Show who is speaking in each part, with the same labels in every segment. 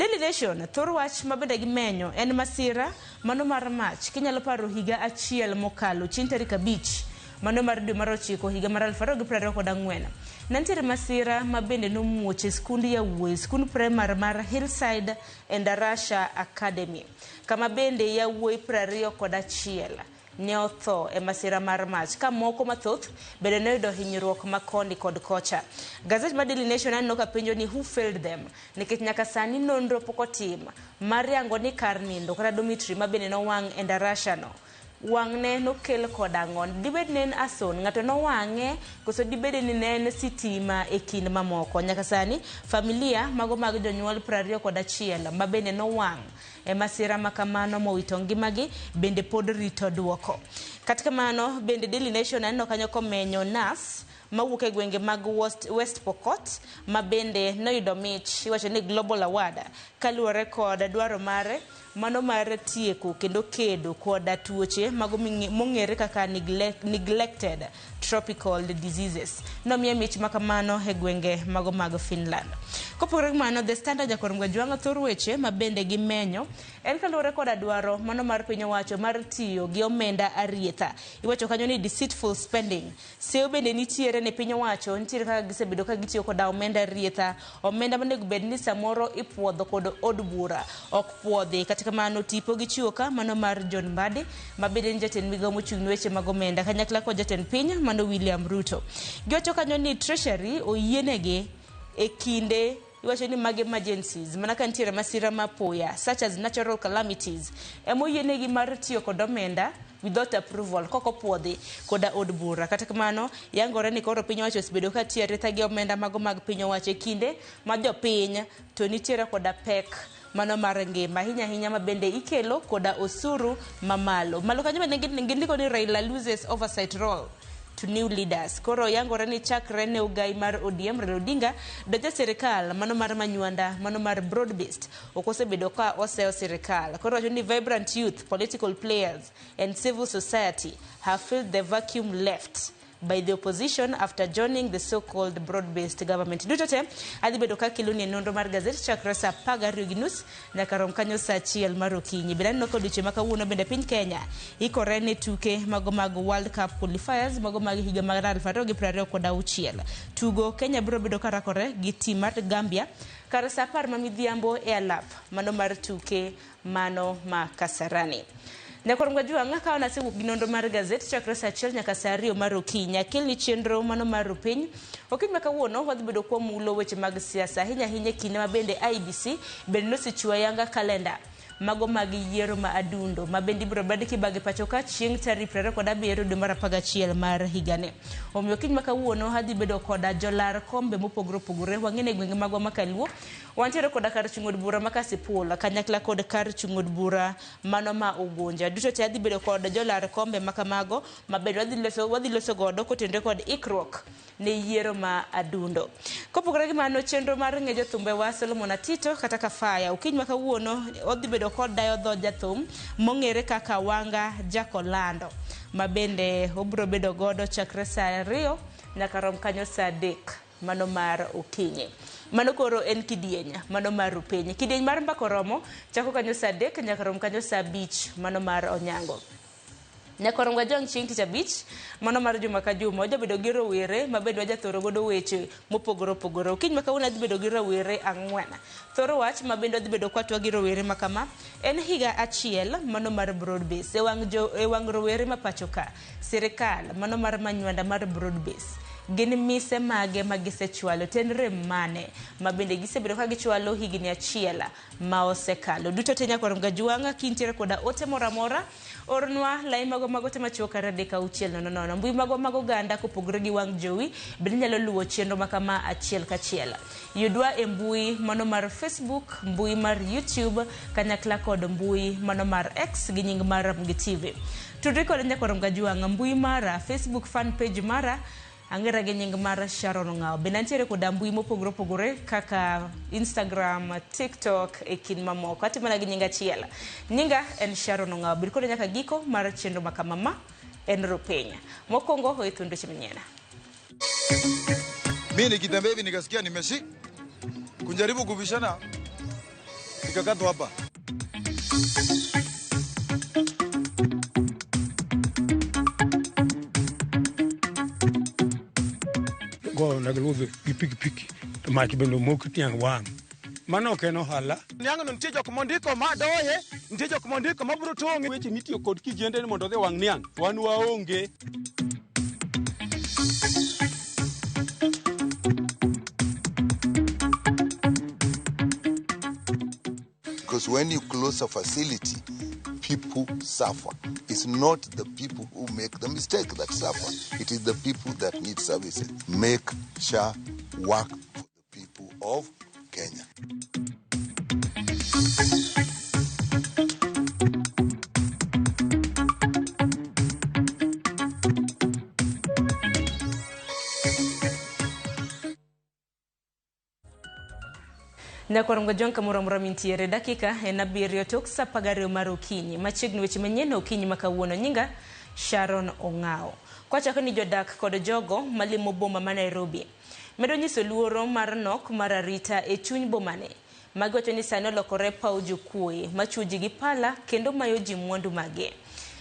Speaker 1: Daily Nation thor wach ma bende gimenyo en masira mano mar mach kinyalo paro higa achiel mokalo chieng' tarik 5 mano mar dwe mar ochiko higa mar 2024. Ne nitiere masira ma bende nomuoch e skund yawuoyi, skund primar mar Hillside Endarasha Academy, kama bende yawuoyi 21 ne otho e masira mar mach ka moko mathoth bende noyudo hinyruok ma koni kod kocha. Gazet mar Daily Nation aneno ka penjo ni who failed them nikech nyaka sani nonro pok otim mar yango ni kar nindo kata dormitory ma bende nowang' Endarasha no wang'ne nokel kod ang'o? Dibed ne en arson, ng'ato nowang'e koso dibed ni ne en sitima e kind mamoko? Nyaka sani familia mago mag jonyuol 21 ma bende nowang' e masira ma kamano mowito ngimagi bende pod rito duoko. Kata kamano bende Daily Nation aneno kanyo komenyo nas mawuok e gwenge mag West Pokot ma bende noyudo mich iwacho ni Global Award kaluwore kod dwaro mare mano mar tieko kendo kedo koda tuoche mago mong'ere kaka neglected tropical diseases. Nomiye mich ma kamano e gwenge mago mag Finland. Kopogore gi mano, The Standard jakor Mgajwang'a thor weche ma bende gimenyo en kaluwore koda dwaro mano mar piny owacho mar tiyo gi omenda arietha. Iwacho kanyo ni deceitful spending. Seyo bende nitiere ne piny owacho, nitiere kaka gisebedo ka gitiyo koda omenda arietha, omenda monego bed ni samoro ipuodho kod od bura ok puodhi. Kata kamano tipo gichiwo ka mano mar John Mbadi ma bende en jatend migawo mochung' ne weche mag omenda kanyakla kod jatend piny mano William Ruto. Giwacho kanyo ni Treasury oyienegi e kinde iwacho ni mag emergencies mana ka nitiere masira ma apoya such as natural calamities ema oyienegi mar tiyo kod omenda without approval kok opuodhi koda od bura. Kata kamano yangore ni koro piny owacho osebedo ka tiyo aritha gi omenda mago mag piny owacho e kinde ma jopiny to nitiere koda pek mano mar ngima ahinya ahinya ma bende ikelo koda osuru mamalo. Malo kanyo bende gindiko ni Raila loses oversight role to new leaders. Koro yangore ni chakre ne ogai mar ODM Raila Odinga donjo e sirikal mano mar Manywanda mano mar broad based ok osebedo ka oseyo sirikal. Koro wacho ni vibrant youth, political players and civil society have filled the vacuum left by the opposition after joining the so-called broad-based government. Duto te adhi bedo ka keloni e nonro mar gazet chakre saa 12:30 nyaka rom kanyo saa 1 mar okinyi. Bende aneno ka odiochieng' ma kawuono bende piny Kenya ikore ne tuke mago mag World Cup qualifiers mago mag higa mar 2026. Tugo Kenya biro bedo ka rakore gi team mar Gambia kar saa 10 ma midhiambo e alap mano mar tuke mano ma Kasarani. Nyakwar Mgajwang' ka nasewuok gi nonro mar gazet chakre saa 1 nyaka saa 2 mar okinyi. Akelni chenro mano mar rupiny. Okinyi ma kawuono wadhi bedo kwamulo weche mag siasa ahinya ahinya e kinde ma bende IEBC bende nosechiwo ayanga kalenda mago mag yiero ma adundo ma bende ibiro bed kibage pacho ka chieng' tarik 27 dwe mar 11 mar higani. Omiyo okinyi ma kawuono adhi bedo koda jolar kombe mopogore opogore wang'ene e gwenge magwa ma kaluo. Wantiere koda kar chung' od bura ma Kasipul kanyakla kod kar chung' od bura mano ma Ugunja. Duto te adhi bedo kod jolar kombe ma kamago ma bende wadhi loso godo kotenore kod ikruok ne yiero ma adundo. Kopogore gi mano, chenro mar ng'e jothumbewa Solomon Atito kata Kafaya okinyi ma kawuono odhi bedo kod dayo dho jathum mong'ere kaka Wanga Jakolando ma bende obiro bedo godo chakre saa 2 nyaka rom kanyo saa 3 mano mar okinyi. Mano koro en kidieny mano mar rupiny. Kidieny mar mbaka oromo chako kanyo saa 3 nyaka rom kanyo saa 5 mano mar onyango. Nyaka rom gajwang' chieng' tich abich mano mar juma ka juma wajabedo gi rowere ma bende wajathoro godo weche mopogore opogore. Okinyi ma kawuono adhi bedo gi rowere 4. Thoro wach ma bende wadhi bedo kwatwa gi rowere ma kama en higa achiel mano mar broad base e wang' jo e wang' rowere ma pacho ka. Sirikal mano mar manywanda mar broad base gin mise mage ma gisechwalo to en rem mane ma bende gisebedo ka gichwalo higni achiel ma osekalo. Duto te nyakwar Mgajwang' kintiere koda ote moro amora ornwa lai mago mag ote machuok kar 3 6 0 0. Mbui magwa mag oganda kopogore gi wang' jowi bende inyalo luwo chenro ma kama achiel kachiel. Yudwa e mbui mano mar Facebook, mbui mar YouTube kanyakla kod mbui mano mar X gi nying mar Ramogi TV. Tudri kod nyakwar Mgajwang' mbui mara, Facebook fan page mara ang'era gi nying mar Sharon Ong'awo. Bende antiere koda mbui mopogore opogore kaka Instagram, TikTok e kind mamoko. Atimo mana gi nying achiel. Nyinga en Sharon Ong'awo. Bed koda nyaka giko mar chenro ma kama ma en Rupiny. Mokwongo oe thuond weche manyien.
Speaker 2: Mi nikitembea hivi nikasikia nimeshi kujaribu kubishana. Nikakatwa hapa.
Speaker 3: Go na gluve gi pikipiki to mach bende omok tiang' wang'. Mano ok en ohala.
Speaker 2: Niang'no nitie jok mondiko ma doye, nitie jok mondiko ma biro tong'e.
Speaker 3: Weche mitiyo kod kijende ni mondo odhi wang' niang', wan waonge.
Speaker 4: Because when you close a facility, people suffer. It's not the people who make the mistake that suffer. It is the people that need services. Make SHA work for the people of Kenya.
Speaker 1: Nyakwar Ngojong kamoro amora mintiere dakika en 7 tok sa 12 mar okinyi. Machiegni weche manyien okinyi ma kawuono. Nyinga Sharon Ong'ao. Kwachako ni jodak kod jogo malimo boma ma Nairobi medo nyiso luoro mar nok mar arita e chuny bomani. Magi wacho ni sani olokore paw jokuoye machuo ji gi pala kendo mayo ji mwandu mage.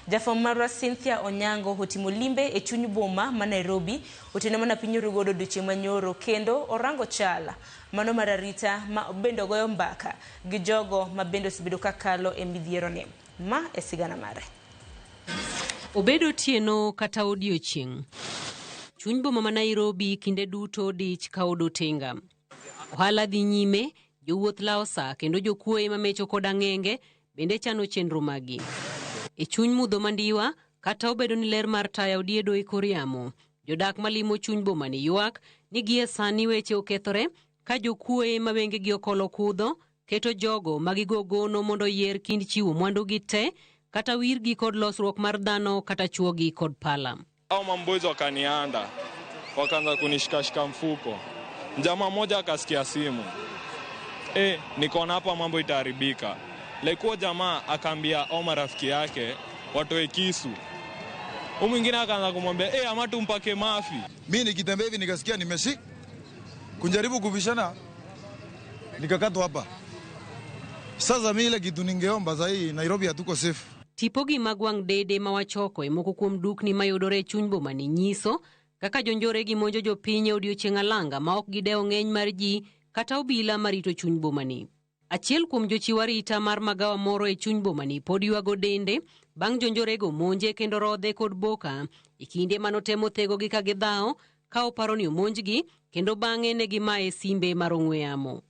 Speaker 1: Jafwambo marwa Cynthia Onyango otimo limbe e chuny boma ma Nairobi otieno mana piny orugodo odiochieng' manyoro kendo orango chal mano mar arita ma bende ogoyo mbaka gi jogo ma bende osebedo kakalo e midhiero ni. Ma e sigana mare.
Speaker 5: Obed otieno kata odiochieng', chuny boma ma Nairobi kinde duto dich ka od otenga. Ohala dhi nyime, jowuoth lawo sa kendo jokuoye mamecho kod ang'enge bende chano chenro maggi. E chuny mudho mandiwa, kata obedo ni ler mar taya odiedo e kor yamo, jodak malimo chuny boma ni ywak ni gie sani weche okethore ka jokuoye ma wengegi okolo kudho keto jogo ma gigo gono mondo oyier kind chiwo mwandugi te kata wirgi kod losruok mar dhano kata chuogi kod pala.
Speaker 6: Hao mamboys wakanianda, wakaanza kunishikashika mfuko. Jamaa mmoja akasikia simu. Nikaona hapa mambo itaharibika. Like jamaa akaambia hao marafiki yake watoe kisu. Huyu mwingine akaanza kumwambia, ama tumpake mafi.
Speaker 2: Mimi nikitembea hivi nikasikia nimeshi kunjaribu kubishana nikakatwa hapa. Sasa mimi ile kitu ningeomba sahi Nairobi hatuko safe.
Speaker 5: Tipogi mag wang' dede ma wachoko e moko kuom dukni mayudore e chuny boma ni nyiso kaka jonjore gi monjo jopiny e odiochieng' alanga ma ok gidewo ng'eny mar ji kata obila marito chuny boma ni. Achiel kuom jochiw arita mar magawa moro e chuny boma ni pod ywago dende bang' jonjorego monje kendo rodhe kod boka e kinde manotemo thegogi ka gidhawo ka oparo ni omonjgi kendo bang'e ne gimaye simbe mar ong'we yamo.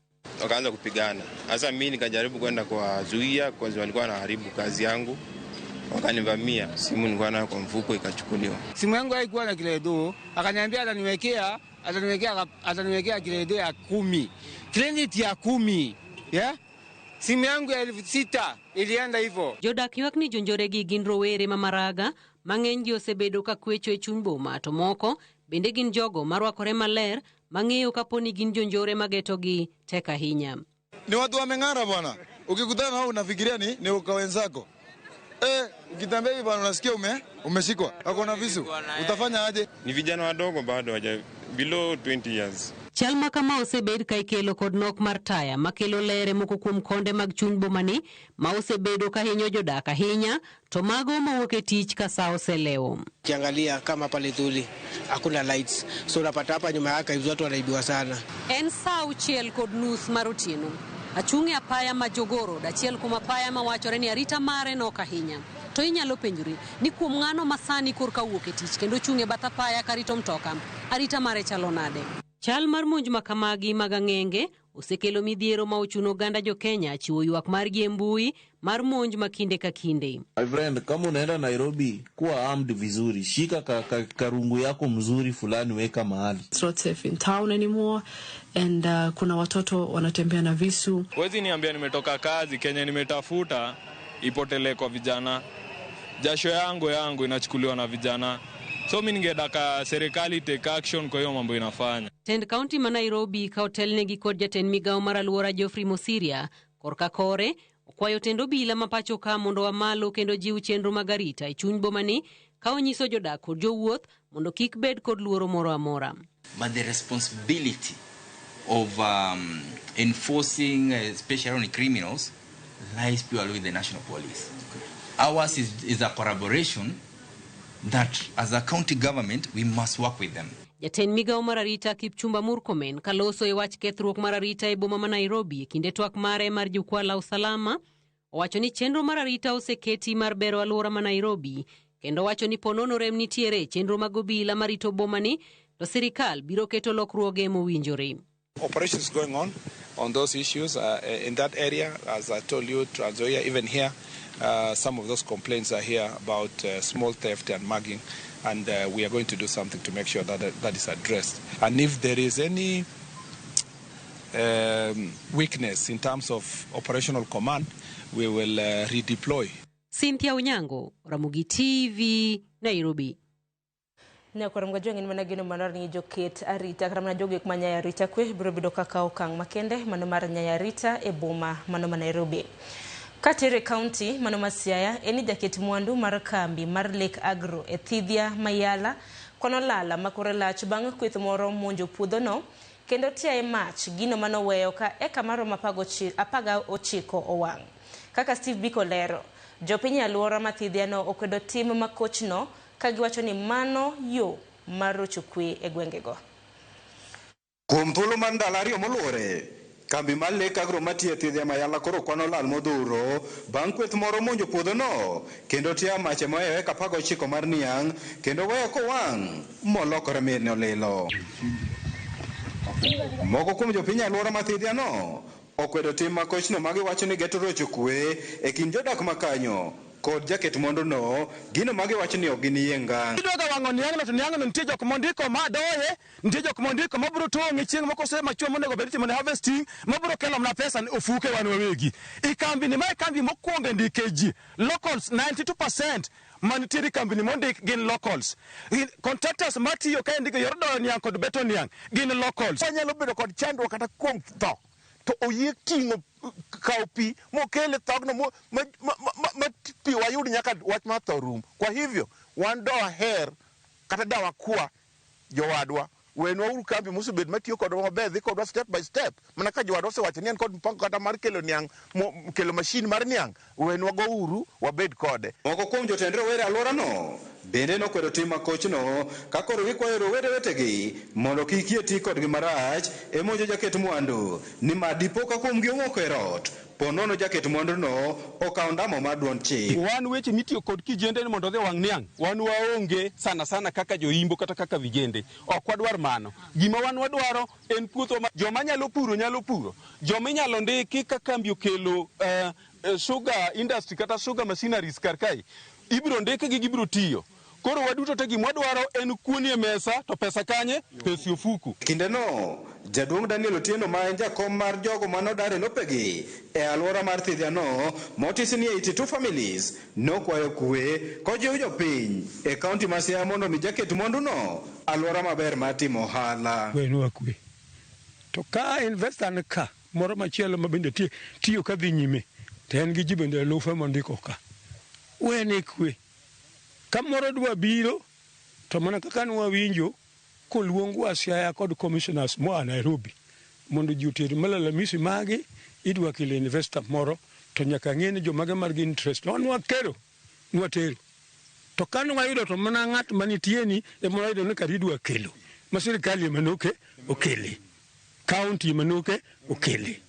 Speaker 7: Wakaanza kupigana. Sasa mimi nikajaribu kwenda kuwazuia kwa sababu walikuwa wanaharibu kazi yangu. Wakanivamia, simu nilikuwa nayo kwa mfuko ikachukuliwa.
Speaker 8: Simu yangu haikuwa na kiredo, akaniambia ataniwekea kiredo ya 10. Credit ya 10. Yeah? Simu yangu ya 6,000 ilienda hivyo.
Speaker 5: Jodak ywak ni jonjoregi gin rowere ma Maraga mang'eny ji osebedo ka kwecho e chuny boma to moko bende gin jogo marwakore maler mang'eyo kapo ni gin jonjore magetogi tek ahinya.
Speaker 2: Ni watu wameng'ara bwana. Ukikutana nao unafikiria ni uka wenzako. Ukitembea hivi bwana unasikia umeshikwa. Wako na visu. Utafanya aje?
Speaker 7: Ni vijana wadogo bado hawaja below 20 years.
Speaker 5: Chal ma kama osebed ka ikelo kod nok mar taya makelo ler e moko kuom konde mag chuny bomani ma osebedo ka hinyo jodak ahinya to mago mawuok e tich ka sa oselewo.
Speaker 8: Ukiangalia kama pale Thuli hakuna lights, so unapata hapa nyuma yake hizo watu wanaibiwa sana.
Speaker 5: En sa 6:30 mar otieno. Achung' e apaya ma Jogoo Road, achiel kuom apaya mawachore ni arita mare nok ahinya. To inyalo penjori ni kuom ng'ano ma sani korka wuok e tich kendo chung' e bath apaya karito mtoka, arita mare chalo nade? Chal mar monj ma kamagi mag ang'enge osekelo midhiero ma ochuno oganda jo Kenya chiwo ywak margi e mbui mar monj ma kinde ka kinde.
Speaker 9: My friend, kama unaenda Nairobi kuwa armed vizuri, shika karungu yako mzuri fulani weka mahali.
Speaker 10: It's not safe in town anymore and kuna watoto wanatembea na visu.
Speaker 6: Wezi niambia nimetoka kazi Kenya nimetafuta ipotele kwa vijana. Jasho yangu inachukuliwa na vijana. So mimi ningedaka serikali take action kwa hiyo mambo inafanya.
Speaker 5: Tend county ma Nairobi ka otelnegi kod jatend migawo mar alwora Geoffrey Mosiria korka kore okwayo tend obila ma pacho ka mondo wamalo kendo jiw chenro mag arita e chuny bomani ka onyiso jodak kod jowuoth mondo kik bed kod luoro moro amora.
Speaker 11: But the responsibility of enforcing, especially on criminals, lies purely with the national police. Ours is a collaboration that as a county government, we must work with them.
Speaker 5: Jatend migawo mar arita Kipchumba Murkomen kaloso e wach kethruok mar arita e boma ma Nairobi e kinde twak mare mar jukwaa la usalama owacho ni chenro mar arita oseketi mar bero alwora ma Nairobi kendo wacho ni ponono rem nitiere e chenro mag obila marito bomani to sirikal biro keto lokruoge mowinjore.
Speaker 12: Operations going on those issues in that area. As I told you, Trans Nzoia, even here, some of those complaints are here about small theft and mugging, and we are going to do something to make sure that that is addressed. And if there is any weakness in terms of operational command, we will redeploy.
Speaker 5: Cynthia Onyango, Ramogi TV, Nairobi.
Speaker 1: Ne okwaro mga jwang' mana geno mar ni joket arita kata mana jogo ek ma nyayo arita kwe biro bedo kaka okang' makende mano mar nyayo arita e boma mano ma Nairobi. Katere kaunti mano ma Siaya en ni jaket mwandu mar kambi mar Lake Agro e Thidhia Mayala kono lala makore lach bang' kweth moro monjo puodhono kendo tiaye mach gino manoweyo ka eka maromo 19 owang'. Kaka Steve Biko lero, jopiny e alwora ma Thidhia no okwedo tim makochno ka giwacho ni mano yo mar rocho kwe e gwengego.
Speaker 13: Kuom thuolo mar ndalo 2 moluwore, kambi mar Lake Agro matiyo e Thidhia Mayala koro kwano lal modhuro bang' kweth moro monjo puodhono kendo tiayo mach mohewo eka 19 mar niang' kendo weyo kowang' molokore mirni olilo. Moko kuom jopiny e alwora ma Thidhia no okwedo tim makochno ma giwacho ni geto rocho kwe e kind jodak makanyo kod jaket mwanduno, gino ma giwacho ni ok giniyie ngang'.
Speaker 14: Idwa ga wang'o niang'no to niang'no nitie jok mondiko ma doye, nitie jok mondiko mabiro tong'e chieng' moko ose machwe monego bed itimo ne harvesting, mabiro kelo mana pesa ne ofuke wan wawegi. I kambi ni mae kambi mokwongo e ndike ji, locals 92% manitiere e kambi ni mondik gin locals. Contractors matiyo ka indiko yor doyo niang' kod beto niang' gin locals.
Speaker 15: Wanyalo bedo kod chandruok kata kuom tho, to oyie ting'o kawo pi mokele thogno ma pi wayud nyaka wach mar tho rum. Kwa hivyo wan dowaher kata dawakwa jowadwa wenwa uru kambi mosebet matiyo kodwa maber dhi kodwa step by step mana ka jowadwa osewacho ni en kod mpango kata mar kelo niang' kelo mashin mar niang' wenwa go uru wabed kode.
Speaker 13: Moko kuom jotend rowere alworano bende nokwedo tim makochno ka koro gikwayo rowere wetegi mondo kik yie ti kodgi marach e monjo jaket mwandu nimar dipo ka kuomgi omoko e rot po nono jaket mwanduno okawo ndamo mar duond chik.
Speaker 14: Wan weche mitiyo kod kijende ni mondo odhi owang' niang' wan waonge sana sana kaka joimbo kata kaka vijende ok wadwar mano. Gima wan wadwaro en puothwa ma joma nyalo puro nyalo puro, joma inyalo ndiki ka kambi okelo sugar industry kata sugar machineries kar kae ibiro ndikgi gibiro tiyo. Koro waduto te gima wadwaro en kuon e mesa to pesa kanye? Pesa e ofuku.
Speaker 13: Kindeno, jaduong' Daniel Otieno ma en jakom mar jogo manodar e lopegi e alwora mar Thidhiano motisi ni 82 families nokwayo kwe kojiwo jopiny e kaunti ma Siaya mondo mi jaket mwanduno alwora maber mar timo ohala.
Speaker 3: Wenwa kwe. To ka investor ni ka moro machielo ma bende tiyo ka dhi nyime to en gi ji bende elufe mondiko ka. Wene kwe. Ka moro dwa biro to mana kaka nwawinjo koluongwa Siaya kod commissioners moa Nairobi mondo ji oter malalamishi magi idwa kelo investor moro to nyaka ng'e ni jomage mar gi interest. Wan nwakero, nwatero. To ka nwayudo to mana ng'at manitie ni ema wayudo ni kar idwa kelo ma sirikal ema noke okele, county ema noke okele.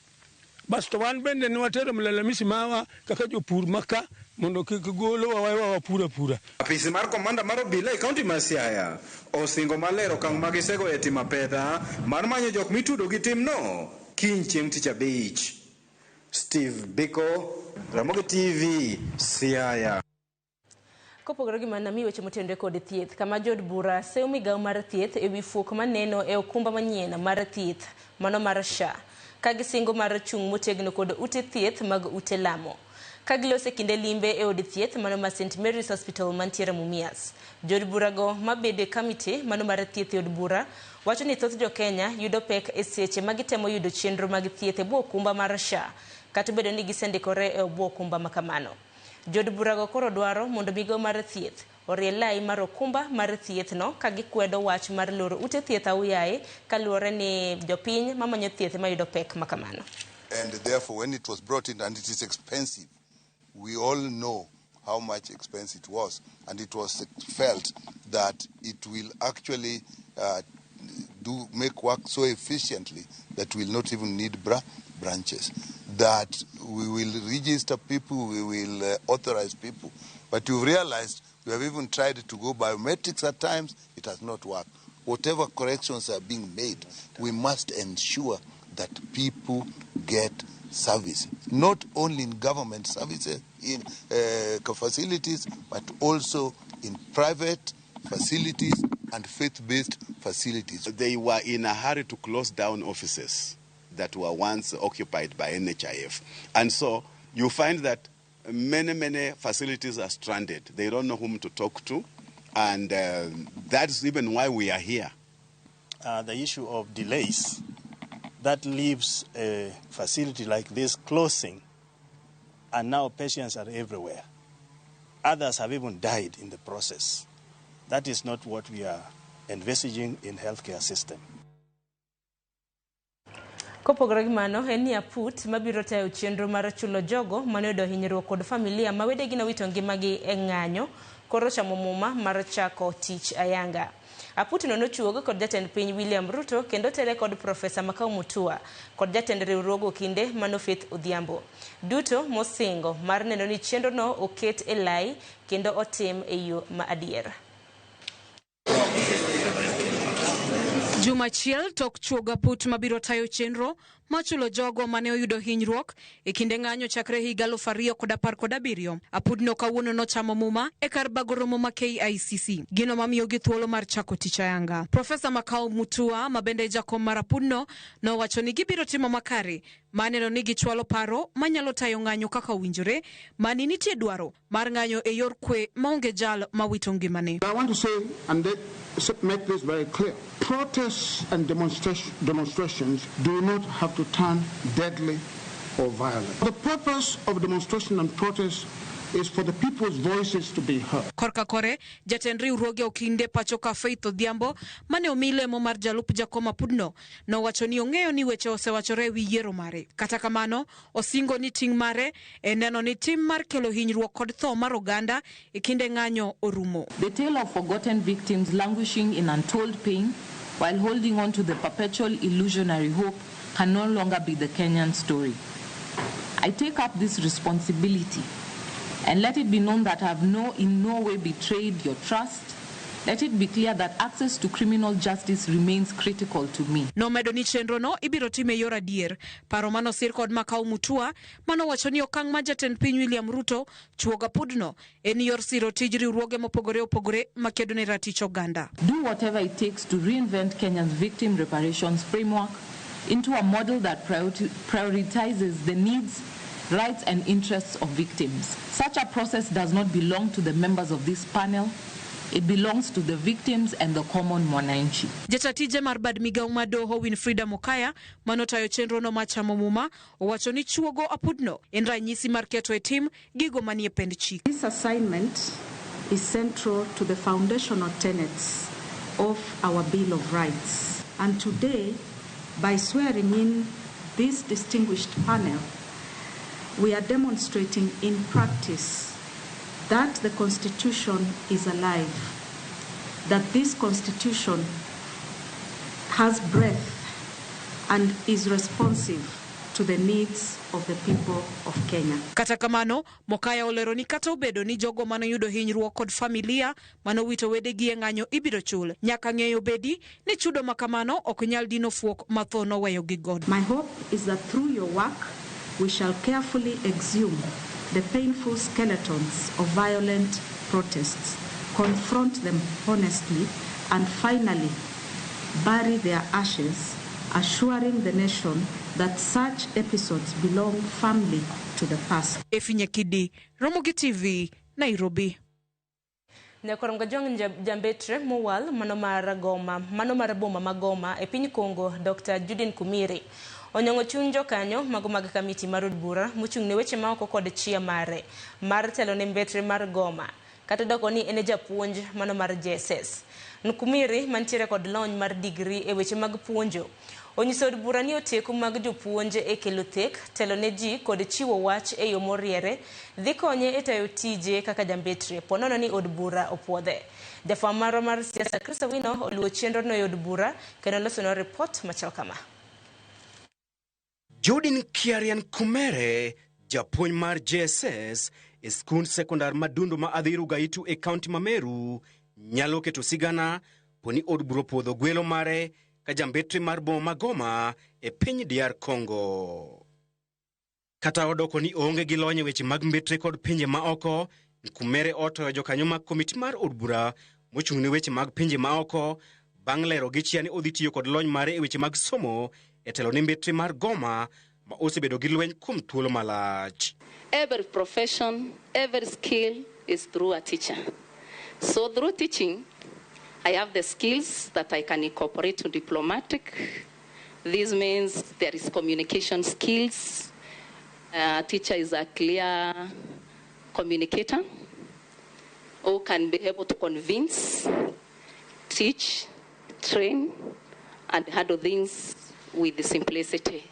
Speaker 3: Bas to wan bende nwatero malalamishi mawa kaka jopur maka mondo kik golo wawewa wapur apura.
Speaker 13: Apisi mar komanda mar obila e kaunti ma Siaya osingo maler okang' ma gisego e timo apedha mar manyo jok mitudo gi timno kiny chieng' tich abich. Steve Biko, Ramogi TV, Siaya.
Speaker 1: Kopogore gi mano, mi weche motenore kod thieth, kama jood bura seyo migawo mar thieth ewi fuok maneno e okumba manyien mar thieth mano mar SHA, ka gisingo mar chung' motegno kod ute thieth mag ute lamo. Ka giloso e kinde limbe e od thieth mano ma St Mary's Hospital mantiere Mumias. Jood burago mabedo e kamiti mano mar thieth e od bura wacho ni thoth jo-Kenya yudo pek e seche ma gitemo yudo chenro mag thieth e bwo okumba mar SHA, kata obedo ni gisendikore e bwo okumba makamano. Jood burago koro dwaro mondo migawo mar thieth orie lai mar okumba mar thieth no ka gikwedo wach mar loro ute thieth aoyaye kaluwore ni jopiny mamanyo thieth ema yudo pek makamano.
Speaker 4: And therefore, when it was brought in, and it is expensive, we all know how much expense it was, and it was felt that it will actually do make work so efficiently that we'll not even need branches, that we will register people, we will authorize people. But you've realized we have even tried to go biometrics at times, it has not worked. Whatever corrections are being made, we must ensure that people get service, not only in government services, in facilities, but also in private facilities and faith-based facilities.
Speaker 16: They were in a hurry to close down offices that were once occupied by NHIF. And so you find that many, many facilities are stranded. They don't know whom to talk to. And that's even why we are here.
Speaker 17: The issue of delays that leaves a facility like this closing, and now patients are everywhere. Others have even died in the process. That is not what we are envisaging in healthcare system.
Speaker 1: Kopogore gi mano, en ni aput mabiro tayo chenro mar chulo jogo mane oyudo hinyruok kod familia ma wedegi nowito ngimagi e ng'anyo koro chamo muma mar chako tich ayanga. Aputno nochuog kod jatend piny William Ruto kendo tere kod Profesa Makau Mutua kod jatend riwruog okinde mano Faith Odhiambo. Duto mosingo mar neno ni chenrono oket e lai kendo otim e yo ma adier.
Speaker 18: Juma achiel tok chuogo aput mabiro tayo chenro machulo jogo mane oyudo hinyruok e kinde ng'anyo chakre higa 2017. Apudno kawuono nochamo muma e kar bago romo ma KICC, gino mamiyogi thuolo mar chako tich ayanga. Profesa Makau Mutua ma bende jakom mar apudno nowacho ni gibiro timo makare ma neno ni gichwalo paro manyalo tayo ng'anyo kaka owinjore mani nitie dwaro mar ng'anyo e yor kwe maonge jal mawito ngimane.
Speaker 19: I want to say and make this very clear. Protests and demonstrations do not have to turn deadly or violent. The purpose of demonstration and protest is for the people's voices to be heard.
Speaker 18: Korka kore, jatend riwruoge okinde pacho ka Faith Odhiambo mane omi lemo mar jalup jakom apudno nowacho ni ong'eyo ni weche osewachore ewi yiero mare. Kata kamano, osingo ni ting' mare e neno ni tim mar kelo hinyruok kod tho mar oganda e kinde ng'anyo orumo.
Speaker 20: The tale of forgotten victims languishing in untold pain while holding on to the perpetual illusionary hope can no longer be the Kenyan story. I take up this responsibility and let it be known that I have in no way betrayed your trust. Let it be clear that access to criminal justice remains critical to me.
Speaker 18: Nomedo ni chenrono ibiro tim e yor adier. Paro manosir kod Makau Mutua manowacho ni okang' ma jatend piny William Ruto chuogo apudno en yor siro tij riwruoge mopogore opogore makedo ne ratich oganda.
Speaker 20: Do whatever it takes to reinvent Kenya's victim reparations framework into a model that prioritizes the needs, rights and interests of victims. Such a process does not belong to the members of this panel. It belongs to the victims and the common mwananchi.
Speaker 18: Jatatije mar bad migawo mar doho Winfrida Mokaya manotayo chenrono mar chamo muma owacho ni chuogo apudno en ranyisi mar keto e tim gigo manie pend chik.
Speaker 21: This assignment is central to the foundational tenets of our Bill of Rights. And today, by swearing in this distinguished panel, we are demonstrating in practice that the Constitution is alive, that this Constitution has breath and is responsive to the needs of the people of Kenya.
Speaker 18: Kata kamano, Mokaya olero ni kata obedo ni jogo manoyudo hinyruok kod familia manowito wedegi e ng'anyo ibiro chul, nyaka ng'eyo bedi ni chudo makamano ok nyal dino fuok ma tho noweyo gi godo.
Speaker 21: My hope is that through your work, we shall carefully exhume the painful skeletons of violent protests, confront them honestly, and finally bury their ashes, assuring the nation that such episodes belong firmly to the past.
Speaker 18: Efinye Kidi, Ramogi TV, Nairobi.
Speaker 1: Nyakorom Gajwang' Jambetre mowal mano mar Goma, mano mar boma ma Goma e piny Congo, Dr. Judin Kumiri Onyong'o chuny jokanyo mago mag kamiti mar od bura mochung' ne weche maoko kod chia mare mar telo ne mbetre mar Goma kata doko ni en e japuonj mano mar JSS. Nkumiri mantiere kod lony mar digri e weche mag puonjo onyiso od bura ni oteku mag jopuonj e kelo thek, telo ne ji kod chiwo wach e yo moriere dhi konye e tayo tije kaka jambetre ponono ni od bura opuodhe. Jafwamb marwa mar siasa Chris Owino oluwo chenrono e od bura kendo losonwa ripot machal kama.
Speaker 2: Jordin Kiarian Kumere, japuonj mar JSS e skund sekondar Madundo ma Adhiru Gaitu e kaunti ma Meru, nyalo keto sigana poni od bura opuodho gwelo mare ka jambetre mar boma ma Goma e piny DR Congo. Kata odoko ni oonge gi lony e weche mag mbetre kod pinje ma oko, Nkumere otoyo jokanyo mag komiti mar od bura mochung' ne weche mag pinje ma oko bang' lero gi chia ni odhi tiyo kod lony mare e weche mag somo e telo ne mbetre mar Goma ma osebedo gi lweny kuom thuolo malach.
Speaker 22: Every profession, every skill is through a teacher. So through teaching, I have the skills that I can incorporate to diplomatic. This means there is communication skills. A teacher is a clear communicator who can be able to convince, teach, train, and handle things with simplicity.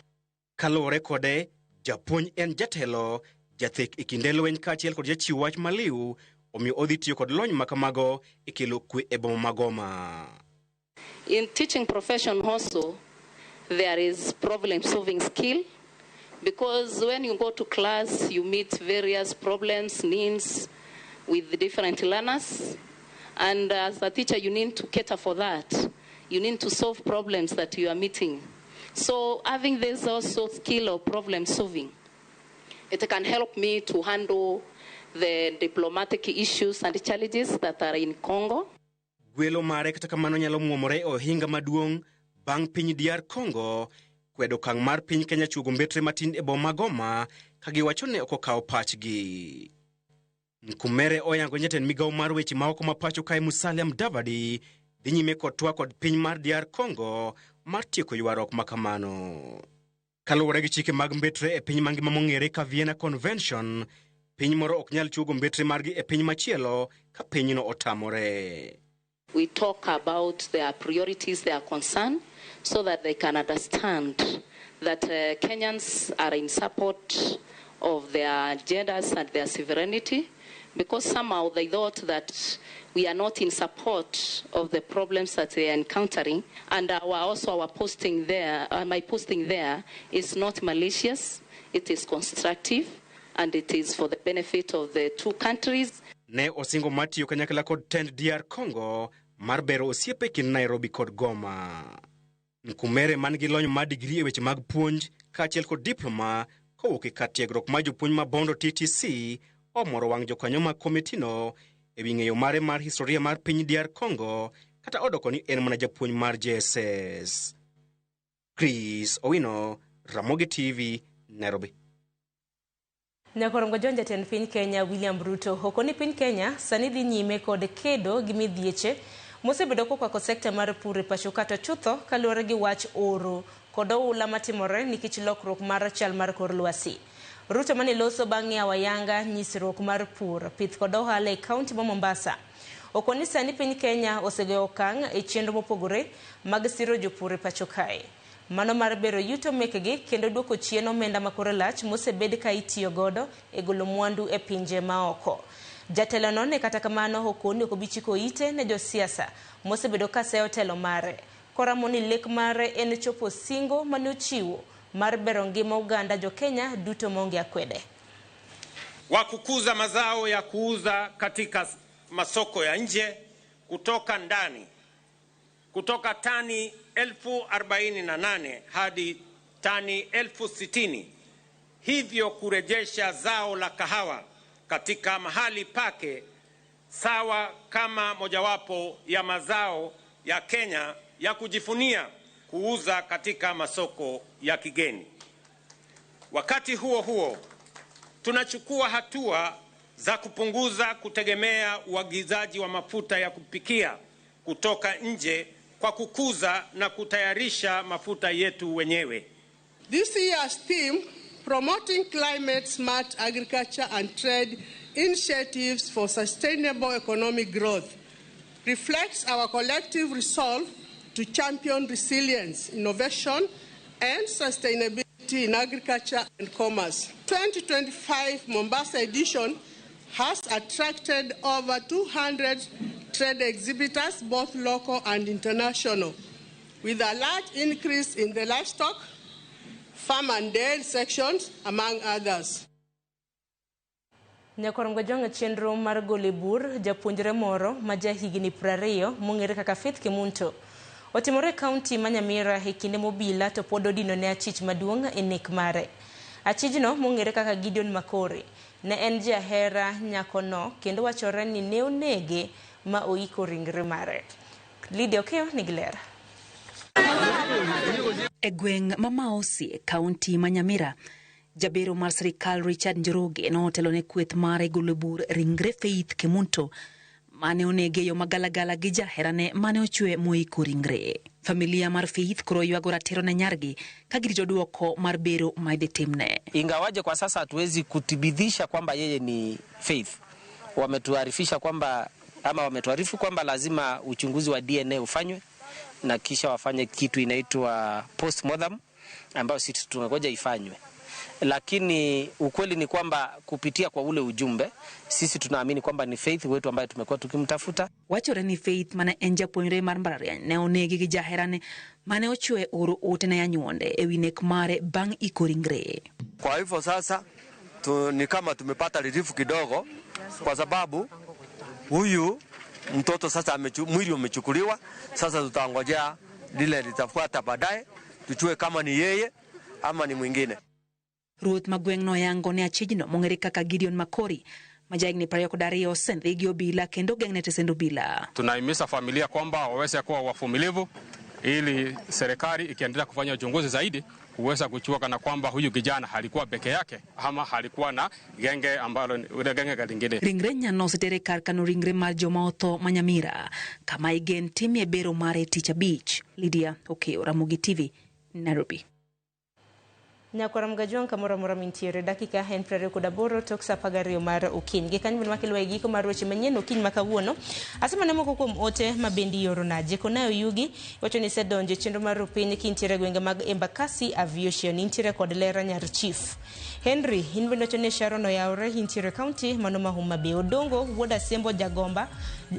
Speaker 2: Kaluwore kode, japuonj en jatelo, jathek e kinde lweny kaachiel kod jachiw wach maliw, omiyo odhi tiyo kod lony makamago e kelo kwe e boma ma Goma.
Speaker 22: In teaching profession also, there is problem solving skill, because when you go to class, you meet various problems, needs with different learners, and as a teacher, you need to cater for that. You need to solve problems that you are meeting. So having this also skill of problem solving, it can help me to handle the diplomatic issues and challenges that are in Congo.
Speaker 2: Gwelo mare kata kamano nyalo muomore e ohinga maduong' bang' piny DR Congo kwedo okang' mar piny Kenya chuogo mbetre matin e boma ma Goma ka giwacho ne ok okawo pachgi. Nkumere oyango ni jatend migawo mar weche maoko ma pacho kae Musalia Mudavadi dhi nyime kod twak kod piny mar DR Congo mar tieko ywaruok ma kamano. Kaluwore gi chike mag mbetre e piny mangima mong'ere ka Vienna Convention, piny moro ok nyal chuogo mbetre margi e piny machielo ka pinyno otamore.
Speaker 22: We talk about their priorities, their concern, so that they can understand that Kenyans are in support of their agendas and their sovereignty, because somehow they thought that we are not in support of the problems that they are encountering, and our posting there, my posting there is not malicious, it is constructive, and it is for the benefit of the two countries.
Speaker 2: Ne osingo mar tiyo kanyakla kod tend DR Congo mar bero osiepe kind Nairobi kod Goma. Nkumere man gi lony mar digri e weche mag puonj kaachiel kod diploma kowuok e kar tiegruok mar jopuonj ma Bondo TTC omoro wang' jokanyo mag komitino ewi ng'eyo mare mar historia mar piny DR Congo kata odoko ni en mana japuonj mar JSS. Chris Owino, Ramogi TV, Nairobi.
Speaker 1: Nyakorongo John jatend piny Kenya William Ruto oko ni piny Kenya sani dhi nyime kod kedo gi midhieche mosebedo kokwako sekta mar pur e pacho kata chutho kaluwore gi wach oro kod oula matimore nikech lokruok mar chal mar kor lwasi. Ruto mane loso bang' yawo ayanga nyisruok mar pur, pith kod ohala e kaunti ma Mombasa. Oko ni sani piny Kenya osegoyo okang' e chenro mopogore mag siro jopur e pacho kae. Mano mar bero yuto mekgi kendo duoko chien omenda ma kore lach mosebed ka itiyo godo e golo mwandu e pinje maoko. Jatelono ne kata kamano okoni ok obi chiko ite ne josiasa mosebedo ka seyo telo mare. Koramo ni lek mare en chopo singo mane ochiwo mar bero ngima oganda jo Kenya duto maonge akwede.
Speaker 23: Wa kukuza mazao ya kuuza katika masoko ya nje kutoka ndani, kutoka tani 48,000 hadi tani 60,000, hivyo kurejesha zao la kahawa katika mahali pake sawa kama mojawapo ya mazao ya Kenya ya kujifunia kuuza katika masoko ya kigeni. Wakati huo huo, tunachukua hatua za kupunguza kutegemea uagizaji wa mafuta ya kupikia kutoka nje kwa kukuza na kutayarisha mafuta yetu wenyewe.
Speaker 7: This year's theme, Promoting Climate Smart Agriculture and Trade Initiatives for Sustainable Economic Growth, reflects our collective resolve to champion resilience, innovation, and sustainability in agriculture and commerce. 2025 Mombasa edition has attracted over 200 trade exhibitors, both local and international, with a large increase in the livestock, farm and dairy sections, among others.
Speaker 1: Nyakwar Mgajwang' chenro mar golo e bur japuonjre moro ma ja higni 20 mong'ere kaka Faith Kemunto otimore e kaunti ma Nyamira e kinde mobila to pod odino ne achich maduong' e nek mare. Achijno mong'ere kaka Gideon Makori ne en jahera nyakono kendo wachore ni ne onege ma oiko ringre mare. Lydia Okeyo nigi ler.
Speaker 8: E gweng' ma Maosi e kaunti ma Nyamira, jabero mar sirikal Richard Njoroge notelo ne kweth mare golo e bur ringre Faith Kemunto mane onege e yo magalagala gi jaherane mane ochwe moiko ringre. Familia mar Faith koro ywago ratiro ne nyargi ka girito dwoko mar bero ma idhi timne.
Speaker 9: Ingawaje kwa sasa hatuwezi kuthibitisha kwamba yeye ni Faith, wametuarifisha kwamba ama wametuarifu kwamba lazima uchunguzi wa DNA ufanywe na kisha wafanye kitu inaitwa postmortem ambayo sisi tunangoja ifanywe. Lakini ukweli ni kwamba kupitia kwa ule ujumbe sisi tunaamini kwamba ni Faith wetu ambaye tumekuwa tukimtafuta.
Speaker 8: Wachore ni Faith mane en japuonjre mar mbalariany ne onegi gi jaherane mane ochwe oro ote ne anyuonde ewi nek mare bang' iko ringre.
Speaker 24: Kwa hivyo sasa ni kama tumepata relief kidogo kwa sababu huyu mtoto sasa mwili umechukuliwa. Sasa tutangojea lile litafuata baadaye tujue kama ni yeye ama ni mwingine.
Speaker 8: Ruoth ma gweng' noyango ne achijno mong'ere kaka Gideon Makori ma jahigni 22 osendhi gi obila kendo ogeng'ne tesend obila.
Speaker 25: Tunahimiza familia kwamba waweze kuwa wavumilivu ili serikali ikiendelea kufanya uchunguzi zaidi kuweza kujua kana kwamba huyu kijana alikuwa peke yake ama alikuwa na genge ambalo ile genge lingine.
Speaker 8: Ringre nyano osetere kar kano ringre mar joma otho ma Nyamira kama igen timie bero mare tich abich. Lydia Okeyo, Ramogi TV, Nairobi.
Speaker 1: Nyakwar Mgajwang' kamoro amora mintiere dakika en 28 tok sa 12 mar okinyi. Gi kanyo bende makelo e giko mar weche manyien okinyi ma kawuono. Asemane moko kuom ote ma bende iorona. Jekonayo Yugi wacho ni isedonjo e chenro mar rupiny kintiere e gwenge mag Embakasi Aviation. Intiere kod lera nyar chief. Henry, in bende wacho ni Sharon oyawre intiere county mano ma Homa Bay. Odongo wuod Asembo Jagomba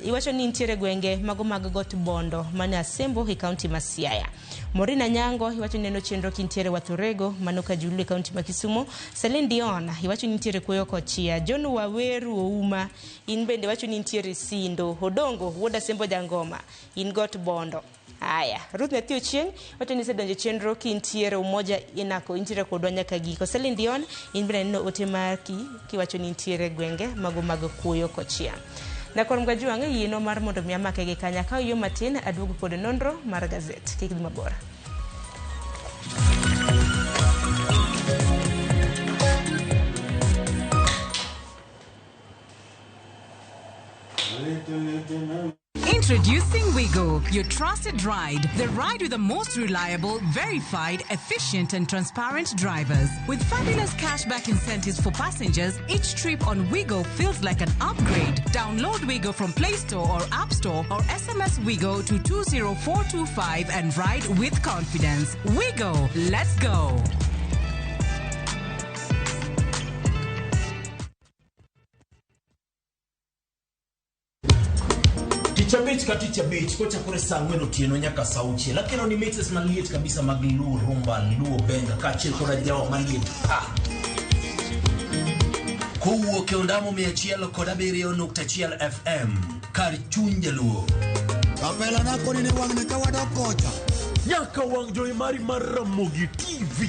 Speaker 1: iwacho ni intiere gwenge mago mag Got Bondo mane Asembo e county ma Siaya. Morina Nyango iwacho ni neno chenro kintiere Wathorego mano Kajulu e county ma Kisumu. Celine Dion iwacho ni nitiere Kuoyo Kochia. John Waweru Ouma in bende iwacho ni nitiere Sindo. Odongo wuod Asembo Jangoma in Got Bondo. Aya, Ruth Nyathi Ochieng' wacho ni isedonjo e chenro kintiere Umoja Inako intiere kodwa nyaka giko. Celine Dion in bende aneno ote maki kiwacho ni nitiere gwenge mago mag Kuoyo Kochia. Nakwar Mgajwang' yieno mar mondo mi amake gi kanya akaw yo matin aduogo kod nonro mar gazet. Kik dhi mabor.
Speaker 26: Introducing Wigo, your trusted ride. The ride with the most reliable, verified, efficient, and transparent drivers. With fabulous cashback incentives for passengers, each trip on Wigo feels like an upgrade. Download Wigo from Play Store or App Store or SMS Wigo to 20425 and ride with confidence. Wigo, let's go.
Speaker 27: Tich abich ka tich abich kochakore saa ang'wen otieno nyaka saa auchiel akelo ni mixes maliet kabisa mag Luo Rumba, Luo Benga kaachiel koda jawa maliet pa
Speaker 28: kowuok e ondamo 107.1 FM kar chuny jaluo.
Speaker 29: Kapela nako ni wang'ni ka wadok kocha.
Speaker 27: Nyaka wang' jowi mari mar Ramogi TV.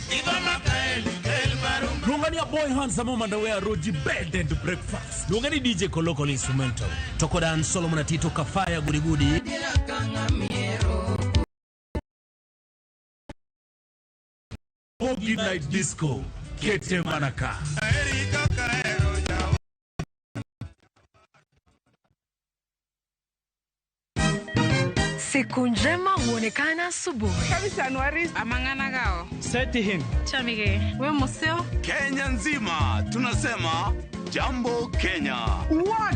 Speaker 27: Luonga ni Aboy Handsome Mandawe Roji Bed and Breakfast. Luonga ni DJ Koloko Instrumental.
Speaker 28: To koda an Solomon Atito Kafaya Gudigudi.
Speaker 27: Boogie Night Disco. Kete Manaka.
Speaker 3: Siku njema huonekana asubuhi.
Speaker 5: Amang'ana
Speaker 6: Setihin.
Speaker 5: Chamige. We museo.
Speaker 10: Kenya nzima tunasema jambo Kenya.
Speaker 11: Wax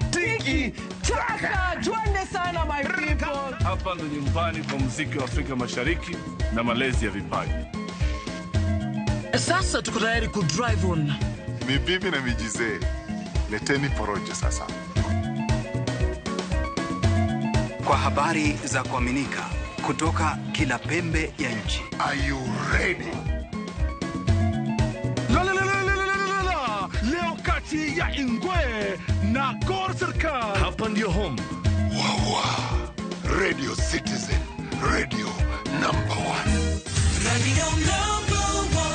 Speaker 11: tiki taka, twende sana my people.
Speaker 12: Hapa ndo nyumbani kwa muziki wa Afrika Mashariki na malezi ya vipaji.
Speaker 27: Sasa tuko tayari ku drive on.
Speaker 13: Ni bibi na mijizee, leteni porojo sasa.
Speaker 14: Kwa habari za kuaminika kutoka kila pembe ya nchi.
Speaker 13: Are you ready?
Speaker 12: La, la, la, la, la, la, la, la. Leo kati ya Ingwe na Gor Serikal. Hapa ndio home.
Speaker 13: Wawa. Radio Citizen, radio number one.
Speaker 15: Radio number one.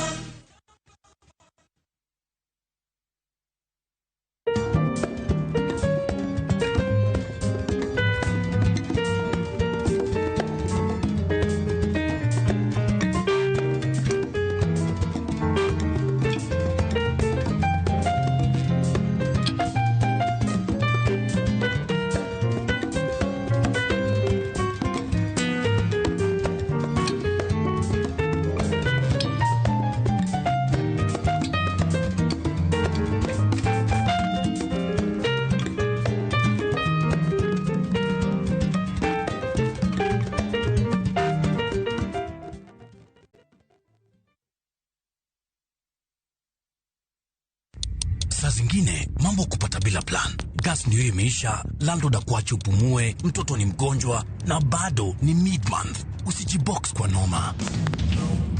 Speaker 28: Saa zingine mambo kupata bila plan. Gas ndio imeisha, landlord akuache upumue, mtoto ni mgonjwa na bado ni mid-month. Usijibox kwa noma.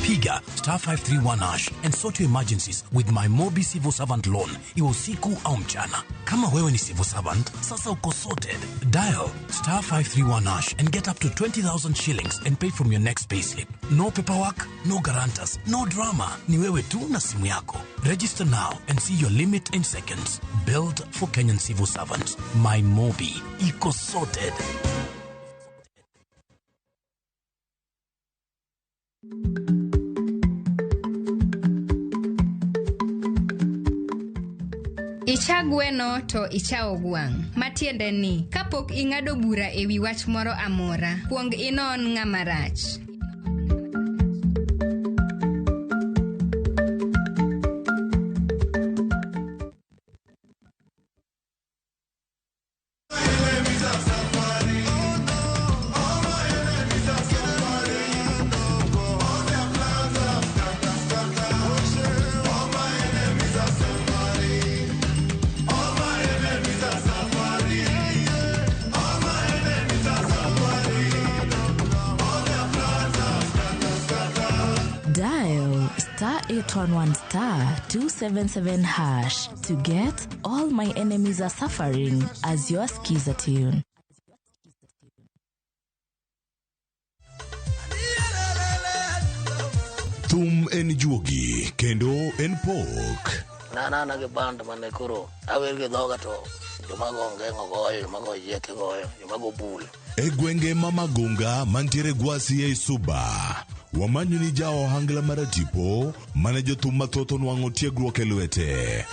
Speaker 28: Piga star 531 hash and sort your emergencies with my Mobi Civil Servant Loan, iwe usiku au mchana. Kama wewe ni civil servant, sasa uko sorted. Dial star 531 hash and get up to 20,000 shillings and pay from your next payslip. No paperwork, no guarantors, no drama. Ni wewe tu na simu yako. Register now and see your limit in seconds. Built for Kenyan civil servants. My Mobi. Iko sorted.
Speaker 30: Icha gweno to ichawo gwang'. Matiende ni, kapok ing'ado bura e wi wach moro amora, kuong inon ng'ama rach.
Speaker 31: Dial star 811 star 277 hash to get All My Enemies Are Suffering as your skiza tune.
Speaker 32: Thum en juogi kendo en pok.
Speaker 33: An an gi band mane koro awer gi dhoga to joma go ongeng'o goyo, joma go yieke goyo, joma go bul.
Speaker 32: E gwenge ma Magunga mantiere Gwasi ei Suba, wamanyo ni ja ohangla maratipo mane jothum mathoth onwang'o tiegruok e lwete.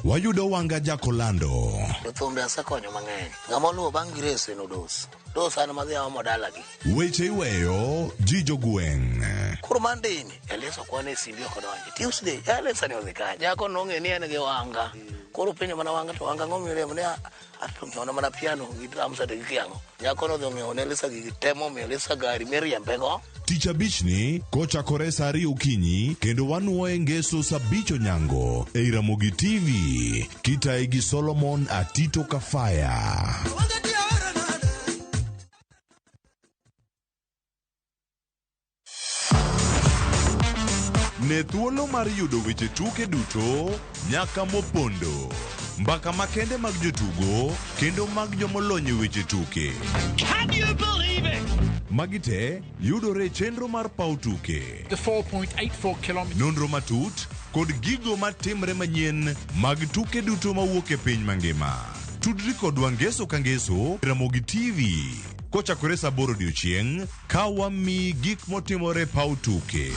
Speaker 32: Wayudo Wanga Jakolando.
Speaker 33: Jothumbe asekonyo mang'eny. Ng'ama oluwo bang' Grace en Odos. Dos an madhi aomo dalagi.
Speaker 32: Weche iweyo ji jogweng'.
Speaker 33: Koro Monday ni, Elisa kwane e simbi ok odonji. Tuesday, Elisa ni odhi kanye? Nyako nong'e ni en gi Wanga. Koro penjo mana Wanga to Wanga ng'o miremo ni ato ng'iewo mana piano gi drums ati gi kiang'o. Nyako nodhi ong'iewo ne Elisa gigi te momiyo Elisa gari miriembego.
Speaker 32: Tich abichni kochakore saa 2 okinyi kendo wanuoye ngeso saa 5 onyango ei Ramogi TV kitaye gi Solomon Atito Kafaya. Ne thuolo mar yudo weche tuke duto nyaka mopondo, mbaka makende mag jotugo kendo mag jomolony e weche tuke.
Speaker 34: Can you believe it?
Speaker 32: Magi te yudore e chenro mar paw tuke.
Speaker 34: The 4.84 kilometers.
Speaker 32: Nonro matut kod gigo matimre manyien mag tuke duto mawuok e piny mangima. Tudri kodwa ngeso ka ngeso Ramogi TV kochakore saa 8 odiochieng' ka wamiyi gik motimore e paw tuke.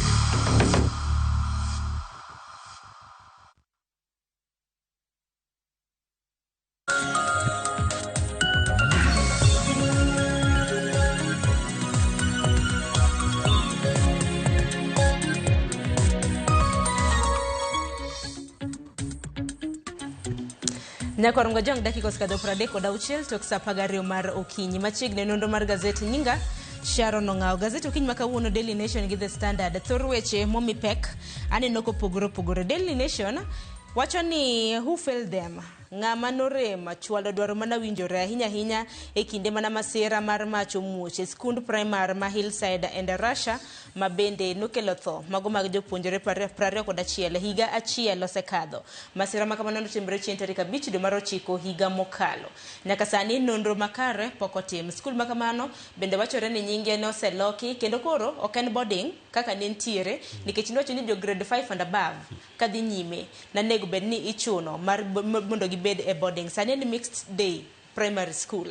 Speaker 1: Nyakwar Ngojong dakika osekadho 36 tok saa 12 mar okinyi. Machiegni nonro mar gazet nyinga Sharon Ong'awo. Gazet okinyi ma kawuono Daily Nation gi The Standard. Thor weche momi pek aneno kopogore opogore. Daily Nation wacho ni who failed them? Ng'ama norem chwalo dwaro mana winjore ahinya ahinya e kinde mana masira mar mach omuoch e skund primar ma Hillside and Russia ma bende nokelo tho mago mag jopuonjre 21 higa achiel osekadho. Masira ma kamano notimore chieng' tarik 5 dwe mar 9 higa mokalo. Nyaka sani nonro makare pok otim. Skul ma kamano bende wachore ni nyinge ne oseloki kendo koro ok en boarding kaka ne nitiere nikech niwacho ni jo grade 5 and above kadhi nyime nanego bed ni ichuno mar mondo gibed e boarding. Sani en mixed day primary school.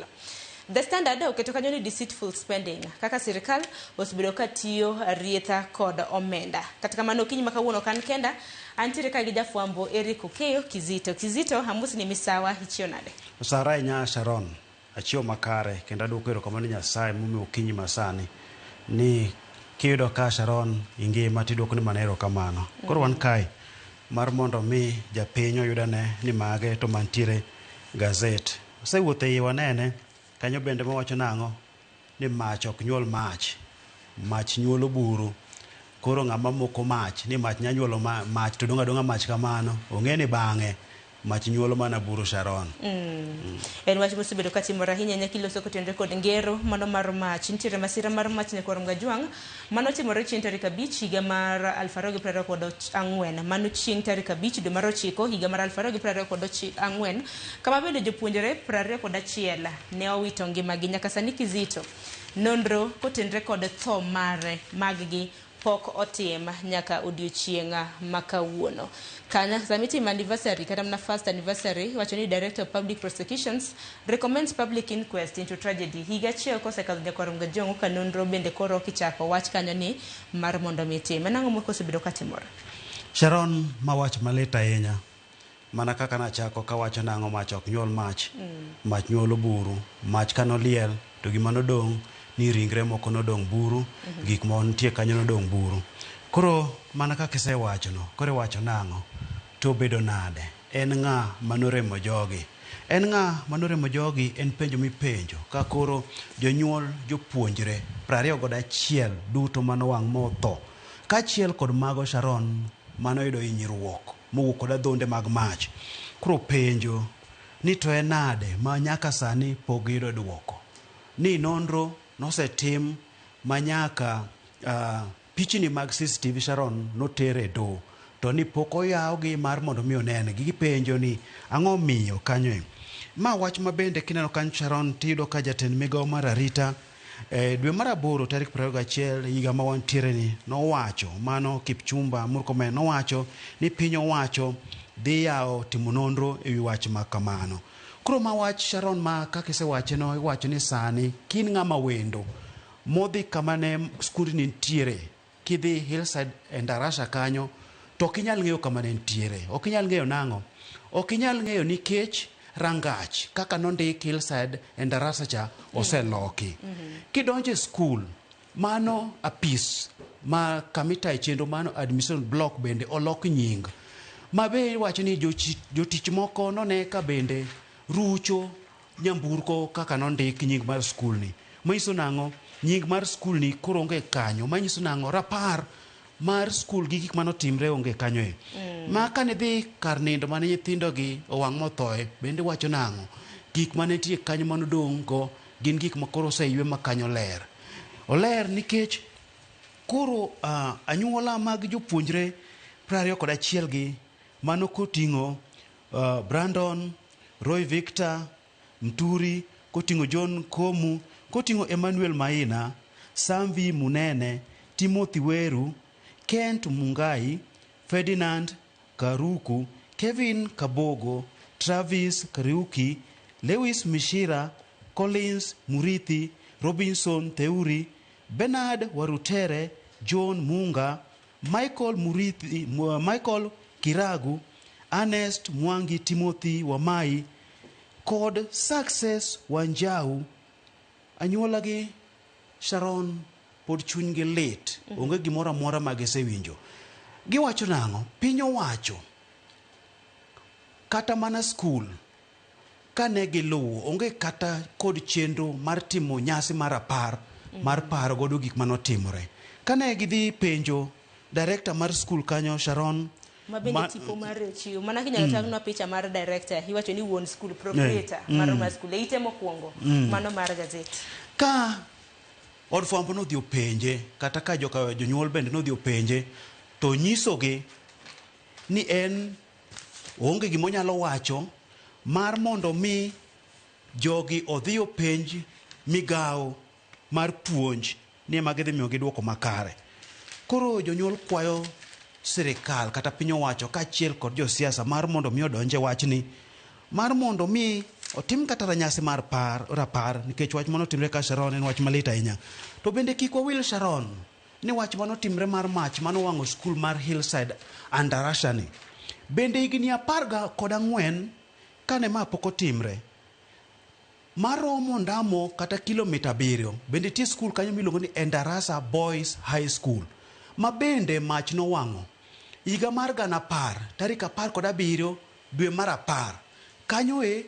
Speaker 1: The Standard oketo kanyo ni deceitful spending kaka sirikal osebedo ka tiyo rietha kod omenda. Kata kamano okinyi ma kawuono kan kenda antiere ka gi jafwambo Eric Okeyo Kizito. Kizito, amosi ni misawa ichiew nade?
Speaker 2: Sara ahinya Sharon, achiew makare kendo aduoko erokamano ne Nyasaye momiyo okinyi masani ni kiyudo ka Sharon ingima tiduoko ni mana erokamano. Koro wan kae mar mondo mi japiny oyudane ni mage to mantiere gazet. Osewuotho e iye wanene kanyo bende mawacho nang'o ni mach ok nyuol mach, mach nyuolo buru. Koro ng'ama moko mach ni mach nya nyuolo mach to dong' adong'a mach kamano ong'e ni bang'e mach nyuolo mana buru Sharon.
Speaker 1: En wach mosebedo katimore ahinya ahinya kiloso kotenore kod ngero mano mar mach. Nitiere masira mar mach nyakwar Mgajwang' mano timore chieng' tarik 5 higa mar 2024. Mano chieng' tarik 5 dwe mar 9 higa mar 2024 kama bende jopuonjre 21 ne owito ngimagi. Nyaka sani Kizito, nonro kotenore kod tho mare maggi pok otim nyaka odiochieng' ma kawuono. Kanya sama itimo anniversary kata mana first anniversary wacho ni Director of Public Prosecutions recommends public inquest into tragedy. Higa achiel kosekadho nyakwar Mgajwang' ka nonro bende koro kichako wach kanyo ni mar mondo mi tim. En ang'o mosebedo katimore?
Speaker 2: Sharon, ma wach malit ahinya. Mana kaka nachako kawacho nang'o mach ok nyuol mach, mach nyuolo buru. Mach kanoliel to gima nodong' ni ringre moko nodong' buru, gik ma nitie kanyo nodong' buru. Koro mana kaka isewachono, koro iwacho nang'o? To obedo nade? En ng'a manoremo jogi? En ng'a manoremo jogi? En penjo mipenjo ka koro jonyuol jopuonjre 21 duto manowang' motho. Kaachiel kod mago Sharon manoyudo hinyruok mowuok kod adhonde mag mach. Koro penjo ni to en nade ma nyaka sani pok giyudo duoko? Ni nonro nosetim ma nyaka pichni mag CCTV Sharon noter e doho to ni pok oyawgi mar mondo mi onengi. Gipenjo ni ang'o miyo kanyo e. Ma wach ma bende kineno kanyo Sharon tiyudo ka jatend migawo mar arita dwe mar 8 tarik 21 higa ma wantiere ni nowacho mano Kipchumba Murkomen nowacho ni piny owacho dhi yawo timo nonro e wi wach ma kamano. Koro ma wach Sharon ma kaka isewache no iwacho ni sani kin ng'ama wendo modhi kama ne skundni nitiere kidhi Hillside e Ndarasha kanyo to ok inyal ng'eyo kama ne nitiere. Ok inyal ng'eyo nang'o? Ok inyal ng'eyo nikech rangach kaka nondik Hillside e Ndarasha cha oseloki. Kidonjo e skul, mano apis ma kamitaye chenro mano administration block bende olok nying. Ma be iwacho ni jotich moko none ka bende rucho nyamburko kaka nondik nying mar skul ni. Manyiso nang'o? Nying mar skul ni koro onge kanyo. Manyiso nang'o? Rapar mar skul gi gik manotimre onge kanyo e. Ma kane dhi kar nindo mane nyithindo gi owang' mothoe, bende wacho nang'o? Gik mane nitie kanyo manodong' go gin gik ma koro oseywe ma kanyo ler. Oler nikech koro anyuola mag jopuonjre 21 gi mano koting'o Brandon, Roy Victor, Mturi, koting'o John Komu, koting'o Emmanuel Maina, Samvi Munene, Timothy Weru, Kent Mungai, Ferdinand Karuku, Kevin Kabogo, Travis Kariuki, Lewis Mishira, Collins Murithi, Robinson Theuri, Bernard Warutere, John Munga, Michael Murithi, Michael Kiragu, Ernest Mwangi, Timothy Wamai kod Success Wanjau. Anyuola gi Sharon pod chunygi lit, onge gimoro amora ma gisewinjo. Giwacho nang'o? Piny owacho kata mana skul Kane giluwo, onge kata kod chenro mar timo nyasi mar rapar mar paro godo gik manotimore. Kane gidhi penjo director mar skul kanyo Sharon
Speaker 1: ma bende tipo mar chiwo mana kinyalo tang'nwa picha mar director iwacho ni wuon skul proprietor mar mar skul e ite mokwongo mano mar gazet.
Speaker 2: Ka od fwambo nodhi openje kata ka joka jonyuol bende nodhi openje to nyisogi ni en onge gimonyalo wacho mar mondo mi jogi odhi openj migawo mar puonj ni ema gidhi miyogi duoko makare. Koro jonyuol kwayo sirikal kata piny owacho kaachiel kod josiasa mar mondo mi odonje wachni mar mondo mi otim kata ranyasi mar par rapar nikech wach manotimre ka Sharon en wach malit ahinya. To bende kik wawil Sharon ni wach manotimre mar mach manowang'o skul mar Hillside Andarasha ni. Bende higni 14 kane ma pok otimre maromo ndamo kata kilomita 7 bende nitie skul kanyo miluongo ni Endarasa Boys High School ma bende mach nowang'o higa mar 10,000 tarik 17 dwe mar 10 kanyo e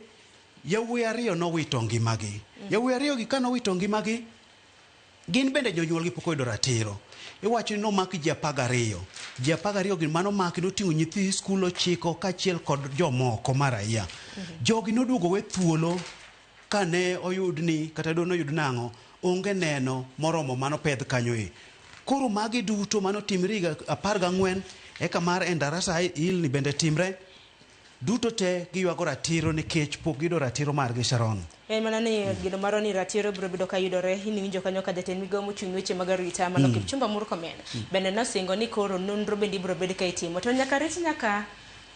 Speaker 2: yawuoyi 2 nowito ngimagi. Yawuoyi 2 gi kanowito ngimagi gin bende jonyuolgi pok oyudo ratiro. Iwacho ni nomaki ji 12. Ji 12 gi manomaki noting'o nyithi skul 9 kaachiel kod jomoko mar raia. Jogi noduogo we thuolo kane oyud ni kata dono oyud nang'o onge neno moromo mano pedh kanyo e. Koro magi duto manotimre higa 14 eka mar Endarasa Hill ni bende timre duto te giywago ratiro nikech pok giyudo ratiro margi Sharon.
Speaker 1: En mana ni geno marwa ni ratiro biro bedo ka yudore iniwinjo kanyo ka jatend migawo mochung' weche mag arita mano Kipchumba Murkomen bende nosingo ni koro nonro bende ibiro bed ka itimo to nyaka rit nyaka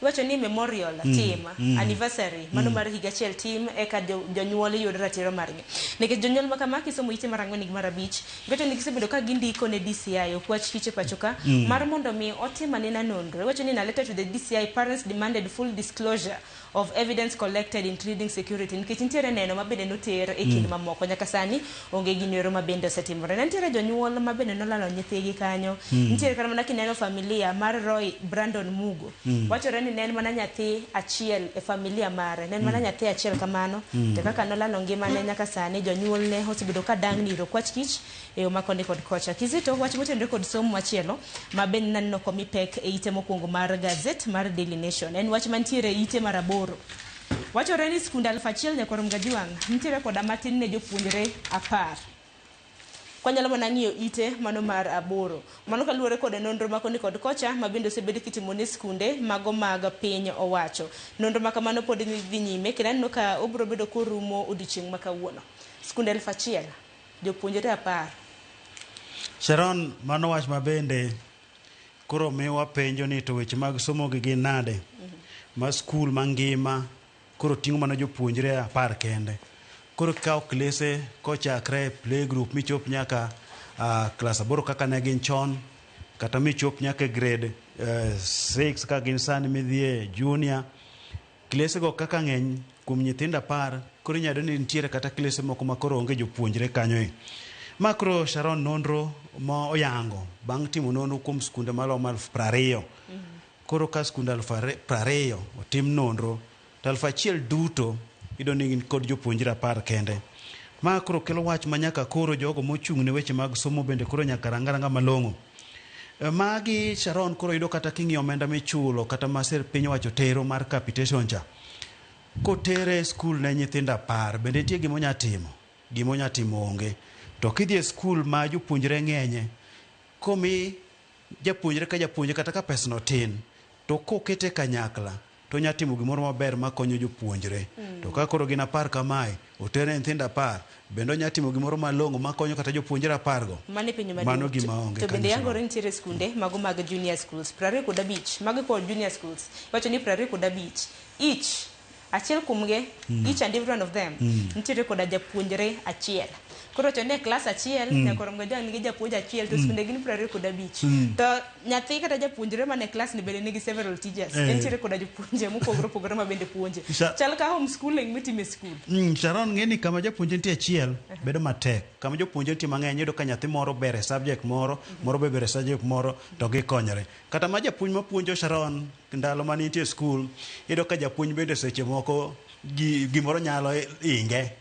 Speaker 1: iwacho ni memorial tim anniversary mano mar higa achiel tim eka jonyuol yud ratiro margi nikech jonyuol ma kama kisomo ite mar 4 gi mar 5 iwacho ni gisebedo ka gindiko ne DCI okwach kiche pacho ka mar mondo mi otim anena nonro. Iwacho ni in a letter to the DCI parents demanded full disclosure of evidence collected including security nikech nitiere neno ma bende noter e kind mamoko nyaka sani onge gino ma bende osetimore. Nitiere jonyuol ma bende nolalo nyithigi kanyo. Nitiere kata mana kineno familia mar Roy Brandon Mugo. Wachore ni ne en mana nyathi achiel e familia mare, ne en mana nyathi achiel kamano. To kaka nolalo ngimane nyaka sani jonyuol ne osebedo ka dang'ni ir okwach kich e yo ma koni kod kocha. Kizito wach motenore kod somo machielo ma bende naneno komi pek e ite mokwongo mar gazet mar Daily Nation en wach mantiere e ite mar 8. Wachore ni skunde 1000 nyakwar Mgajiwang' nitiere koda matin ne jopuonjre 10. Kwanyalo mana ng'iyo ite mano mar 8. Mano kaluwore kod nonro ma koni kod kocha ma bende osebed kitimo ne skunde mago mag piny owacho. Nonro ma kamano pod dhi nyime kendo aneno ka obiro bedo korumo odiochieng' ma kawuono. Skunde 1000 jopuonjre 10.
Speaker 2: Sharon, mano wach ma bende koro miwa penjo ni to weche mag somo gi gin nade? Ma skul mangima koro ting'o mana jopuonjre 10 kende. Koro kikawo klese kochakre playgroup michop nyaka klas 8 kaka ne gin chon kata michop nyaka grade 6 ka gin sani midhie junior. Klese go kaka ng'eny kuom nyithindo 10 koro inyalo yudo ni nitiere kata klese moko ma koro onge jopuonjre kanyo e. Ma koro Sharon nonro ma oyango bang' timo nonro kuom skunde malomo 20,000. Koro ka skunde 20,000 otim nonro to 1000 duto iyudo ni gin kod jopuonjre 10 kende. Ma koro kelo wach ma nyaka koro jogo mochung' ne weche mag somo bende koro nyaka rang aranga malong'o. Magi Sharon koro yudo kata king'iyo omenda michulo kata ma piny owacho tero mar capitation cha. Kotere e skul ne nyithindo 10 bende nitie gima onya timo? Gima onya timo onge. To kidhi e skul ma jopuonjre ng'enye, komi japuonjre ka japuonjre kata ka pesno tin, to kokete kanyakla to onya timo gimoro maber makonyo jopuonjre. To ka koro gin 10 kamae, otere nyithindo 10, bende onya timo gimoro malong'o makonyo kata jopuonjre 10 go.
Speaker 1: Mano e penjo
Speaker 2: Mano
Speaker 1: maduong'.
Speaker 2: gima onge
Speaker 1: To bende
Speaker 2: kanyo.
Speaker 1: yangore nitiere skunde mago mag junior schools 25 mago kod junior schools iwacho ni 25 each achiel kuomgi each and every one of them nitiere koda japuonjre achiel. Koro wacho ni e klas achiel nyaka orom ga nigi japuonj achiel to skunde gin 25. To nyathi kata japuonjre man e klas ni bende nigi several teachers. Entiere koda jopuonje mopogore opogore ma bende puonje. Chal ka homeschooling mitimo e skul.
Speaker 2: Sharon ng'e ni kama japuonj nitie achiel bedo matek. Kama jopuonje nitie mang'eny iyudo ka nyathi moro ber e subject moro, moro be ber e subject moro to gikonyore. Kata ma japuonj mapuonjo Sharon ndalo mane intie e skul, iyudo ka japuonj bende seche moko gimoro nyalo inge.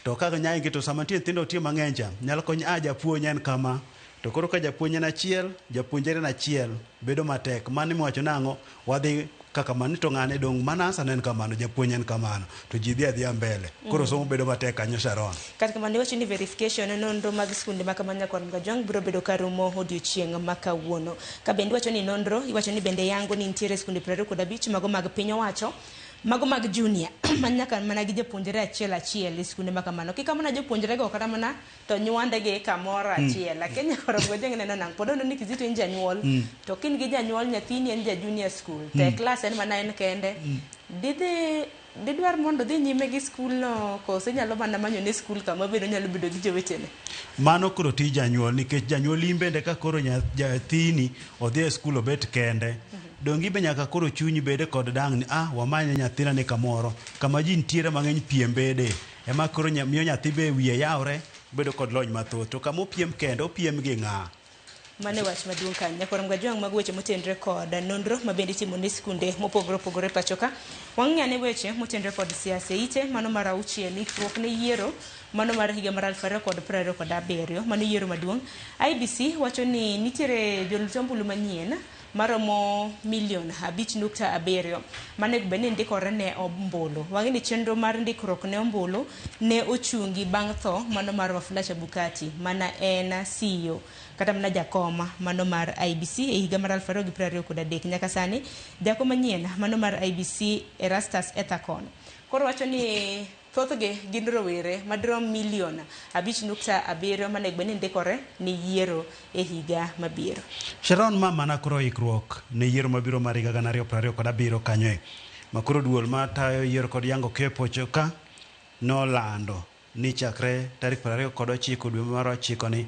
Speaker 2: To kaka nya inge to sama nitie nyithindo nitie mang'eny cha, nyalo konyo a japuonj en kama. To koro ka japuonj en achiel, japuonjre en achiel, bedo matek. Mano miwacho nang'o, wadhi kaka mano to ng'ane dong' mana answer ne en kamano, japuonj en kamano. To ji dhi adhiya mbele. Koro somo bedo matek kanyo Sharon.
Speaker 1: Kata kamano iwacho ni verification nonro mag skunde ma kama Nyakwar Mgajwang' biro bedo ka rumo odiochieng' ma kawuono. Ka bende iwacho ni nonro, iwacho ni bende yango ni nitiere skunde 25 mago mag piny owacho, mago mag junior ma nyaka mana gi japuonjre achiel achiel e skunde ma kamano. Kik mana jopuonjre go kata mana to nywande gi kamoro achiel. Lakini Nyakwar Mgajwang' neno nang' pod ono ni Kizito in janyuol to kin gi janyuol nyathini en ja junior school to e klas en mana en kende. Didhi didwar mondo dhi nyime gi skul no koso inyalo mana manyo ne skul kama bende onyalo bedo gi jowetene?
Speaker 2: Mano koro tij janyuol nikech janyuol in bende ka koro nyathini odhi e skul obet kende. Donge ibe nyaka koro chunyi bede kod dang' ni ah wamanye nyathina ni kamoro kama ji nitiere mang'eny piem bede ema koro miyo nyathi be wiye yawre bedo kod lony mathoth to kama opiem kende opiem gi ng'a?
Speaker 1: Mano e wach maduong' kanyo. Nyakwar Mgajwang' mago weche motenre kod nonro ma bende itimo ne skunde mopogore opogore pacho ka. Wang'i ane weche motenre kod siasa e ite mano mar auchiel ikruok ne yiero mano mar higa mar 2027 mano yiero maduong'. IEBC wacho ni nitiere jolut ombulu manyien maromo milion 5.7 manego bed ni ndikore ne ombulu. Wang'e ni chenro mar ndikruok ne ombulu ne ochungi bang' tho mano mar Wafula Chebukati mana en CEO kata mana jakoma mano mar IEBC e higa mar 2023. Nyaka sani jakom manyien mano mar IEBC Erastus Ethakon koro wacho ni thothgi gin rowere madirom milion 5.7 manego bed ni ndikore ne yiero e higa mabiro.
Speaker 2: Sharon ma mana koro ikruok ne yiero mabiro mar higa 2027 kanyo e. Ma koro duol matayo yiero kod yango keyo pacho ka nolando ni chakre tarik 29 dwe mar ochiko ni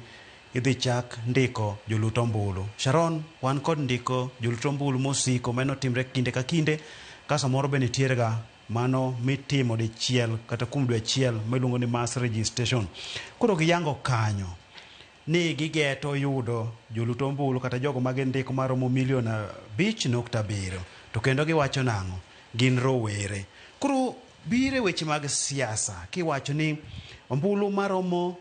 Speaker 2: idhi chak ndiko jolut ombulu. Sharon, wan kod ndiko jolut ombulu mosiko mano timre kinde ka kinde ka samoro be nitiere ga mano mitimo dichiel kata kuom dwe achiel miluongo ni mass registration. Koro giyango kanyo ni gigeto yudo jolut ombulu kata jogo ma gindiko maromo milion 5.7 to kendo giwacho nang'o gin rowere. Koro bire weche mag siasa kiwacho ni ombulu maromo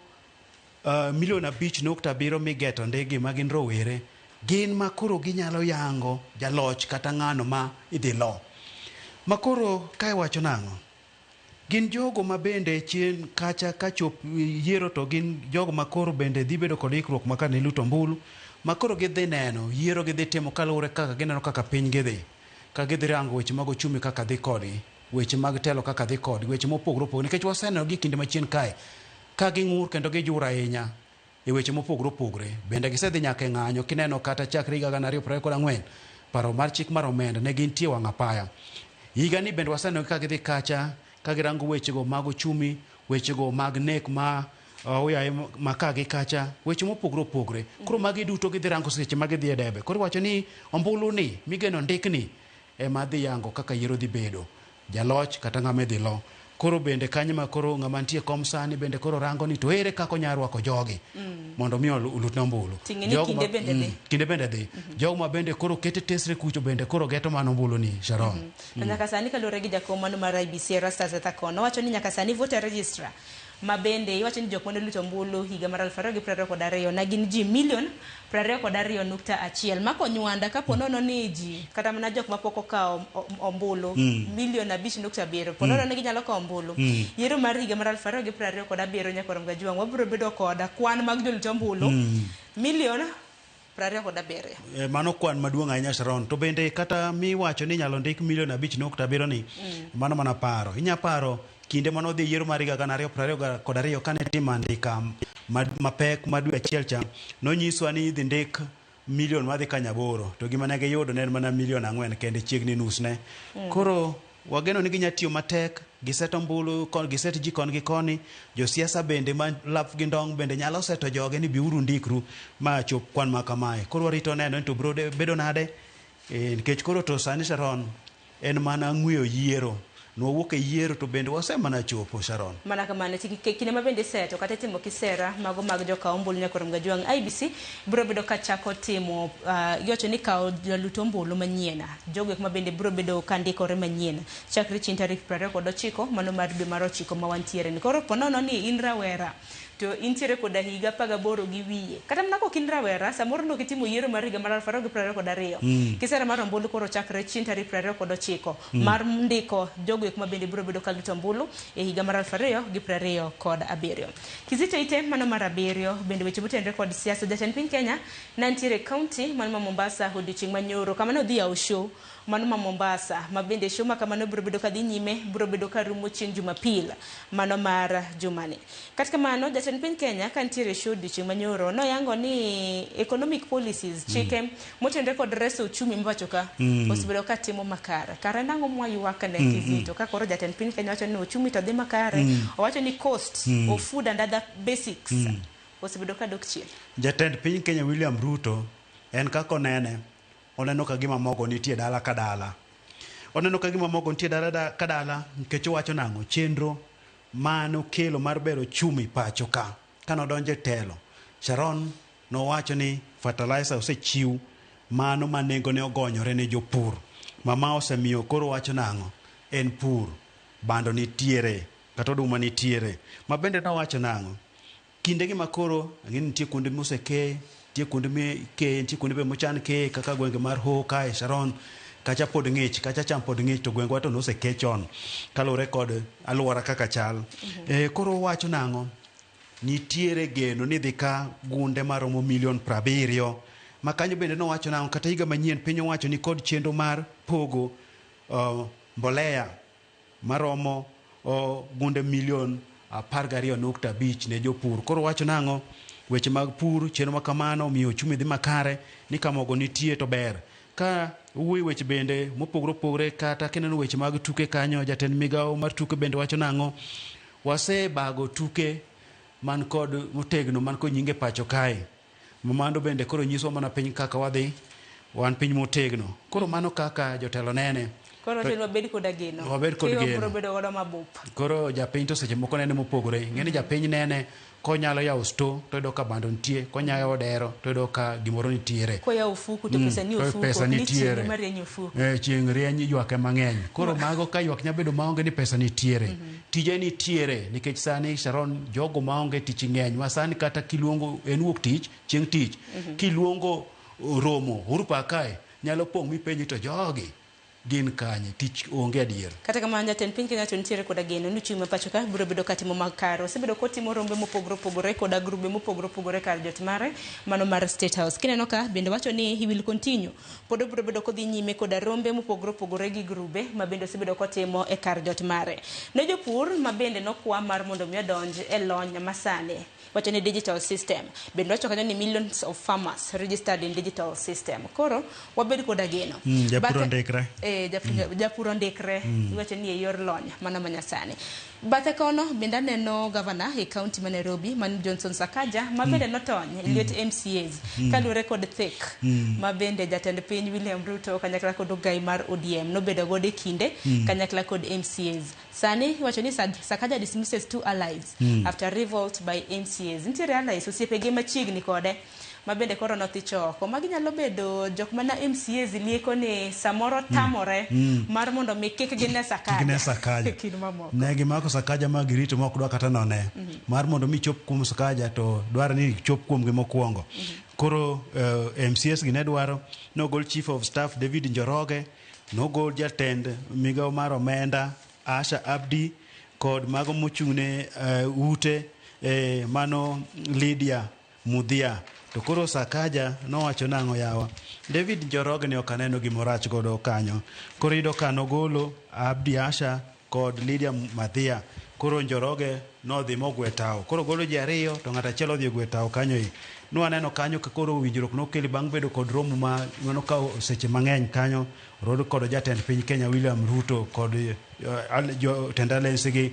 Speaker 2: milion 5.7 migeto ndigi ma gin rowere gin ma koro ginyalo yango jaloch kata ng'ano ma idhi lo. Ma koro ka iwacho nang'o? Gin jogo ma bende chien kacha kachop yiero to gin jogo ma koro bende dhi bedo kod ikruok ma kane luto ombulu ma koro gidhi neno yiero gidhi timo kaluwore kaka gineno kaka piny gidhi. Ka gidhi rango weche mag ochumi kaka dhi kodgi, weche mag telo kaka dhi kodgi, weche mopogore opogore nikech waseneno gi kinde machien kae ka ging'ur kendo gijur ahinya e weche mopogore opogore. Bende gisedhi nyaka e ng'anyo kineno kata chakre higa 2024 paro mar chik mar omenda ne gintie wang' apaya. Higa ni bende waseneno ka gidhi kacha ka girango wechego mag ochumi, wechego mag nek ma oyaye ma ka gi kacha, weche mopogore opogore. Koro magi duto gidhi rango seche ma gidhi e debe. Koro iwacho ni ombulu ni migeno ndikni ema dhi yango kaka yiero dhi bedo. Jaloch kata ng'ama idhi lo. Koro bende kanyo ma koro ng'ama nitie kom sani bende koro rango ni to ere kaka onyalo rwako jogi mondo mi olutne ombulu.
Speaker 1: Ting'e ni kinde bende dhi.
Speaker 2: Kinde bende dhi. Jogo ma bende koro kete tesre kucho bende koro geto mana ombulu ni Sharon.
Speaker 1: To nyaka sani kaluwore gi jakom mano mar IEBC Erastus Ethakon owacho ni nyaka sani voter registrar ma bende iwacho ni jok mane oluto ombulu higa mar 2022 ne gin ji milion 22.1 mako nywanda kapo nono ni ji kata mana jok mapok okawo ombulu milion 5.7 po nono ni ginyalo kawo ombulu yiero mar higa mar 2027 Nyakwar Mgajwang' wabiro bedo kod kwan mag jolut ombulu milion 27.
Speaker 2: Mano kwan maduong' ahinya Sharon. To bende kata miwacho ni inyalo ndik milion 5.7 ni mano mana paro. Inya paro kinde mane odhi yiero mar higa 2022 kane itimo andika mapek ma dwe achiel cha nonyiswa ni idhi ndik milion madhi kanyo 8 to gima ne giyudo ne en mana milion 4 kende chiegni nus ne. Koro Wageno ni ginya tiyo matek, giseto ombulu, giset ji kon gi koni. Josiasa bende ma lap gi ndong' bende nyalo seto joge ni biuru ndikru ma chop kwan ma kamae. Koro warito neno ni to biro bedo nade, nikech koro to sani Sharon en mana ng'weyo yiero. Nwawuok e yiero to bende wasemana chopo Sharon.
Speaker 1: Mana kamano, kinde ma bende iseto kata itimo kisera mago mag jokaw ombulu nyaka rom gajwang' IEBC biro bedo ka chako timo iwacho ni kawo jalut ombulu manyien, jogo ma bende biro bedo ka ndikore manyien chakre chieng' tarik 29 mano mar dwe mar 9 ma wantiere ni. Koro po nono ni in rawera to intiere koda higa 18 gi wiye, kata mana kok in rawera samoro nok itimo yiero mar higa mar 2022. Kisera mar ombulu koro chakre chieng' tarik 29 mar ndiko jogo eko ma bende biro bedo ka luto ombulu e higa mar 2027. Kizito ite mano mar 7 bende weche motenore kod siasa. Jatend piny Kenya nantiere e kaunti mano ma Mombasa odiochieng' manyoro kama nodhi yawo show mano ma Mombasa, ma bende show ma kamano biro bedo kadhi nyime, biro bedo ka rumo chieng' Jumapil mano mar jumani. Kata kamano jatend piny Kenya ka nitiere show odiochieng' manyoro noyango ni economic policies, chike motenore kod reso uchumi ma pacho ka osebedo ka timo makare. Kare nang'o mwaywak ne Kizito ka koro jatend piny Kenya wacho ni uchumi to dhi makare, owacho ni cost of food and other basics osebedo ka dok chien.
Speaker 2: Jatend piny Kenya William Ruto en kaka onene, oneno ka gima mogo nitie dala ka dala. Oneno ka gima mogo nitie dala ka dala nikech owacho nang'o, chenro manokelo mar bero uchumi pacho ka kanodonjo e telo. Sharon nowacho ni fertilizer osechiw mano ma nengone ogonyore ne jopur. Mama osemiyo koro wacho nang'o, en pur, bando nitiere kata oduma nitiere. Ma bende nowacho nang'o, kindegi ma koro ang'e ni nitie kuonde mosekeye, nitie kuonde mikeye, nitie kuonde be mochan keye kaka gwenge mar Hoho kae Sharon, kacha pod ng'ich, kacha cham pod ng'ich to gwengwa to noseke chon kaluwore kod alwora kaka chal. Koro wacho nang'o, nitiere geno ni dhi ka gunde maromo milion 70. Ma kanyo bende nowacho nang'o, kata higa manyien piny owacho ni kod chenro mar pogo mbolea maromo gunde milion 12.5 ne jopur. Koro wacho nang'o, weche mag pur, chenro ma kamano miyo uchumi dhi makare, ni ka mogo nitie to ber. Ka wuoyo weche bende mopogore opogore, kata kineno weche mag tuke kanyo, jatend migawo mar tuke bende wacho nang'o, wasebago tuke man kod motegno man kod nyinge pacho kae. Mano bende koro nyiso mana piny kaka wadhi, wan piny motegno. Koro mano kaka jotelo nene.
Speaker 1: Koro to wabed koda geno.
Speaker 2: Wabed kod geno.
Speaker 1: Biro bedo godo mabup.
Speaker 2: Koro japiny to seche moko nene mopogore. Ng'eni japiny nene konyalo yawo store to yudo ka bando nitie, konyalo yawo dero to yudo ka gimoro nitiere.
Speaker 1: Koyawo ofuku to pesa ni ofuku,
Speaker 2: pesa nitiere.
Speaker 1: Chieng' marieny ofuku.
Speaker 2: Chieng' rieny ywak ema ng'eny. Koro mago ka ywak nyalo bedo maonge ni pesa nitiere. Tije nitiere nikech sani Sharon jogo maonge tich ng'eny. Ma sani kata kiluongo en wuok tich, chieng' tich. Kiluongo romo Uhuru Park kae nyalo pong' mipenji to jogi gin kanye, tich onge adier.
Speaker 1: Kata kamano jatend piny Kenya to nitiere koda geno ni uchumi ma pacho ka biro bedo katimo makare. Osebedo kotimo rombe mopogore opogore koda grube mopogore opogore kar jot mare mano mar State House. Kineno ka bende wacho ni he will continue. Pod obiro bedo kodhi nyime koda rombe mopogore opogore gi grube ma bende osebedo kotimo e kar jot mare. Ne jopur ma bende nokwa mar mondo mi odonj e lony masani. Wacho ni digital system. Bende wacho kanyo ni millions of farmers registered in digital system. Koro wabed koda geno.
Speaker 2: Japur ondikre.
Speaker 1: Japur ondikre. Iwacho ni e yor lony mano manyasani. Bathe kono bende aneno governor e county ma Nairobi man Johnson Sakaja ma bende notony e liet MCAs kaluwore kod thek ma bende jatend piny William Ruto kanyakla kod ogai mar ODM nobedo godo e kinde kanyakla kod MCAs. Sani iwacho ni Sakaja dismisses 2 allies after revolt by MCAs. Nitiere allies osiepege machiegni kode ma bende koro nothi choko. Magi nyalo bedo jok mana MCAs lieko ni samoro tamore mar mondo mi kik gine Sakaja.
Speaker 2: Kik gine Sakaja.
Speaker 1: Kind mamoko.
Speaker 2: Ne gimako Sakaja ma girito ma ok dwa kata none. Mar mondo mi chop kuom Sakaja to dwaro ni chop kuomgi mokwongo. Koro MCAs gi ne dwaro nogol Chief of Staff David Njoroge, nogol jatend migawo mar omenda Asha Abdi kod mago mochung'ne ute mano Lydia Mudhia. To koro Sakaja nowacho nang'o yawa, David Njoroge ne ok aneno gimorach godo kanyo. Koro iyudo ka nogolo Abdi Asha kod Lydia Mathia. Koro Njoroge nodhi mogwe tao. Koro golo ji ariyo to ng'at achiel odhi ogwe tao kanyo. Nwaneno kanyo ka koro winjruok nokeli bang' bedo kod romo ma manokawo seche mang'eny kanyo rod kod jatend piny Kenya William Ruto kod jotend alliance gi.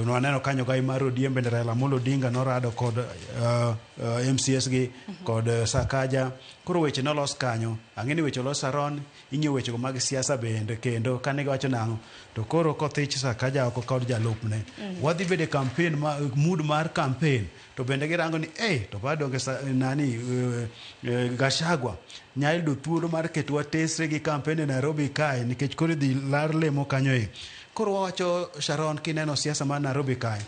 Speaker 2: Nwaneno kanyo gai mar ODM bende Raila Amolo Odinga norado kod MCS gi kod Sakaja. Koro weche nolos kanyo. Ang'e ni weche olos Sharon, ing'iyo wechego mag siasa bende kendo kane giwacho nang'o to koro kothich Sakaja oko kod jalupne. Wadhi bedo e campaign ma, mood mar campaign to bende girango ni eh to ba donge nani Gachagua nyalo yudo thuolo mar ketowa tesre gi campaign e Nairobi kae nikech koro idhi lar lemo kanyo e. Koro wawacho Sharon kineno siasa mar Nairobi kae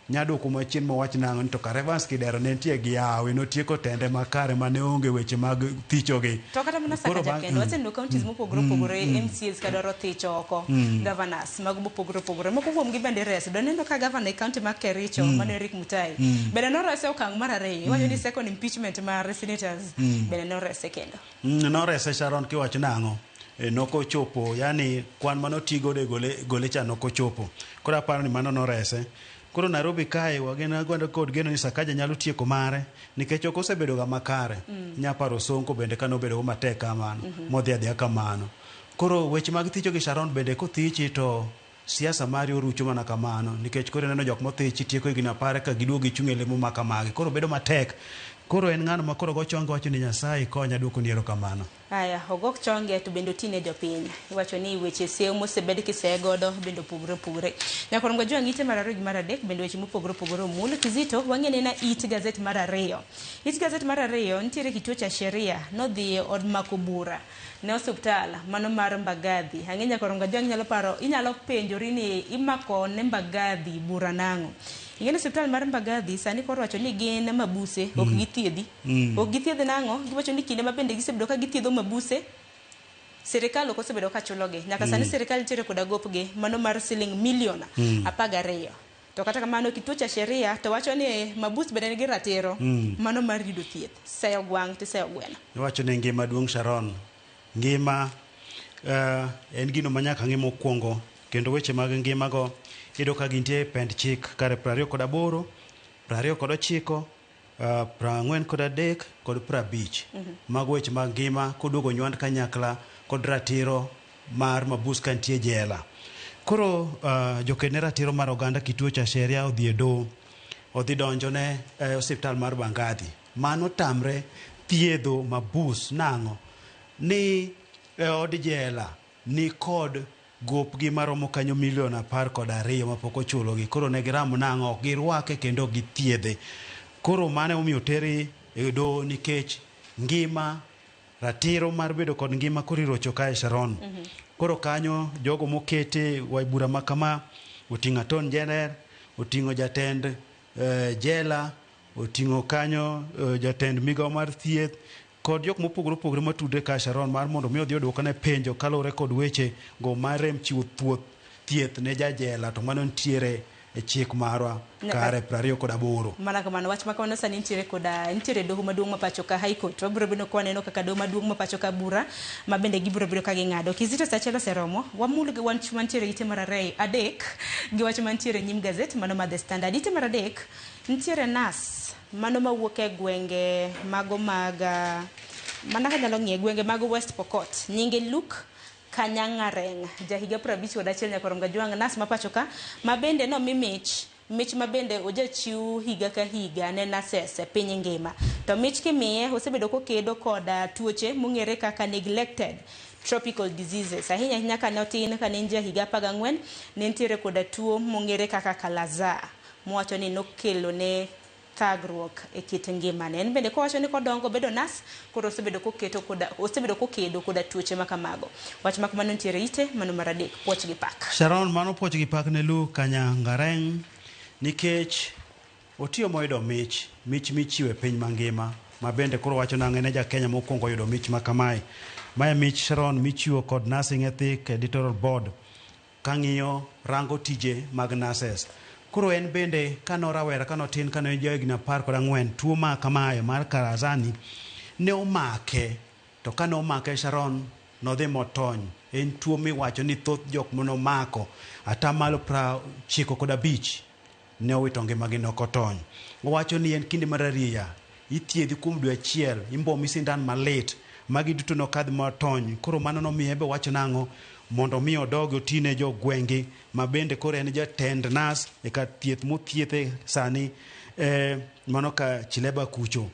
Speaker 2: nyaduoko machien mawach nang'o ni to kare Evans Kidero ne nitie gi yawe notieko tende makare mane onge weche mag thichogi.
Speaker 1: To kata mana
Speaker 2: Koro
Speaker 1: Sakaja kendo waseneno counties mopogore opogore MCAs ka dwaro thicho oko governors mago mopogore opogore moko kuomgi bende ireso. Doneno ka governor e county mar Kericho mano Eric Mutai bende norese okang' mar ariyo iwacho ni second impeachment mar senators bende norese kendo.
Speaker 2: Norese Sharon kiwacho nang'o nokochopo yani kwan manotigodo e gole cha nokochopo. Koro aparo ni mano norese. Koro Nairobi kae wageno agwando kod geno ni Sakaja nyalo tieko mare nikech ok osebedo ga makare. Nyaparo Sonko bende kane obedo go matek kamano modhi adhiya kamano. Koro weche mag thicho gi Sharon bende kothichi to siasa mari orucho mana kamano nikech koro ineno jok mothichi tieko higni 10 ka giduogo gichung' e lemo ma kamagi. Koro bedo matek. Koro en ng'ano ma koro go chonge wacho ni Nyasaye konya duoko ni erokamano.
Speaker 1: Aya, ogok chonge to bende otine jopiny. Iwacho ni weche seyo mosebed kiseye godo bende opogore opogore. Nyaka orom gajwang' ite mar 2 gi mar 3 bende weche mopogore opogore omul. Kizito wang'e nena it gazet mar 2. It gazet mar 2 nitiere kituo cha sheria nodhi e od mako bura ne osuptal mano mar Mbagathi. Ang'e nyaka orom gajwang' inyalo paro inyalo penjori ni imako ne Mbagathi bura nang'o. Ing'e ni osiptal mar Mbagathi sani koro wacho ni gin mabuse ok githiedhi. Ok githiedh nang'o? Giwacho ni kinde ma bende gisebedo ka githiedho mabuse sirikal ok osebedo ka chulogi. Nyaka sani sirikal nitiere koda gopgi mano mar siling milion 12. To kata kamano kituo cha sheria to wacho ni mabus bende nigi ratiro mano mar yudo thieth. Seyo gwang' tiseyo gweno.
Speaker 2: Iwacho ni ngima duong' Sharon. Ngima en gino ma nyaka ng'i mokwongo kendo weche mag ngima go iyudo ka gintie e pend chik kare 28, 29, 43 kod 50. Mago weche mag ngima koduogo nywand kanyakla kod ratiro mar mabus ka nitie jela. Koro joked ne ratiro mar oganda kituo cha sheria odhi e doho odhi donjo ne osiptal mar Mbagathi. Mano tamre thiedho mabus nang'o ni e od jela ni kod gopgi maromo kanyo milion 12 mapok ochulogi. Koro ne giramo nang'o ok girwake kendo ok githiedhe. Koro mano emomiyo oteri e doho nikech ngima ratiro mar bedo kod ngima koro irocho kae Sharon. Koro kanyo jogo mokete bura ma kama oting'o Attorney General, oting'o jatend jela, oting'o kanyo jatend migawo mar thieth kod jok mopogore opogore matudre ka Sharon mar mondo mi odhi oduokne penjo kaluwore kod weche go mar rem chiwo thieth ne jajela to mano nitiere e chik marwa kare 28.
Speaker 1: Mana kamano wach makamano sani nitiere koda nitiere doho maduong' ma pacho ka High Court. Wabiro bedo ka waneno kaka doho maduong' ma pacho ka bura ma bende gibiro bedo ka ging'ado. Kizito saa achiel oseromo. Wamul gi wach mantiere ite mar 3 gi wach mantiere nyim gazet mano mar The Standard. Ite mar 3 nitiere nas mano mawuok e gwenge mago mag mana kanyalo ng'iye gwenge mag West Pokot. Nyinge Luke Kanyangareng, jahiga 51 nyaka orom gajwang' nas ma pacho ka ma bende nomi mich ma bende ojachiw higa ka higa ne nurses e piny ngima. To mich kimiye osebedo kokedo koda tuoche mong'ere kaka neglected tropical diseases. Ahinya ahinya kane otin kane en jahiga 14 ne nitiere koda tuo mong'ere kaka kala-azar mowacho ni nokelo ne thagruok e kit ngimane. En bende kowacho ni kodongo bedo nas koro osebedo kokedo koda tuoche ma kamago. Wach ma kamano nitiere ite mano mar 3 puoch gi pak.
Speaker 2: Sharon mano puoch gi pak ne Luke Kanyangareng nikech otiyo moyudo mich michiwo e piny mangima ma bende koro wacho nang'e ne ja Kenya mokwongo yudo mich ma kamae. Mae mich Sharon michiwo kod Nursing Ethic Editorial Board kang'iyo rango tije mag nurses. Koro en bende kano rawera kano tin kano en jahigni 14 tuo ma kamae mar karazani ne omake to kane omake Sharon nodhi motony. En tuo miwacho ni thoth jok manomako 95% ne owito ngimagi nokotony. Owacho ni en kinde mar ariya Ithiedhi kuom dwe achiel, imbomi sindan malit. Magi duto nokadh matony. Koro mano nomiye be wacho nang'o mondo mi odogi otine jogweng'gi ma bende koro en jatend nas e kar thieth mothiethe sani mano ka Chileba kucho.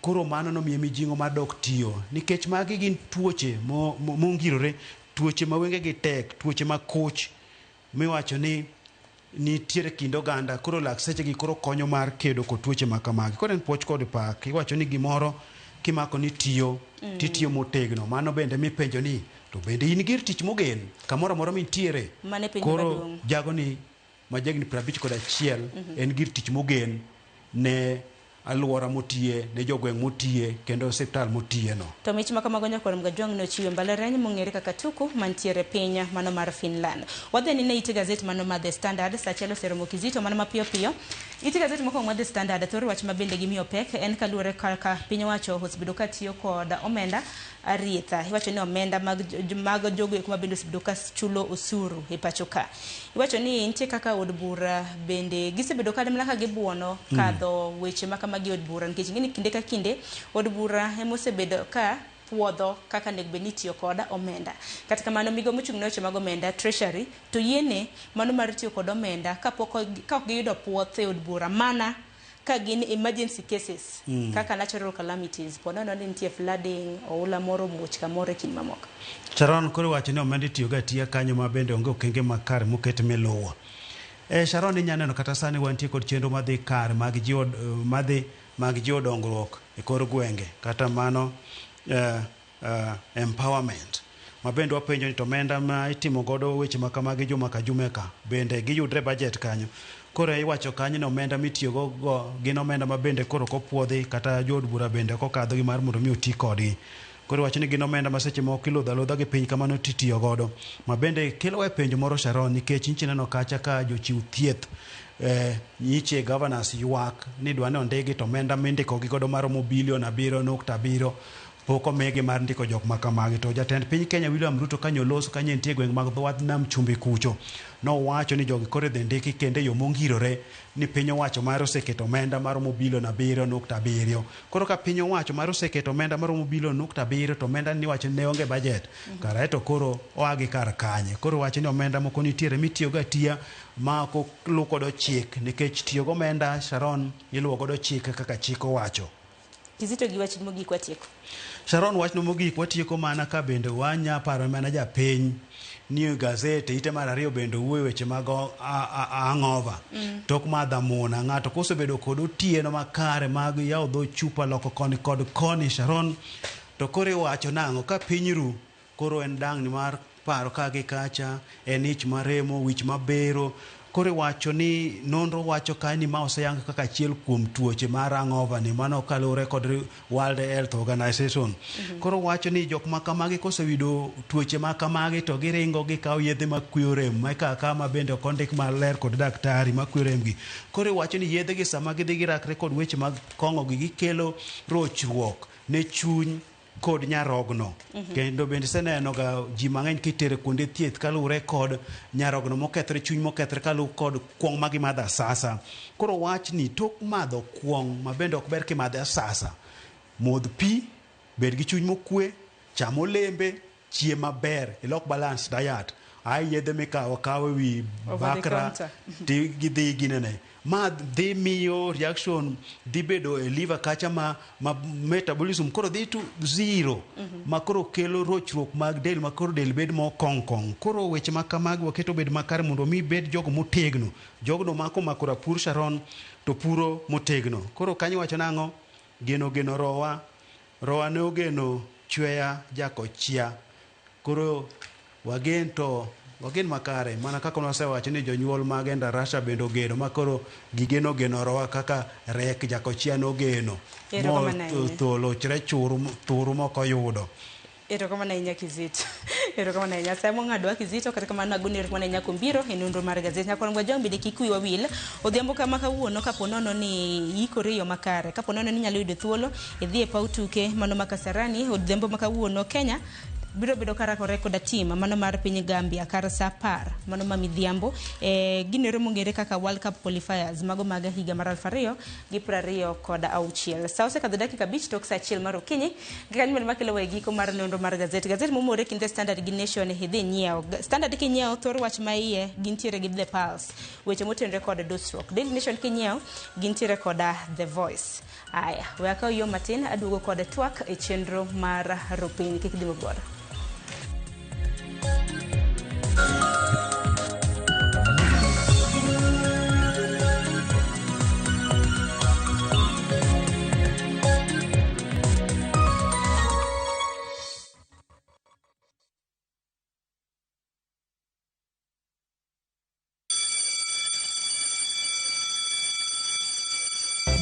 Speaker 2: Koro mano nomiye mijing'o mar dok tiyo nikech magi gin tuoche mongirore, tuoche ma wengegi tek, tuoche ma koch miwacho ni nitiere kind oganda. Koro lakteche gi koro konyo mar kedo kod tuoche ma kamagi. Koro en puoch kod pak. Iwacho ni gimoro kimako ni tiyo titiyo motegno. Mano bende mipenjo ni to bende in gir tich mogen kamoro amora mintiere.
Speaker 1: Mano e penjo
Speaker 2: Koro
Speaker 1: maduong'.
Speaker 2: jagoni ma jahigni 51 en gir tich mogen ne alwora motiye, ne jogweng' motiye kendo osiptal motiye no.
Speaker 1: To mich ma kamago nyakwar Mgajwang' ne ochiwo e mbalariany mong'ere kaka Tuku mantiere piny mano mar Finland. Wadhi nene ite gazet mano mar The Standard saa achiel oseromo Kizito mana mapiyo piyo. Ite gazet mokwongo mar The Standard thoro wach ma bende gimiyo pek en kaluwore kaka piny owacho osebedo ka tiyo kod omenda arietha. Iwacho ni omenda mag jogo eko ma bende osebedo ka chulo osuru e pacho ka. Iwacho ni nitie kaka od bura bende gisebedo ka mana ka gibuono kadho weche ma kamagi e od bura nikech ing'e ni kinde ka kinde od bura ema osebedo ka puodho kaka onego bed ni itiyo kod omenda. Kata kamano migawo mochung' ne weche mag omenda Treasury to yiene mano mar tiyo kod omenda kapok ka ok giyudo puoth e od bura mana ka gin emergency cases kaka natural calamities po nono ni nitie flooding, oula moro omuoch kamoro e kind mamoko.
Speaker 2: Sharon koro iwacho ni omenda itiyogo atiya kanyo ma bende onge okenge makare moket miluwo. Sharon inya neno kata sani wantie kod chenro madhi kare mag jiwo madhi mag jiwo dongruok e kor gwenge kata mano empowerment ma bende wapenjo ni to omenda ma itimo godo weche ma kamagi juma ka juma ka bende giyudre e budget kanyo. Koro iwacho kanyo ni omenda mitiyogo go gin omenda ma bende koro ok opuodhi kata jood bura bende ok okadhogi mar mondo mi oti kodgi. Koro iwacho ni gin omenda ma seche moko ilodho alodha gi piny kamano titiyo godo. Ma bende kelowa e penjo moro Sharon nikech nyicha ineno kacha ka jochiw thieth nyiche governors ywak ni dwa ni ondigi to omenda mindikogi godo maromo bilion 7.7 pok omigi mar ndiko jok ma kamagi. To jatend piny Kenya William Ruto kanyo loso kanyo entie e gweng' mag dho wath nam chumbi kucho. Nowacho ni jogi koro idhi ndiki kendo e yo mongirore ni piny owacho mare oseketo omenda maromo bilion 7.7. Koro ka piny owacho mare oseketo omenda maromo bilion 0.7 to omenda ni iwacho ni ne onge budget. Kara to koro oa gi kar kanye. Koro wacho ni omenda moko nitiere mitiyogo atiya ma ok oluw godo chik nikech tiyo gi omenda Sharon iluwo godo chik kaka chik owacho.
Speaker 1: Kizito gi wach mogik watieko.
Speaker 2: Sharon wachno mogik watieko mana ka bende wanya paro mana japiny ni gazet ite mar ariyo bende wuoyo weche mag hangover. Tok madho amuna ng'ato kosebedo kod otieno makare mag yawo dho chupa loko koni kod koni Sharon to koro iwacho nang'o ka piny ru koro en dang'ni mar paro ka gi kacha en ich maremo wich mabero koro iwacho ni nonro wacho ka ni ma oseyang kaka achiel kuom tuoche mar hangover ni mano kaluwore kod World Health Organization. Koro wacho ni jok ma kamagi koseyudo tuoche ma kamagi to giringo gikawo yedhe makweyo rem ma ikawo akawa ma bende ok ondik maler kod daktari makweyo rem gi. Koro iwacho ni yedhe gi sama gidhi girakre kod weche mag kong'o gi gikelo rochruok ne chuny kod nyarogno. Kendo bende iseneno ga ji mang'eny kitere kuonde thieth kaluwore kod nyarogno mokethre, chuny mokethre kaluwore kod kuong' ma gimadho asasa. Koro wach ni tok madho kuong' ma bende ok ber kimadhe asasa, modh pi, bed gi chuny mokwe, cham olembe, chiem maber, ilok balance diet. Ae yedhe mikawo akawa e wi
Speaker 1: Over the
Speaker 2: bakra
Speaker 1: counter.
Speaker 2: ti gidhi ginene. Ma dhi miyo reaction dhi bedo e liver kacha ma metabolism koro dhi to zero. Ma koro kelo rochruok mag del ma koro del bed mokong kong. Koro weche ma kamagi waketo bed makare mondo mi bed jogo motegno. Jogo mako mako rapur Sharon to puro motegno. Koro kanyo wacho nang'o? Geno geno rowa. Rowa ne ogeno chweya jakochia. Koro wagen to wagen makare mana kaka nwasewacho ni jonyuol mag Endarasha bende ogeno ma koro gigeno geno rowa kaka rek jakochia nogeno.
Speaker 1: Erokamano ahinya.
Speaker 2: Tholochre thuru mok oyudo.
Speaker 1: Erokamano ahinya Kizito. Erokamano ahinya. Sa mong'adwa Kizito, kata kamano agoni erokamano ahinya kuom biro e nonro mar gazet. Nyakwar Gwajwang' bende kik wiwa wil. Odhiambo kama kawuono kapo nono ni iikori e yo makare, kapo nono ni inyalo yudo thuolo idhi e paw tuke mano ma Kasarani, odhiambo ma kawuono Kenya Biro bedo karakore koda tim mano mar piny Gambia kar saa 10 mano ma midhiambo e ginero mong'ere kaka World Cup qualifiers mago mag higa mar 2026. Sa osekadho dakika 5 tok saa 1 mar okinyi. Gikanyo bende makelo wa e giko mar nonro mar gazet. Gazet momore kind The Standard gi Nation idhi nyiewo. Standard kinyiewo thor wach ma iye gintiere gi The Pulse. Weche motenore kod dusruok. Daily Nation kinyiewo gintiere koda The Voice. Aya, we akaw yo matin aduogo kod twak e chenro mar Ropiny. Kik dhi mabor.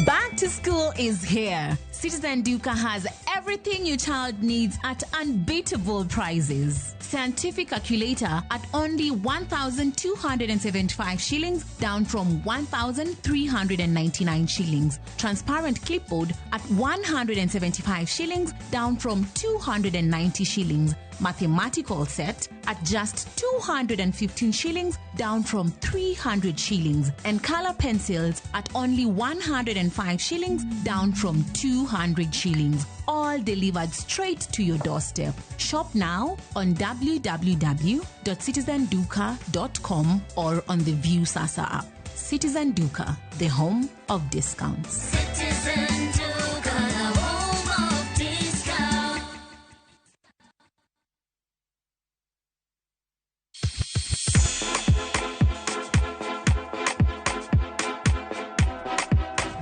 Speaker 4: Back to school is here. Citizen Duka has everything your child needs at unbeatable prices. Scientific calculator at only 1,275 shillings, down from 1,399 shillings. Transparent clipboard at 175 shillings, down from 290 shillings. Mathematical set at just 215 shillings, down from 300 shillings. And color pencils at only 105 shillings, down from 200 shillings. All delivered straight to your doorstep. Shop now on www.citizenduka.com or on the View Sasa app. Citizen Duka, the home of discounts.
Speaker 15: Citizen Duka, the home of discount.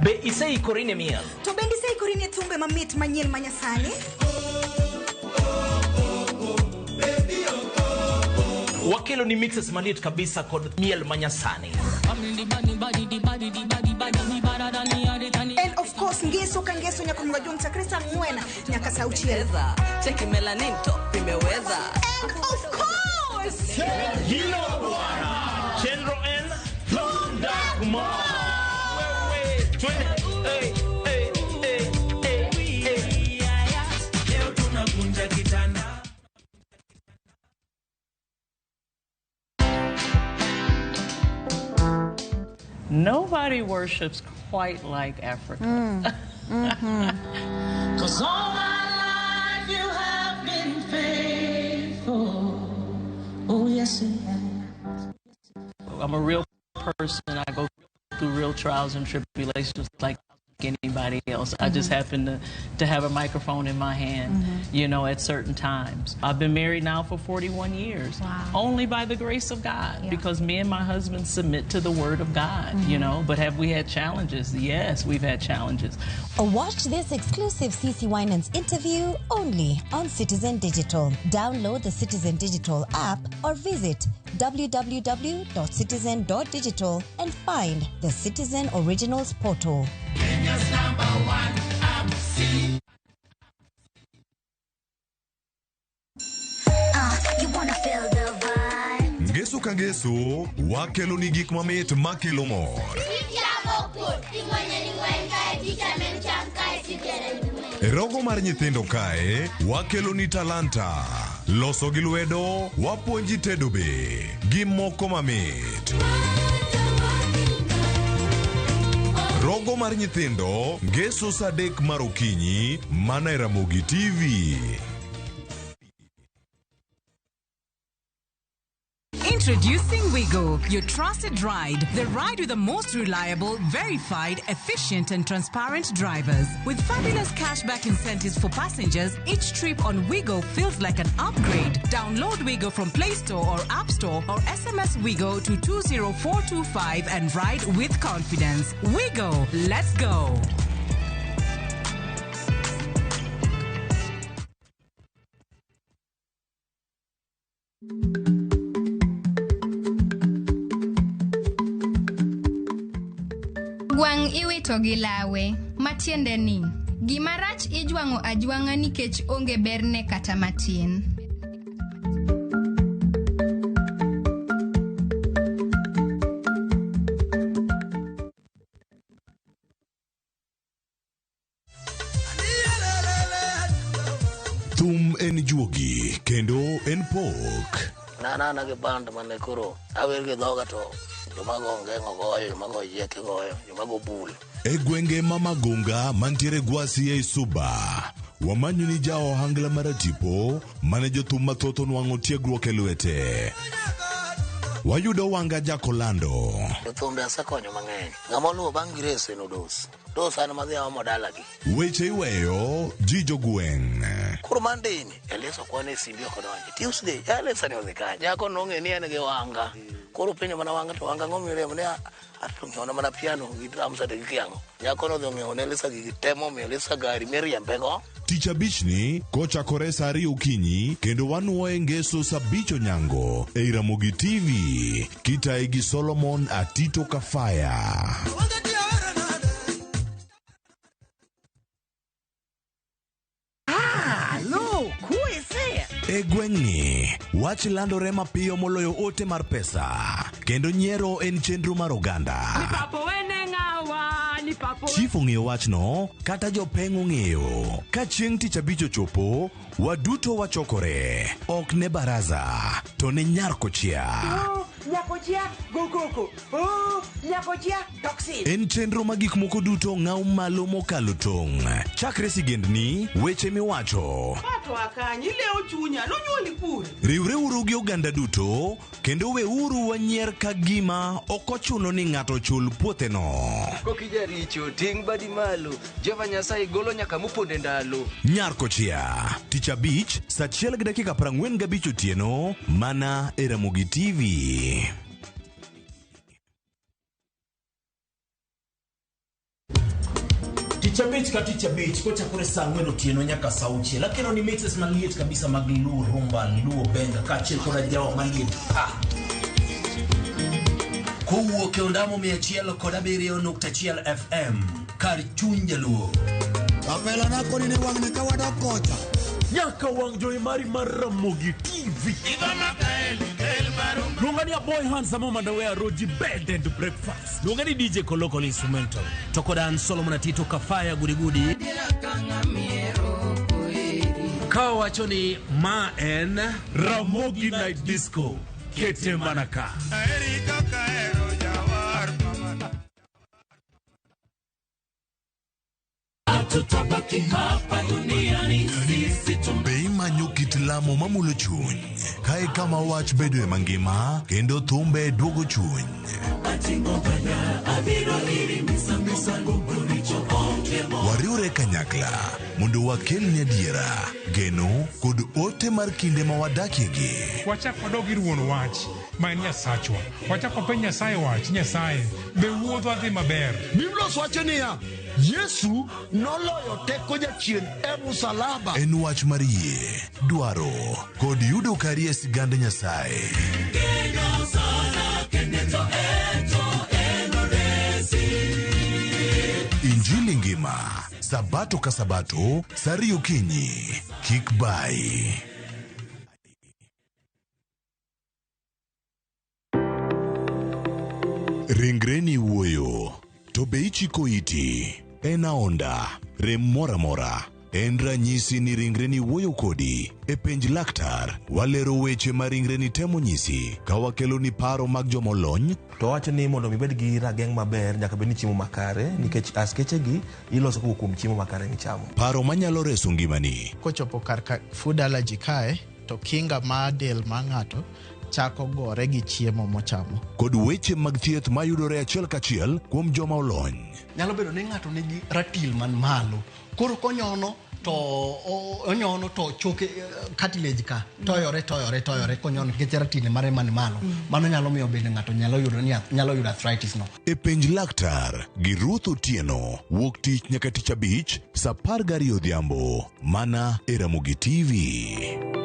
Speaker 27: Be iseikori ne miel?
Speaker 6: To bende iseikori ne thumbe mamit manyien manyasani?
Speaker 27: Wakelo ni mixes maliet kabisa kod miel manyasani.
Speaker 6: And of course ngeso ka ngeso nyaka mga chakre saa 4 nyaka saa 6.
Speaker 7: Cheki melanin top imeweza.
Speaker 6: And of course
Speaker 27: Hilo bwana Chenro N Thundagma. Hey, hey, hey, hey, hey. Leo tunakunja kitanda.
Speaker 9: Nobody worships quite like Africa.
Speaker 15: Mm. 'Cause all my life you have been faithful. Oh, yes, you have.
Speaker 9: I'm a real person. I go through real trials and tribulations like anybody else. I just happen to have a microphone in my hand, you know, at certain times. I've been married now for 41 years.
Speaker 16: Wow.
Speaker 9: Only by the grace of God,
Speaker 16: Yeah.
Speaker 9: because me and my husband submit to the word of God, you know. But have we had challenges? Yes, we've had challenges.
Speaker 17: Watch this exclusive CC Winans interview only on Citizen Digital. Download the Citizen Digital app or visit www.citizen.digital and find the Citizen Originals portal.
Speaker 15: Kenya's number one app. C. You wanna feel the vibe.
Speaker 32: Ngeso ka ngeso wakelo ni gik mamit makelo mor. E rogo mar nyithindo kae wakelo ni talanta. Loso gi lwedo wapuonji tedo be gi moko mamit. Rogo mar nyithindo ngeso saa 3 mar okinyi mana e Ramogi TV.
Speaker 26: Introducing Wigo, your trusted ride. The ride with the most reliable, verified, efficient, and transparent drivers. With fabulous cashback incentives for passengers, each trip on Wigo feels like an upgrade. Download Wigo from Play Store or App Store or SMS Wigo to 20425 and ride with confidence. Wigo, let's go.
Speaker 30: Gwang' iwito gi lawe, matiende ni gima rach ijwang'o ajwang'a nikech onge berne kata matin.
Speaker 32: Thum en juogi kendo en pok.
Speaker 33: An gi band mane koro awer gi dhoga to joma go ongeng'o goyo, joma go yieke goyo, joma go bul.
Speaker 32: E gwenge ma Magunga mantiere Gwasi ei Suba, wamanyo ni ja ohangla maratipo mane jothum mathoth onwang'o tiegruok e lwete. Wayudo Wanga Jakolando.
Speaker 33: Jothumbe asekonyo mang'eny. Ng'ama oluwo bang' Grace en Odos. Odos an madhi aomo dalagi.
Speaker 32: Weche iweyo ji jogweng'.
Speaker 33: Koro Monday ni, Elias okwane e simbi ok odonjo. Tuesday, Elias ni odhi kanye? Nyako nong'e ni en gi wanga. Koro penjo mana wanga to wanga ang'o miremo ni ato ng'iewo mana piano gi drums ati gi kiang'o. Nyako nodhi ong'iewo ne Elisa gigi te momiyo Elisa gari miriembego.
Speaker 32: Tich abichni kochakore saa 2 okinyi kendo wanuoye ngeso saa 5 onyango ei Ramogi TV kitaye gi Solomon Atito Kafaya.
Speaker 11: Ah, look, who is there?
Speaker 32: E gweng'ni, wach landore mapiyo moloyo ote mar pesa, kendo nyiero en chenro mar oganda.
Speaker 3: Papo wene ng'awa, ni papo
Speaker 32: Chief ong'eyo wachno, kata jopeng' ong'eyo. Ka chieng' tich abich ochopo, waduto wachokore. Ok ne baraza, to ne nyar kochia.
Speaker 6: Oh, nyakochia go koko. Oh, nyakochia toxin.
Speaker 32: En chenro ma gik moko duto ng'aw malo mokalo tong'. Chakre sigendni, weche miwacho,
Speaker 5: Pato akanyi ilewo chunya nonyuoli kure
Speaker 32: Riwreuru gi oganda duto kendo weuru wanyier ka gima ok ochuno ni ng'ato chul puotheno.
Speaker 8: Kokijaricho ting' badi malo Jehova Nyasaye golo nyaka moponde ndalo.
Speaker 32: Nyar Kochia, tich abich, saa 1:45 otieno, mana e Ramogi TV.
Speaker 27: Tich abich ka tich abich kochakore saa 4 otieno nyaka saa 6 akelo ni mixes maliet kabisa mag Luo Rumba, Luo Benga kaachiel koda jawa maliet pa.
Speaker 10: Kowuok e ondamo 107.1 FM kar chuny jaluo.
Speaker 16: Kapela nako ni wang'ni ka wadok kocha.
Speaker 18: Nyaka wang' jowi mari mar Ramogi TV. Luonga ni Aboy Handsome Omandawe Roji Bed and Breakfast.
Speaker 27: Luonga ni DJ Koloko Instrumental.
Speaker 10: To koda an Solomon Atito Kafaya Gudigudi. Ka wacho ni ma en
Speaker 18: Ramogi Night Disco. Kete mana ka.
Speaker 15: Hatutabaki hapa duniani sisi
Speaker 32: Be imanyo kit lamo mamulo chuny? Kae kama wach bedoe mangima kendo thumbe duogo chuny. Wariwre kanyakla mondo wakelni adiera, geno kod ote mar kinde ma wadakiegi.
Speaker 19: Wachak wadog ir wuon wach ma en Nyasachwa. Wachak wapenj Nyasaye wach, Nyasaye, be wuodhwa dhi maber?
Speaker 20: Biblos wacho niya, Yesu noloyo teko jachien e musalaba.
Speaker 32: En wach mar yie, dwaro kod yudo kari e sigand Nyasaye. Injili ngima, Sabato ka Sabato, saa 2 okinyi. Kik bai. Ringreni wuoyo, to be ichiko iti? En aonda, rem moro amora. En ranyisi ni ringreni wuoyo kodi. E penj laktar, walero weche ma ringreni temo nyisi ka wakeloni paro mag jomolony
Speaker 21: To wacho ni mondo mi ibed gi rageng' maber nyaka bed ni chiemo makare nikech askeche gi iloso kowuok kuom chiemo makare michamo.
Speaker 32: Paro manyalo reso ngimani.
Speaker 22: Kochopo kar ka food allergy kae to kinga mar del mar ng'ato chako gore gi chiemo mochamo.
Speaker 32: Kod weche mag thieth mayudore achiel kachiel kuom joma olony.
Speaker 23: Nyalo bedo ni ng'ato nigi ratil man malo. Koro konyono to onyono to choke cartilage ka toyore toyore toyore konyono nikech ratil mare man malo. Mano nyalo miyo bende ng'ato nyalo yudo ni nyalo yudo arthritis no.
Speaker 32: E penj laktar gi Ruth Otieno wuok tich nyaka tich abich saa 12 odhiambo mana e Ramogi TV.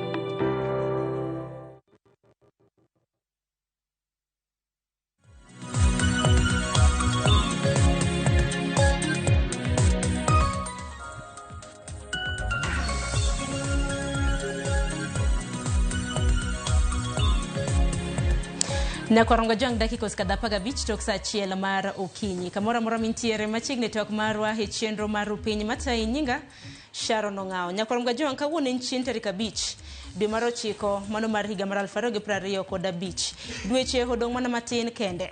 Speaker 1: Nyakwarongo jwang' dakika osekadho 15 tok saa 1 mar okinyi. Kamoro amora mintiere machiegni twak marwa e chenro mar Rupiny matayi nyinga Sharon Ong'awo. Nyakwarongo jwang' kawuono en chieng' tarik 5 dwe mar ochiko mano mar higa mar 2025. Dweche odong' mana matin kende.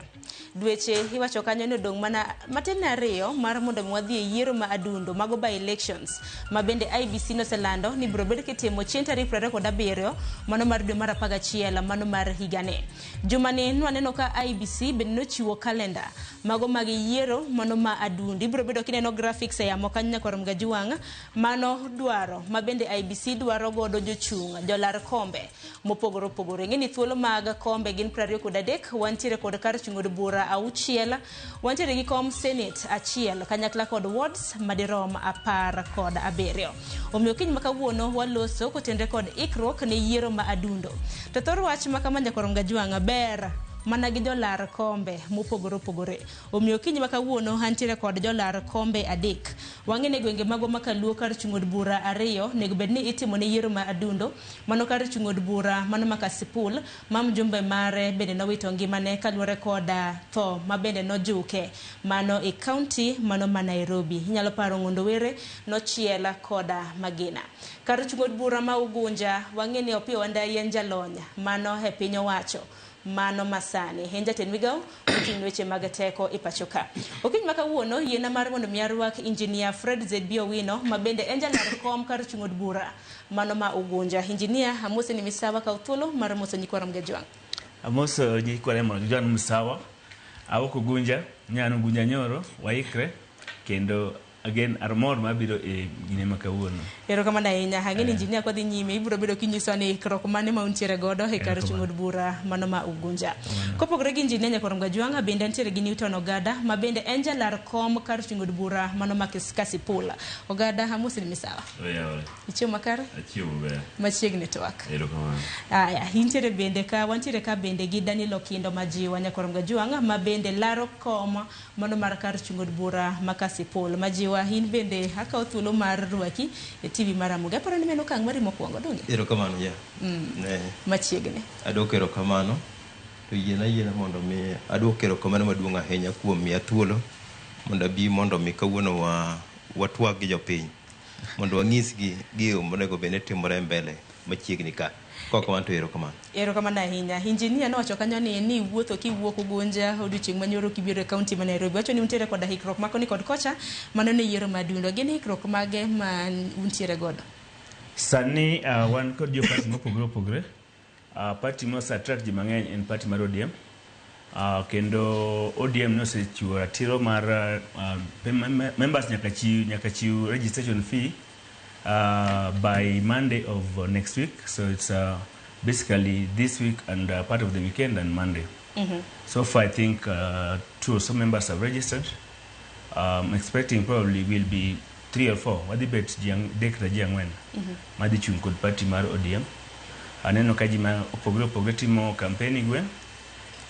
Speaker 1: Dweche iwacho kanyo ni odong' mana matin ne ariyo mar mondo mi wadhi e yiero ma adundo mago by elections ma bende IEBC noselando ni biro bed kitimo chieng' tarik 27 mano mar dwe mar 11 mano mar higani. Jumani nwaneno ka IEBC bende nochiwo kalenda mago mag yiero mano ma adundo. Ibiro bedo kineno graphics e yamo kanyo nyakwar Mgajuwang' mano dwaro ma bende IEBC dwaro godo jochung' jolar kombe mopogore opogore. Ing'e ni thuolo mag kombe gin 23, wantiere kod kar chung' od bura auchiel, wantiere gi kom senate achiel kanyakla kod wards madirom 17. Omiyo kiny ma kawuono waloso kotenre kod ikruok ne yiero ma adundo. To thor wach ma kama nyakwar Mgajuwang' ber mana gi jolar kombe mopogore opogore. Omiyo kiny ma kawuono antiere kod jolar kombe adek. Wang'e ni gwenge magwa ma Kaluo kar chung' od bura ariyo onego bed ni itimo ne yiero ma adundo. Mano kar chung' od bura mano ma Kasipul ma mjumbe mare bende nowito ngimane kaluwore kod tho ma bende nojuke mano e kaunti mano ma Nairobi. Inyalo paro Ng'ondo Were nochiel koda magina. Kar chung' od bura ma Ugunja wang'e ni Opiyo Wandayi en jalony mano e piny owacho mano masani. En jatend migawo mochung' ne weche mag teko e pacho ka. Okinyi ma kawuono yiena mar mondo mi arwak Engineer Fred ZB Owino ma bende en jalar kom kar chung' od bura mano ma Ugunja. Engineer, amose ni misawa kaw thuolo mar moso nyikwa Ramogi Ajwang'.
Speaker 2: Amoso nyikwa Ramogi Ajwang' misawa. Awuok Ugunja, nyano Ugunja nyoro, waikre kendo again armor mabiro e gine ma kawuono.
Speaker 1: Erokamano ahinya. Ang'e ni engineer kwadhi nyime ibiro bedo kinyisowa ni ikruok mane ma untiere godo e kar chung' od bura mano ma Ugunja. Kopogore gi engineer Nyakwar Mgajwang' bende antiere gi Newton Ogada ma bende en jalar kom kar chung' od bura mano ma Kasipul. Ogada, amosi ni misawa.
Speaker 4: Oyawore.
Speaker 1: Ichiemo makare?
Speaker 4: Achiemo maber.
Speaker 1: Machiegni twak.
Speaker 4: Erokamano.
Speaker 1: Aya, intiere bende ka wantiere ka bende gi Daniel Okindo Majiwa Nyakwar Mgajwang' ma bende laro kom mano mar kar chung' od bura ma Kasipul. Majiwa, in bende akawo thuolo mar rwaki e TV mar Ramogi. Aparo ni mano okang' mari mokwongo, donge?
Speaker 7: Erokamano, ya. Ne.
Speaker 1: Machiegni.
Speaker 7: Adwoko erokamano. To yiena yiena mondo mi adwok erokamano maduong' ahinya kuom miya thuolo mondo abi mondo mi kawuono wa watwag gi jopiny mondo wanyisgi gigo monego bed ni timore e mbele machiegni ka. Kok kamano to erokamano.
Speaker 1: Erokamano ahinya. Engineer nowacho kanyo ni ni wuotho kiwuok Ugunja odiochieng' manyoro kibiro e kaunti ma Nairobi. Wacho ni untiere koda hikruok ma koni kod kocha mano ne yiero ma adundo. Gin hikruok mage ma untiere godo?
Speaker 2: Sani wan kod jo party mopogore opogore. Party ma ose attract ji mang'eny en party mar ODM. Kendo ODM nosechiwo ratiro mar members nyaka chiw registration fee by Monday of next week. So it's basically this week and part of the weekend and Monday. So far I think 2 or so members have registered. Expecting probably will be 3 or 4. Wadhi bet ji adek kata ji ang'wen madhi chung' kod party mar ODM. Aneno ka ji ma opogore opogore timo campaign e gweng'.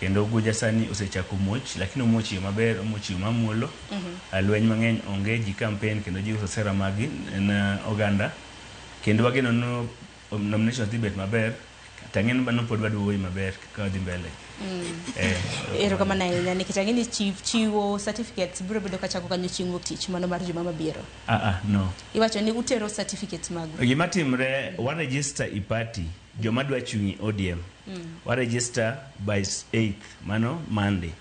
Speaker 2: Kendo Ugunja sani osechako muoch, lakini omuoch e yo maber, omuoch e yo mamuolo. Lweny mang'eny onge, ji campaign kendo ji uso sera maggi ne oganda. Kendo wageno ni nominations dhi bet maber, to ang'e ni mano pod wadwa wuoyo maber ka wadhi mbele.
Speaker 1: Erokamano ahinya nikech ang'e ni chiwo certificates biro bedo kachako kanyo chieng' wuok tich mano mar juma mabiro.
Speaker 2: No.
Speaker 1: Iwacho ni utero certificates magu.
Speaker 2: Gima timre, wa register i party joma dwa chung' i ODM. Wa register by 8th, mano Monday.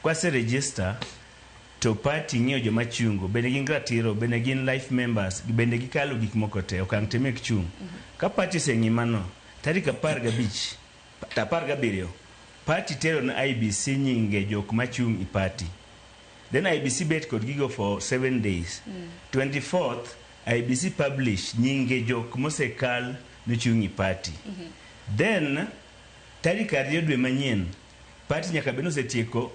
Speaker 2: Kwase register to party ng'iyo joma chungo, bende gin ratiro, bende gin life members, bende gikalo gik moko te, okang' te mek chung'. Ka party oseng'i mano, tarik 15, 17, party tero ne IEBC nyinge jok machung' i party. Then IEBC bet kod gigo for 7 days. 24th, IEBC publish nyinge jok mosekal nochung' i party. Then, tarik 2 dwe manyien, party nyaka bed ni osetieko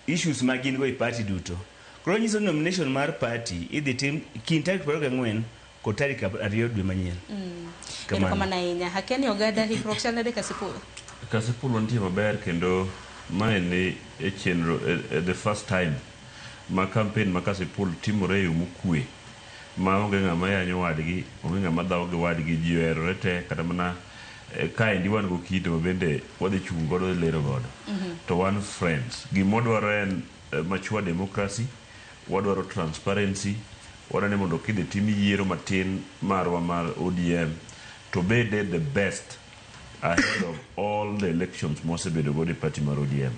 Speaker 2: issues ma gin go e party duto. Koro nyiso ni nomination mar party idhi tim kind tarik 24 kod tarik 2 dwe manyien. Kamano.
Speaker 1: Erokamano ahinya. Akia ni Ogada hikruok chal nade Kasipul?
Speaker 4: Kasipul wantie maber kendo mae ni e chenro the first time ma campaign ma Kasipul timore e yo mokwe ma onge ng'ama yanyo wadgi, onge ng'ama dhawo gi wadgi, ji oherore te kata mana kaendi wan go kido ma bende wadhi chung' godo wadhi lero godo. To wan friends. Gima wadwaro en mature democracy, wadwaro transparency, wadwaro ni mondo kidhi tim yiero matin marwa mar ODM To bede the best ahead of all the elections mosebedo godo e party mar ODM.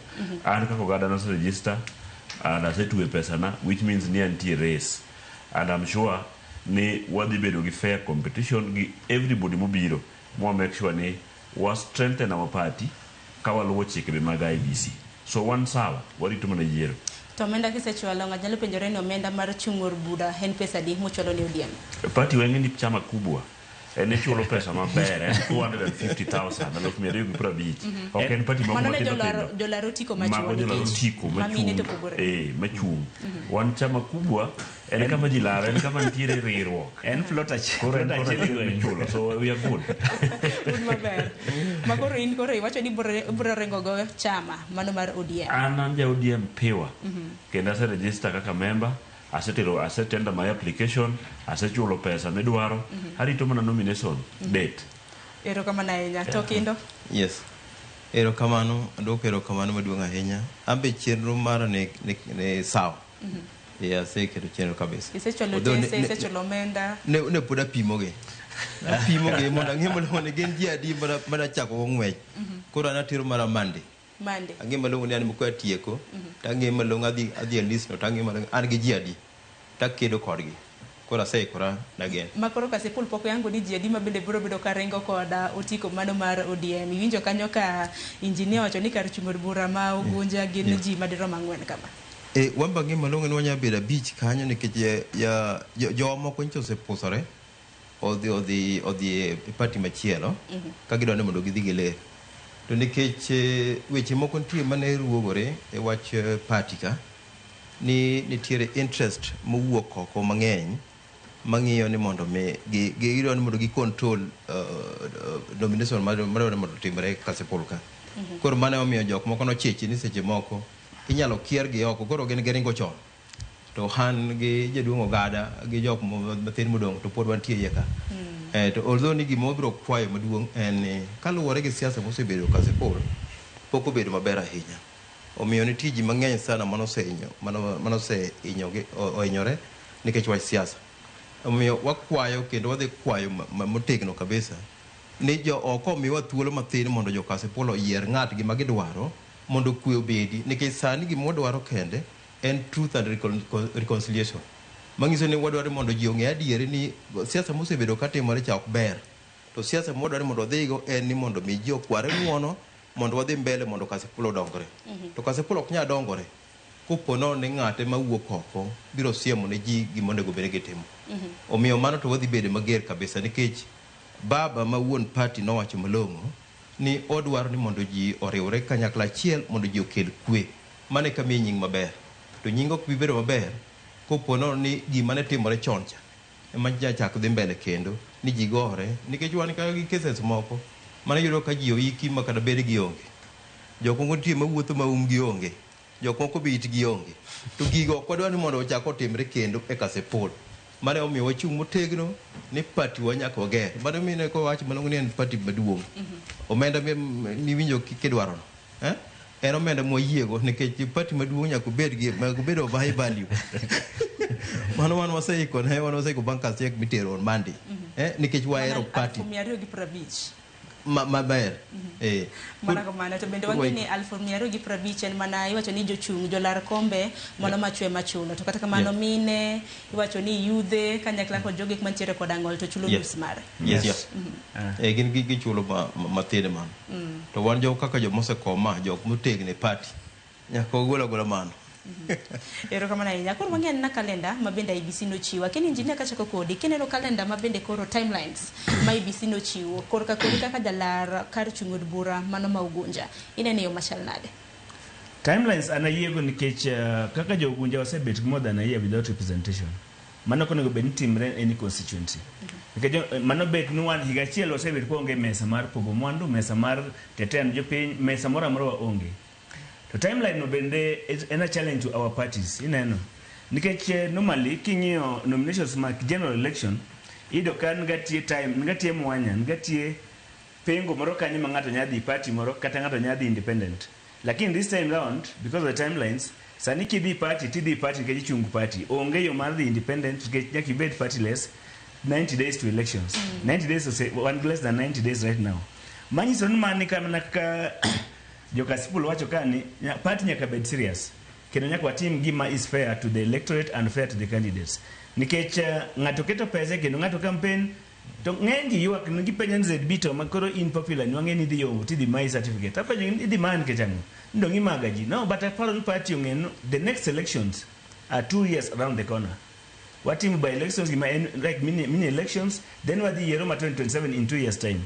Speaker 4: An kaka oganda nase register and asetwe pesana, which means ni antie race, and I'm sure ni wadhi bedo gi fair competition gi everybody mobiro mwa make sure ni wa strengthen our party ka waluwo chike be mag IEBC. So wan sawa, warito mana yiero.
Speaker 1: To omenda kisechwalo, ng'ato nyalo penjore ni omenda mar chung' or bura en pesa adi muchwalo ne ODM?
Speaker 4: Party weng'e ni chama kubwa, en ichulo pesa maber, en 250,000, 250,000. Ok en party moko
Speaker 1: Mano ne
Speaker 4: matindo
Speaker 1: jolar
Speaker 4: tindo.
Speaker 1: jolar otiko machuo
Speaker 4: Mago jolar
Speaker 1: nikech
Speaker 4: otiko
Speaker 1: ma mine to
Speaker 4: machung',
Speaker 1: opogore.
Speaker 4: machung'. Wan chama kubwa, en kama ji laro, en kama nitiere riwruok.
Speaker 2: En plot achiel.
Speaker 4: Koro en
Speaker 2: Plot
Speaker 4: plot
Speaker 2: achiel
Speaker 4: achiel
Speaker 2: e gweng'.
Speaker 4: michulo, so we are good.
Speaker 1: Un maber. Ma koro in koro iwacho ni ibro ringo go chama mano mar ODM.
Speaker 4: An ja ODM piwa. Kendo ase register kaka member, asetero, asetender my application, asechulo pesa midwaro, arito mana nomination date.
Speaker 1: Erokamano ahinya. To Kindo?
Speaker 7: Yes. Erokamano, aduoko erokamano maduong' ahinya. An be chenro mara ne sawa. Aseketo chenro kabisa.
Speaker 1: Isechwalo
Speaker 7: Although
Speaker 1: tese, isechwalo omenda.
Speaker 7: Ne pod apimogi. Apimogi mondo ang'e malong'o ni gin ji adi mana chako go ng'wech. Koro an atero mara Monday.
Speaker 1: Monday.
Speaker 7: Ang'e malong'o ni an katieko, to ang'e malong'o adhi e list no, to ang'e malong'o an gi ji adi, takedo kodgi. Koro aseikora ne gen.
Speaker 1: Ma koro Kasipul pok oyango ni ji adi ma bende biro bedo ka ringo koda otiko mano mar ODM. Iwinjo kanyo ka injinia wacho ni kar chung' od bura ma Ugunja gin ji madirom 4 kama.
Speaker 7: Wan be ang'e malong'o ni wanyalo bedo 5 kanyo nikech jowa moko nyocha osepusore odhi e party machielo ka gidwa ni mondo gidhi giler. To nikech weche moko nitie mane ruogore e wach party ka, ni nitiere interest mowuok oko mang'eny mang'iyo ni mondo mi gidwa ni mondo gi control nomination madwa ni mondo otimre Kasipul ka. Koro mano emomiyo jok moko nochich ni seche moko inyalo kier gi oko, koro gin giringo chon. To han gi jaduong' Ogada gi jok mathin modong' to pod wantie iye ka. To although ni gima wabiro kwayo maduong' en ni kaluwore gi siasa mosebedo Kasipul, pok obedo maber ahinya. Omiyo nitie ji mang'eny sana manosehinyore nikech wach siasa. Omiyo wakwayo kendo wadhi kwayo motegno kabisa ni jo oko omiwa thuolo mathin mondo jo Kasipul oyier ng'atgi ma gidwaro mondo kwe obedi, nikech sani gima wadwaro kende en truth and reconciliation. Manyiso ni wadwaro mondo ji ong'e adieri ni siasa mosebedo katimore cha ok ber. To siasa mwadwaro mondo wadhigo en ni mondo mi ji okware ng'uono mondo wadhi mbele mondo Kasipul odongre. To Kasipul ok nyal dongore kopo nono ni ng'ate mawuok oko biro siemo ne ji gima onego bed ni gitimo. Omiyo mano to wadhi bedo mager kabisa nikech baba ma wuon party nowacho malong'o ni odwaro ni mondo ji oriwre kanyakla achiel mondo ji okel kwe. Mano eka miyi nying maber. To nying ok bi bedo maber kopo nono ni gima ne timore chon cha ema chak dhi mbele kendo ni ji gore, nikech wan ka gi cases moko mane yudo ka ji oiki ma kata bed gi onge. Jok moko nitie mawuotho ma um gi onge, jok moko be itgi onge. To gigo ok wadwar ni mondo ochak otimre kendo e Kasipul. Mano emomiyo wachung' motegno ni party wa nyaka wager. Mano emomiyo kowach malong'o ni en party maduong'. Omenda miwinjo kidwaro no, En omenda mwayiego nikech party maduong' nyaka obed gi, nyaka obed of high value. Mano wan waseiko ne, wan waseiko bankers check mitero on Monday. Nikech wahero party.
Speaker 1: 250,000.
Speaker 7: Maber.
Speaker 1: Mana kamano, to bende wang'e ni 250,000 en mana iwacho ni jochung' jolar kombe mano machwe machulo. To kata kamano mine iwacho ni yudhe kanyakla kod jogo mantiere kod ang'ol to chulo nus mare.
Speaker 7: Yes, yes. Gin gichulo mathin mano. To wan jo kaka jomosekoma, jok motegno e party, nyaka wagol agola mano.
Speaker 1: Erokamano ahinya. Koro wang'e na kalenda ma bende IEBC nochiwo. Akeni injinia kachako kodi, kineno kalenda ma bende koro timelines ma IEBC nochiwo, korka kodi kaka jalar kar chung' od bura mano ma Ugunja, ineno yo machal nade?
Speaker 2: Timelines an ayiego nikech kaka jo Ugunja osebet more than a year without representation. Mano ok onego bed ni timre any constituency. Nikech mano bet ni wan higa achiel osebet koonge mesa mar pogo mwandu, mesa mar tetea ne jopiny, mesa moro amora waonge. To timeline no bende en a challenge to our parties, ineno. Nikech normally king'iyo nominations mag general election, iyudo ka nitie time, nitie mwanya, nitie pengo moro kanyo ma ng'ato nyalo dhi party moro kata ng'ato nyalo dhi independent. Lakini this time round, because of the timelines, sani kidhi party, tidhi party nikech ichung party. Onge yo mar dhi independent nikech nyaka ibed partyless. 90 days to elections. 90 days ose, one less than 90 days right now. Manyiso ni mani kamna kaka jokasipul wacho ka ni party nyaka bed serious kendo nyaka watim gima is fair to the electorate and fair to the candidates nikech ng'ato keto pesa kendo ng'ato campaign to ng'eny ji ywak ni gipenjo ni ZB to ma koro in popular ni wang'e ni idhi yombo tidhi mayi certificate. Apenjo ni idhi mayi nikech ang'o? Ni dong' imaga ji. No, but aparo ni party ong'e ni the next elections are 2 years around the corner. Watimo by elections gima en like mini, mini elections, then wadhi yiero ma 2027 in 2 years time.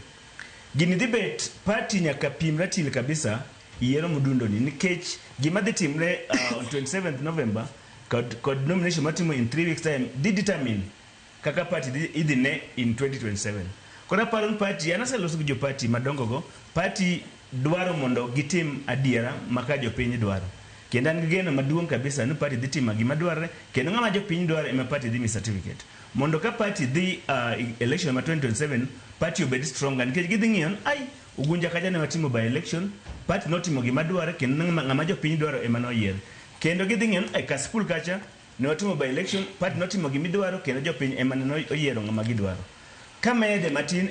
Speaker 2: Gini dhi bet party nyaka pim ratil kabisa yiero modundo ni nikech gima dhi timre on 27th November kod nomination matimo in 3 weeks time dhi determine kaka party dhi idhi ne in 2027. Koro aparo ni party, an aseloso gi jo party madongo go, party dwaro mondo gitim adiera maka jopiny dwaro. Kendo an gi geno maduong' kabisa ni party dhi timo gima dwarore kendo ng'ama jopiny dwaro ema party dhi mi certificate. Mondo ka party dhi election ma 2027, party obed stronger nikech gidhi ng'iyo ni ai Ugunja kacha ne watimo by election, party notimo gima dwarore kendo ng'ama jopiny dwaro ema noyier. Kendo gidhi ng'iyo ni ai Kasipul kacha ne watimo by election, party notimo gimidwaro kendo jopiny ema ne oyiero ng'ama gidwaro. Kamede matin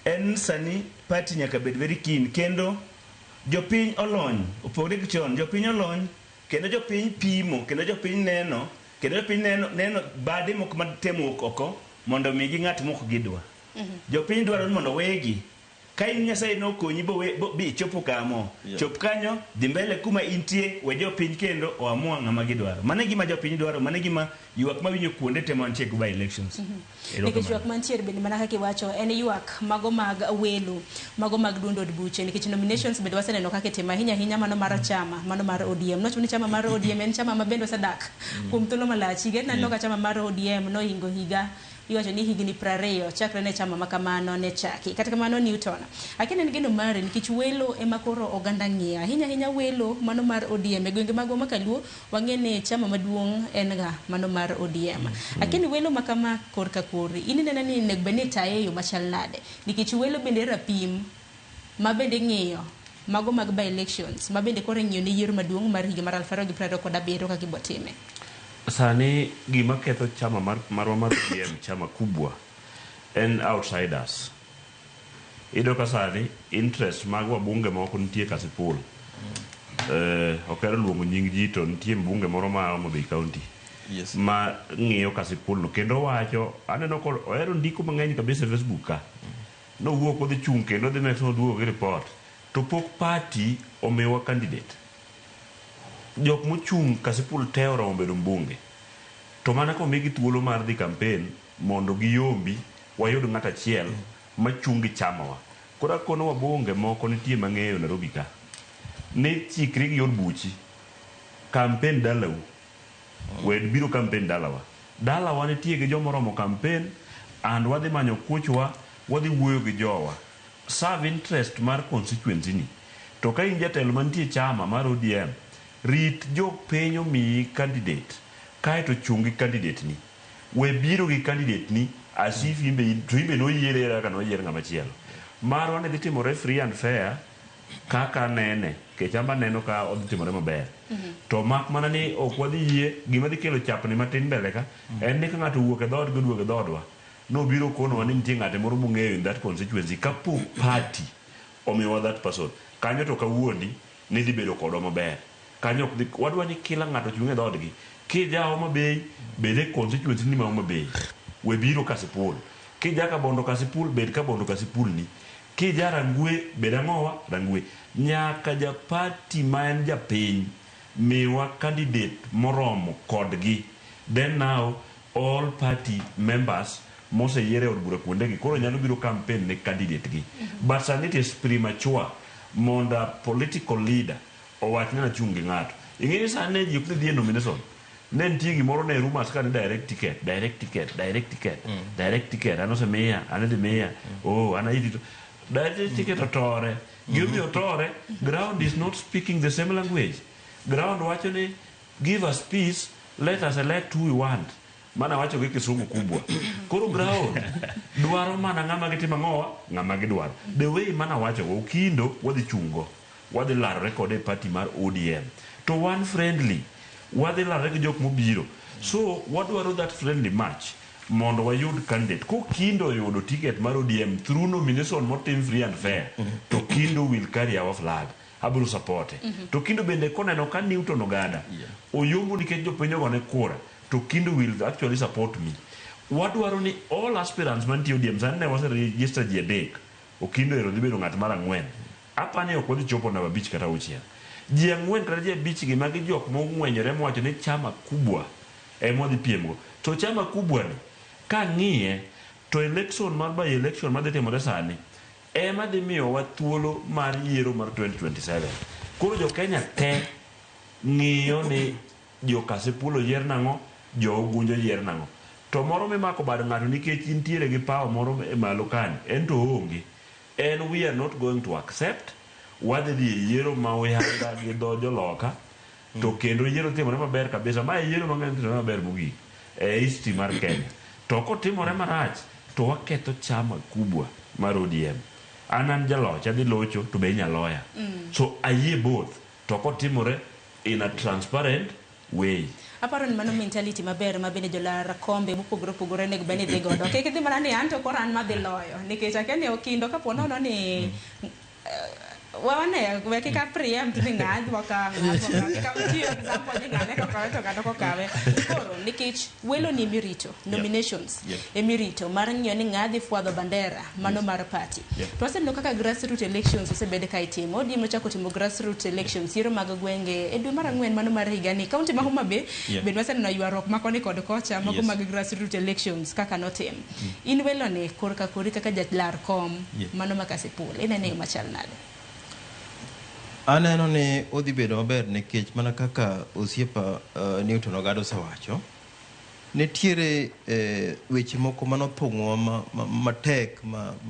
Speaker 2: en sani party nyaka bed very keen kendo jopiny olony opogore gi chon. Jopiny olony kendo jopiny pimo kendo jopiny neno kendo jopiny neno bade moko matemo wuok oko mondo omigi ng'at mok gidwa. Jopiny dwaro ni mondo wegi. Ka in Nyasaye nokonyi bo bi ichopo kamo. Chop kanyo, dhi mbele kuma intie, we jopiny kendo oamua ng'ama gidwaro. Mano e gima jopiny dwaro, mano e gima ywak mawinjo kuonde te mantie go by elections.
Speaker 1: Nikech
Speaker 2: Erokamano.
Speaker 1: ywak mantiere bende mana kaka iwacho en ywak mago mag welo mago mag duond od buche nikech nominations bende waseneno kaka itimo ahinya ahinya mano mar chama mano mar ODM. Nowacho ni chama mar ODM en chama ma bende osedak kuom thuolo malach. Higa naneno ka chama mar ODM nohingo higa iwacho ni higni 20 chakre ne chama ma kamano ne chaki. Kata kamano Newton, akia en geno mari nikech welo ema koro oganda ng'iyo ahinya ahinya welo mano mar ODM e gwenge magwa ma kaluo wang'e ni chama maduong' en ga mano mar ODM. Akia ni welo ma kama korka kori in ineno ni onego bed ni itaye e yo machal nade nikech welo bende rapim ma bende ng'iyo mago mag by elections ma bende koro ing'iyo ne yiero maduong' mar higa mar 2027 kaka ibo time.
Speaker 4: Sani gima ketho chama marwa mar ODM, chama kubwa, en outsiders. Iyudo ka sani interest mag wabunge moko nitie Kasipul. Ok ahero luongo nying ji to nitie mbunge moro ma Homa Bay County. Ma ng'iyo Kasipul no kendo wacho aneno ko ohero ndiko mang'eny kabisa e Facebook ka. Nowuok odhi chung' kendo odhi make sure oduogo gi report. To pok party omiwa candidate. Jok mochung' Kasipul te oromo bedo mbunge. To mana komigi thuolo mar dhi campaign mondo giyombi wayud ng'at achiel machung' gi chamawa. Koro akono wabunge moko nitie mang'eyo Nairobi ka. Ni chikri gi od buchi. Campaign dalau. Wed biro campaign dalawa. Dalawa nitie gi jomoromo campaign and wadhi manyo kuchwa, wadhi wuoyo gi jowa. Serve interest mar constituency ni. To ka in jatelo mantie chama mar ODM, rit jopiny omiyi candidate kaeto chung' gi candidate ni. We biro gi candidate ni as if imbe to imbe noyiere kaka noyier ng'ama chielo. Marwa ne dhi timore free and fair kaka nene nikech an be aneno ka odhi timore maber. To mak mana ni ok wadhi yie gima dhi kelo chapni matin mbele ka en ni ka ng'ato owuok e dhoodgi oduogo e dhoodwa nobiro konowa ni nitie ng'ate moro mong'eyo in that constituency kapok party omiyowa that person kanyo to kawuondi ni dhi bedo kodwa maber kanyo ok dhi wadwa ni kila ng'ato ochung' e dhoodgi kija Homa Bay bed e constituency ni ma Homa Bay we biro Kasipul kija Kabondo Kasipul bed Kabondo Kasipul ni kija Rangwe bed ang'owa Rangwe nyaka ja party ma en japiny miwa candidate moromo kodgi then now all party members moseyier e od bura kuondegi koro nyalo biro campaign ne candidate gi but sani it is premature mondo a political leader owach ni nachung' gi ng'ato ing'e ni sani ne ji ok dhi dhi e nomination ne nitie gimoro ne rumors ka ni direct ticket, direct ticket, direct ticket, direct ticket, an osemiya, an idhi miya, oh an airito direct ticket otore. Gimomiyo otore, ground is not speaking the same language. Ground wacho ni give us peace, let us elect who we want. Mana wacho gi kisungu kubwa. Koro ground dwaro mana ng'ama gitimo ang'owa, ng'ama gidwaro. The way mana wacho go, Okindo wadhi chungo, wadhi larore kode e party mar ODM. To wan friendly, wadhi larore gi jok mobiro. So wadwaro that friendly match. Mondo wayud candidate. Kokindo oyudo ticket mar ODM through nomination motim free and fair, to Kindo will carry our flag. Abiro support. To Kindo bende koneno ka Newton Ogada oyombo nikech jopiny ogone kura, to Kindo will actually support me. Wadwaro ni all aspirants mantie ODM sani ne wase register ji adek. Okindo ero dhi bedo ng'at mar ang'wen. Apani ok wadhi chopo namba abich kata auchiel. Ji ang'wen kata ji abich gi magi jok mong'wenyore mowacho ni chama kubwa ema wadhi piemgo. To chama kubwa ni kang'iye to election mar by election madhi timore sani ema dhi miyowa thuolo mar yiero mar 2027. Koro jo Kenya te ng'iyo ni jo Kasipul oyier nang'o, jo Ugunja oyier nang'o. To moro mimako bad ng'ato nikech intiere gi power moro e malo kanyo, en to oonge. En we are not going to accept. Wadhi dhi e yiero ma oyanga gi dho joloka to kendo yiero timore maber kabisa. Ma e yiero mang'eny timore maber mogik e history mar Kenya. To kotimore marach to waketho chama kubwa mar ODM. An an jaloch, adhi locho to be inyaloya. So ayie both. To kotimore in a transparent way.
Speaker 1: Aparo ni mano mentality maber ma bende jolar kombe mopogore opogore onego bed ni dhi godo. Kik idhi mana ni anto koro an madhi loyo nikech akia ni Okindo kapo nono ni wane we kik a preempt ni ng'a dwa ka ng'a dwa ka kik achiw example ni ng'ane kokawe to ng'ano kokawe. Koro nikech welo ni emirito nominations emirito mar ng'iyo ni ng'a dhi fwadho bandera mano mar party. To waseneno kaka grassroots elections osebed ka itimo. ODM ochako timo grassroots elections yiero mag gwenge e dwe mar ang'wen mano mar higani. Kaunti ma Homa Bay bende waseneno ywaruok ma koni kod kocha mago mag grassroots elections kaka notim. In welo ni korka kori kaka jalar kom mano ma Kasipul inene e yo machal nade?
Speaker 7: Aneno ni odhi bedo maber nikech mana kaka osiepa Newton Ogada osewacho, nitiere weche moko manothung'wa matek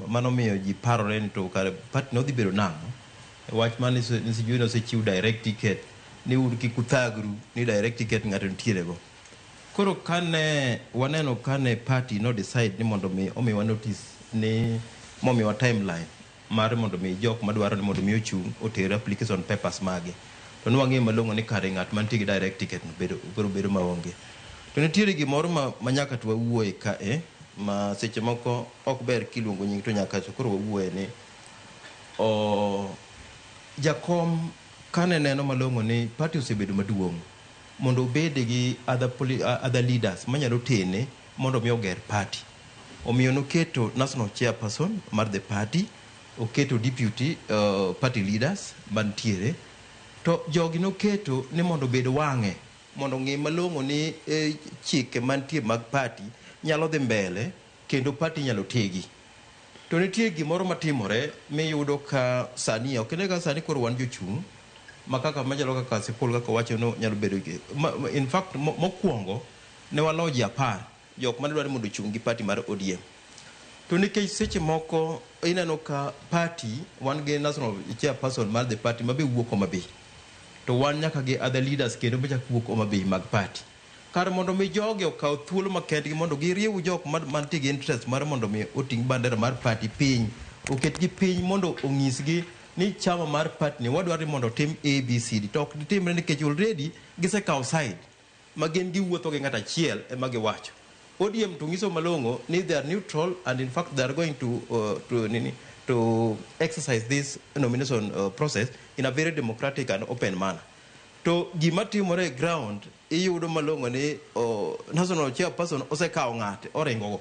Speaker 7: manomiyo ji parore ni to kare party ne odhi bedo nang'o. Wach mane sijui nosechiw direct ticket ni un kik uthagru ni direct ticket ng'ato nitiere go. Koro kane waneno kane party no decide ni mondo mi omiwa notice ni momiwa timeline mar mondo mi jok madwaro ni mondo mi ochung' oter application papers mage. To ne wang'eyo malong'o ni kare ng'at mantie gi direct ticket no bedo biro bedo maonge. To nitiere gimoro ma nyaka to wawuoye kae ma seche moko ok ber kiluongo nying to nyaka to koro wawuoye ni jakom kane neno malong'o ni party osebedo maduong' mondo obed gi other leaders manyalo tene mondo mi oger party. Omiyo noketo national chairperson mar the party, oketo deputy party leaders mantiere, to jogi noketo ni mondo obed wang'e mondo ong'e malong'o ni chike mantie mag party nyalo dhi mbele kendo party nyalo tegi. To nitie gimoro matimore miyudo ka sani ok ine ka sani koro wan jochung' ma kaka machalo kaka Kasipul kaka owacho no nyalo bedo in fact mokwongo ne walo ji 10 jok mane dwaro mondo ochung' gi party mar ODM. To nikech seche moko ineno ka party wan gi national chairperson mar the party mabe wuok Homa Bay. To wan nyaka gi other leaders kendo machak wuok Homa Bay mag party. Kar mondo mi jogi okaw thuolo makendgi mondo giriw jok mantie gi interest mar mondo mi oting' bandera mar party piny, oketgi piny mondo onyisgi ni chama mar party ni wadwaro ni mondo otim A, B, C, D. To ok gitimre nikech already gisekawo side ma gin giwuotho gi ng'at achiel ema giwacho. ODM to nyiso malong'o ni they are neutral and in fact they are going to exercise this nomination process in a very democratic and open manner. To gima timore e ground iyudo malong'o ni national chairperson osekawo ng'ate oringo go.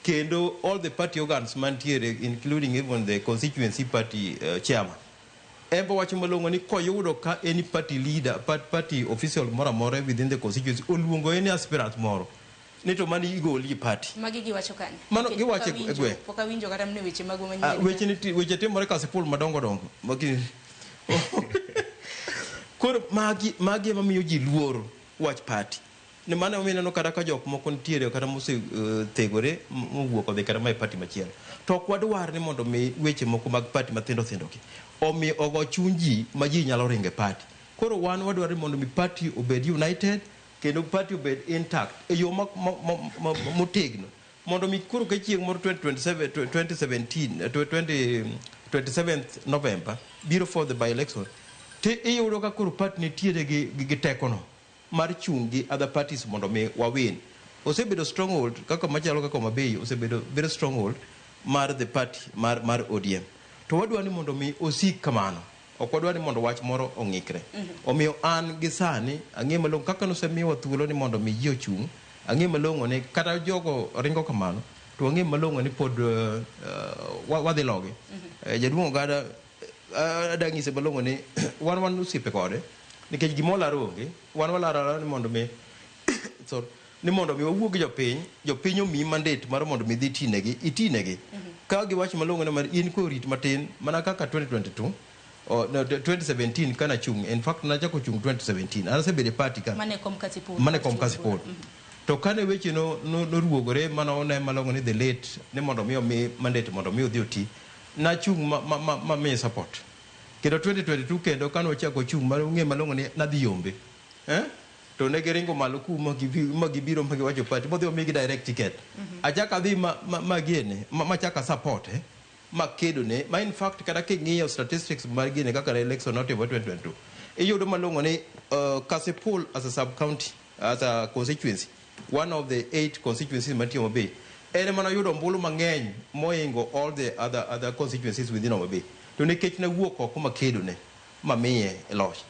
Speaker 7: Kendo all the party organs mantiere including even the constituency party chairman. Embo wacho malong'o ni koyudo ka any party leader, party official moro amora within the constituency oluongo any aspirant moro ni to mano igoli e party.
Speaker 1: Magi giwacho kanye?
Speaker 7: Mano
Speaker 1: Nikech
Speaker 7: giwacho
Speaker 1: pok
Speaker 7: e
Speaker 1: awinjo-
Speaker 7: gweng'.
Speaker 1: Pok awinjo kata mana weche mago manyien.
Speaker 7: Weche timore Kasipul madongo dongo. Magi Koro magi ema miyo ji luoro wach party. Ni mano emomiyo ineno kata ka jok moko nitiere kata mose thegore mowuok odhi kata ma e party machielo. To ok wadwar ni mondo mi weche moko mag party mathindo thindo gi omi ogo chuny ji ma ji nyalo ringo e party. Koro wan wadwaro ni mondo mi party obed united kendo party obed intact e yo motegno mondo mi koro ka chieng' moro 2027, 27th November biro for the by election to iyudo ka koro party nitiere gi tekono mar chung' gi other parties mondo mi wawin. Osebedo stronghold kaka machalo kaka Homa Bay osebedo very stronghold mar the party mar ODM. To wadwa ni mondo mi osik kamano. Ok wadwa ni mondo wach moro ong'ikre. Omiyo an gi sani ang'e malong'o kaka nosemiwa thuolo ni mondo mi ji ochung', ang'e malong'o ni kata jogo ringo kamano, to wang'e malong'o ni pod wadhi logi. Jaduong' Ogada adwa nyise malong'o ni wan osiepe kode nikech gima walaro onge, wan walaro alara ni mondo mi sorry, ni mondo mi wawuo gi jopiny, jopiny omiyi mandate mar mondo mi idhi itinegi, itinegi. Ka giwacho malong'o ni mar in korit matin mana kaka 2022 no, 2017 kana chung', in fact nachako chung' 2017, an asebedo e party ka
Speaker 1: Mane kom Kasipul.
Speaker 7: Mane kom Kasipul. To kane weche noruogore mane one malong'o ni the late ni mondo mi omi mandate mondo mi odhi oti, nachung' ma miye support. Kendo 2022 kendo kane wachako chung' mane ung'e malong'o ni nadhi yombe. To ne giringo malo ku ma gibiro ma giwacho party modhi omigi direct ticket. Achako adhi ma gene, ma chaka support ma kedo ne, ma in fact kata king'iyo statistics mar gine kaka ne election notimore 2022, iyudo malong'o ni Kasipul as a sub county, as a constituency, one of the 8 constituencies mantie Homa Bay, en ema noyudo ombulu mang'eny moingo all the other constituencies within Homa Bay. To nikech nawuok oko makedo ne, mamiye loch.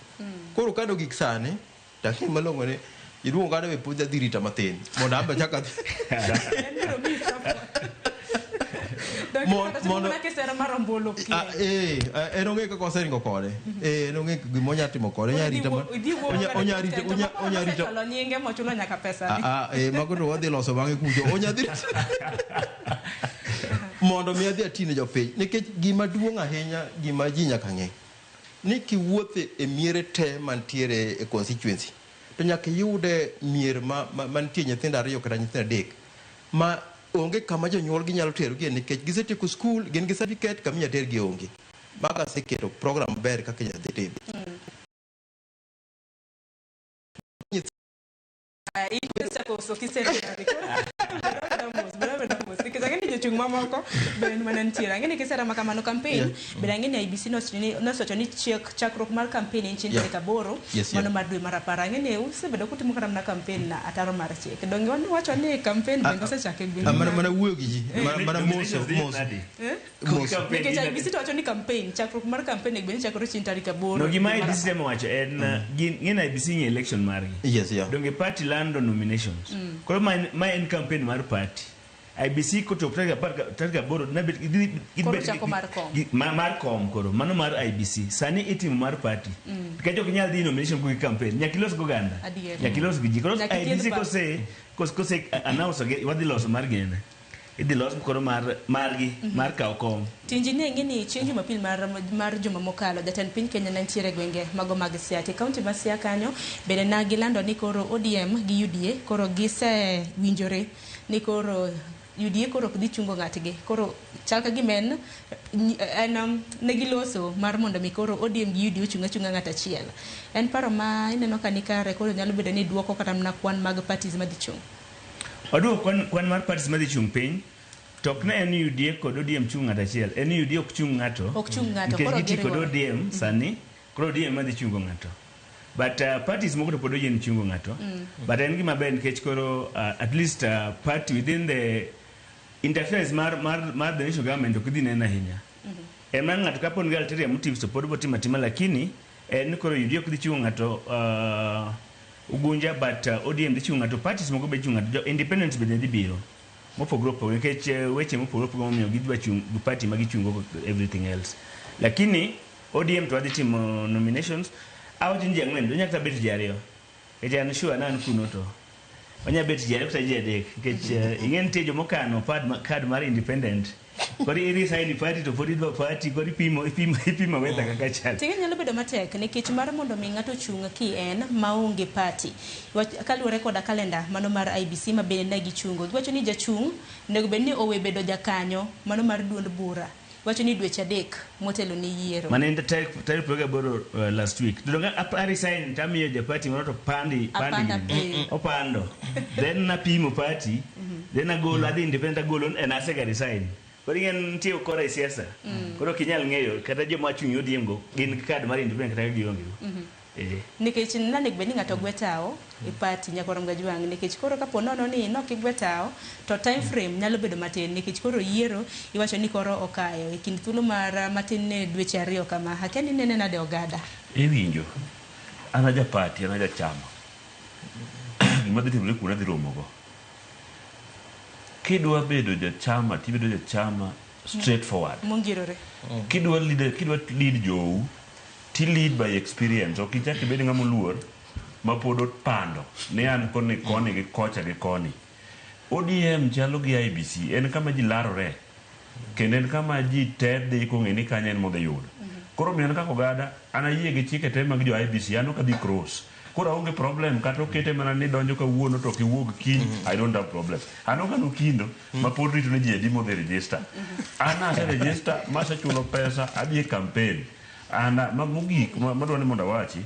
Speaker 7: Koro kado gik sani, to ang'e malong'o ni jaduong' Ogada be pod adhi rita matin mondo an be achak adhi
Speaker 1: Kisera mar ombulu.
Speaker 7: En ong'e kaka oseringo kode. En ong'e gima onya timo kode. Onya rita onya rita onya rita
Speaker 1: Osechulo nyinge mochulo nyaka pesa.
Speaker 7: Mago to wadhi loso bang'e kucho. Onya dhi mondo mi adhi atine jopiny nikech gima duong' ahinya gima ji nyaka ng'e ni kiwuothe e miere te mantiere e constituency to nyaka iyude mier mantie nyithindo 2 kata nyithindo 3 ma onge kama jonyuolgi nyalo terogie nikech gisetieko skul, gin gi certificate, kama inyalo tergi onge. Mago aseketo program maber kaka inyalo dhi tim.
Speaker 1: Nikech ang'e ni jochung' mamoko bende mana nitiere. Ang'e ni kisera ma kamano campaign, bende ang'e ni IEBC nosewacho ni chakruok mar campaign en chieng' tarik 8 mano mar dwe mar 10. Ang'e ni usebedo kutimo kata mana campaign na ataro mar chik. Donge wacho ni campaign bende osechak e gwenge.
Speaker 7: Mana wuoyo gi ji, mana moso.
Speaker 1: Nikech IEBC to wacho ni campaign, chakruok mar campaign e gwenge chakore chieng' tarik 8.
Speaker 2: No gima IEBC temo wacho en gin IEBC ng'e election margi.
Speaker 7: Yes, yeah.
Speaker 2: Donge party lando nominations. Koro ma en campaign mar party. IEBC kochopo tarik 8
Speaker 1: koro chako mar kom.
Speaker 2: Mar kom koro mano mar IEBC. Sani itimo mar party. Nikech ok inyal dhi nomination gi campaign. Nyaka ilos gi oganda. Nyaka ilos gi ji. Koro IEBC kose announce wadhi loso mar gene. Idhi los koro margi mar kawo kom.
Speaker 1: Tinji ni ng'e ni chieng' Jumapil mar juma mokalo jatend piny Kenya ne nitiere e gwenge mago mag Siaya. E kaunti ma Siaya kanyo bende ne gilando ni koro ODM gi UDA koro gisewinjore ni koro UDA koro ok dhi chungo ng'atgi. Koro chal ka gima en ne giloso mar mondo mi koro ODM gi UDA ochung' achung'a ng'at achiel. En paro ma ineno ka ni kare koro nyalo bedo ni duoko kata mana kwan mag parties madhi chung'.
Speaker 2: Oduoko kwan mar parties madhi chung' piny. To ok ne en UDA kod ODM chung' ng'ato achiel. En UDA ok chung' ng'ato.
Speaker 1: Ok chung' ng'ato.
Speaker 2: Nikech giti kod ODM sani, koro ODM madhi chungo ng'ato. But parties moko to pod oyie chungo ng'ato. But en gima ber nikech koro at least party within the interference mar the national government ok dhi neno ahinya. En mar ng'ato kapo ni ulterior motives to pod botimo atima, lakini en koro UDA ok dhi chungo ng'ato Ugunja, but ODM dhi chungo ng'ato, parties moko be chungo ng'ato, jo independents bende dhi biro mopogore opogore nikech weche mopogore opogore momiyo gidwa chung party ma gichungo everything else. Lakini ODM to wadhi timo nominations. Awacho ni ji 4, onyalo kata bet ji 2. Nikech an sure na an kuno to onya bet ji 2 kata ji 3 nikech ing'e nitie jomokano card mar independent. Koro i resign party to pod idwa party, koro ipimo weather kaka chal.
Speaker 1: Tinge nyalo bedo matek nikech mar mondo mi ng'ato ochung' ki en maonge party. Kaluwore koda kalenda mano mar IEBC ma bende ne gichungo. Giwacho ni jachung' onego bed ni owe bedo jakanyo mano mar duond bura. Wacho ni dweche 3 motelo ni yiero.
Speaker 2: Mane en tarik 28 last week. To donge a resign to amiyo ja party moro to pandi opando. Then napimo party, then agolo adhi independent agolo en asega resign. Koro ing'e nitie ukora e siasa. Koro ok inyal ng'eyo kata joma chung' ODM go gin card mar independent kata gionge go. Eh.
Speaker 1: Nikech nanego bed ni ng'ato gwe tawo e party nyaka rom gajwang' nikech koro kapo nono ni nok igwe tawo to time frame nyalo bedo matin nikech koro yiero iwacho ni koro okayo e kind thuolo mar matin ne dweche ariyo kama. Akia ni inene nade ogada?
Speaker 4: Iwinjo, an aja party, an aja chama. Gima dhi timore kuno adhi romogo. Kidwa bedo jachama tibedo jachama straight forward.
Speaker 1: Mongirore.
Speaker 4: Kidwa lead, kidwa lead jou, ti lead by experience. Ok ichak ibed ng'ama oluor ma pod opando ni an koni koni gi kocha gi koni. ODM chalo gi IEBC, en kama ji larore. Kendo en kama ji te dhi kong'e ni kanyo en modhi yudo. Koro omiyo an kaka ogada, an ayie gi chike te mag jo IEBC, an ok adhi cross. Koro aonge problem kata okete mana ni donjo kawuono to ok iwuog kiny, I don't have problem. An ok an Okindo ma pod rito ni ji adi modhi register. An ase register masechulo pesa adhi e campaign. An ma mogik madwa ni mondo awachi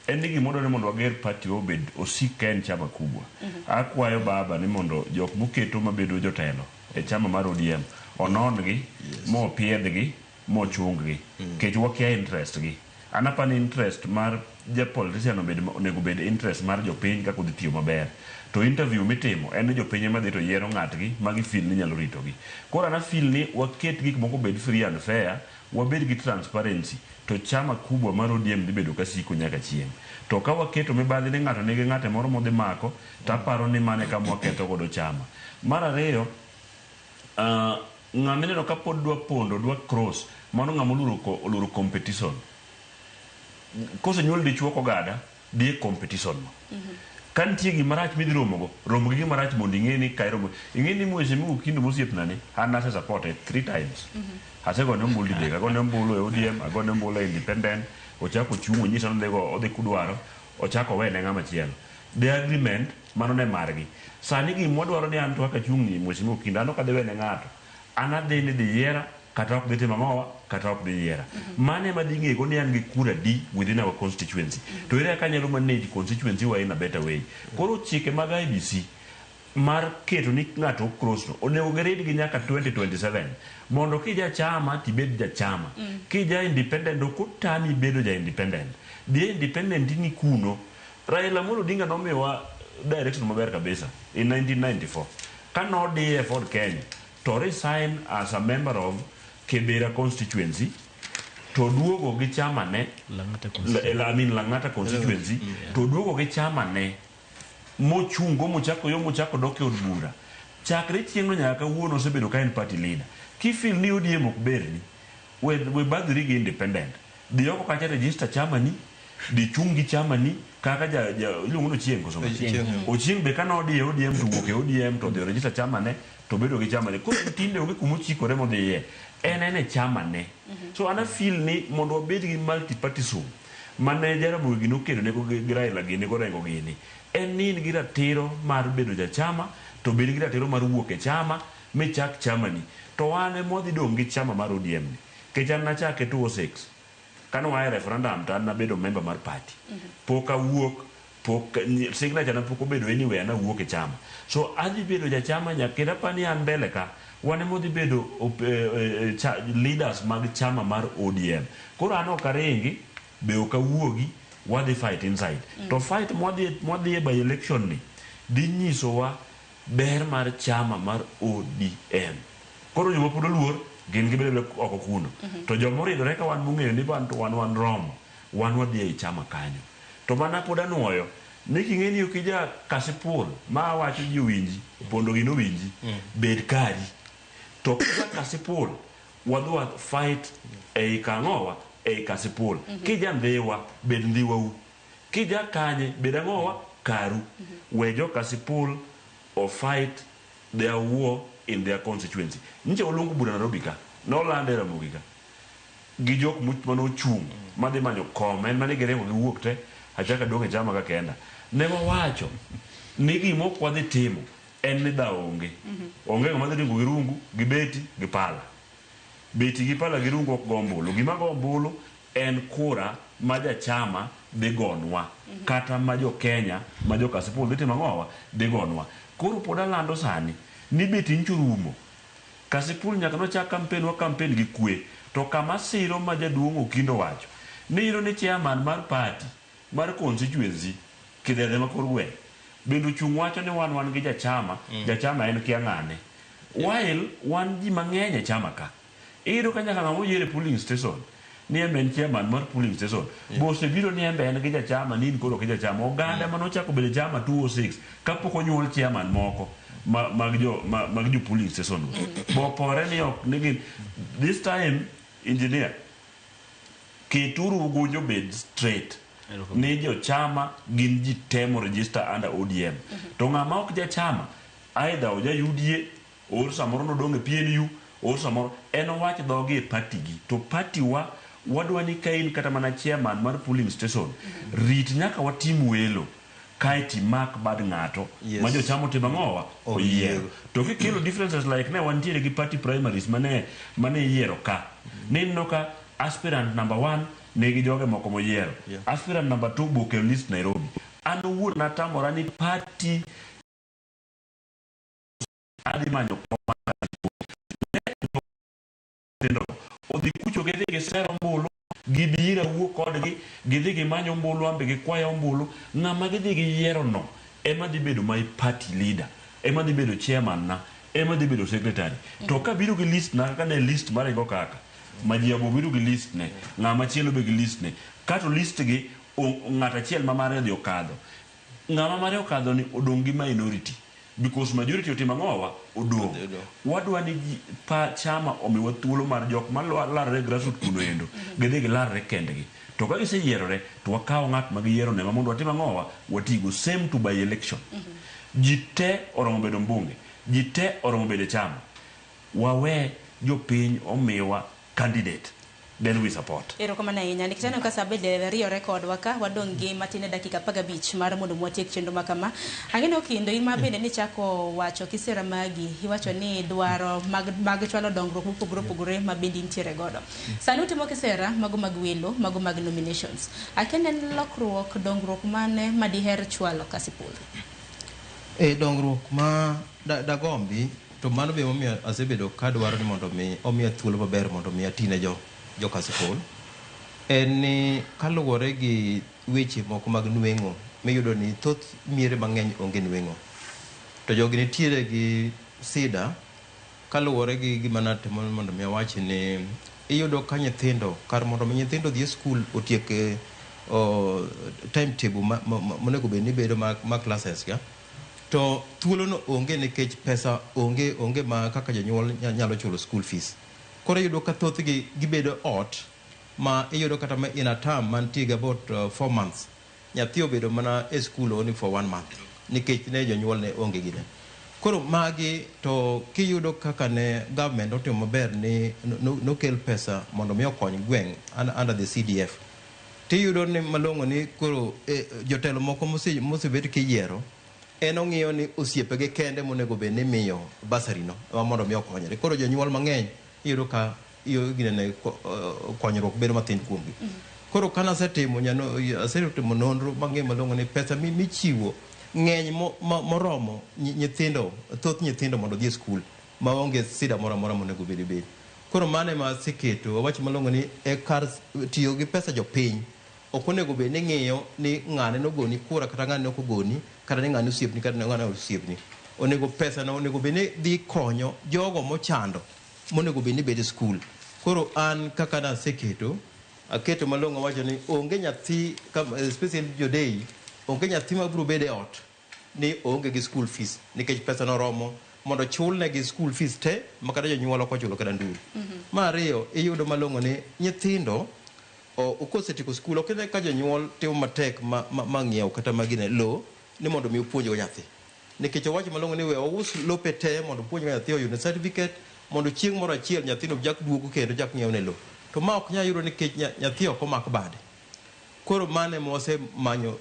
Speaker 4: en ni gima wadwa ni mondo wager party wa obed osik ka en chama kubwa. Akwayo baba ni mondo jok moketo mabedo jotelo e chama mar ODM onon gi mopiedhgi mochung gi nikech wakia interest gi. An apani interest mar ja politician obed onego bed interest mar jopiny kaka odhi tiyo maber. To interview mitimo en ni jopiny ema dhi to yiero ng'atgi ma gi feel ni nyalo ritogi. Koro an a feel ni waket gik moko obed free and fair, wabed gi transparency to chama kubwa mar ODM dhi bedo kasiko nyaka chieng'. To ka waketo mibadhi ni ng'ato nigi ng'ate moro modhi mako, to aparo ni mano e kama waketho godo chama. Mar ariyo, ng'ama ineno ka pod dwa pondo, dwa cross, mano ng'ama oluoro competition. Kosenyuol dichuo kogada, dhi e competition no. Ka nitie gima rach midhi romogo, rom gi gima rach mondo ing'e ni ka iromo. Ing'e ni Mheshimiwa Okindo mosiepna ni, an ase supporte 3 times. Asegone ombulu didek, agone ombulu e ODM, agone ombulu e Independent, ochako ochung' onyisa ni odhi odhi kudwaro, ochako owene ng'ama chielo. The agreement, mano ne margi. Sani gima wadwaro ni an to kaka achung' ni Mheshimiwa Okindo, an ok adhi wene ng'ato. An adhi ni dhi yiera, kata ok dhi timo ang'owa, kata ok dhi yiera. Mano ema dhi ng'ego ni an gi kura di within our constituency. To ere kaka anyalo manage constituency wa in a better way. Koro chike mag IEBC mar keto ni ng'ato ok cross no, onego girid gi nyaka 2027 mondo kija chama tibed jachama. Kija independent ok otami bedo ja independent. Dhi independent ni kuno. Raila Amolo Odinga nomiyowa direction maber kabisa in 1994. Ka nodiye Ford Kenya to resign as a member of Kibera constituency to duogo gi chama ne I mean Lang'ata constituency to duogo gi chama ne mochungo mochako yo mochako dok e od bura. Chakre chieng'no nyaka kawuono osebedo ka en party leader. Kifeel ni ODM ok berni, we badhri gi independent. Dhi oko kacha register chama ni, dhi chung' gi chama ni kaka ja, ja iluongo ni Ochieng' koso?
Speaker 7: Ochieng'.
Speaker 4: Ochieng' be kane odhi e ODM to wuok e ODM to odhi o register chama ne to obedo gi chama ne. Koro tinde onge kuma ochikore modhiye. En en e chama ne. So an a feel ni mondo wabed gi multipartyism mane Jaramogi gini okedo ne gi Raila gini gorengo gini. En ni in gi ratiro mar bedo jachama to bed gi ratiro mar wuok e chama michak chama ni. To wan ema wadhi dong' gi chama mar ODM ni. Nikech an nachake 2006. Kane waa e referendum to an nabedo member mar party. Pok awuok, pok signature na pok obedo anywhere nawuok e chama. So adhi bedo jachama nyaka kendo apani an mbele ka wan ema wadhi bedo leaders mag chama mar ODM. Koro an ok aringi, be ok awuogi, wadhi fight inside. To fight mwadhi by election ni dhi nyisowa ber mar chama mar ODM. Koro joma pod oluor gin gibedo abeda oko kuno. To joma oridore ka wan mong'eyo ni wan to wan wan romo, wan wadhi ei chama kanyo. To mana pod anuoyo ni king'e ni ok ija Kasipul ma awacho ji owinji, Opondo gini owinji, bed kari. To kija Kasipul, wadhi wa fight ei kang'owa, ei Kasipul. Kija Ndhiwa, bed Ndhiwau. Kija kanye, bed ang'owa, karu. We jo Kasipul o fight their war in their constituency. Nyicha waluongo bura Nairobi ka, nolande Ramogi ka. Gi jok mane ochung' madhi manyo kom, en mane giringo giwuok te, achako aduong' e chama ka kenda. Ne wawacho ni gima ok wadhi timo en ni dhawo onge. Onge ng'ama dhi ringo gi rungu, gi beti, gi pala. Beti gi pala gi rungu ok go ombulu. Gima go ombulu en kura ma jachama dhi gonwa. Kata ma jo Kenya, ma jo Kasipul dhi timo ang'owa? Dhi gonwa. Koro pod alando sani ni beti nyicha orumo. Kasipul nyaka nochak campaign wa campaign gi kwe. To kama siro ma jaduong' Okindo wacho ni iyudo ni chairman mar party mar constituency Kidhedhe ma kor gweng' bende ochung' wacho ni wan wan gi jachama, jachama en kia ng'ane. While wan ji mang'eny e chama ka. Iyudo ka nyaka ng'ama oyier e polling station ni en be en chairman mar polling station. Be osebiro ni en be en gi jachama ni in koro ok ijachama. Oganda mane ochako bedo e chama 2006 kapok onyuol chairman moko ma, mag jo ma, mag jo polling station go. Bo opore ni ok ni gin this time engineer keturu ugunjo bed straight ni jochama gin ji temo register under ODM to ng'ama ok jachama either oja UDA or samoro nodong' e PNU or samoro en owach dhoge e party gi to party wa wadwa ni ka in kata mana chairman mar polling station rit nyaka watim welo kae imak bad ng'ato ma jochama otimo ang'owa oyiero to kikelo differences like ne wantiere gi party primaries mane mane iyiero ka ne ineno ka aspirant number one nigi joge moko moyiero aspirant number two boke list Nairobi an owuon natamora ni party adhi manyo kom tindo odhi kucho gidhi gisero ombulu gibi ira wuo kodgi gidhi gimany ombulu ambe gikwaya ombulu ng'ama gidhi giyiero no ema dhi bedo my party leader ema dhi bedo chairman na ema dhi bedo secretary to kabiro gi list na kaka ne list maringo kaka Majiabo biro gi list ne ng'ama chielo be gi list ne kato list gi ng'at achiel ma mare odhi okadho ng'ama mare okadho ni odong' gi minority because majority otimo ang'owa odong' wadwa ni ji pa chama omiwa thuolo mar jok ma larore grassroots kuno endo gidhi gilarre kendgi to ka giseyierore to wakaw ng'at ma giyiero ne ma mondo watim ang'owa watigo same to by election ji te oromo bedo mbunge ji te oromo bedo e chama wawe jopiny omiwa candidate then we support.
Speaker 1: Erokamano ahinya. Nikech aneno ka sa bende riyore kodwa ka, wadong' gi matin e dakika 15 mar mondo watiek chenro ma kama. Ang'e ni Okindo, in ma bende nichako wacho kisera magi, iwacho ni dwaro mag, mag chwalo dongruok mopogore opogore ma bende intiere godo. Sani utimo kisera mago mag welo, mago mag nominations. Akia ni en lokruok, dongruok mane ma diher chwalo Kasipul?
Speaker 7: E dongruok ma dagombi to mano be momiyo asebedo kadwaro ni mondo mi omiya thuolo maber mondo mi atine jo jo Kasipul en ni kaluwore gi weche moko mag nweng'o miyudo ni thoth miere mang'eny onge nweng'o to jogi nitiere gi sida kaluwore gi gima natemo mondo mi awachi ni iyudo ka nyithindo kar mondo mi nyithindo odhi e skul otiek timetable monego bed ni bedo ma classes ga to thuolo no onge nikech pesa onge onge ma kaka jonyuol nyalo chulo school fees. Koro iyudo ka thothgi gibedo ot ma iyudo kata ma in a term mantie gi about 4 months nyathi obedo mana e school only for 1 month nikech ne jonyuol ne onge gine. Koro magi to kiyudo kaka ne government otimo maber ni nokel pesa mondo mi okony gweng' under the CDF tiyudo ni malong'o ni koro jotelo moko mosebet kiyiero en ong'iyo ni osiepege kende monego bed ni miyo bursary no ema mondo mi okonyre. Koro jonyuol mang'eny iyudo ka ginene konyruok bedo mathin kuomgi. Koro kana asetimo asetimo nonro mang'eyo malong'o ni pesa michiwo ng'eny moromo nyithindo thoth nyithindo mondo odhi e skul maonge sida moro amora monego bed bed. Koro mano ema aseketo awacho malong'o ni e kar tiyo gi pesa jopiny ok onego bed ni ng'iyo ni ng'ane nogoni kura kata ng'ane ok ogoni kata ni ng'ane osiepni kata ng'ane osiepni. Onego pesa no onego bed ni dhi konyo jogo mochando monego bed ni bedo e skul. Koro an kaka naseketo aketo malong'o awacho ni onge nyathi especially jodei onge nyathi mabiro bedo e ot ni oonge gi school fees nikech pesa no oromo mondo chulnegi school fees te ma kata jonyuol ok ochulo kata nduru. Mar ariyo iyudo malong'o ni nyithindo kosetieko skul ok ine ka jonyuol timo matek ma ng'iew kata magine lo ni mondo mi opuonjgo nyathi. Nikech owacho malong'o ni we ous lope te mondo opuonjgo nyathi oyud certificate mondo chieng' moro achiel nyathino chak duogo kendo chak ng'iew ne lo. To ma ok nyal yudo nikech nyathi ok omak bade. Koro mano ema wasemanyo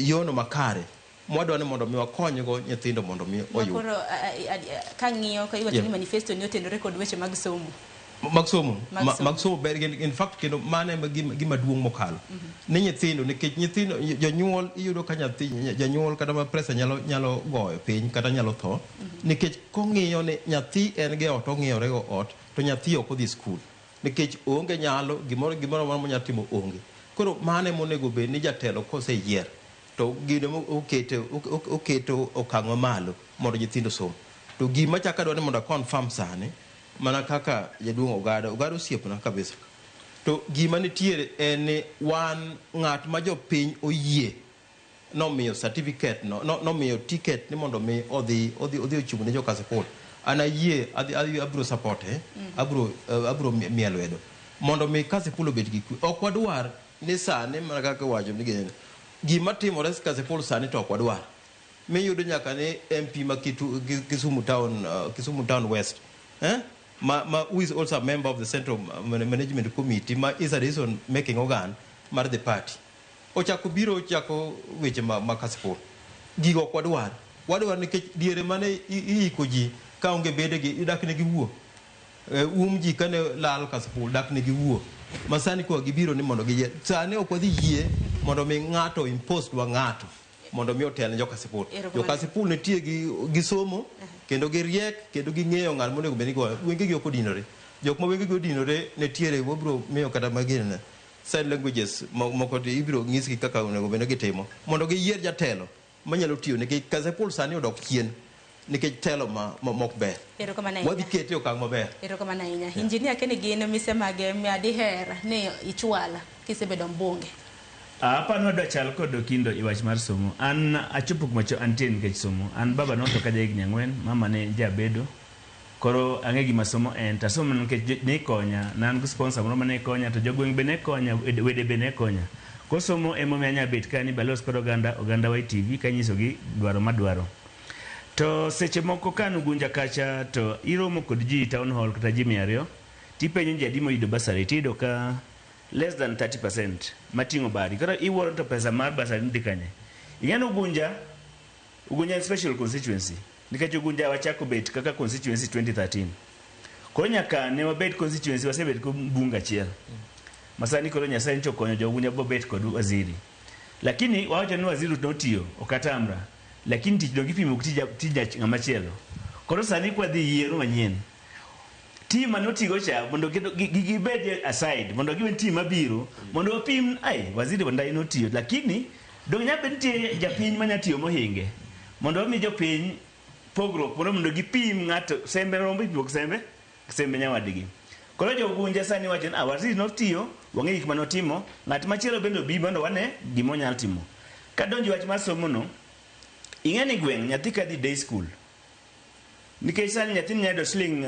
Speaker 7: yono makare mwadwa ni mondo mi wakonygo nyithindo mondo mi oyud.
Speaker 1: Koro kang'iyo ka iwacho ni manifesto ni otenore kod weche mag somo.
Speaker 7: Mag somo. Mag somo ber in fact kendo mano ema gima duong' mokalo. Ni nyithindo nikech nyithindo jonyuol iyudo ka nyathi janyuol kata ma pressure nyalo goyo piny kata nyalo tho nikech kong'iyo ni nyathi en gi ot ong'iyore go ot to nyathi ok odhi skul nikech oonge nyalo gimoro amora monyalo timo onge. Koro mano ema onego bed ni jatelo koseyier to gino mo- okete ok- ok- oketo okang' mamalo mondo nyithindo osom. To gima chak adwa ni mondo a confirm sani mana kaka jaduong' Ogada, Ogada osiepna kabisa. To gima nitiere en ni wan ng'at ma jopiny oyie nomiyo certificate no, no nomiyo ticket ni mondo mi odhi odhi odhi ochung' ne jo-Kasipul. An ayie adhi adhi abiro support e, abiro eh, abiro mi- miye lwedo mondo mi Kasipul obed gi kwe. Ok wadwar ni sani mana kaka iwacho ni gini, gima timore Kasipul sani to ok wadwar. Miyudo nyaka ni MP ma Kitu, Kisumu Town, Kisumu Town West eh? ma, ma who is also a member of the Central Management Committee ma is a decision making organ mar the party ochako biro ochako weche ma, ma Kasipul. Gigo ok wadwar. Wadwar nikech diere mane iiko ji kaonge bedegi idak ne giwuo. E, um ji kane lal Kasipul dak ne giwuo. Ma sani koa gibiro ni mondo giyie. Sani ok wadhi yie mondo mi ng'ato impose dwa ng'ato mondo mi otel ne jo Kasipul. Jo Kasipul nitie gi, gi somo kendo giriek kendo ging'eyo ng'at monego bed ni goyo. Wengegi ok odinore. Jok ma wengegi odinore nitiere wabiro miyo kata magine sign languages moko to ibiro nyisgi kaka onego bed ni gitimo mondo giyier jatelo manyalo tiyo nikech Kasipul sani odok chien nikech telo ma, ma mok ber.
Speaker 1: Erokamano ahinya.
Speaker 7: Wadhi kete e okang' maber.
Speaker 1: Erokamano ahinya. Injinia Kenny gin mise mage ma diher ni ichwal kisebedo mbunge?
Speaker 2: Aparo ni wadwa chal kod Okindo e wach mar somo. An achopo kuma antie nikech somo. An baba notho ka jahigni ang'wen, mama ne jabedo. Koro ang'e gima somo en, to asomo nikech ne ikonya. Ne an gi sponsor moro mane konya, to jogweng' be ne konya, wede be ne konya. Koro somo emomiyo anya bet ka ni balos kod oganda, oganda YTV kanyisogi dwaro madwaro. To seche moko ka an Ugunja kacha to iromo kod ji town hall kata ji 200, tipenjo ji adi moyudo bursary, tiyudo ka less than 30% mating'o badi. Koro iwuoro to pesa mar bursary ni dhi kanye? Ing'e ni Ugunja, Ugunja en special constituency. Nikech Ugunja wachako bet kaka constituency 2013. Koro nyaka ne wabed constituency wasebet kod mbunge achiel. Masani koro Nyasaye nyocha okonyo jo Ugunja bobet kod waziri. Lakini wawacho ni waziri notiyo, ok atamra. Lakini tich donge ipimo gi tij tij ng'ama chielo. Koro sani kwadhi yiero manyien, team mane otigo cha mondo gibed aside mondo giwe team mabiro mondo wapim ai waziri Wandayi notiyo lakini donge nyaka bed nitie japiny manya tiyo mohinge mondo wami jopiny pogruok mondo mondo gipim ng'ato sembe rombo ipimo gi sembe sembe nyawadgi. Koro jo Ugunja sani wacho ni ah, waziri notiyo wang'e gik mane otimo ng'at machielo bende obi mondo wane gima onyalo timo. Kadonjo wach mar somo no ing'e ni gweng' nyathi kadhi day school nikech sani nyathini nyalo yudo siling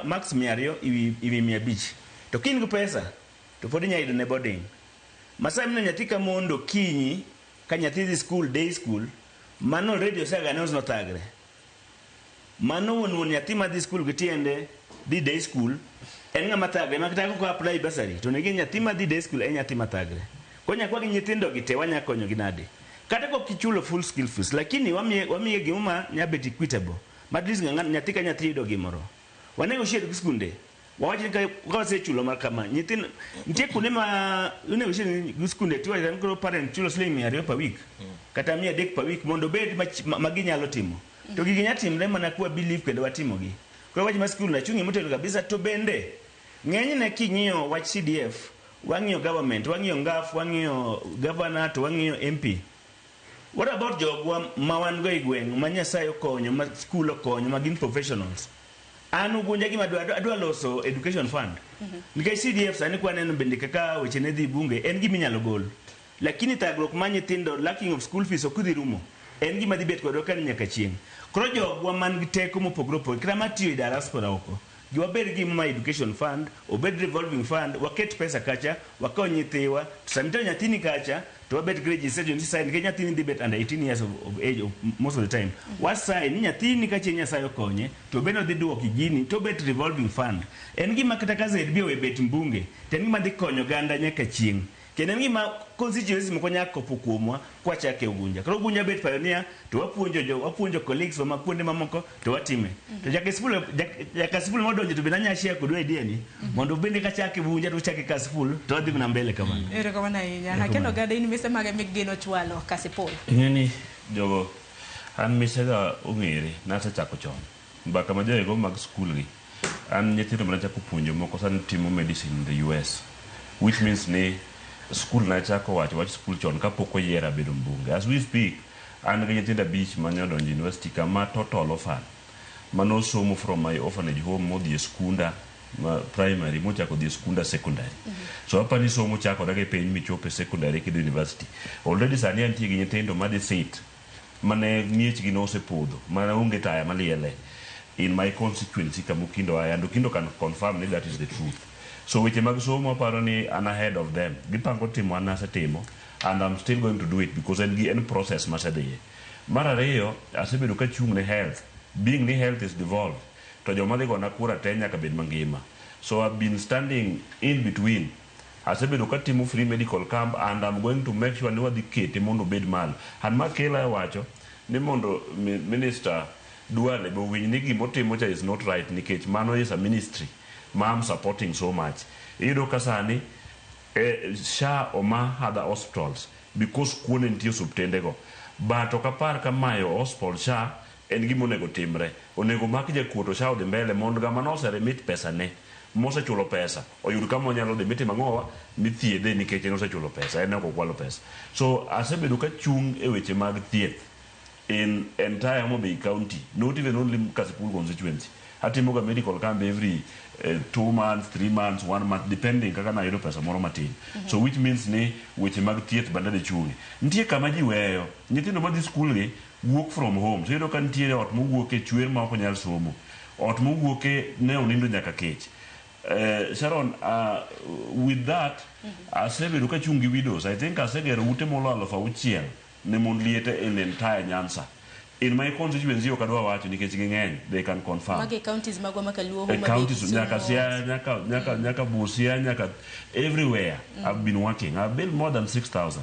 Speaker 2: marks 200 ewi 500 to ka in gi pesa to pod inyalo yudo ne boarding. Ma sani mineno nyathi ka mondo kinyi ka nyathi dhi school day school mano already osega announce nothagre. Mano wuon wuon nyathi madhi school gi tiende dhi day school en ng'ama thagre ma kata koko apply bursary to nigi nyathi madhi day school en nyathi mathagre. Koro nyaka wagi nyithindo gi te wanya konyo gi nade? Kata kok ichulo full school fees lakini wamiye wamiye gimo ma nya bet equitable. Ma at least nyathi ka nyathi yudo gimoro. Wanego share gi skunde. Wawach ni ka wasechulo mar kama nyithindo nitie kuonde ma onego share gi skunde tiwacho ni koro parent chulo siling 200 per week kata 300 per week mondo obed ma, ma ginyalo timo. To gigi nya timre mana kwa believe kendo watimogi. Koro wach mar skul nachung'ie motegno kabisa to bende ng'enyne king'iyo wach CDF wang'iyo government, wang'iyo NGAF, wang'iyo governor to wang'iyo MP. What about jogwa ma wan go e gweng' ma Nyasaye okonyo, ma skul okonyo, ma gin professionals? An Ugunja gima adwa, adwa loso education fund. Nikech CDF sani kwa neno bende kaka weche ne dhi bunge en gima inyalo gol. Lakini thagruok ma nyithindo lacking of school fees ok dhi rumo. En gima dhi bet kodwa ka nyaka chieng'. Koro jogwa man gi teko mopogore opogore kata matiyo e diaspora oko gi wabed gi ma education fund, obed revolving fund, waket pesa kacha, wakony nyithiwa, to sama itero nyathini kacha, to wabet gi registration ti sign nikech nyathini dhi bet under 18 years of age of, most of the time. Wa sign ni nyathini ka chieng' Nyasaye okonye, to bende odhi duoki gini, to obet revolving fund. En gima kata ka ZB owe bet mbunge, to en gima dhi konyo oganda nyaka chieng'. Kendo en gima constituencies moko nyaka kopo kuomwa kwachake Ugunja. Koro Ugunja bet pioneer to wapuonjo jo wapuonjo colleagues wa ma kuonde mamoko to watime. To Jakasipul Jakasipul modonjo to bende anya share kodu idea ni mondo bende kachake Ugunja to uchake Kasipul to wadhi mana mbele kamano.
Speaker 1: Erokamano ahinya.
Speaker 4: Erokamano.
Speaker 1: Akeno oganda in mise mage migeno chwalo Kasipul?
Speaker 4: Ing'e ni jogo an misega ong'ere nasechako chon. Mbaka ma jogi go mag skul gi an nyithindo mane achako puonjo moko sani timo medicine in the US which means ni Skul nachako wacho wach skul chon kapok oyiera bedo mbunge. As we speak, an gi nyithindo abich mane odonjo university kama total orphan manosomo from my orphanage home modhi e skunda ma primary mochako dhi e skunda secondary. So apani somo chakore gi piny michopo e secondary kidhi university. Already sani antie gi nyithindo madhi sit mane miechgi nosepodho mane onge taya maliele in my constituency kama Okindo aye and Okindo can confirm ni that is the truth. So weche mag somo aparo ni an ahead of them. Gipango timo an asetimo and I'm still going to do it because en gi en process masedhiye. Mar ariyo, asebedo kachung' ne health. Being ni health is devolved, to joma dhi gona kura te nyaka bed mangima. So I've been standing in between. Asebedo katimo free medical camp and I'm going to make sure ni wadhi kete mondo obed malo. And ma kela e wacho ni mondo Minister Duale be owinj ni gimotimo cha is not right nikech mano is a ministry ma I'm supporting so much. Iyudo ka sani SHA oma other hospitals because kuo ne nitie osuptende go. But ok apar ka mayo hospital SHA en gima onego timre. Onego mak jakuo to SHA odhi mbele mondo ng'ama nose remit pesa ne mosechulo pesa oyud kama onyalo dhi mitimo ang'owa mithiedhe nikech en osechulo pesa en ok okwalo pesa. So asebedo kachung' e weche mag thieth in entire Homa Bay County, not even only Kasipul constituency. Atimo ga medical camp every 2 months, 3 months, 1 month depending kaka nayudo pesa moro matin. So which means ni weche mag thieth bende dhi chung'e. Nitie kama ji weyo, nyithindo madhi skul gi wuok from home. So iyudo ka nitiere ot mowuoke chwer ma ok onyal somo. Ot mowuoke ne onindo nyaka kech. Sharon, with that, asebedo kachung' gi widows. I think asegero ute molo 6,000 ne mond liete in entire Nyanza. In my constituency ok adwa wacho nikech ging'eny, they can confirm.
Speaker 1: Mage counties magwa makaluo,
Speaker 4: E
Speaker 1: Homa Bay,
Speaker 4: counties
Speaker 1: Kisumu.
Speaker 4: nyaka Siaya, nyaka Busia, nyaka everywhere. I've been working. I've built more than 6,000.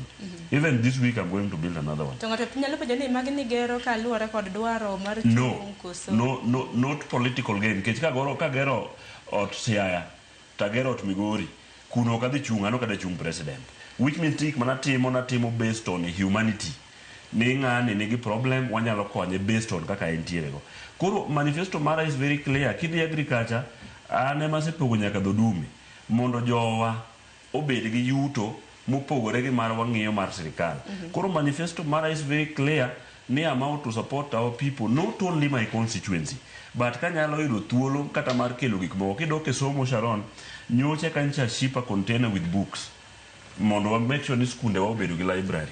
Speaker 4: Even this week I'm going to build another one.
Speaker 1: To ng'ato nyalo penjo ni magi nigero kaluwore kod dwaro mar
Speaker 4: No,
Speaker 1: chung' koso?
Speaker 4: no, not political gain. Nikech kagoro kagero ot Siaya, tagero ot Migori, kuno ok adhi chung', an ok adhi chung' president. Which means gik manatimo, natimo based on humanity. Ni ng'ani nigi problem, wanyalo konye based on kaka entiere go. Koro manifesto mara is very clear. Kidhi agriculture, an ema asepogo nyaka dhodume mondo jowa obed gi yuto mopogore gi mar wang'iyo mar sirikal. Koro manifesto mara is very clear ni I'm out to support our people, not only my constituency, but kanyalo yudo thuolo kata mar kelo gik moko. Kidok e somo Sharon, nyocha kancha ship a container with books mondo wa make sure ni skunde wa obedo gi library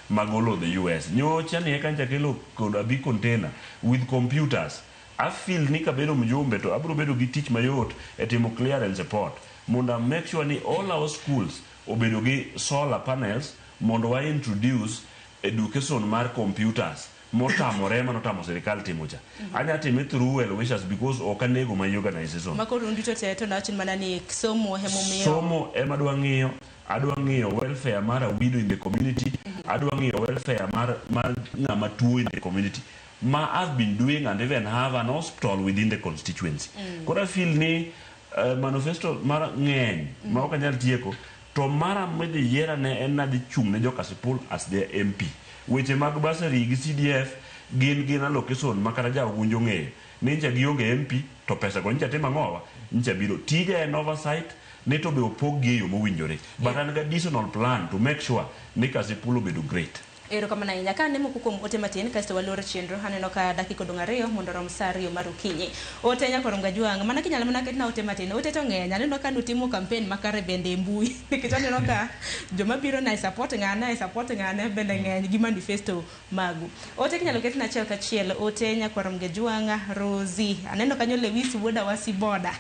Speaker 4: magolo the US. Nyocha ni eka ncha kelo kod a big container with computers. I feel ni kabedo mjumbe to abiro bedo gi tich mayot e timo clearance e port mondo I make sure ni all our schools obedo gi solar panels mondo wa introduce education mar computers motamore manotamo sirikal timo cha. Anya time through well wishers because ok anego my organization.
Speaker 1: Makoro un duto te to nawach mana ni somo emomiyo
Speaker 4: Somo ema adwa ng'iyo, adwa ng'iyo welfare mar a widow in the community, adwa ng'iyo welfare mar ng'ama tuo in the community. Ma I've been doing and even have an hospital within the constituency. Koro I feel ni manifesto mar ng'eny ma ok anyal tieko to mara midhi yiera ne en nadhi chung' ne jo Kasipul as their MP. Weche mag bursary gi CDF gin allocation ma kata ja Ugunja ong'eyo ni ncha gionge MP to pesa go ncha timo ang'owa ncha biro. Tija en oversight ni to be opog gi e yo mowinjore. But an gi additional plan to make sure ni Kasipul obedo great.
Speaker 1: Erokamano ahinya. Ka ane moko kuom ote matin kasto waloro chenro. Aneno ka dakika odong' 2 mondo orom sa 2 mar okinyi. Ote Nyakorom Gajwang', mana kinyalo mana ketna ote matin. Ote to ng'eny. Aneno ka nutimo campaign makare bende e mbui. Nikech aneno ka joma biro na support ng'ane, support ng'ane bende ng'eny gi manifesto magu. Ote kinyalo ketna achiel kachiel. Ote Nyakorom Gajwang', Rosie. Aneno kanyo Lewis wuoda wasi boda.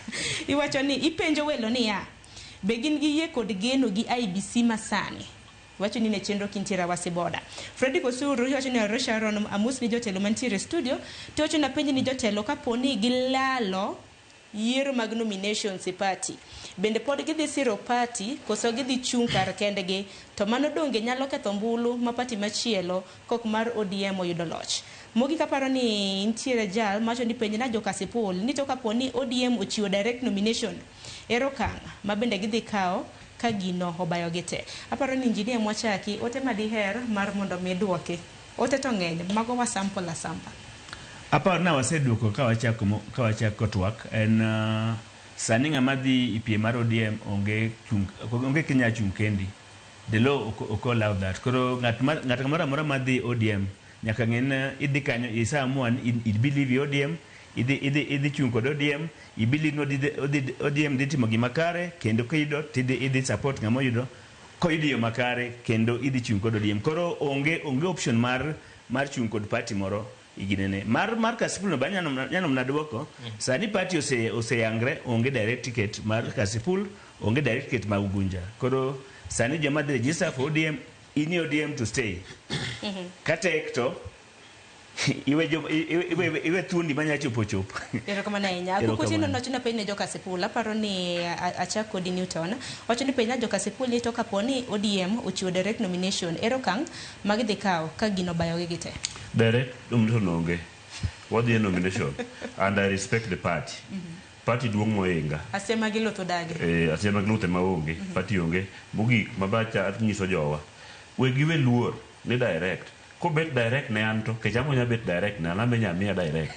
Speaker 1: Iwacho ni ipenjo welo niya, be gin gi yie kod geno gi IEBC masani? Wacho ni ne chenro kintiere Awasi boda. Fredrick Osuru iwacho ni Arusha Sharon amos ni jotelo mantiere e studio to wacho na penj ni jotelo kapo ni gilalo yiero mag nominations e party, bende pod gidhi siro party koso gidhi chung' kar kendgi, to mano donge nyalo ketho ombulu ma party machielo kok mar ODM oyudo loch. Mogik aparo ni nitiere jal mawacho ni penj na jo Kasipul ni to kapo ni ODM ochiwo direct nomination ero okang' ma bende gidhi kawo ka gino obayo gi te. Aparo ni injinia Mwachaki ote madiher mar mondo mi duoki. Ote to ng'eny, mago wa sample asampa.
Speaker 2: Aparo na waseduoko ka wachako twak en sani ng'ama dhi e piem mar ODM onge chung, onge kinya chung kendi. The law ok allow that. Koro ng'at moro amora madhi ODM nyaka ng'e ni idhi kanyo isa amua ni i believe i ODM, idhi chung' kod ODM, i believe ni ODM dhi timo gima kare, kendo kiyudo tidhi idhi support ng'ama oyudo koyudo e yo makare, kendo idhi chung' kod ODM. Koro onge option mar chung' kod party moro iginene mar Kasipul no ba nyalo mana duoko. Sani party oseyangre, onge direct ticket mar Kasipul, onge direct ticket mar Ugunja. Koro sani joma dhi register for ODM in ODM to stay. Katek to iwe thuondi manya chopo chop.
Speaker 1: Erokamano ahinya.
Speaker 2: Erokamano.
Speaker 1: Kukuchino nowacho ni penj ne Jokasipul. Aparo ni achak kodi, Newton. Wacho ni penj na Jokasipul ni to kapo ni ODM ochiwo direct nomination, ero okang' ma gidhi kawo ka gino obayogi gite?
Speaker 4: Direct nomination onge. Wadhi e nomination and I respect the party. Party duong' mohinga.
Speaker 1: Asema gi luth odagi.
Speaker 4: Eh, asema gi luth ema onge. Party onge. Mogik mabacha nyiso jowa. We giwe luor ni direct. Kobet direct ne an to kech ang'o nya bet direct ne an ambe nya miya direct.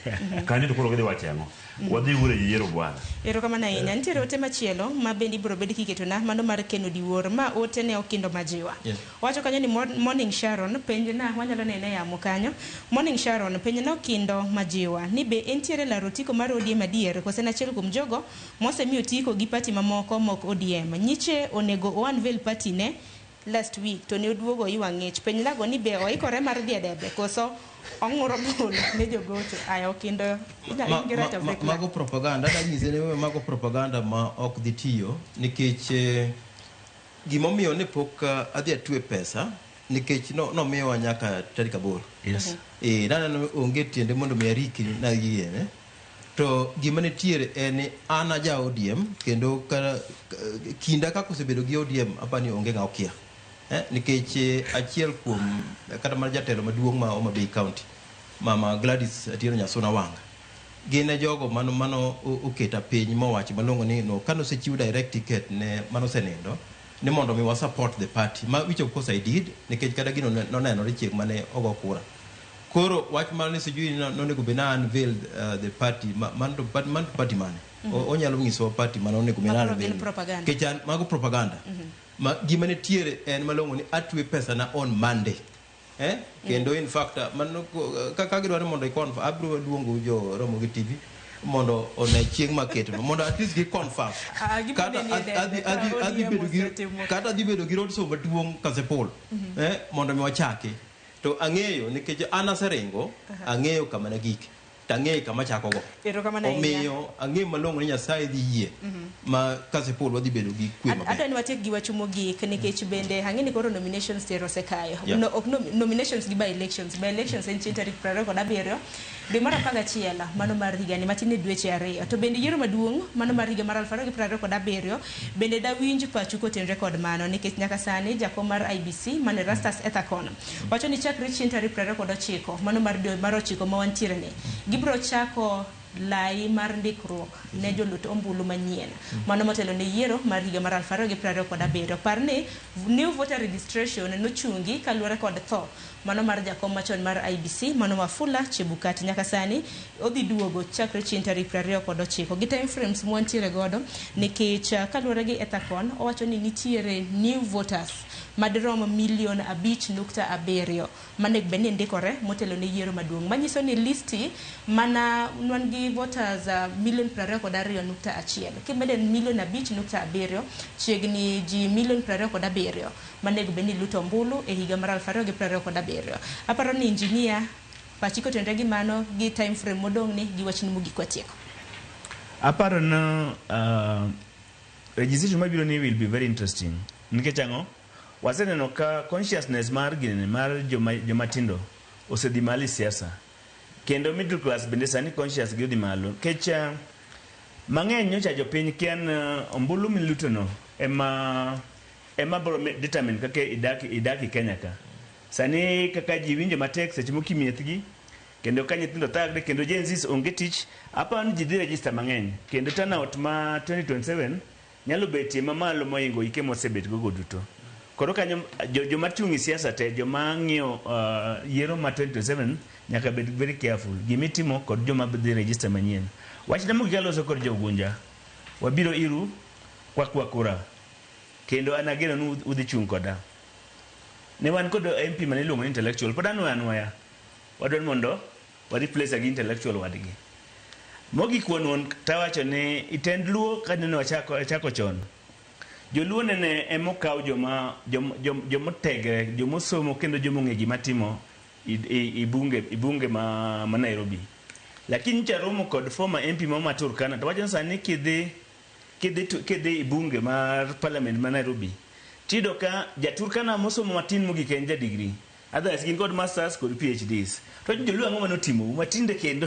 Speaker 4: Kanyo to koro gidhi wacho ang'o? Wadhi ure yiero, bwana.
Speaker 1: Erokamano ahinya. Nitiere ote machielo ma bende ibiro bed kiketona, mano mar Ken Odiwuor, ma ote ne okindo majiwa. Wacho kanyo ni morning Sharon, penj na wanyalo nene e yamo kanyo. Morning Sharon, penj na okindo majiwa ni be entiere laro otiko mar ODM adier kose en achiel kuom jogo mosemi otiko gi party mamoko mok ODM. Nyiche onego o unveil party ne last week to ne oduogo iwa ng'ich. Penj nago ni be oikore mar dhi e debe koso ong'uro bul ne jogocho. Aya, okindo in gi right of reply.
Speaker 7: Mago propaganda adwa nyise ni mago propaganda ma ok dhi tiyo nikech gimomiyo ne pok adhi atwe pesa nikech nomiyowa nyaka tarik 8. Naneno onge tiende mondo mi arikni nayiene. To gima nitiere en ni an aja ODM kendo kinda kaka osebedo gi ODM apani onge ng'a okia. Nikech achiel kuom kata mana jatelo maduong' ma Homa Bay County, Mama Gladys Atieno Nyasuna Wanga, gin e jogo mano oketa piny mowacho malong'o ni no kanosechiw direct ticket ne manosenindo ni mondo mi wa support the party, ma which of course I did, nikech kata gino nonenore chieng' mane ogo kura. Koro wach mar ni sijui ni nonego bed na unveil the party man to party mane? Onyalo nyisowa party mane onego bed na
Speaker 1: Makoro gin
Speaker 7: unveil?
Speaker 1: propaganda.
Speaker 7: Nikech an mago propaganda. Ma gima nitiere en malong'o ni atwe pesa na on Monday. Kendo in fact mano kaka gidwaro mondo i confirm, abiro luongo jo Ramogi TV mondo one chieng' maketo mondo at least gi confirm.
Speaker 1: Ah, gibiro
Speaker 7: Kata
Speaker 1: neni e debe ka
Speaker 7: adhi
Speaker 1: ODM
Speaker 7: bedo gi
Speaker 1: osetimo.
Speaker 7: kata adhi bedo gi road show maduong' Kasipul mondo mi wachaki. To ang'eyo nikech an aseringo, ang'eyo kama nagike to ang'eyo kama chakogo.
Speaker 1: Erokamano ahinya.
Speaker 7: Omiyo ang'eyo malong'o ni Nyasaye dhi yie ma Kasipul wadhi bedo gi kwe maber.
Speaker 1: Adwa ni watiek gi wach mogik nikech bende ang'e ni koro nominations tero osekayo.
Speaker 7: Yeah.
Speaker 1: No, ok nominations gi by elections. By elections en chieng' tarik 27 dwe mar 11 mano mar higani matin ne dweche 2. To bende yiero maduong' mano mar higa mar 2027 bende dawinj pachu kotenre kod mano, nikech nyaka sani jakom mar IEBC mano Erastus Ethakon wacho ni chakre chieng' tarik 29 mano mar dwe mar ochiko ma wantiere ni gibiro chako lai mar ndikruok ne jolut ombulu manyien mano motelo ne yiero mar higa mar 2027. Par ni new voter registration nochungi kaluwore kod tho mano mar jakom machon mar IEBC mano Wafula Chebukati. Nyaka sani odhi duogo chakre chieng' tarik 29 gi time frames mwantiere godo, nikech kaluwore gi Ethakon owacho ni nitiere new voters madirom milion 5.7 manego bed ni ndikore motelo ne yiero maduong', manyiso ni listi mana wan gi voters milion 22.1 kimede milion 5.7, chiegni ji milion 27 manego bed ni luto ombulu e higa mar 2027. Aparo ni injinia pachi kotenre gi mano gi time frame modong' ni gi wachni mogik watieko.
Speaker 2: Aparo na registration mabiro ni will be very interesting. Nikech ang'o? Waseneno ka consciousness mar ginene mar joma tindo osedhi malo e siasa. Kendo middle class bende sani conscious gi odhi malo. Nikech mang'eny nyocha jopiny kia ni ombulu miluto no ema biro determine kaka idak e Kenya ka. Sani kaka ji winjo matek seche moko imiethgi kendo ka nyithindo thagre kendo Gen Zs onge tich, aparo ni ji dhi register mang'eny kendo turnout ma 2027 nyalo betie mamalo mohingo ike mosebet gogo duto. Koro kanyo joma chung' e siasa te, joma ng'iyo yiero ma 2027 nyaka bed very careful gimitimo kod joma dhi register manyien. Wachna mogik aloso kod jo Ugunja. Wabiro iru kwakwa kura kendo an ageno ni udhi chung' koda. Ne wan kod MP mane iluongo ni intellectual, pod anwoya anwoya. Wadwa ni mondo wa replace gi intellectual wadgi. Mogik wuon wuon tawacho ni itend Luo kanene wachako achako chon. Joluo nene emokaw joma jom, jom, jomotegre, jomosomo kendo jomong'e gima timo i, i, i bunge, i bunge ma, ma Nairobi. Lakini nyocha romo kod former MP ma ma Turkana to wacho ni sani kidhi kidhi to- kidhi i bunge mar parliament ma Nairobi tiyudo ka ja Turkana mosomo matin mogik en ja degree Others gin kod masters kod PhDs. To joluo ang'o mane otimou matinde kendo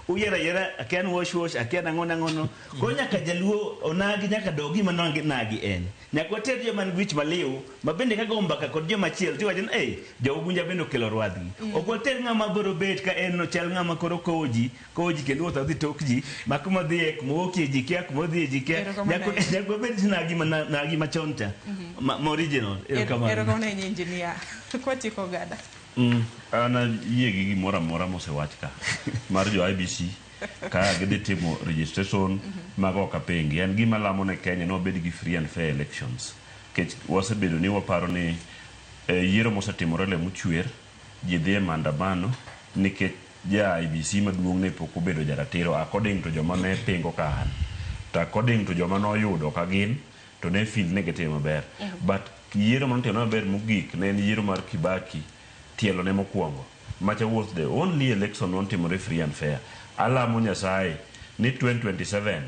Speaker 2: uyiero ayiera akia ni wash wash akia nang'o nang'o no. Koro nyaka jaluo onagi nyaka dog gima nagi nagi en. Nyaka water joma nigi wich maliw ma bende ka go mbaka kod joma chielo tiwacho ni ei jo Ugunja bende okelo rwadhgi. Ok water ng'ama biro bet ka en ochal ng'ama koro kowo ji kowo ji kendo wuotho dhi tok ji ma kuma odhiye kuma owuokie ji kia kuma odhiye ji kia.
Speaker 1: Erokamano
Speaker 2: Nyaka
Speaker 1: ahinya.
Speaker 2: nyaka wabed nagi ma nagi machon cha ma, ma original. Erokamano.
Speaker 1: Erokamano ahinya engineer. Kwatieko ogada.
Speaker 4: An ayie gi gimoro amora mosewach ka mar jo IEBC ka gidhi timo registration mago ok apengi. En gima lamo ne Kenya ni wabed gi free and fair elections. Nikech wasebedo ni waparo ni eh, yiero mosetimore lemo chwer, ji dhi e maandamano nikech ja IEBC maduong' ne pok obedo jaratiro according to joma ne pingo ka an. To according to joma noyudo ka gin to ne feel ni gitimo maber. But yiero manotimore maber mogik ne en yiero mar Kibaki tielo ne mokwongo. Macha was the only election notimore free and fair. Alamo Nyasaye ni 2027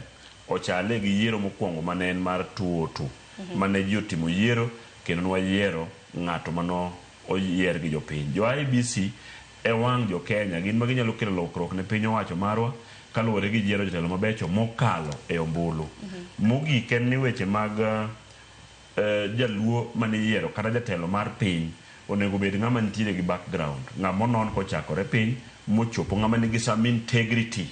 Speaker 4: ochale gi yiero mokwongo mane en mar 2002 mane ji otimo yiero kendo nwayiero ng'ato mano oyier gi jopiny. Jo IEBC e wang' jo Kenya gin ma ginyalo kelo lokruok ne piny owacho marwa kaluwore gi yiero jotelo mabecho mokalo e ombulu. Mogik en ni weche mag jaluo mane iyiero kata jatelo mar piny onego bed ng'ama nitiere gi background, ng'ama onon kochakore piny mochopo, ng'ama nigi some integrity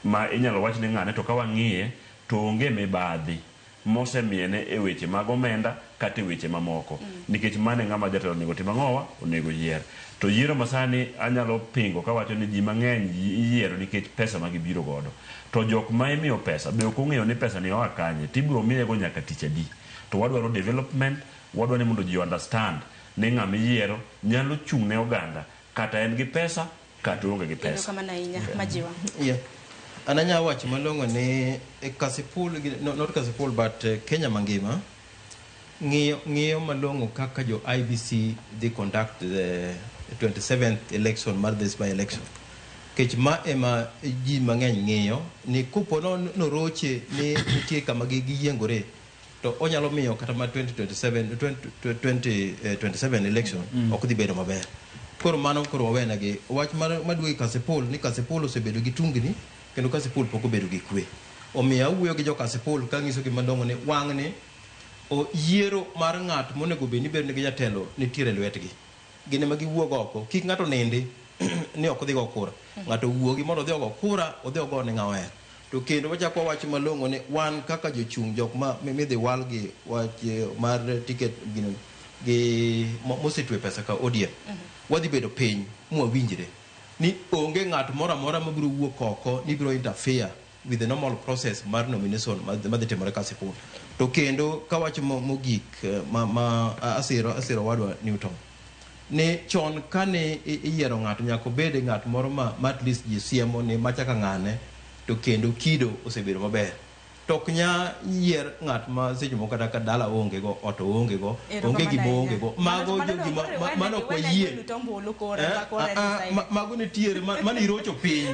Speaker 4: ma inyalo wach ni ng'ane to ka wang'iye to onge mibadhi mosemiene e weche mag omenda kata e weche mamoko nikech mano e ng'ama jatelo onego tim ang'owa onego yier to yiero masani anyalo pingo kawacho ni ji mang'eny iyiero nikech pesa ma gibiro godo to jok ma imiyo pesa be ok ong'eyo ni pesa ni oa kanye tibiro miyego nyaka tich adi to wadwaro development wadwaro ni mondo ji understand ni ng'ama iyiero nyalo chung' ne oganda kata en gi pesa kata oonge gi pesa
Speaker 1: Erokamano ahinya Majiwa.
Speaker 7: Yeah. An anya wacho malong'o ni e Kasipul, no, not Kasipul but Kenya mangima ng'iyo ng'iyo malong'o kaka jo IEBC dhi conduct the 27th election mar this by election. Kech ma ema ji mang'eny ng'iyo ni kopo no noroche ni nitie kama gi giyiengore to onyalo miyo kata ma 2027 2027 election ok dhi bedo maber. Koro mano koro wawenegi. Wach mar maduogo e Kasipul ni Kasipul osebedo gi tungni kendo Kasipul pok obedo gi kwe. Omiyo awuoyo gi jo Kasipul kanyisogi malong'o ni wang'ni o yiero mar ng'at monego bed ni bedo nigi jatelo nitiere e lwetgi. Gin ema giwuog oko. Kik ng'ato nindi ni ok odhi go kura. Ng'ato wuogi mondo odhi ogo kura, odhi ogo ne ng'a ohero. To kendo wachako wawacho malong'o ni wan kaka jochung' jok ma midhi wal gi wach mar ticket gino gi mosetwe pesa ka ODM. Wadhi bedo piny mwawinjre ni onge ng'at moro amora mabiro wuok oko ni biro interfere with the normal process mar nomination madhi timore Kasipul. To kendo kawacho mogik ma, ma asiro asiro wadwa Newton ni chon kane iyiero ng'ato nyaka obed ng'at moro ma, ma at least ji siemo ni macha ka ng'ane to kendo kido osebedo maber. To ok nya yier ng'at ma seche moko kata ka dala onge go, ot onge go, onge gima onge go. Mago jo gima mano ok wayie. Mago nitiere, mano irocho piny.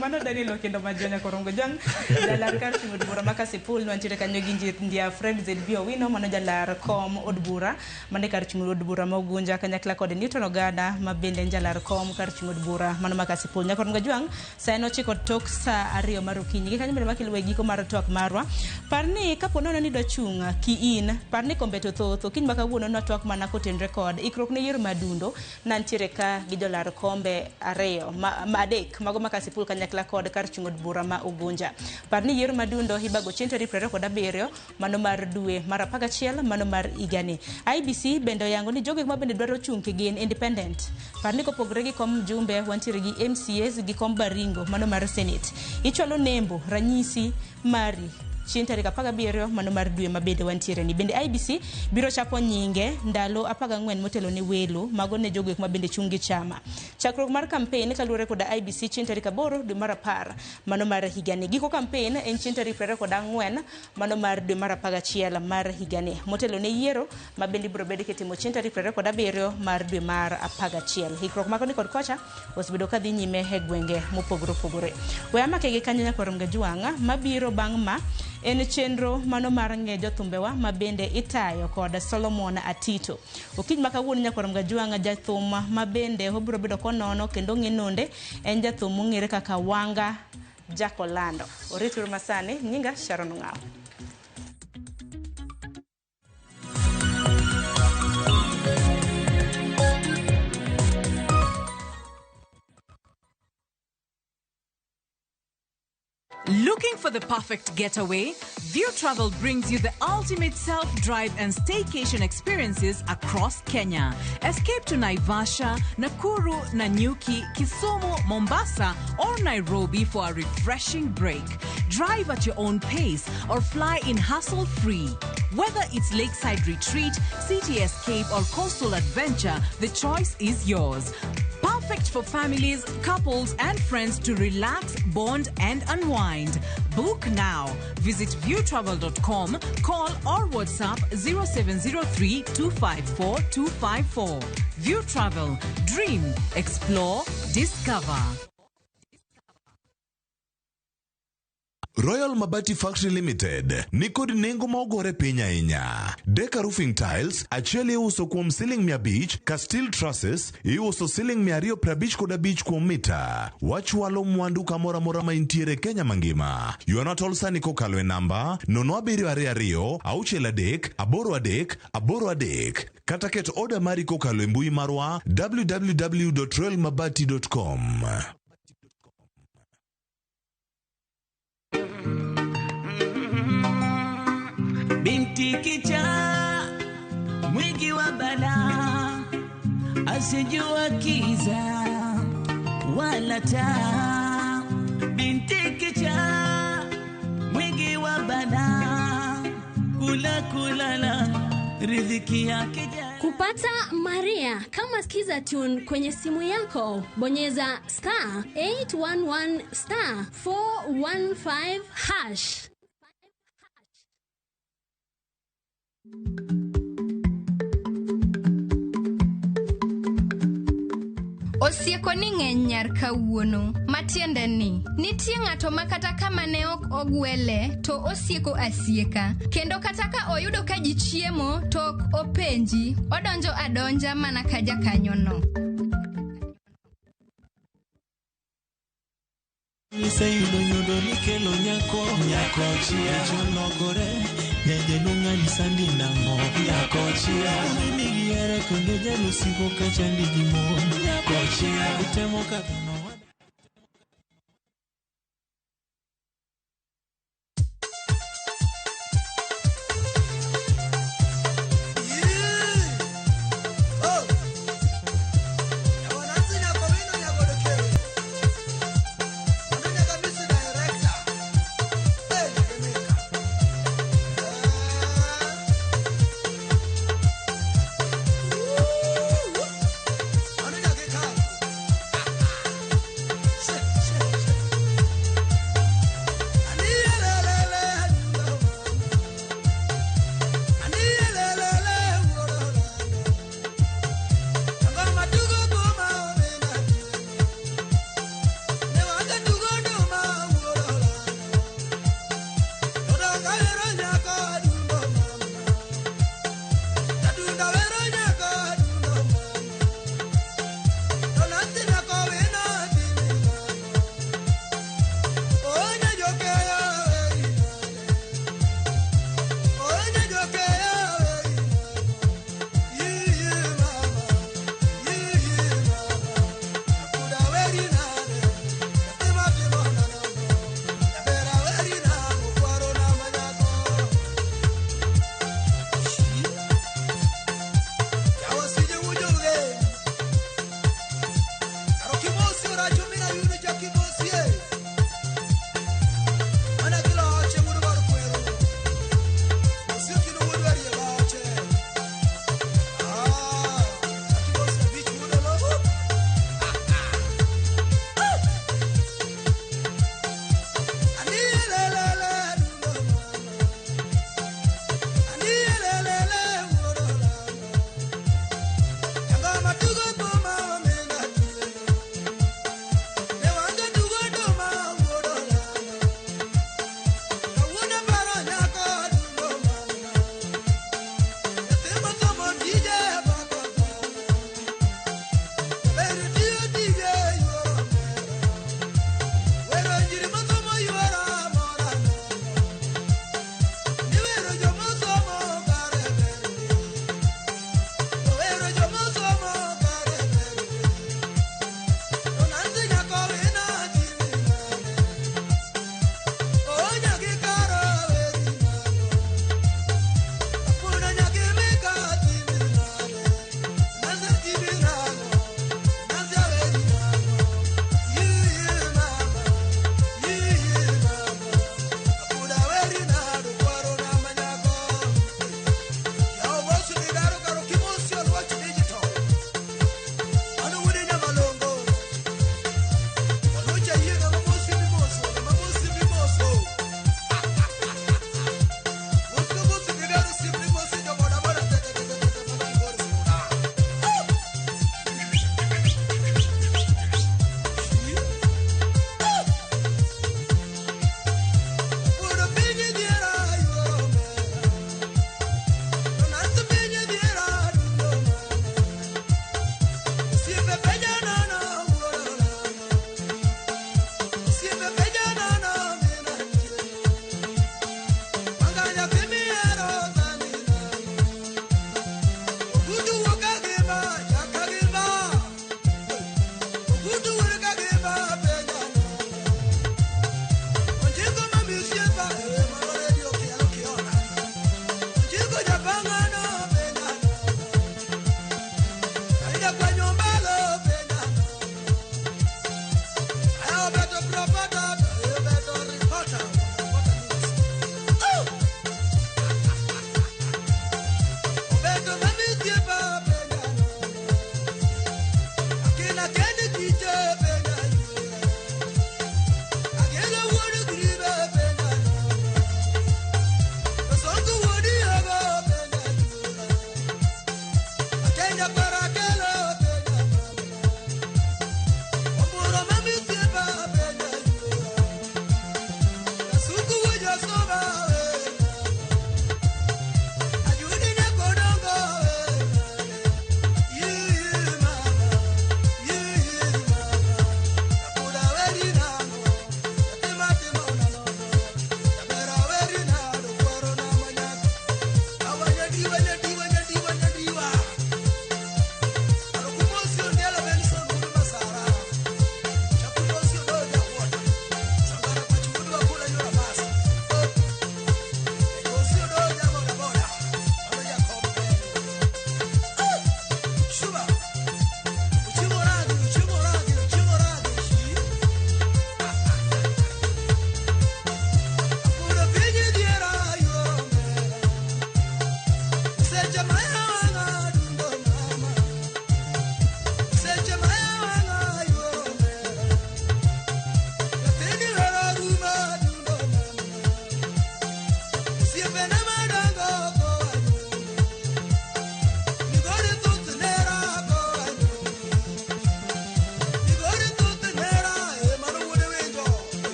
Speaker 1: Mano Daniel Okendo Majonya Korongo Jang, jalar kar chung' od bura ma Kasipul, wantiere kanyo gi Ndia Fred ZB Owino, mano jalar kom od bura mane kar chung' od bura ma Ugunja kanyakla kod Newton Ogada ma bende en jalar kom kar chung' od bura mano ma Kasipul. Nyakorongo Jwang', sa en 9 tok sa 2 mar okinyi. Gi kanyo bende makiluwo e giko mar twak marwa. Par ni kapo nono ni idwa chung' ki in, par ni kombe to thoth. Okinyi ma kawuono nwatwak mana kotenre kod ikruok ne yiero madundo. Nantiere ka gi jolar kombe 2 ma 3 mago ma Kasipul kanyakla kod kar chung' od bura ma Ugunja. Par ni yiero madundo ibago chieng' tarik 27 mano mar dwe mar 11 mano mar higani. IEBC bende oyango ni jogo ma bende dwaro chung' gin independent. Par ni kopogore gi kom mjumbe wantiere gi MCAs gi kom Baringo mano mar Senate. Ichwalo nembo ranyisi mari Chieng' tarik 17 mano mar dwe mabende wantiere ni. Bende IEBC biro chapo nyinge ndalo 14 motelo ne welo mago ne jogo eko mabende chung' gi chama. Chakruok mar campaign kaluwore koda IEBC chieng' tarik 8 dwe mar 10 mano mar higani. Giko campaign en chieng' tarik 24 mano mar dwe mar 11 mar higani. Motelo ne yiero ma bende ibiro bed kitimo chieng' tarik 27 mar dwe mar 11. Hikruok ma koni kod kocha osebedo ka dhi nyime e gwenge mopogore opogore. We amake gi kanyo nyakwar Mgajwang' mabiro bang' ma en chenro mano mar ng'e jothumbewa ma bende itayo kod Solomon Atito. Okinyi ma kawuono nyakwar Mgajwang' jathum ma bende obiro bedo konono kendo ng'e nonde en jathum mong'ere kaka Wanga Jakolando. Orit uru masani, nyinga Sharon Ong'awo.
Speaker 9: Looking for the perfect getaway? View Travel brings you the ultimate self-drive and staycation experiences across Kenya. Escape to Naivasha, Nakuru, Nanyuki, Kisumu, Mombasa, or Nairobi for a refreshing break. Drive at your own pace or fly in hassle-free. Whether it's lakeside retreat, city escape, or coastal adventure, the choice is yours. Perfect for families, couples, and friends to relax, bond, and unwind. Book now. Visit viewtravel.com, call or WhatsApp 0703 254 254. View Travel. Dream, explore, discover.
Speaker 32: Royal Mabati Factory Limited nikod nengo ma ogore piny ahinya. Deka Roofing Tiles achiel iuso kuom siling 500 ka steel trusses iuso siling 255 kuom mita. Wachwalo mwandu kamoro amora ma intiere Kenya mangima. Ywana tol sani kokalo e namba 0722 63 83 83 kata ket oda mari kokalo e mbui marwa www.royalmabati.com.
Speaker 15: Binti kichaa mwingi wa balaa, asijua kiza wala taa. Binti kichaa mwingi wa balaa, kula kulala riziki yake jana.
Speaker 12: Kupata Maria kama Skiza Tune kwenye simu yako, bonyeza star 811 star 415 hash.
Speaker 13: Osieko ni ng'eny nyar kawuono, matiende ni nitie ng'ato ma kata kama ne ok ogwele to osieko asieka, kendo kata ka oyudo ka ji chiemo to ok openji, odonjo adonja mana ka jakanyono.
Speaker 14: Iseyudo nyodo nikelo nyako, nyako chia cholokore, nyajaluong' sandi nang'o, nyako chia nigi here kendo jalusigo kachandi gi mon, nyako chia itemo ka dhano.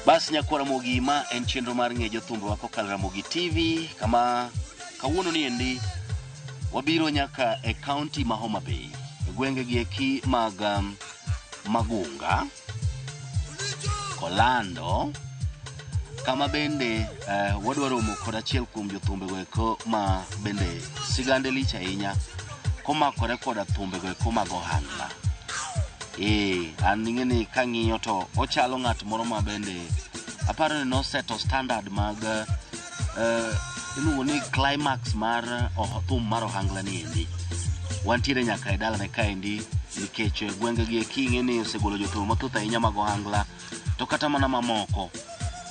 Speaker 3: Bas nyakwar Ramogi, ma en chenro mar ng'e jothumbe kokalo Ramogi TV kama kawuono ni endi wabiro nyaka e kaunti ma Homa Bay e gwenge gi eki mag Magunga, Kolando, kama bende wadwa romo kod achiel kuom jothumbe go eko ma bende sigande lich ahinya komakore koda thumbe go eko mag ohangla. An ing'e ni kang'iyo to ochalo ng'at moro ma bende aparo ni noseto standard mag iluongo ni climax mar thum mar ohangla ni endi. Wantiere nyaka e dalane kaendi nikech gwenge gi eki ing'e ni osegolo jothum mathoth ahinya mag ohangla to kata mana mamoko.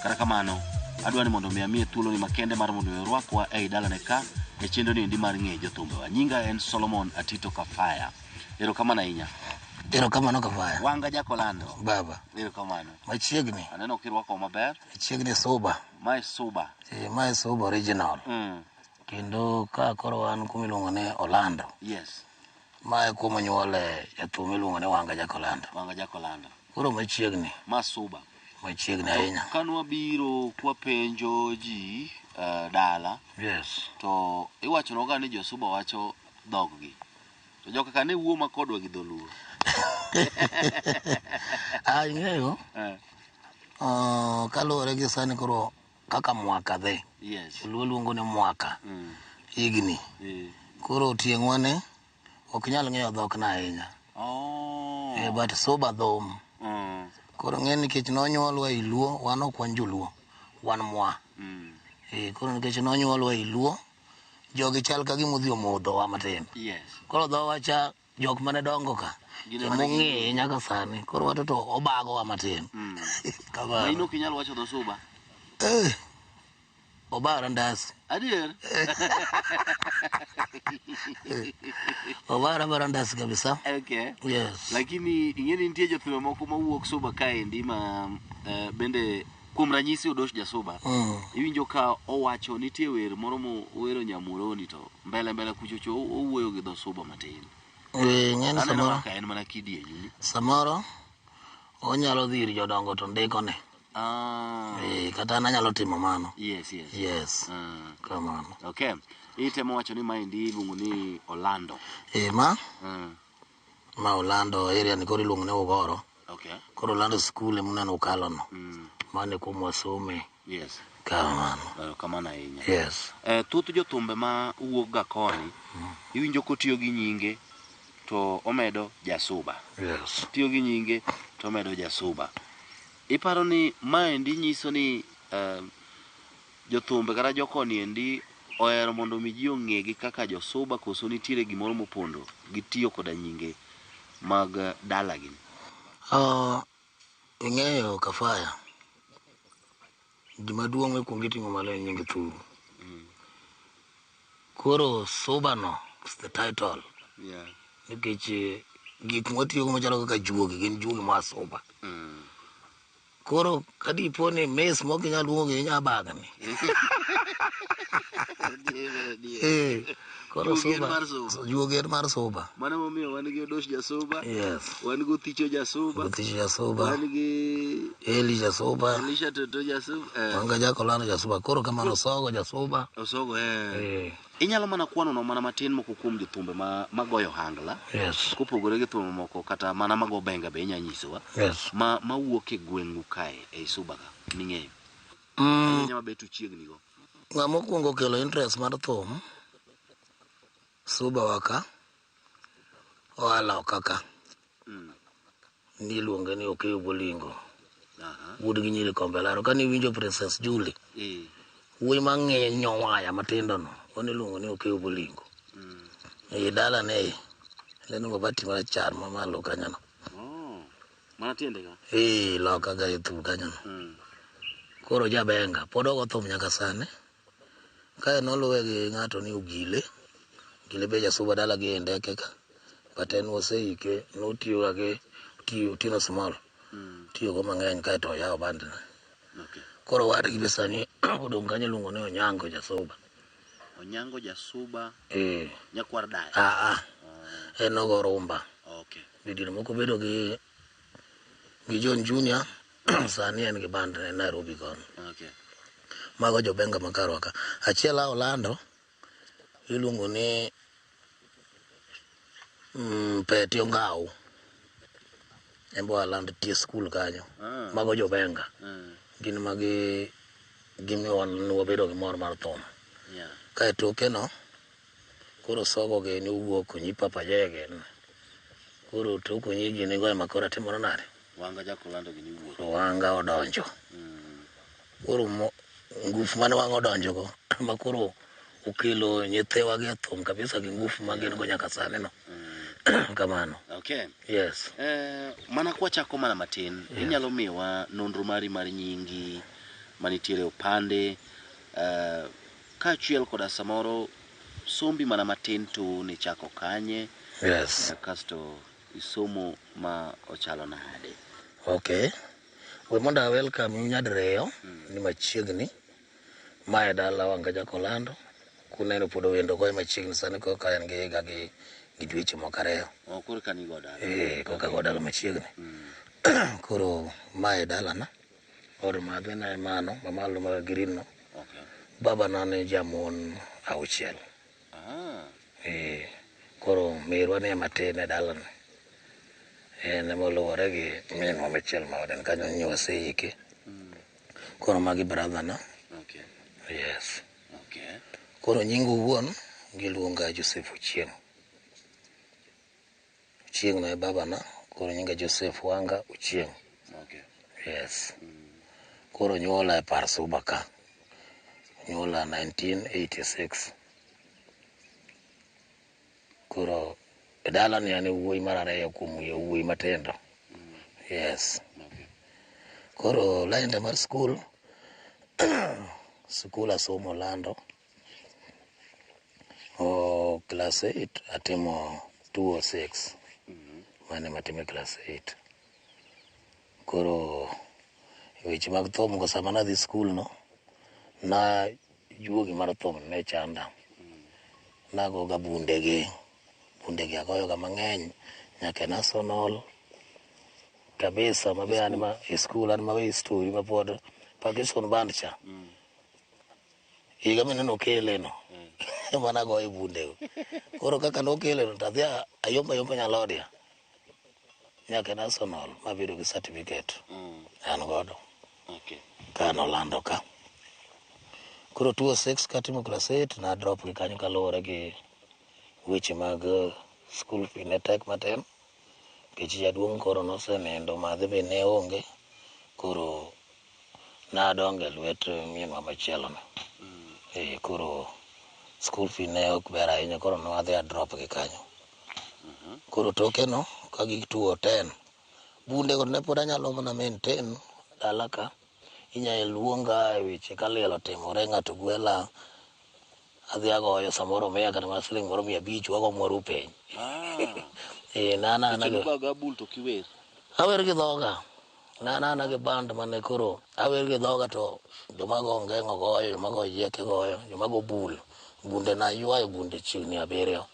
Speaker 3: Kata kamano, adwa ni mondo mi amiye thuolo ni makende mar mondo mi orwakwa ei dalane ka e chenro ni endi mar ng'e jothumbewa. Nyinga en Solomon Atito Kafaya. Erokamano ahinya.
Speaker 5: Erokamano Kafaya.
Speaker 3: Wanga Jakolando.
Speaker 5: Baba.
Speaker 3: Erokamano.
Speaker 5: Machiegni.
Speaker 3: Aneno kirwako maber.
Speaker 5: Machiegni suba.
Speaker 3: Mae suba.
Speaker 5: Mae suba original. Kendo ka koro wan kuma iluongo ni Orlando.
Speaker 3: Yes.
Speaker 5: Mae kuma onyuole jathum miluongo ni Wanga Jakolando.
Speaker 3: Wanga Jakolando.
Speaker 5: Koro machiegni.
Speaker 3: Ma suba.
Speaker 5: Machiegni ahinya.
Speaker 3: Kanwa biro kwapenjo ji dala.
Speaker 5: Yes.
Speaker 3: To iwacho ga ni josuba wacho dhoggi. To joka ka ne wuo makodwa gi dholuo.
Speaker 5: Ing'eyo. Kaluwore gi sani koro kaka mwaka dhi.
Speaker 3: Yes.
Speaker 5: Luo luongo ni mwaka. Higni. Koro tieng'wa ne ok nyal ng'eyo dhokna ahinya.
Speaker 3: Oh.
Speaker 5: But suba dhum. Koro ng'e nikech nonyuolwa ei Luo, wan ok wan joluo, wan mwa. Koro nikech nonyuolwa ei Luo, jogi chal ka gima odhi omodhowa matin.
Speaker 3: Yes.
Speaker 5: Koro dhowa cha jok mane dongo ka emong'eye nyaka sani. Koro wato to obagowa matin. Kamano.
Speaker 3: Ma in ok inyal wacho dho suba?
Speaker 5: Obara ndasi.
Speaker 3: Adier?
Speaker 5: Obara bara ndasi kabisa.
Speaker 3: Okay.
Speaker 5: Yes.
Speaker 3: Lakini ing'e ni nitie jothumbe moko mawuok Suba kaendi ma bende kuom ranyisi Odosh Jasuba. Iwinjo ka owacho nitie wer moro mowero Nyamuroni to mbele mbele kuchocho owuoyo gi dho Suba matin.
Speaker 5: Ng'eni
Speaker 3: Aneno
Speaker 5: samoro
Speaker 3: kaka en mana kidienyu ni.
Speaker 5: samoro onyalo dhi ir jodongo to ndikone.
Speaker 3: Ah.
Speaker 5: Kata an anyalo timo mano.
Speaker 3: Yes, yes.
Speaker 5: Yes. Kamano.
Speaker 3: Okay. Itemo wacho ni maendi iluongo ni Olando.
Speaker 5: Ma ma Olando area ni koro iluongo ni Ugoro.
Speaker 3: Okay.
Speaker 5: Koro Olando school emuneno ukalo no. Mano e kuma wasome.
Speaker 3: Yes.
Speaker 5: Kamano.
Speaker 3: Erokamano ahinya.
Speaker 5: Yes.
Speaker 3: Thoth jothumbe ma wuok ga koni iwinjo kotiyo gi nyinge to omedo Jasuba.
Speaker 5: Yes.
Speaker 3: Tiyo gi nyinge to omedo Jasuba. Iparo ni maendi nyiso ni jothumbe kata jokoni endi ohero mondo mi ji ong'egi kaka josuba koso nitiere gimoro mopondo gitiyo koda nyinge mag dalagi?
Speaker 5: Ing'eyo Kafaya, gima duong' mikwongo iting'o malo en nying thuru. Koro Suba no is the title.
Speaker 3: Yeah.
Speaker 5: Nikech gik mwatiyogo machalo kaka juogi gin juogi moa Suba. Koro kadipo ni mes mok inyal luongo gi nyabagni. Koro
Speaker 3: Juogi en
Speaker 5: Suba,
Speaker 3: mar Suba.
Speaker 5: juogi en mar Suba.
Speaker 3: Mano momiyo wan gi Odosh Jasuba.
Speaker 5: Yes.
Speaker 3: Wan gi Othicho Jasuba.
Speaker 5: Othicho Jasuba.
Speaker 3: Wan gi
Speaker 5: Eli Jasuba.
Speaker 3: Elisha Toto Jasuba.
Speaker 5: Wan ga Jakolano Jasuba. Koro kamano Osogo Jasuba.
Speaker 3: Osogo Inyalo mana kwano no mana matin moko kuom jothumbe ma magoyo hangla.
Speaker 5: Yes.
Speaker 3: Kopogore gi thumbe moko kata mana mago benga be inya nyisowa.
Speaker 5: Yes.
Speaker 3: Ma mawuok e gweng'u kae ei Suba ka ming'eyo. Inya mabet uchiegni go.
Speaker 5: Ng'ama okwongo kelo interest mar thum Suba waka oa loka ka. Niluonge ni Okeyo Bolingo. Wuod gi nyiri Kombe Laro. Kane iwinjo Princess Julie, wuoyi mang'inyo waya matindo no, mano iluongo ni Okeyo Bolingo. E dalane neno mabati marachar mamalo kanyo no.
Speaker 3: Oh. Mana tiende ka.
Speaker 5: Loka ga e thur kanyo no. Koro jabenga pod ogo thum nyaka sani. Kae noluwe gi ng'ato ni Ogile. Ogile be jasuba dala gi e ndeke ka. But en waseike notiyoga gi Otieno Small. Tiyogo mang'eny kaeto oyawo bandne.
Speaker 3: Okay.
Speaker 5: Koro wadgi be sani odong' kanyo iluongo ni Onyango Jasuba.
Speaker 3: Onyango Jasuba. Nyakwar Dayo.
Speaker 5: En ogo rumba.
Speaker 3: Okay.
Speaker 5: Didier moko bedo gi John Junior sani en gi bandne Nairobi kono.
Speaker 3: Okay.
Speaker 5: Mago jobenga makarwa ka. Achiel a Olando iluongo ni Peti Ongau. En bo Olando tie skul kanyo. Mago jobenga. Gin magi gimiyo wan wabedo gi mor mar thum.
Speaker 3: Yeah.
Speaker 5: Kae toke no koro sogo gi ni owuok onyi Papa Jege. Koro tok onyi gini go ema koro atimore nade?
Speaker 3: Wanga Jakolando gini wuok.
Speaker 5: Wanga odonjo. Koro ngufu mane wanga odonjo go ma koro okelo nyithiwa gi e thum kabisa gi ngufu ma gin go nyaka sani no. Kamano.
Speaker 3: Okay.
Speaker 5: Yes.
Speaker 3: Mana kwachako mana matin,
Speaker 5: Yes.
Speaker 3: inyalo miyowa nonro mari mar nyingi manitiere opande kaachiel koda samoro sombi mana matin to nichako kanye.
Speaker 5: Yes.
Speaker 3: Kasto isomo ma ochalo nade.
Speaker 5: Okay. We mondo a welcome you nyadiriyo ni machiegni. Mae dala Wanga Jakolando. Kuneno pod owendo goyo machiegni sani koka en gi higa gi dweche moko ariyo.
Speaker 3: Oh, koro ka nigo dala.
Speaker 5: Koka go dala machiegni. Koro mae dalana. Od madhe ne mano mamalo ma green no.
Speaker 3: Okay.
Speaker 5: Baba na ne jamon auchiel.
Speaker 3: Ah.
Speaker 5: Koro merwa ne matin e dalana. En ema oluwore gi minwa machielo ma ode kanyo ni waseike. Koro magi brother na.
Speaker 3: Okay.
Speaker 5: Yes.
Speaker 3: Okay.
Speaker 5: Koro nying owuon giluonga Joseph Ochieng'. Ochieng' no e babana, koro nyinga Joseph Wanga Ochieng'.
Speaker 3: Okay.
Speaker 5: Yes. Koro nyuola e par Suba ka. Nyuola 1986. Koro e dalani an e wuoyi mar ariyo kuom yawuoyi matindo. Yes. Koro lainda mar skul, Sikul asomo Lando. O class 8 atimo 206. Mane matimo e class 8. Koro weche mag thum go sama nadhi skul no, na juogi mar thum ne chanda. Nagoga bundegi, bundegi agoyoga mang'eny nyaka e national kabisa mabe an ma e skul an mabe history mapod Pakistan band cha. Higa mineno okele no ema nagoyo bundego. Koro kaka nokele no to adhi ayombo ayomba nyalodia nyaka e national mabedo gi certificate an godo.
Speaker 3: Okay.
Speaker 5: Ka nolando ka. Koro 206 katimo class 8 na drop gi kanyo kaluwore gi weche mag school fee ne tek matin. Nikech jaduong' koro nosenindo madhe be ne onge. Koro nadongo e lwet minwa machielo no. Koro school fee ne ok ber ahinya koro ne wadhi a drop gi kanyo. Koro toke no ka gik 210 bunde go ne pod anyalo mana maintain dala ka. Inyalo luonga e weche ka liel otimore ng'ato gwela adhi agoyo samoro miya kata mana siling moro 500 wago mwaru piny. Na na na
Speaker 3: Seche bul to kiwer.
Speaker 5: Awer gi dhoga. Na na na gi band mane koro awer gi dhoga to joma go ongeng'o goyo, joma go yieke goyo, joma go bul. Bunde na ywayo bunde chiegni 7.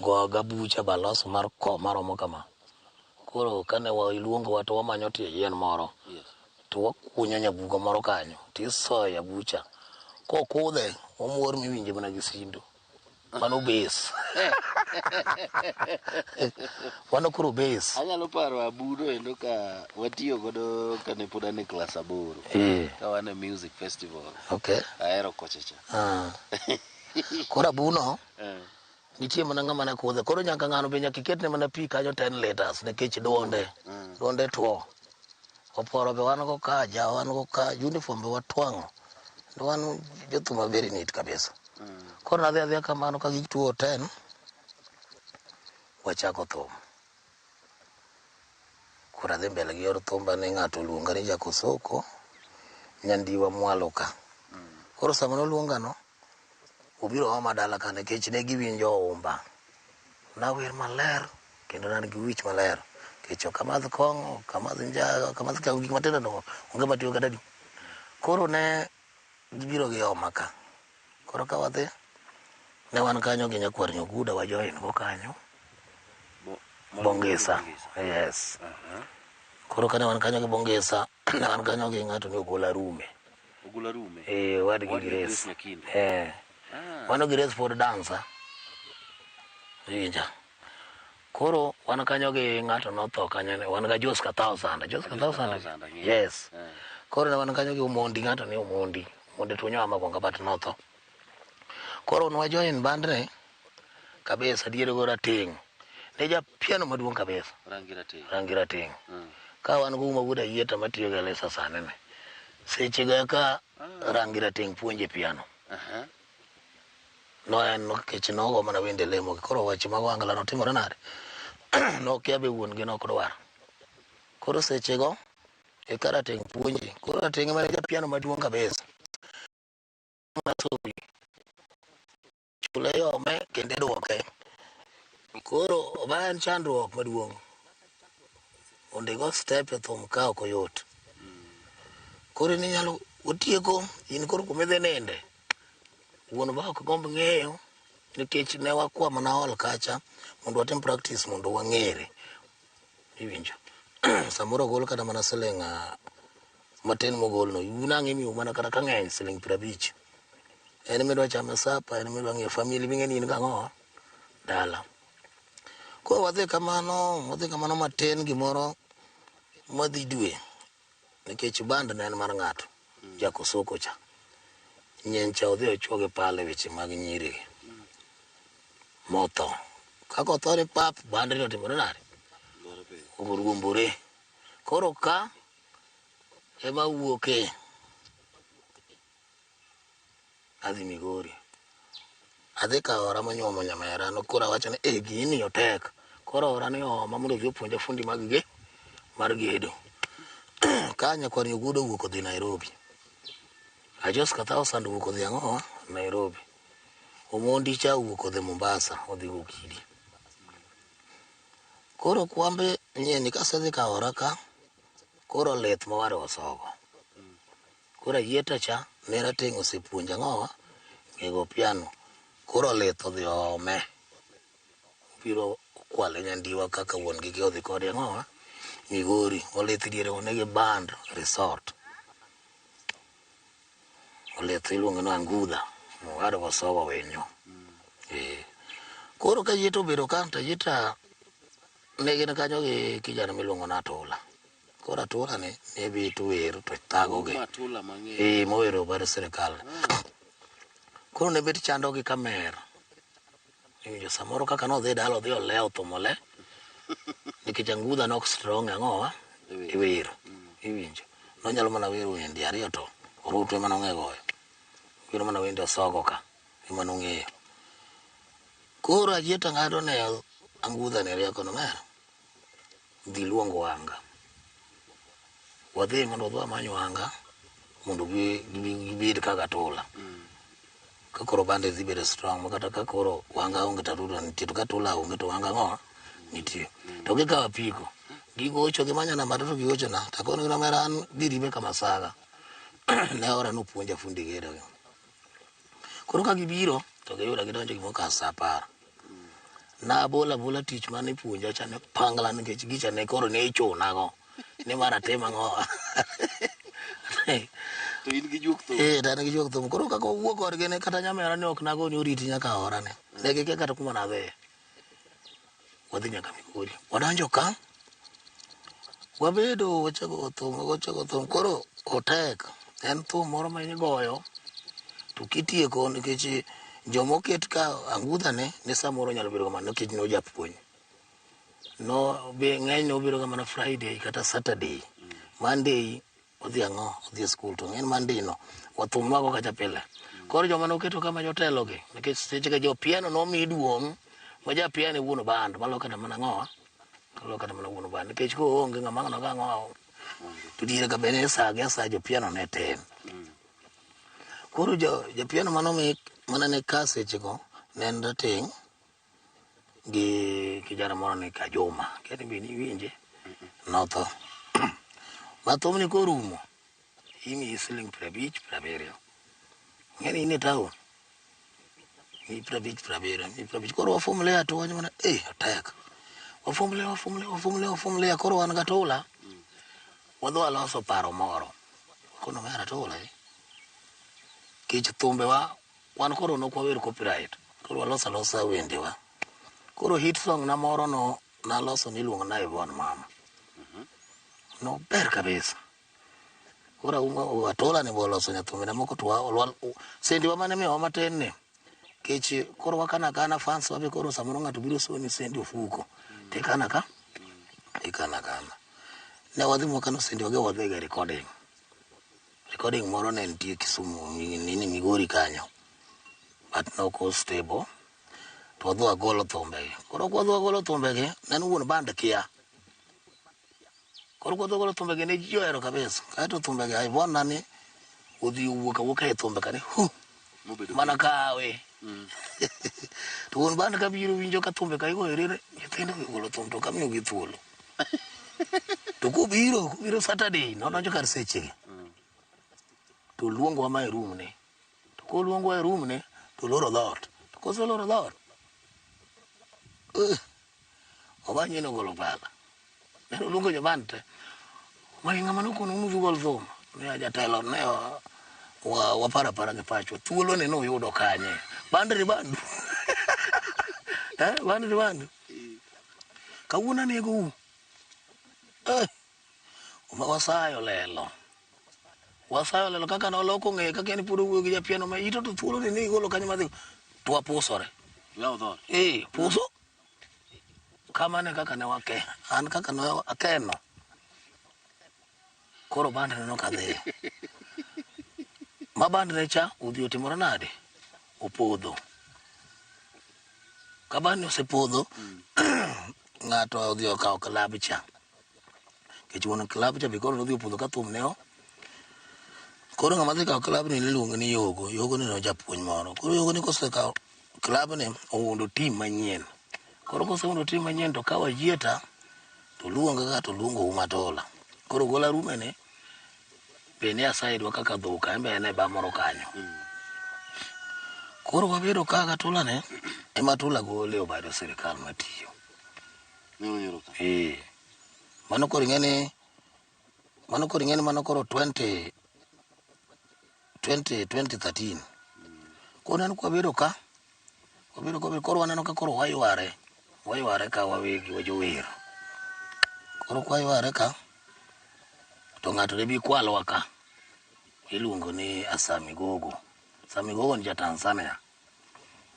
Speaker 5: Go ga bucha baloso mar ko maromo kama. Koro kane waluongowa to wamanyo tie yien moro. To wakunyo nyabugo moro kanyo tisoyo bucha. Kokudhe omuor miwinje mana gi sindo. Mano base. Mano koro base.
Speaker 3: Anyalo paro abudo endo ka watiyo godo kane pod an e klas 8. Ka wan e music festival.
Speaker 5: Okay.
Speaker 3: Ahero kocha cha.
Speaker 5: Koro abuno nitie mana ng'ama ne kudhe. Koro nyaka ng'ano be nyaka iketne mana pi kanyo 10 liters nikech duonde. Duonde tuo. Oporo be wan go ka, ja wan go ka, uniform be watwang'o. Wan jothum ma very neat kabisa. Koro nadhi adhiya kamano ka gik 210 wachako thum. Koro adhi mbele gi yor thumba ni ng'ato oluonga ni Jakosoko Nyandiwa mwalo ka. Koro sama noluonga no, obiro oma dala ka nikech ne giwinjo umba. Nawer maler kendo ne an gi wich maler. Nikech ok amadh kong'o, ok amadh njaga, ok amadh gik matindo tindo onge matiyo kata adi. Koro ne gibiro gi oma ka. Koro ka wadhi, ne wan kanyo gi nyakwar Nyoguda wa join go kanyo. Bongesa. Yes. Koro kane wan kanyo gi Bongesa, ne wan kanyo gi ng'ato ni Ogola Rume.
Speaker 3: Ogola Rume.
Speaker 5: Wadgi Grace. Mano Grace pod dansa. Iwinja. Koro wan kanyo gi ng'ato notho kanyo ne wan ga Joska Thousand. Joska Thousand. Yes. Koro ne wan kanyo gi Omondi, ng'ato ni Omondi. Omondi tunyo ama kwongo but notho. Koro nwa join bandne kabisa diere go rateng'. Ne ja piano maduong' kabisa.
Speaker 3: Rangi rateng'.
Speaker 5: Rangi rateng'. Ka wan go uma wuod Ayieta matiyo gi Alesa sani ni. Seche go ka rangi rateng' puonje piano. No en nikech nogo mana wende lemo. Koro weche mag ohangla notimore nade? Nokia be wuon gi nok dwar. Koro seche go eka rateng' puonje. Koro rateng' ema ne ja piano maduong' kabisa. Chule yome kendo iduoke. Koro ma en chandruok maduong'. Mondo igo step e thum ka ok oyot. Koro in inyalo otieko in koro kuma idhi ninde. Wuon ba ok gomb ng'eyo nikech ne wakwa mana hall kacha mondo watim practice mondo wang'ere. Iwinjo. Samoro ogol kata mana siling matin mogol no. Un ang' imiyo mana kata ka ng'eny siling 50. En midwa chame sapa, en midwa ng'iyo family ming'e ni in gang'o dala. Koro wadhi kamano matin gimoro madhi dwe nikech band ne en mar ng'ato Jakosoko cha. Nyencha odhi ochuo gi pala e weche mag nyiri gi. Motho. Kaka otho ni pap, band ni otimore nade? Oruombore. Koro ka ema wuoke adhi Migori. Adhi kawo ora monyuomo nyamera no koro awacho ni gini otek. Koro ora ni oma mondo odhi opuonja fundi mag ge mar gedo. Ka nyakwar Nyogudo owuok odhi Nairobi. Ajos ka thousand owuok odhi ang'owa Nairobi. Omondi cha owuok odhi Mombasa odhi go kidi. Koro kwambe nyeni kasedhi kawora ka koro lith maware osogo. Koro ayieta cha ne rateng' osepuonja ang'owa ng'e go piano. Koro lith odhi oome. Obiro okwale nyandiwa kaka wuon gi odhi kode ang'owa Migori. Olith diere go nigi band resort. Olith iluongo ni Angudha. Owado osogo winyo. Eh. Koro ka yieta obedo ka to yieta ne gin kanyo gi kijana miluongo ni Atula. Koro Atula ni ne bi to wer to thagogi.
Speaker 3: Atula mang'eyo.
Speaker 5: Eh, mowero bar sirikal. Koro ne bet chandogi ka mer. Iwinjo samoro kaka nodhi dala odhi olewo thum ole. Nikech Angudha nok strong e ang'owa e wer. Iwinjo. Nonyalo mana wero wende ariyo to orutu ema nong'e goyo. Wero mana wende osogo ka ema nong'eyo. Koro ajieta ng'ado ne Angudha ne rieko no mer. Dhi luong wanga. Wadhi mondo wadhi wamany wanga mondo gibed kaka Atula. Ka koro bande dhi bedo strong ma kata ka koro wanga onge to Atula nitie to ka Atula onge to wanga ng'o nitie. To gikawo apiko. Gigocho gimanyo namba to gigocho na. To akono gi omera an dhi kama saga. Ne ora nopuonja fundi gedo. Koro ka gibiro to giyuda gidonjo gimoro kar sa apar. Nabolo abola tich mane ipuonja cha ne pangla nikech gicha ne koro ne ichunago. Ni mar atim ang'o.
Speaker 3: To in gi juok thum.
Speaker 5: Eh, to an gi juok thum. Koro kaka owuok kodgi ne kata nyamera ne ok nago ni oriti nyaka ora ne. Ne gikia kata kuma nadhiye. Wadhi nyaka Migori. Wadonjo ka. Wabedo wachako thum, wachako thum. Koro otek. En thum moro ma igoyo to kitieko nikech jomoket ka angudha ne ne samoro nyalo bedo kamano nikech nojapuonj. No be ng'eny obiro ga mana Friday kata Saturday. Monday odhi ang'o odhi e skul to ng'eny Monday no wathum nwago kacha pile. Koro joma noketo kama jotelo gi nikech seche ga jopiano nomi duong' ma japiano e wuon band malo kata mana ang'owa malo kata mana wuon band nikech koonge ng'ama ang' nogo ang'owa to diere ka bende sa gi asa jopiano ne tin. Koro japiano manomi mana ne ka sechego ne en rateng' gi kijana moro ni Kajuma kia ni be niwinje notho. Ma thumni korumo imiyi siling 50 70. Ing'eni in e town miyi 50 70 miyi 50 koro wafumlia to wacho mana eh otek. Wafumlia wafumlia wafumlia wafumlia koro wan gatula wadhi waloso paro moro. Wakono omera Atula eh. Kech thumbewa wan koro nok wawer copyright. Koro waloso alosa wendewa. Koro hit song na moro no naloso niluongo na Yvonne Mama. Nober kabisa. Koro auma Atula ni boloso nyathumbe na moko to sendiwa mane miyowa matin ni. Kech koro wakana kana fans wabe koro samoro ng'ato biro soni sendi ofuko. Tikana ka? Ikana kana. Ne wadhi mwakano sendiwa gi wadhi ga recording. Recording moro ne nitie Kisumu nini Migori kanyo. But nok stable. To wadhi wagolo thumbegi. Koro kwadhi wagolo thumbegi, ne en wuon band kia. Koro kwadhi wagolo thumbegi ne ji ohero kabisa. Kaeto thumbegi Yvonne ni odhi owuok awuoka e thumbe ka ni hu mana kawe. To wuon band kabiro winjo ka thumbe ka igoyo rere, nyithindo ogolo thum to kamiyogi thuolo. To kobiro, kobiro Saturday, nodonjo kar sechegi. To luongowa ma e room ne. To koluongowa e room ne, to oloro dhoot. To koseloro dhoot, Obanyi nogolo pala. Ne oluongo joband te. Magi ng'ama nokono ni udhi ugol thum. Ne jatelo ne waparo apara gi pachwa. Thuolo ne nuyudo kanye? Bandri bandu. Eh, bandri bandu. Kawuono anego u. Eh, wasayo lelo. Wasayo lelo kaka noloko ng'eye kaka en pod owuoyo gi japiano ma ito to thuolo ni ne igolo kanyo madhi. To wapusore.
Speaker 3: Lawo dhoot.
Speaker 5: Eh, puso. Kamano e kaka ne wake. An kaka ne akeno. Koro band ne nok adhiye. Ma band ne cha odhi otimore nade? Opodho. Ka band ne osepodho, ng'ato odhi okawo club cha. Nikech wuon club cha be koro nodhi opodho ka thum ne o. Koro ng'ama dhi kawo klab ni iluongo ni Yogo. Yogo ni no japuonj moro. Koro Yogo ni kosekawo klab ni oundo team manyien. Koro koseundo team manyien to kawo Ajieta to luonga ka to luongo Umatola. Koro gola rume ni be ni asaidwa kaka dhok en be en e ba moro kanyo. Koro wabedo ka Katula ne ema Tula gole obado sirikal matiyo. Eh. Mano koro ing'e ni mano koro ing'e ni mano koro 20 20 2013. Koro neno kwabedo ka wabedo ka koro waneno ka koro wayware wayware ka wawegi wajower. Koro kwayware ka to ng'ato ne bi kwalwa ka iluongo ni Asami Gogo. Asami Gogo ni ja Tanzania.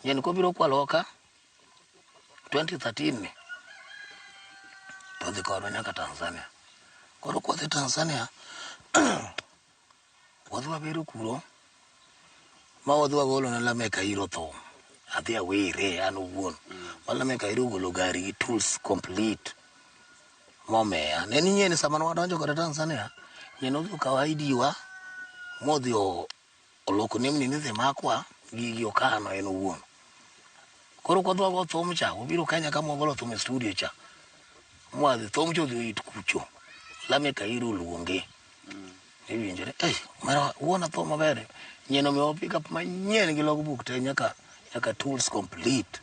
Speaker 5: Nyien kobiro kwalowa ka 2013 ni to dhi kodwa nyaka Tanzania. Koro kwadhi Tanzania wadhi wabedo kuro ma wadhi wagolo ne Lameck Ahiro thum. Adhi awere an owuon. Ma Lameck Ahiro ogolo gari gi tools complete momiya. Ne ni nyien sama ne wadonjo kode Tanzania, nyien odhi okawo ID wa modhi oloko nembni ni dhi makwa gigi okano en owuon. Koro kwadhi wago thum cha, wabiro Kenya ka mwagolo thum e studio cha. Mwadhi thum cha odhi oit kucho. Lameck Ahiro oluonge. Iwinjore. Eh, mara wuona thum maber. Nyien omiwa pick up manyien gi logbook te nyaka nyaka tools complete.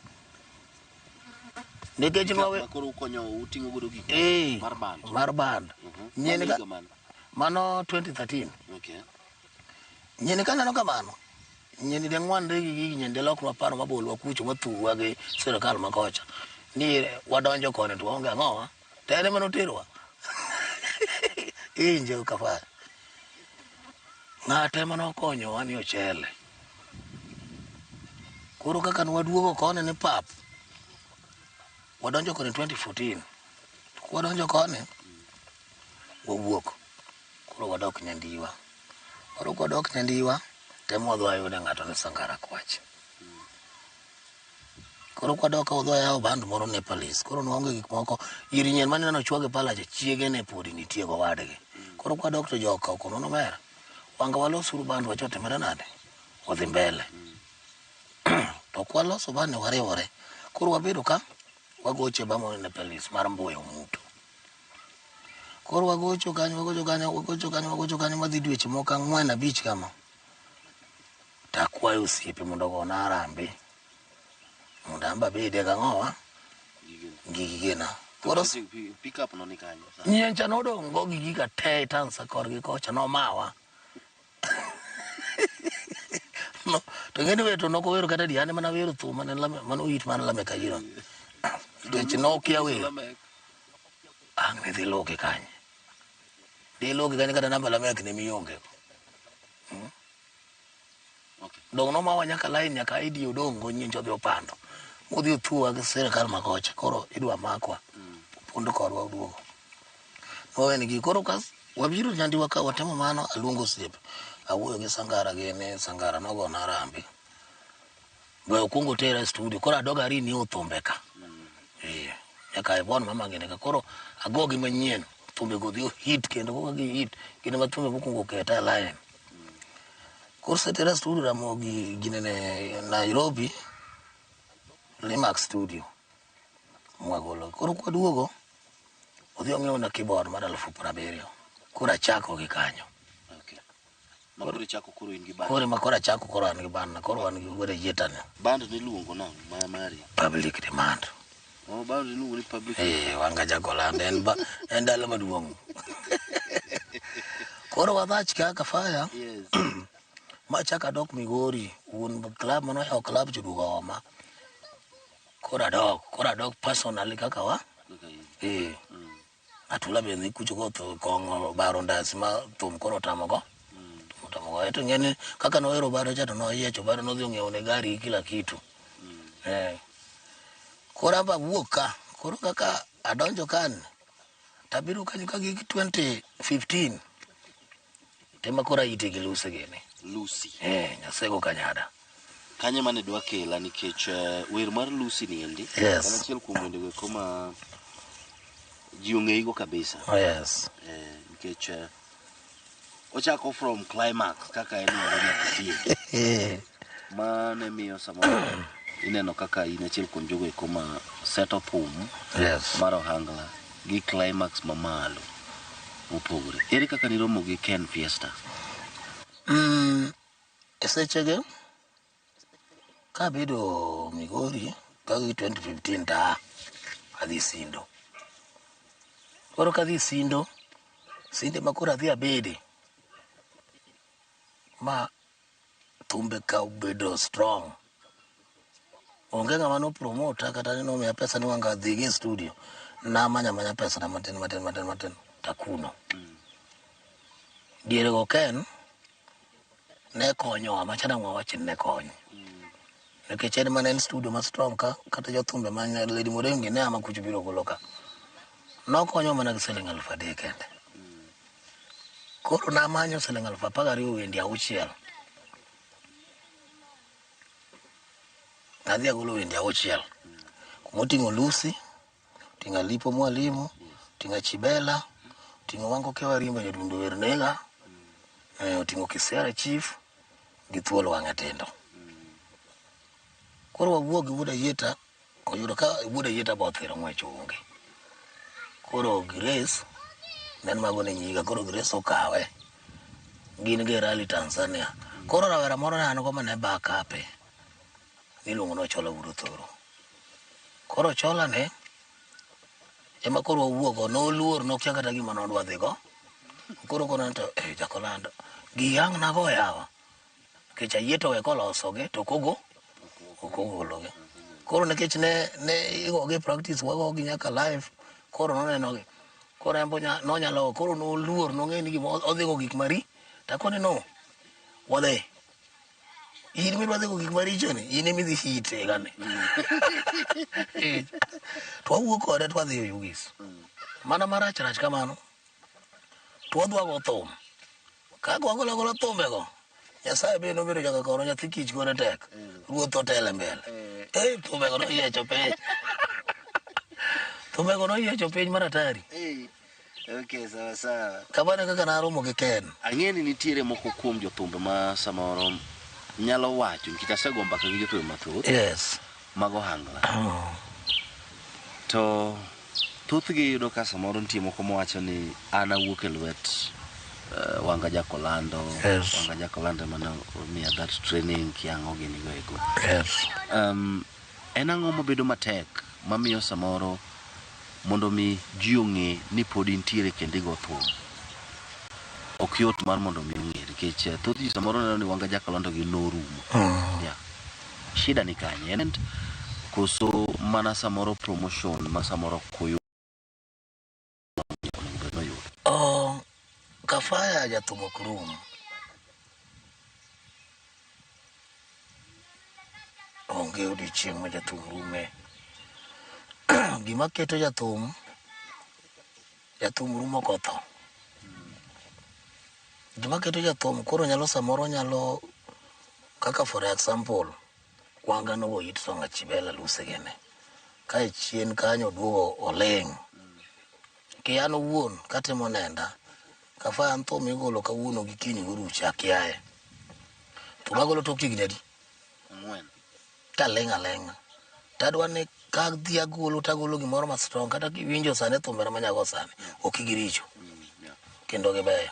Speaker 5: Nikech nwawe
Speaker 3: Koro ukonyo uting'o godo gik
Speaker 5: Eh,
Speaker 3: mar band.
Speaker 5: mar band. Nyien
Speaker 3: Mano
Speaker 5: ka
Speaker 3: higa mane?
Speaker 5: mano 2013.
Speaker 3: Okay.
Speaker 5: Nyien kaneno kamano, nyien de ng'wanre gi gigi nyien de loknwa paro mabolwa kucho mathuwa gi sirikal ma kocha. Ni wadonjo koni to waonge ang'owa, to en ema noterowa. Iwinjo kafaya. Ng'ate ema nokonyowa ni ochele. Koro kaka nwaduogo koni ni pap, wadonjo koni 2014. Kwadonjo koni, wawuok. Koro wadok Nyandiwa. Koro kwadok Nyandiwa, temo wadhi wayude ng'ato ni Sangara Kwach. Koro kwadok ka wadhi wayawo band moro Nepalese. Koro nwaonge gik moko. Ir nyien mane neno chwage palacha, chiege ne podi nitie gowadgi. Koro kwadok to joka okono nomera. Wanga walosuru band wacho timore nade? Wadhi mbele. To kwaloso band ni wariwore. Koro wabedo ka wagoche ba moro Nepalese mar Mbuya Omuto. Koro wagocho kanyo, wagocho kanyo, wagocho kanyo, wagocho kanyo madhi dweche moko ang'wen abich kama. Takwayo osiepe mondo ogona harambee. Mondo an be abede gang'owa gi gigena. Koro
Speaker 3: Pick up no ni kanyo.
Speaker 5: nyien cha nodong' go gi giga te Tansa korgi kocha nomawa. No, to ng'eni wer to nokowero kata di an ema nawero thum mane mane oit mar Lameck Ahiro. Nikech nokia wer. Ang' ne dhi luki kanye. Dhi luki kanye kata namba Lameck ne mionge. Dong' nomawa nyaka line nyaka ID odong' go nyien cha odhi opando. Modhi othuwa gi sirikal ma kocha. Koro idwa makwa. Opondo kodwa oduogo. Nowenigi. Koro ka wabiro Nyandiwa ka watimo mano aluongo osiepe. Awuoyo gi Sangara gini, Sangara nogona harambee. Be okwongo otera e studio. Koro adog a renew thumbe ka. Eh, nyaka Yvonne mama gini ka. Koro agogi manyien. Thumbe go dhi hit kendo koka gi hit. Gin ema thumbe mokwongo oketa e line. Koro setera e studio Ramogi ginene Nairobi Limax studio. Mwagolo. Koro kwaduogo odhi ong'iewo na keyboard mar 70,000. Koro achako gi kanyo.
Speaker 3: Okay. Ma koro ichako koro in gi band.
Speaker 5: Koro ema koro achako koro an gi band na. Koro wan gi wuod Ayieta ni.
Speaker 3: Band niluongo nang'o ma mari?
Speaker 5: Public demand.
Speaker 3: Oh, band iluongo ni public.
Speaker 5: Eh, wanga jagolanda en ba en dala maduong'. Koro wadhach kaka fire.
Speaker 3: Yes.
Speaker 5: Machako adok Migori, wuon club mane oyawo club cha oduogo oma. Koro adok, koro adok personally kaka wa. Eh. Atula be dhi kucho ko kong'o baro ndasi ma thum koro otamo go. Thum otamo go. To ing'e ni kaka nohero baro cha to noyiecho baro nodhi ong'iewo ne gari gi kila kitu. Eh. Koro aba wuok ka, koro kaka adonjo kan, tabiro kanyo ka gik 2015. Tema koro aite gi Lucy gini.
Speaker 3: Lucy.
Speaker 5: Eh, Nyasego Kanyada.
Speaker 3: Kanye mane dwa kela nikech wer mar Lucy ni endi.
Speaker 5: Yes.
Speaker 3: En achiel kuom wende go eko ma ji ong'eyigo kabisa.
Speaker 5: Oh, yes.
Speaker 3: Nikech Ochako from climax kaka en ero nyaka otieki. Mane miyo samoro ineno kaka in achiel kuom jogo eko ma seto thum
Speaker 5: Yes.
Speaker 3: mar ohangla gi climax mamalo mopogore. Ere kaka niromo gi Ken Fiesta?
Speaker 5: E sechege kabedo Migori kagi 2015 ta adhi Sindo. Koro kadhi Sindo, Sindo ema koro adhi abede ma thumbe ka obedo strong. Onge ng'ama no promote kata ni nomiya pesa ni wanga dhi gi e studio. Namanya manya pesa na matin matin matin matin takuno. Diere go Ken ne konyowa machana wawach ni ne konyo. Nikech en mana en studio ma strong ka kata jothumbe ma Lady Morengi ne ama kucho biro golo ka. Nokonyo mana gi siling 3000 kende. Koro namanyo siling 12,000 wende 6. Nadhi agolo wende 6. Kumoting'o Lucy, oting'o Alipo Mwalimu, oting'o Chibela, oting'o Wango Kewa Rimba Jadundo Wer Nega, oting'o Kisiara Chief gi Thuol Wang'e Tindo. Koro wawuok gi Wuod Ayieta, oyudo ka Wuod Ayieta be othiro ng'wech onge. Koro Grace, ne en mago ne nyiga, koro Grace okawe. Gin gi rally Tanzania. Koro rawera moro ne an go mane back up e, niluongo ni Ochola Wuod Othoro. Koro Ochola ne ema koro wawuok go, noluor nokia kata gima nodwa dhi go. Koro koro to Jakolando, gi ang' nago yawa. Nikech ayie to we kolosogi to ok ogologi. Koro nikech ne igogi practice wagogi nyaka live, koro nonenogi. Koro en nonyalo, koro noluor, nong'eyo ni gima odhi go gik mari. Takone no, wadhi. In midwa dhi go gik maricho ni, in ema idhi hit e higani. To wawuok kode to wadhi Oyugis. Mana marach rach kamano. To wadwa go thum. Kaka wagolo agola thumbego, Nyasaye be nobedo nyaka koro nyathi kich kore tek. Ruoth otele mbele. Thumbego noyiecho piny. Thumbego noyiecho piny maratari.
Speaker 3: Okay, sawa sawa.
Speaker 5: Kamano e kaka naromo gi Ken.
Speaker 3: Ang'e ni nitiere moko kuom jothumbe ma samoro nyalo wacho nikech asego mbaka gi jothumbe mathoth.
Speaker 5: Yes.
Speaker 3: Mag ohangla. To thothgi yudo ka samoro nitie moko mawacho ni an awuok e lwet Wanga Jakolando.
Speaker 5: Yes.
Speaker 3: Wanga Jakolando ema ne omiya that training kiang'o gini go eko.
Speaker 5: Yes.
Speaker 3: En ang'o mabedo matek mamiyo samoro mondo mi ji ong'e ni pod intiere kendo igo thum? Ok yot mar mondo mi ong'e nikech thoth ji samoro neno ni Wanga Jakolando gi norumo. Yeah. Shida ni kanye? En koso mana samoro promotion ma samoro koyo onego bed noyud.
Speaker 5: Kafaya jathum ok rum. Onge odiochieng' ma jathum rume. Gima keto jathum, jathum rumo kotho. Gima keto jathum koro nyalo samoro nyalo kaka for example Wanga nogo hit song Achibela Lucy gini. Kae chien kanyo oduogo oling'. Ki an owuon katimo nenda, Kafaya an thum igolo kawuono gi kiny gorucha akiaye. Thum agolo tok higni adi?
Speaker 3: 4.
Speaker 5: Taling' aling'a. Tadwa ni kadhi agolo tagolo gimoro ma strong kata kiwinjo sani thumbena manyago sani ok giricho. Kendo gibeyo.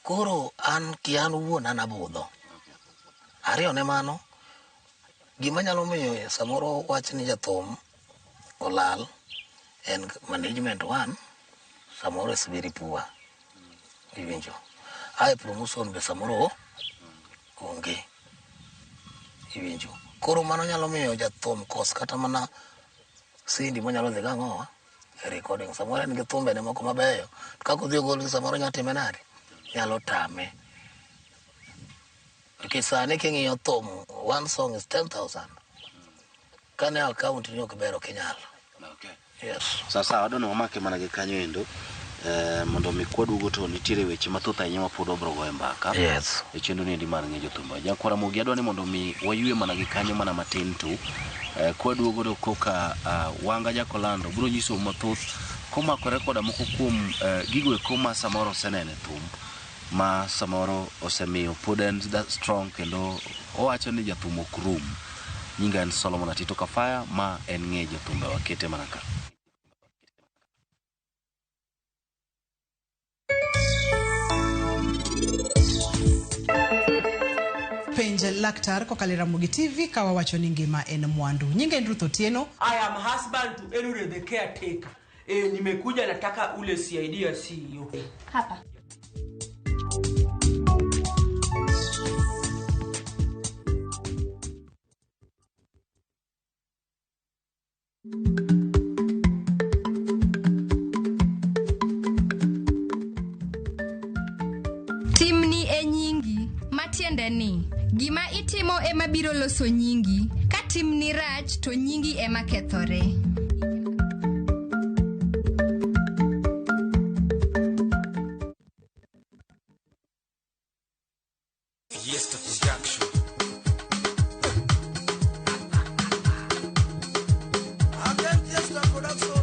Speaker 5: Koro an ki an owuon an abudho. Ariyo ne mano, gima nyalo miyo samoro wach ni jathum olal en management one, samoro is very poor. Iwinjo. Ae promotion be samoro onge. Iwinjo. Koro mano nyalo miyo jathum kos kata mana sendi monyalo dhi gang'owa e recording. Samoro en gi thumbene moko mabeyo. To kaka odhi ogolgi samoro nyalo time nade? Nyalo tame. Nikech sani king'iyo thum, one song is 10,000. Kane account ni ok ber ok inyal.
Speaker 3: Okay.
Speaker 5: Yes.
Speaker 3: Sasa wadwa ni wamake mana gi kanyo endo mondo mi kwaduogo to nitiere weche mathoth ahinya ma pod wabro goyo mbaka.
Speaker 5: Yes.
Speaker 3: E chenro ni endi mar ng'e jothumbe. Nyakwara Ramogi adwa ni mondo mi waywe mana gi kanyo mana matin tu. Kwaduogo to koka Wanga Jakolando biro nyiso mathoth Komakore koda moko kuom gigo eko ma samoro oseneno e thum ma samoro osemiyo pod en that strong kendo owacho ni jathum ok rum. Nyinga en Solomon Atito Kafaya ma en ng'e jothumbe wakete mana ka.
Speaker 6: Penj laktar kokalo e Ramogi TV ka wawacho ni ngima en mwandu. Nyinga en Ruth Otieno.
Speaker 8: I am husband to Elure the caretaker. Nimekuja nataka ule CID ya CEO.
Speaker 11: Hapa.
Speaker 13: Timni e nyingi, matiende ni gima itimo ema biro loso nyingi. Ka timni rach to nyingi ema kethore.
Speaker 16: Fiesta Production.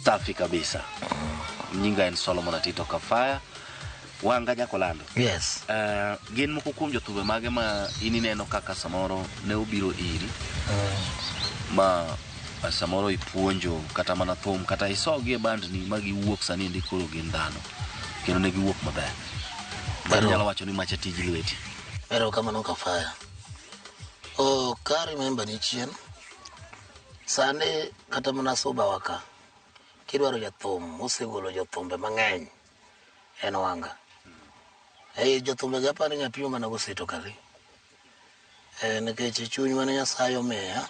Speaker 3: Safi kabisa. Nyinga en Solomon Atito Kafaya. Wanga Jakolando.
Speaker 5: Yes.
Speaker 3: Gin moko kuom jothumbe mage ma in ineno kaka samoro ne obiro iri ma samoro ipuonjo kata mana thum kata isogi e bandni ma giwuok sani endi koro gin dhano kendo ne giwuok maber. Inyalo wacho ni macha tij lweti.
Speaker 5: Erokamano Kafaya. Oh, ka remember ni chien sani kata mana suba waka kidwaro jathum mosegolo jothumbe mang'eny en Wanga. Jothumbe gi apani nyapimo mana gosito kali. Nikech chuny mane Nyasaye omiya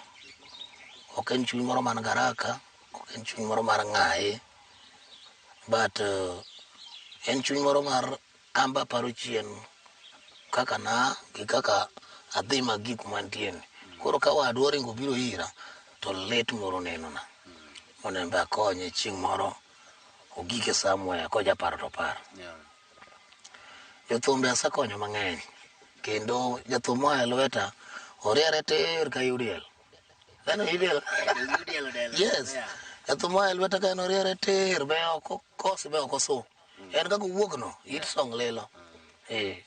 Speaker 5: ok en chuny moro man garaka, ok en chuny moro mar ng'ayi. But en chuny moro mar amba paro chien kaka na gi kaka adhi magik kuma antie ni. Koro ka wadwa oringo obiro ira to lit moro nenona. Mondo en be akonye chieng' moro ogike somewhere kojaparo to oparo. Jothumbe asekonyo mang'eny kendo jathum moa e lweta oriere tir ka UDL. Neno UDL? Yes. Jathum moa e lweta ka en oriere tir be ok okosi be ok osu. En kaka owuok no, hit song lilo. Eh.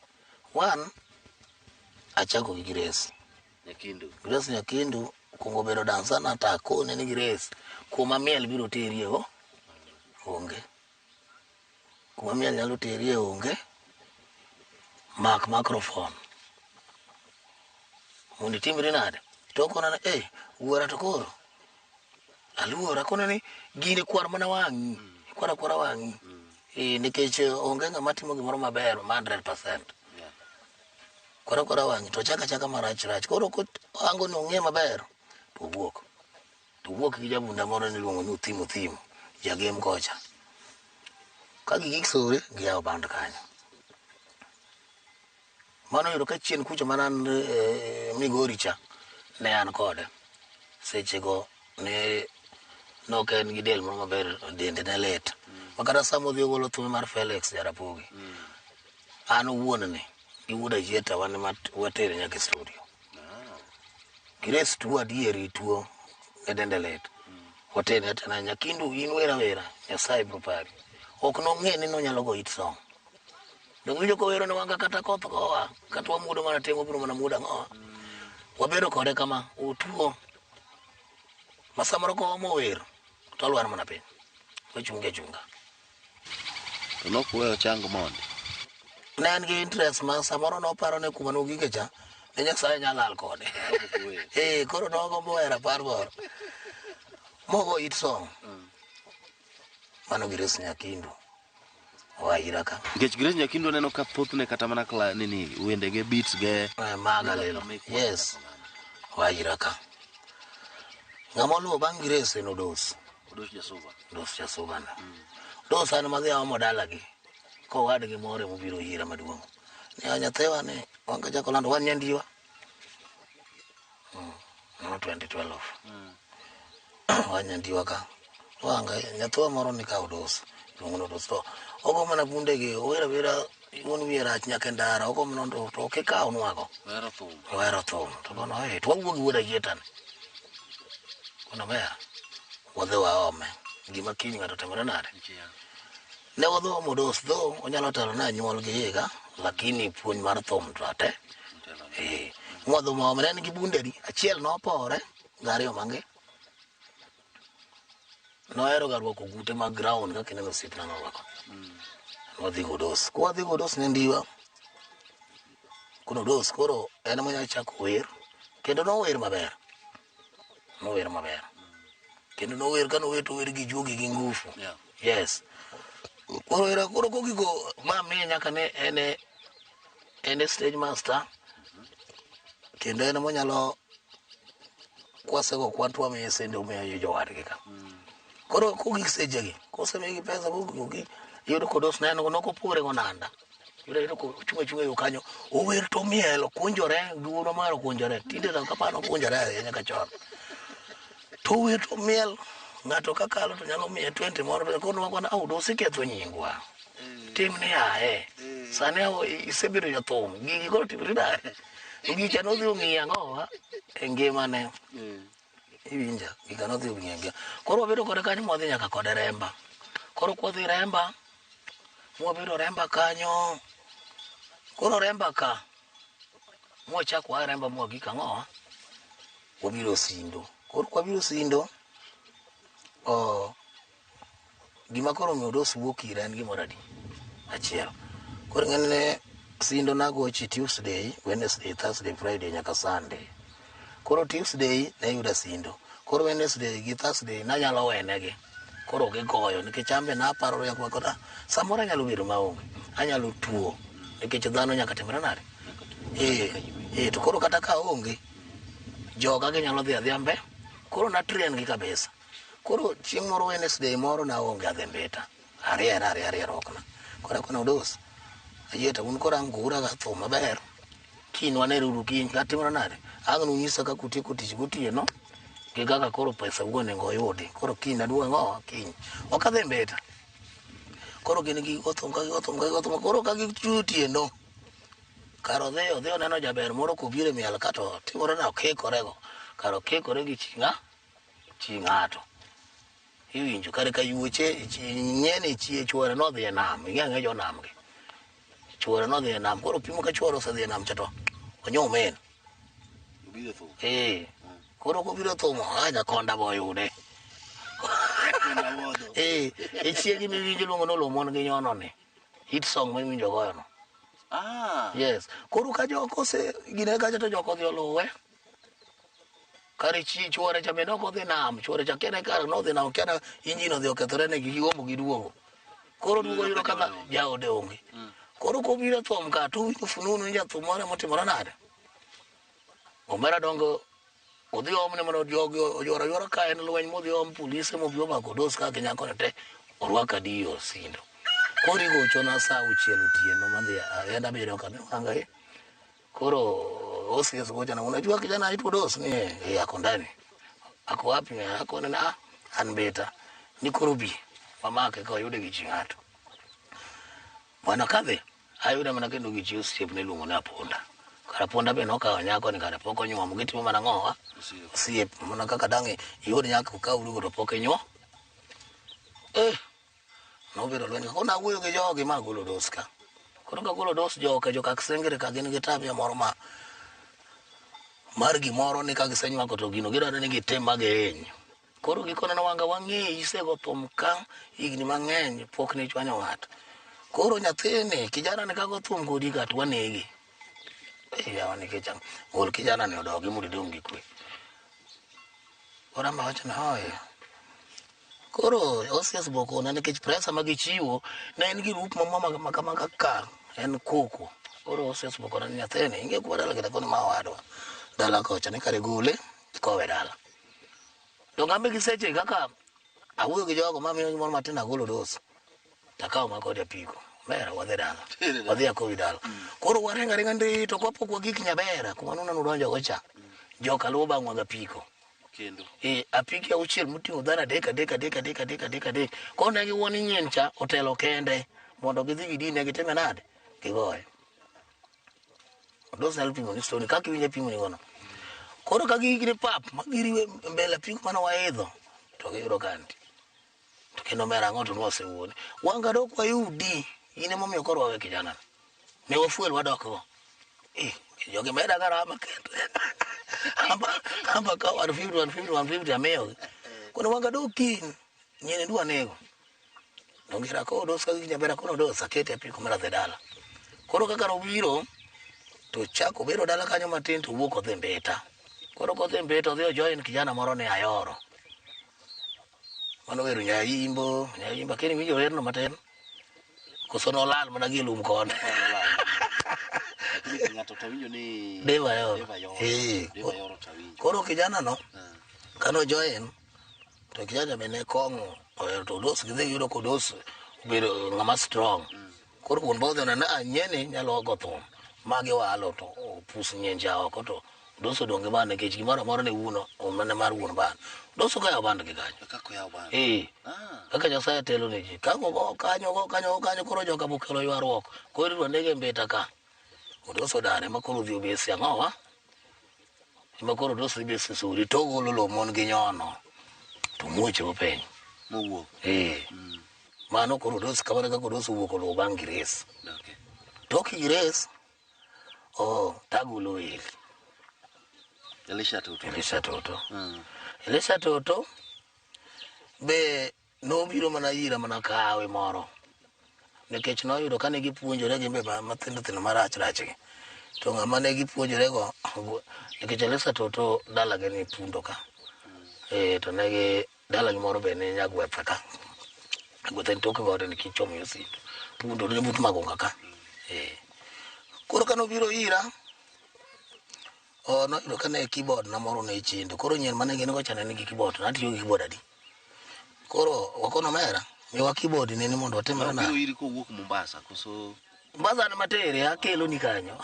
Speaker 5: One, achako gi Grace.
Speaker 3: Nyakindu.
Speaker 5: Grace Nyakindu okuongo bedo dansa na to akone ni Grace kuma miel biro terie o onge. Kuma miel nyalo terie onge. Mak microphone. Mondo itimri nade? To okona ni eh wuora to koro aluora akone ni gini kwar mana wang'i. Kwar akwara wang'i. Eh nikech onge ng'ama timo gimoro maber ma 100%. Kwar akwara wang'i to chaka chaka marach rach. Koro ango ni ong'e maber to owuok. To owuok gi jabunda moro niluongo ni Othim Othim, jagem kocha. Ka gigik sore, giyawo band kanyo. Mano oyudo ka chien kucha mana an Migori cha, ne an kode. Sechego ne nok en gi del moro maber, dende ne lit. Ma kata sama odhi ogolo thume mar Felix Jarapogi, an owuon ni gi wuod Ajieta wan ema watere nyaka e studio. Grace tuo adieri tuo ne dende lit. Watene atena Nyakindu in wer awera Nyasaye biro pari. Ok nong'e ni nonyalo go hit song. Donge iwinjo kowero ni wanga kata koth gowa kata wamuodo mana teng' wabiro mana muodo ang'owa. Wabedo kode kama otuo ma samoro koomo wer to olwar mana piny. Ochunge achunga.
Speaker 3: To nokuweyo chang mondi.
Speaker 5: Ne en gi interest ma samoro noparo ni kuma nogike cha ne Nyasaye nyalo lal kode. Eh, koro nogombo wero apar moro. Mogo hit song. Mano Grace Nyakindu. Oa ira ka.
Speaker 3: Nikech Grace Nyakindu aneno ka thothne kata mana kla nini wendege beats ge.
Speaker 5: Maga lilo. Yes. Oa ira ka. Ng'ama oluwo bang' Grace en Odos.
Speaker 3: Odos Jasuba.
Speaker 5: Odos Jasuba no. Odos an madhi aomo dalagi. Kowadgi moro emobiro ira maduong'. Ne nyathiwa ni wan ka chako lando wan nyandiwa. Mano 2012. Wan nyandiwa ka. Wanga nyathiwa moro ni ka Odos. Iluongo ni Odos to ogo mana bundegi owero awera wuon wiye rach nyaka e ndara ogo mana to ok ikaw nwago.
Speaker 3: Ohero thum.
Speaker 5: Ohero thum. To kono eh to wawuok gi wuod Ayieta ni. Kono ber. Wadhi waome. Gima kiny ng'ato timore nade? Ne wadhi omo Odos though onyalo telo ne anyuol gi higa lakini puonj mar thum to ate. Eh. Mwadhi waome ne en gi bundegi achiel nopore gariyo mange. Nohero ga rwako gute mag ground kaka ineno osiepna norwako. Nwadhi godos. Kwadhi godos ne ndiwa. Kono Odos koro en ema chako wer kendo nower maber. Nower maber. Kendo nower ka nower to wer gi juogi gi ngufu. Yes. Koro era koro kogigo ma miye nyaka ne en e en e stage master kendo en monyalo kwasego kwan to wamiye sende omiyo jowadgi ka. Koro kogik sechegi kosemigi pesa kogik iyudo kodos ne en nokopogre gonanda. Iyudo yudo kochung' achung'a yo kanyo ower to omiel okunjore gi wuonwa mohero kunjore tinde to kaparo okunjore ahinya ka chon. To ower to omiel ng'ato kakalo to nyalo miye 20 moro to koro wakwana au oseketho nyingwa. Tim ni aye. Sani isebedo jathum gigi koro timri nade? To gicha nodhi ong'iyo ang'owa e ngimane. Iwinja giga nodhi ong'iyo e ngima. Koro wabedo kode kanyo mwadhi nyaka kode Remba. Koro kwadhi Remba mwabedo Remba kanyo. Koro Remba ka mwachako waa Remba mwagik ang'owa wabiro Sindo. Koro kwabiro Sindo gima koro omiyo Odos wuok ira en gimoro adi? Achiel. Koro ing'eni Sindo nagochi Tuesday, Wednesday, Thursday, Friday nyaka Sunday. Koro Tuesday ne yuda Sindo. Koro Wednesday gi Thursday nanyalo wenegi. Koro gigoyo nikech an be naparo rieko koda samoro anyalo bedo maonge. Anyalo tuo nikech dhano nyaka timre nade? Eh, to koro kata ka aonge joga ginyalo dhi adhiya mbe. Koro na train gi kabisa. Koro chieng' moro Wednesday moro naonge adhi Mbita. Ariera ariera rierruokna. Koro akono Odos, ayie to un koro ang' gura ga thum maber. Kiny wanere uru kiny, katimore nade? Ang' nunyisa kaka utieko tich gotieno, gi kaka koro pesa ugo onego oyudi. Koro kiny aduogo ang'owa kiny. Ok adhi Mbita. Koro gin gigo thum ka gigo thum ka gigo thum. Koro ka gichwe otieno, kar odhi odhi oneno jaber moro kobiro e miel ka to timore na okikorego. Kar okikore gi chi ng'a? Chi ng'ato. Iwinjo kare ka yuoche ng'eni chie chuore nodhi e nam. Ing'e ang'e jo nam gi. Chuore nodhi e nam. Koro pimo ka chuore osedhi e nam cha to onyumen.
Speaker 3: Obiro thum.
Speaker 5: Eh. Koro kobiro thumo, ah nyakonda bo oyude. Eh, e chiegi miwinjo iluongo ni oluwo mon gi nyono ni. Hit song miwinjo goyo no.
Speaker 3: Ah.
Speaker 5: Yes. Koro ka jok ose gine kacha to jok odhi oluwe. Kare chi chuore cha bende ok odhi nam, chuore cha kia ne kare nodhi nam, kia ne injin odhi okethore ne giomo giduogo. Koro duogo yudo kaka jaode onge. Koro kobiro thum ka to owinjo fununu ni jathum moro emotimore nade. Omera dongo odhi omne mondo jogi oyworo aywora ka en lweny modhi om polise mobi omako Odos ka gi nyakoni te orwak adiyo sindo. Koro igochona saa auchiel otieno madhi agenda abiriyo kama wanga eh. Koro OCS gochona unajua kijana aitwa Odos ni eh ako ndani. Ako wapi? Ako na ah an Mbita. Ni koro bi wamake ka wayude gi chi ng'ato. Bwana kadhi ayude mana kendo gi chi osiepne iluongo ni Aponda. Kar Aponda be nokawo nyako ni kare pok onyuomo gitimo mana ng'owa osiep mana kaka dang' iyud nyako ka urugo to pok inyuo. Eh, nobedo lweny koro nawuoyo gi jogi ma agolo dos ka. Koro kagolo dos joka joka Kisengere ka gin gi tabia moro ma mar gimoro ni ka gisenywako to gino gidwaro ni gitim ma gihiny. Koro gikone ni wanga wang'eyi isego thum ka higni mang'eny pok ne ichwanyo ng'ato. Koro nyathini kijana ni kago thum kodi ka to wanege. Eh, yawa nikech ang'o? Gol kijana ni odogi mondo idong' gi kwe. Koro amba wacho ni hoye. Koro OCS bokona nikech presa ma gichiwo ne en girup ma ma kama kaka en koko. Koro OCS bokona ni nyathini ing'e kuma dala kata koni ma owadwa. Dala kocha ni kare gole ikowe dala. To ngambe gi seche kaka awuoyo gi jogo mamiyo gimoro matin agolo dos. Takawo ma kod apiko. Omera wadhi dala. Wadhi akowi dala. Koro waringo aringa ndi to kapok wagik Nyabera kuma nuneno udonjo go cha. Joka luwo bang'wa gi apiko.
Speaker 3: Kendo.
Speaker 5: E, apiki auchiel moting'o dhano adek adek adek adek adek adek adek. Koro ne giwuo ni nyien cha otelo kende mondo gidhi gidine gitime nade? Gigoye. Odos nyalo pimo ni story kaka iwinjo pimo ni gono. Koro ka giikre pap ma giriwe mbele apiko mane waidho to giyudo ka nitie. To kendo omera ang'o to nwasewuone. Wanga dok wayudi. In emomiyo koro wawe kijana ni. Ne wafuel wadok go. Eh, jogi meda garama kendo. Amba amba ka 150 150 150 amiyogi. Kono wanga dok kiny. Nyien dwa nego. Donge ko odos ka nyabera kono odos akete apiko mara dhi dala. Koro kaka nobiro to chako bedo dala kanyo matin to wuok odhi Mbita. Koro kodhi Mbita odhi ojoin kijana moro ni Ayoro. Mano wero nyaimbo, nyaimbo akeni winjo werno matin. Koso nolal mana gi e lum koni.
Speaker 3: Lakini ng'ato to winjo ni
Speaker 5: Dave Ayoro.
Speaker 3: Dave Ayoro.
Speaker 5: Eh.
Speaker 3: Dave Ayoro to awinjo.
Speaker 5: Koro kijana no kano join to kijana be ne kong'o ohero to odos gidhi giyudo kodos obedo ng'ama strong. Koro wuon ba odhi oneno ah nyieni nyalo go thum ma giwalo to opus nyien cha oko to odos odong' gi band nikech gimoro amora ne wuon ne mar wuon band. Odos okayo band gi kanyo.
Speaker 3: Kaka oyawo band.
Speaker 5: Eh. Kaka Nyasaye telo ne ji. Ka go kanyo go kanyo go kanyo koro joka bokelo ywaruok. Koro idwa nege Mbita ka. Odos odare ma koro odhi obesi ang'owa. Ema koro odos dhi besi suri to ogolo lowo mon gi nyono. To muoche go piny.
Speaker 3: Mowuok.
Speaker 5: Eh. Mano koro odos kamano kaka odos owuok oluwo bang' Grace.
Speaker 3: Okay.
Speaker 5: Tok Grace, oh, tagolo Eli.
Speaker 3: Elisha Toto.
Speaker 5: Elisha Toto. Elisha Toto be nobiro mana ira mana kawe moro. Nikech noyudo kane gipuonjore gin be mathindo thindo marach rach gi. To ng'ama ne gipuonjore go nikech Elisha Toto dalagi ni Pundo ka. Eh, to ne gi dalagi moro be ni Nyagwetha ka. Nyagwetha en tok gode ni kichomo yo Sindo. Pundo ne but Magunga ka. Eh. Koro kane obiro ira, oh, noyudo kane keyboard na moro ne chendo. Koro nyien mane gin go cha ne nigi keyboard, natiyo gi keyboard adi. Koro wakono omera, Miwa keyboard ni mondo watimre
Speaker 3: Obiro
Speaker 5: nade.
Speaker 3: iri kowuok Mombasa koso
Speaker 5: Mombasa ni matere akelo ni kanyo.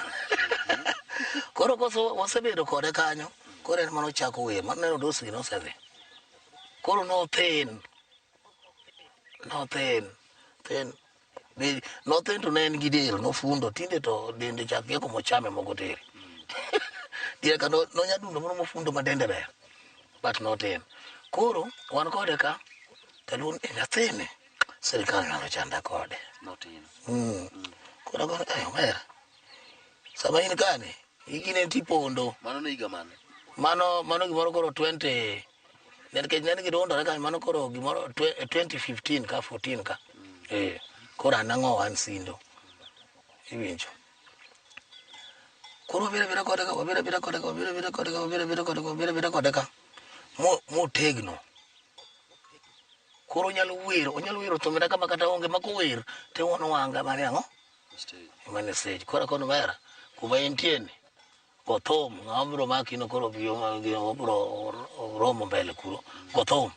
Speaker 5: Koro koso wasebedo kode kanyo, koro en mano chako wer, mano neno dosi nosedhi. Koro nothin. Nothin. Thin. Be nothin to ne en gi del, nofundo, tinde to dende chak kia kuma ochame moko tere. Diere ka nonyadundo moro mofundo ma dende ber. But notin. Koro wan kode ka, taluon e nyathini, sirikal nyalo chanda kode.
Speaker 3: Notin.
Speaker 5: Koro agone, eh, omera. Sama in kani, igine tipondo.
Speaker 3: Mano ne higa mane?
Speaker 5: Mano mano gimoro koro 20 nikech ne gidondore kanyo mano koro gimoro 2015 ka 14 ka. Eh, koro an ang'o an sindo. Iwinjo. Koro wabiro abira kode ka, wabiro abira kode ka, wabiro abira kode ka, wabiro abira kode ka, wabiro abira kode ka. Motegno. Koro onyalo wero, onyalo wero thumbena kama kata onge ma kower to iwono wanga mane ang'o? Mane stage. Koro akono omera, kuma entie ni, go thum, ng'ama biro maki no koro biro obiro romo mbele kuro, go thum.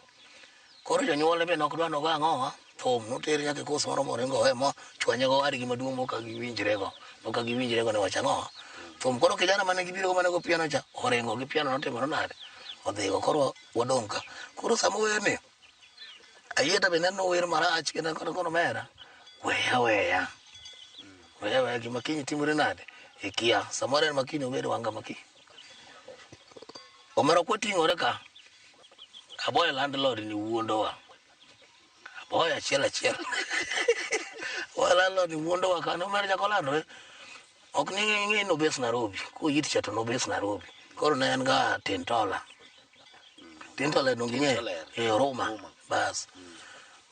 Speaker 5: Koro jonyuolne be nok dwa nogo ang'owa, thum notere nyaka e kos moro moringo owe mo chwanye go wadgi maduong' moka giwinjrego, moka giwinjrego ni wach ang'owa. Thum koro kijana mane gibiro go mane go piano cha, oringo gi piano notimore nade? Odhigo koro wadong' ka. Koro sama ower ni, ayieta be neno wer marach kendo koro koro omera, weya weya. Weya weya gima kiny timore nade? Ikia. Samoro en makiny obed wanga makiny. Omera ok wating'ore ka. Aboyo landlord ni wuondowa. Aboyo achiel achiel. Aboyo landlord ni wuondowa ka. Omera chako landore. Ok ni ng'e nobes Nairobi. Koyit cha to nobes Nairobi. Koro ne en ga Tintola. Tintola donge ing'eyo? Eh, Roma. Bas.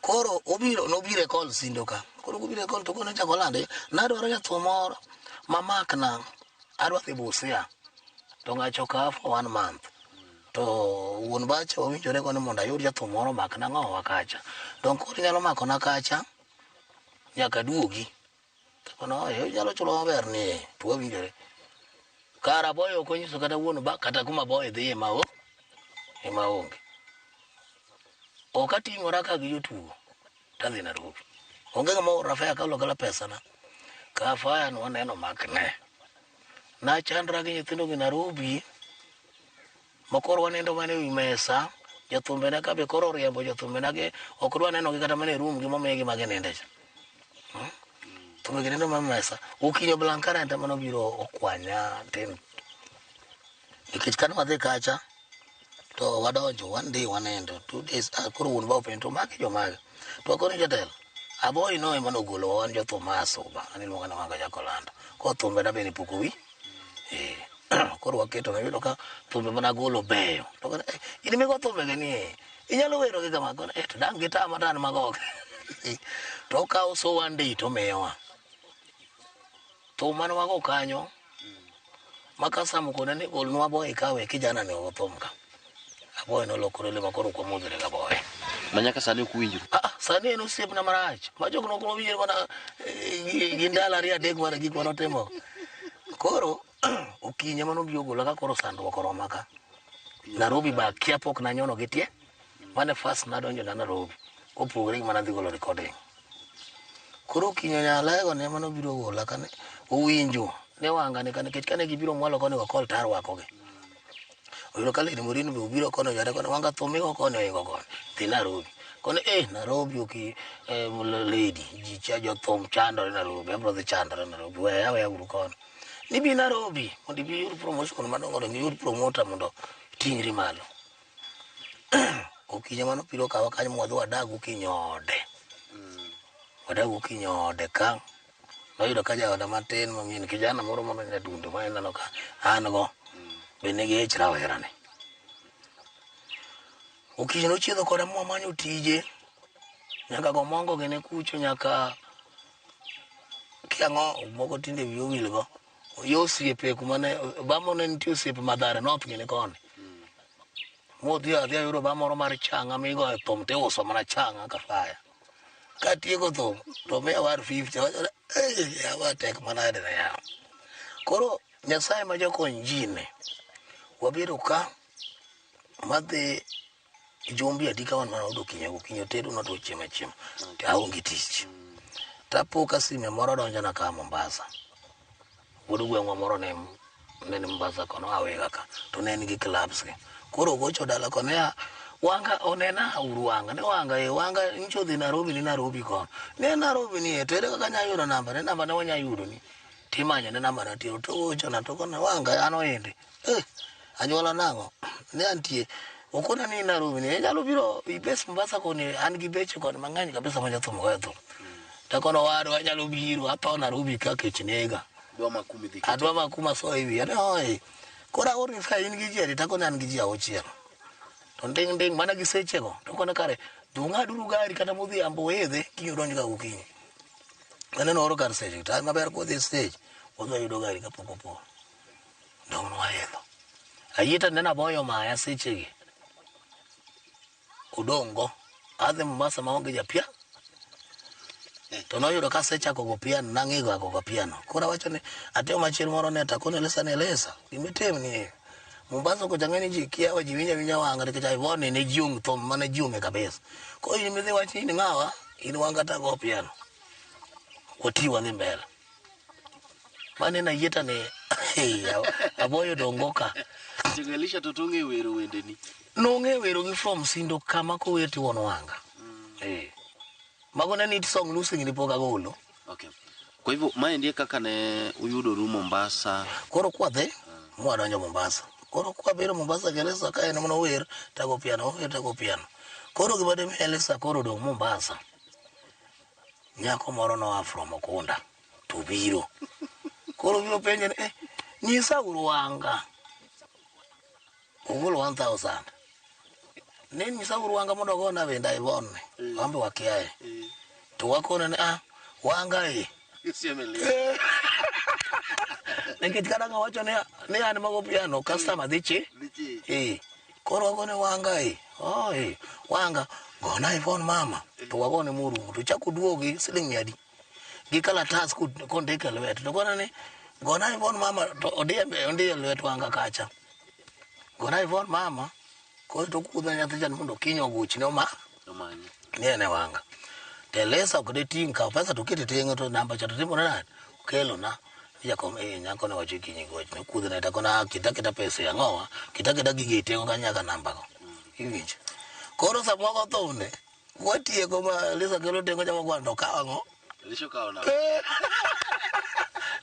Speaker 5: Koro obiro nobiro e call sindo ka. Koro kobiro e call to koro nochako lande. Nadwaro jathum moro mamakna. Adwa dhi Busia. To ng'acho okawa for 1 month. To wuon bacha wawinjore go ni mondo ayud jathum moro omakna ng'owa kacha. Donge koro inyalo makona kacha nyaka aduogi. Takono oye inyalo chulo maber ni eh, to wawinjore. Kara aboyo ok onyiso kata wuon ba kata kuma aboyo dhiye ma o ema onge. Ok ating'ora ka gi jotugo tadhi Nairobi. Onge ng'ama oora fare akalo akala pesana. Ka fare no waneno makne. Nachandra gi nyithindo gi Nairobi ma koro wanindo mana ewi mesa. Jothumbena ka be koro oriembo jothumbena gi ok dwa neno gi kata mana e room gi momigi ma gininde cha. Thumbe gi nindo mana e mesa. Okinyo Blankarent ema nobiro okwanya tin. Nikech kane wadhi kacha to wadonjo one day wanindo 2 days koro wuon ba openjo to magi jomage. To akoni jatelo aboyi no ema nogolowa wan jothum ma Suba an iluonga ni Wanga Jakolando. Koro thumbena be ne pok owi. Koro waketo nayudo ka thumbe mana golo beyo. To koro, in migo thumbe gi ni inyalo wero gi kama koro to dang' gitama to an magogi. To okawo so one day to omiyowa. Thum mane wago kanyo ma Kasam okone ni golnwa aboyi ka we kijana ni ogo thum ka. Aboyi nolokore le ma koro ok wamodhre ga aboyi.
Speaker 3: Ma nyaka sani ok uwinjru?
Speaker 5: Ah, sani en osiepna marach. Ma jok moko mawinjre mana gi ndalo ariyo adek mana gik mane otimo. Koro okinyi ema nobiro gola ka koro sandruok oroma ka. Nairobi ba akia pok nanyono gi tie. Mane first nadonjo na Nairobi. Kopogore gi mana dhi golo recording. Koro okinyi Nyalego ne ema nobiro gola kane owinjo ne wanga ni ka nikech kane gibiro mwalo koni go kol tar wakogi. Oyudo ka Lady Morin be obiro kono yware kono wanga thum igo koni oingo koni. Dhi Nairobi. Koni Nairobi oki lady ji cha jothum chandore Nairobi abro dhi chandore Nairobi weya weya uru kono. Ni bi Nairobi mondo ibi iyud promotion madongo dongo iyud promoter mondo iting'ri malo. Okinyi mano biro kawa kanyo mwadhi wadag okinyi ode. Wadag okinyi ode ka. Noyudo ka jaoda matin ma min kijana moro mano nyadundo ma ineno ka an go be nigi ich rawera ni. Okinyi nochiedho koda mwamanyo tije. Nyaka go mongo gine kucho nyaka kia ang'o moko tinde wiyi owil go. Yo osiepe kuma ne bamo ne nitie osiepe Mathare North gini koni. Modhi adhi ayudo ba moro mar chang'a migoyo thum tiuso mana chang'a ka faya. Katieko thum to miya 150 awacho ni "Ei, yawa tek manade na yawa." Koro Nyasaye ma jakony ji ni wabedo ka madhi Jombi adi ka wan mana yudo okinyi gokinyi otedo na to chiemo achiema. To aonge tich. Tapo ka sime moro donjona ka Mombasa. Wuod gweng'wa moro ne ni Mombasa kono awega ka to ne en gi clubs gi. Koro ogocho dala kono ya Wanga onena uru wanga ne wanga e wanga ncho dhi Nairobi ni Nairobi kono. Ne Nairobi ni e to ere kaka anya yudo namba ne namba ne wanya yudo ni. Timanyo ne namba na tiro to ogocho na to kono wanga an oinde. Eh anyuola nang'o? Ne antie. Okona ni Nairobi ni inyalo biro ibes Mombasa koni an gi beche koni mang'eny kabisa ma jathum goyo thum. To kono wadwa anyalo biro atho Nairobi ka kech nega.
Speaker 3: Adwa makumi dhi kete.
Speaker 5: Adwa makuma soyo e wiya. Ne oi. Koro aorni ka in gi ji adi takoni an gi ji auchiel. To nding' nding' mana gi sechego. To kone kare dhi ung'aduru gari kata modhiambo uidhi kiny udonj ga gokinyi. Aneno oro kar seche to maber kodhi e stage wadhi wayudo gari kapok opo. Dong' nwaidho. Ayie to nene aboyo maya sechegi. Odong' go. Adhi Mombasa maonge japia. To noyudo kasechako go piano, nang'e go go piano. Koro awacho ni atimo machielo moro ne to akone Elisa ni Elisa, gimitim ni Mombasa kocha ng'eni ji kiawa ji winjo awinja wanga nikech Ivone ne ji ong' thum mane ji ong'e kabisa. Koro in midhi wach ni in ng'awa, in wanga tago piano. Wati wadhi mbele. Mane nayieta ni aboyo dongo ka.
Speaker 3: Sechego Elisha to tong'e wero wendeni.
Speaker 5: Nong'e wero gi from Sindo kama kower tiwuon wanga. Eh. Mago ne nit song lusing ni pok agolo.
Speaker 3: Okay. Kwa hivyo maendi e kaka ne uyudoru Mombasa.
Speaker 5: Koro kwadhi mwadonjo Mombasa. Koro kwabedo Mombasa gi Elisa ka en mana wer tago piano, ower tago piano. Koro gima dimi Elisa koro odong' Mombasa. Nyako moro noa from Okunda to biro. Koro biro penje ni, eh, nyisa uru wanga. Ogolo 1000. Ne nyisa uru wanga mondo ogona wenda Ivone. Wambe wakiaye. To wakone ni ah, wanga e. Nikech kata ngawacho ni ni an mago piano customer dhi chi. Eh. Koro wagone wanga e. Oh eh. Wanga gona Ivone mama. To wagone morumo. To chako duogi siling mia adi. Gi kalatas kondike lwet. To gona ni gona Ivone mama to odiye ondiye lwet wanga kacha. Gona Ivone mama. Koro to kudho nyathi cha mondo kiny ogochne oma.
Speaker 3: Omanye.
Speaker 5: Ni en e wanga. To Elisa ok de ting' kaw pesa to kete tenge to namba cha to timore nade? Okelo na. Ni jakom eh nyako ne wacho kiny gochne. Kudho ne takona ah, kita kita pesa e ang'owa. Kita kita gige e tengo ka nyaka namba go. Iwinjo. Koro sama wago thumne, watieko ma Elisa kelo tengo chako kwano to okawo ang'o?
Speaker 3: Elisha okawo namba.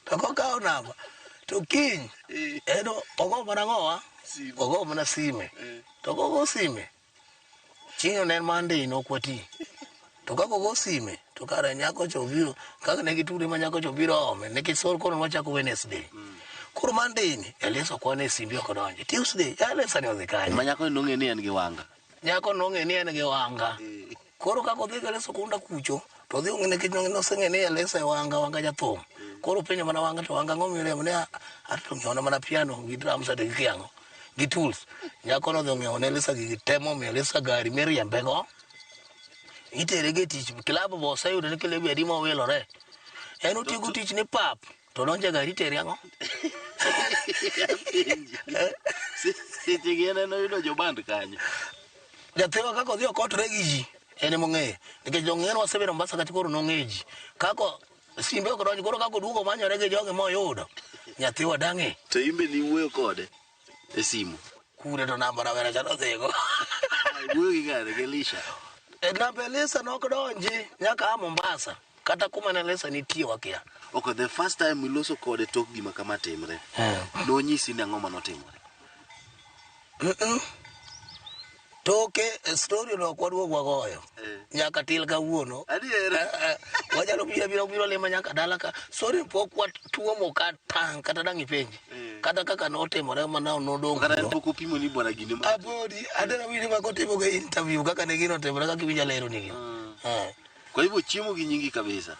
Speaker 5: To kokawo namba to kiny en ogo mana ang'owa? Ogo mana sime. To kogo sime, chieng'no ne en Monday nok wati. To kaka ogo sime, to kare nyako cha obiro, kaka ne gitude ma nyako cha obiro ome, nikech sor koro nwachako Wednesday. Koro Monday ni, Elisa okwane e simbe ok odonjo. Tuesday, Elisa ni odhi kanye?
Speaker 3: Ma nyako ni nong'e ni en gi wanga.
Speaker 5: Nyako nong'e ni en gi wanga. Koro kaka odhi gi Elisa Okunda kucho, to odhi ong'e nikech noseng'e ni Elisa e wanga, wanga jathum. Koro openjo mana wanga to wanga ang'o miremo ni ato ng'iewna mana piano gi drums ati gi kiang'o gi tools. Nyako nodhi ong'iewo ne Elisa gigi te momiyo Elisa gari miriembe go. Itere go e tich, club be oseyudo ni kilebu adi mowilore. En otieko tich ni pap, to donjo e gari itere ang'o?
Speaker 3: Seche gi en en oyudo joband kanyo.
Speaker 5: Nyathiwa kaka odhi okotre gi ji en emong'eyo nikech jong'e wasebedo Mombasa kata koro nong'e ji kako simbe ok donj koro kaka oduogo manyore gi jogi moyudo nyathiwa dang'e
Speaker 3: To in be niwuoyo kode e simu.
Speaker 5: Kure to namba rawera cha nodhigo.
Speaker 3: Wuoyo gi ng'ane gi Elisha.
Speaker 5: E namba Elisa nok donji nyaka a Mombasa kata kuma ne Elisa nitie wakia.
Speaker 3: Okay, the first time iloso kode tok gima kama timre. Nonyisi ni ang'o manotimore?
Speaker 5: Toke story no ok waduog wagoyo. Nyaka til kawuono.
Speaker 3: Adier.
Speaker 5: Wanyalo biro biro biro lima nyaka dala ka. Story pok watuomo kata kata dang' ipenji. Kata kaka notimore mana nodong'.
Speaker 3: Kata en pok opimo ni bwana gini ma.
Speaker 5: Apodi adera winjo ma kotimo ga interview kaka ne gino otimore kaka iwinjo alero ni gino.
Speaker 3: Kwa hivyo chiemo gi nyingi kabisa.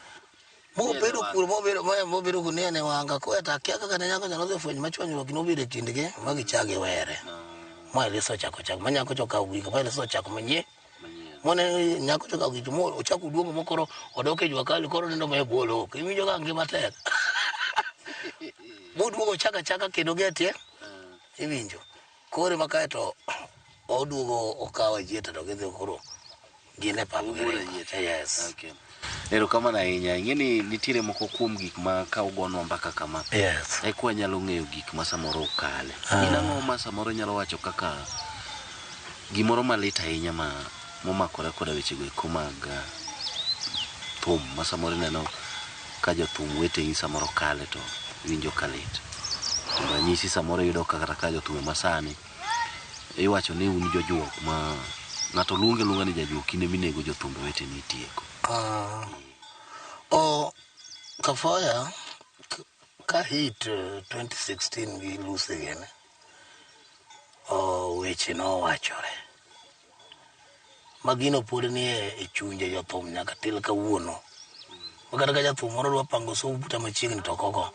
Speaker 5: Mobedo kuro mobedo mobedo kunia ne wanga ko ta kia kaka ne nyako cha nodhi fwenyo machwanyruok nobedo e kindgi ma gichak giwere. Ma Elisa ochako chako ma nyako cha okawo gigo ma Elisa ochako manyien. Mone nyako cha okawo gigo mo ochako duogo mokoro odok e jua kali koro nindo ma e bwo lowo. Iwinjo ka ngima tek. Moduogo ochako achaka kendo gi etie. Iwinjo. Koro ema kaeto Oduogo okawo ajieta to gidhi koro gin e pap giringo. Yes.
Speaker 3: Okay. Erokamano ahinya. Ing'e ni nitiere moko kuom gik ma ka ugonwa mbaka kama.
Speaker 5: Yes.
Speaker 3: Eka wanyalo ng'eyo gik ma samoro ukale.
Speaker 5: Ah.
Speaker 3: In ang'o ma samoro inyalo wacho kaka gimoro malit ahinya ma momakore koda wechego eko mag thum ma samoro ineno ka jothum weteni samoro kale to iwinjo ka lit. Kuom ranyisi samoro iyudo ka kata ka jothum masani iwacho ni un jojuok ma ng'ato luongi aluonga ni jajuok in eminego jothumbe weteni itieko.
Speaker 5: Ah. O Kafoya ka hit 2016 gi Lucy gini, o weche nowachore. Ma gino pod nie e chunje jothum nyaka til kawuono. Ma kata ka jathum moro dwa pango somo buta machiegni to ok ogo.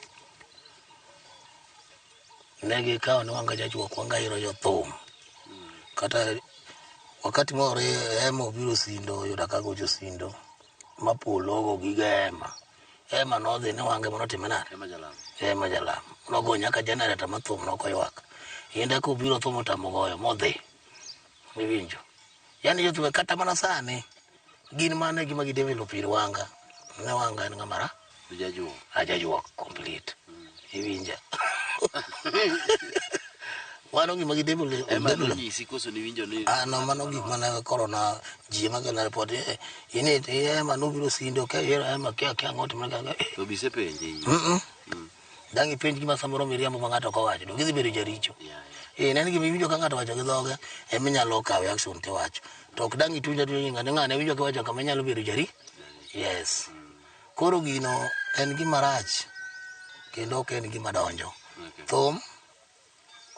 Speaker 5: Ne gikawo ni wanga jajuok wanga iro jothum. Kata wakati moro Ema obiro Sindo oyuda ka gocho Sindo ma polo ogo giga Ema. Ema nodhi ni wange mondo otime nade?
Speaker 3: Ema Jalam.
Speaker 5: Ema Jalam. Nogo nyaka generator ma thum nokoywak. Inda kobiro thum otamo goyo modhi. Iwinjo? Yaani jothum kata mana sani gin mano e gima gi develop ir wanga. Ne wanga en ng'ama ra?
Speaker 3: Jajuok.
Speaker 5: Ajajuok complete. Iwinja? Mano gima gi develop.
Speaker 3: Ema nonyisi koso niwinjo ni
Speaker 5: Ah, no, mano gik mane koro na ji ema kelo report eh, ini ema nobiro Sindo ka ema kia kia ang'o timore ka
Speaker 3: to bisepenje in.
Speaker 5: Mm. Dang' ipenj gima samoro miriambo ma ng'ato ok owacho, donge idhi bedo jaricho. Eh, ne en gima iwinjo ka ng'ato owacho gi dhoge, ema inyalo kawe action tiwacho. To ok dang' ituj atuja ni ng'ane ng'ane winjo kiwacho kama inyalo bedo jari. Yes. Koro gino en gima rach kendo ok en gima donjo. Thum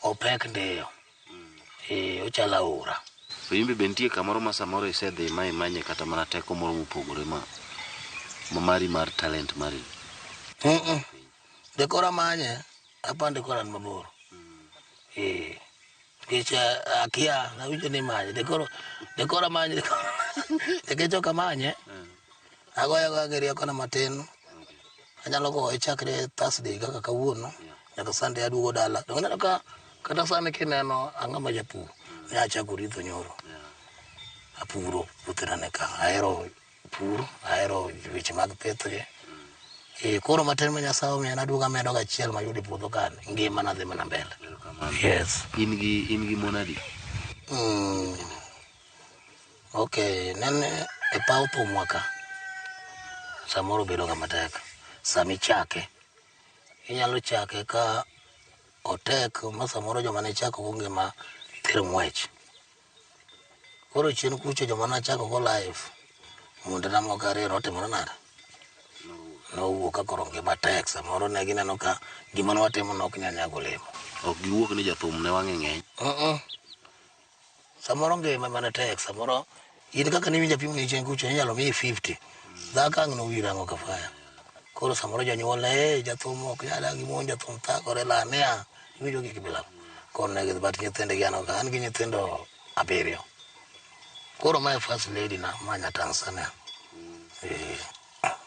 Speaker 5: opek ndiyo. Eh, ochalo aora.
Speaker 3: To in be be nitie kamoro ma samoro isedhi ma imanye kata mana teko moro mopogore ma ma mari mar talent mari.
Speaker 5: Mm. De koro amanye, apande koro an mabor. Eh. Nikech akia, nawinjo ni imanye. De koro amanye, nikech ok amanye. Agoyo agoya gi riekona matin. Anyalo goye chakre Thursday kaka kawuono, nyaka Sunday aduogo dala. Donge ineno ka kata sani kineno ang'ama japur, ne achako ritho nyoro. Apuro puothena ne ka. Ahero pur, ahero weche mag pith gi. Eh, koro matin ma Nyasaye omiya naduogo amedo gachiel mayudo e puodho kani. Ngima na dhi mana mbele. Yes.
Speaker 3: In gi mon adi?
Speaker 5: Okay, nene e paw thumwa ka. Samoro bedo ga matek. Sama ichake, inyalo chake ka otek ma samoro joma ne chako go ngima thiro ng'wech. Koro chien kucho joma nachako go live, mondena moko ariyo notimore nade? Nowuok ka koro ngima tek. Samoro ne gineno ka gima ne watimo ne ok nyal nyago olemo.
Speaker 3: Ok giwuok ni jathum ne wang'e ng'eny.
Speaker 5: Samoro ngima mana tek, samoro in kaka niwinjo apimo ni chien kucho inyalo miyi 50. Dhako ang' nowir ang'o kafaya. Koro samoro jonyuol ne, jathum ok nyal dak gi mon, jathum thagore la niya, iwinjo gik bila. Koro ne gidhi but nyithindgi an ok an gi nyithindo 7. Koro mae first lady na ma nya Tanzania.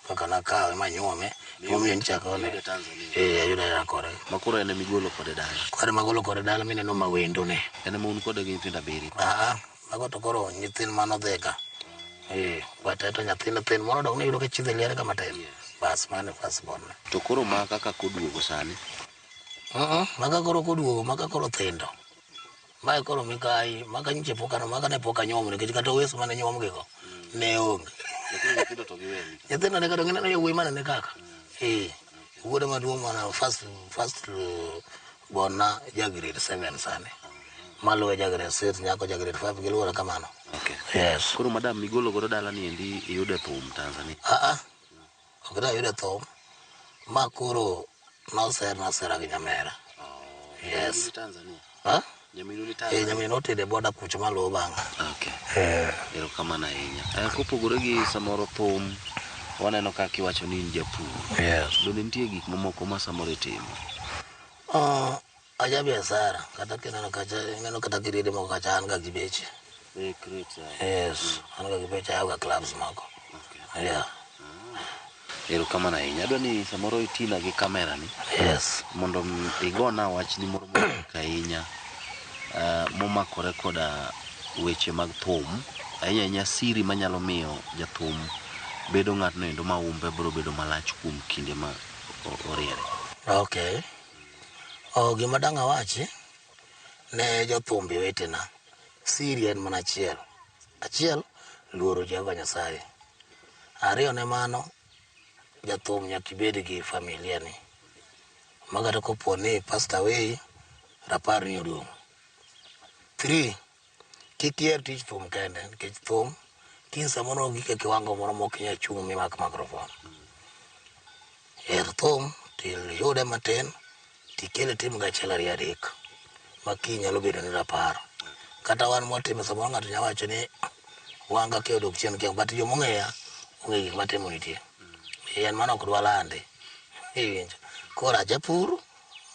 Speaker 5: Kaka nakawe manyuome, momiyo nyicha kone. Ayude kore.
Speaker 3: Ma koro en emigolo kode dala.
Speaker 5: Kore magolo kode dala mineno ma wendo ne.
Speaker 3: En ema un kode gi nyithindo 7.
Speaker 5: Mago to koro nyithind manodhiga. But to nyathine thin moro dong' niyudo ka chiedhe liare kama tin. Bas mano e first born.
Speaker 3: To koro ma kaka koduogo sani?
Speaker 5: Maka koro koduogo, maka koro thindo. Mae koro mikayi, maka nyiche pok ano, maka ne pok anyuomo nikech kata oweso mane nyuomgi go ne onge.
Speaker 3: Lakini nyithindo to giweni.
Speaker 5: Nyithindo ne kata gineno yawuoyi mane ni kaka. Wuoda maduong' mana first born na ja grade 7 sani. Maluwe ja grade 6, nyako ja grade 5 giluwore kamano.
Speaker 3: Okay.
Speaker 5: Yes.
Speaker 3: Koro madam migolo godo dala ni endi iyude thum Tanzania?
Speaker 5: Ok da ayude thum. Ma koro noserna asera gi nyamera. Yes.
Speaker 3: Tanzania.
Speaker 5: Ha?
Speaker 3: Nyaminu ni Tanzania.
Speaker 5: Nyaminu notede boda kucho maluwo bang'e.
Speaker 3: Okay. Erokamano ahinya. Kopogore gi samoro thum, waneno kaka iwacho ni in japur.
Speaker 5: Yes.
Speaker 3: Bende nitie gik mamoko ma samoro itimo?
Speaker 5: Aja biashara, kata kineno kacha, ineno kata kirede moko kacha an ga gi beche.
Speaker 3: Crates,
Speaker 5: Yes, an ga gi beche, ayaw ga clubs moko.
Speaker 3: Okay.
Speaker 5: Yeah.
Speaker 3: Erokamano ahinya. Adwa ni samoro itina gi kamera ni.
Speaker 5: Yes.
Speaker 3: Mondo igona wachni moro matek ahinya. Momakore koda weche mag thum, ahinya ahinya siri manyalo miyo jathum bedo ng'atno endo ma umbe biro bedo malach kuom kinde ma oriere.
Speaker 5: Okay. Oh, gima dang' awachi ne jothumbe wetena, siri en mana achiel. Achiel, luoro Jehova Nyasaye. Ariyo ne mano, jathum nyaka ibed gi familia ni. Ma kata kopo ni pastor weyi, rapar ni oduong'. 3, kik iher tich thum kende, nikech thum kiny samoro ogik e kiwango moro mok inyal chung' mimak microphone. Her thum tiyude matin tikele tim go achiel ariyo adek ma kiny nyalo bedo ni rapar. Kata wan mwatime samoro ng'ato nyalo wacho ni wanga ke odok chien kia, but jomong'eya ong'eyo gik matimo nitie. En mano ok dwa lande. Iwinjo. Koro ajapur,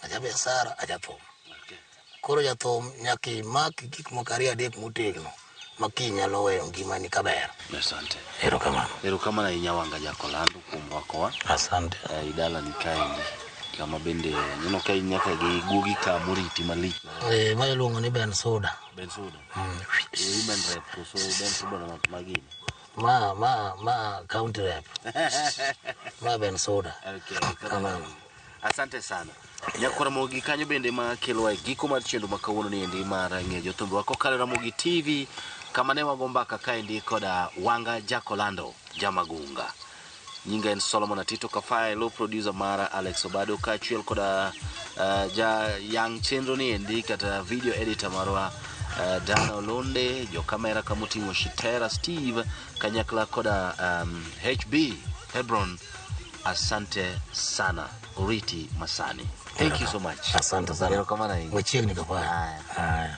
Speaker 5: aja biasara, aja thum. Koro jathum nyaka imak gik moko ariyo adek motegno ma kiny nyalo weyo ngimani kaber.
Speaker 3: Asante.
Speaker 5: Erokamano.
Speaker 3: Erokamano ahinya Wanga Jakolando kuom rwakowa.
Speaker 5: Asante.
Speaker 3: Idalani kaendi kama bende aneno ka in nyaka gi guogi ka moriti malich.
Speaker 5: Eh, ma iluongo ni Ben Soda.
Speaker 3: Ben Soda. Women rep koso Ben Soda na magini.
Speaker 5: Ma county rep. Ma Ben Soda.
Speaker 3: Okay.
Speaker 5: Kamano.
Speaker 3: Asante sana. Nyakwa Ramogi kanyo bende ma kelowa e giko mar chenro ma kawuono ni endi mar ng'eyo jothumbe kokalo Ramogi TV kama ne wago mbaka kaendi koda Wanga Jakolando Jamagunga. Nyinga en Solomon Atito Kafaya, lo producer mara Alex Obado kaachiel koda ja yang chenro ni endi kata video editor marwa Dana Olonde, jo kamera kamoting'o Shitera Steve kanyakla koda HB Hebron. Asante sana Oriti Masani. Thank you so much.
Speaker 5: Asante sana.
Speaker 3: Erokamano ahinya.
Speaker 5: Wachiegni Kafaya.
Speaker 3: Haya.
Speaker 5: Haya.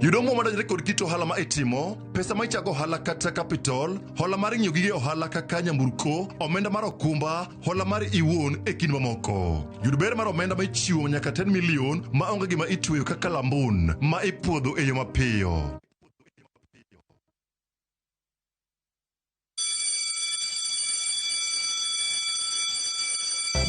Speaker 32: Yud omwom madonjore kod kit ohala ma itimo, pesa ma ichago ohala kata capital, hola mar ng'iewo gige ohala kaka nyamburko, omenda mar okumba, hola mar iwuon e kind mamoko. Yud ber mar omenda ma ichiwo nyaka 10 million ma onge gima itweyo kaka lambun ma ipuodho e yo mapiyo.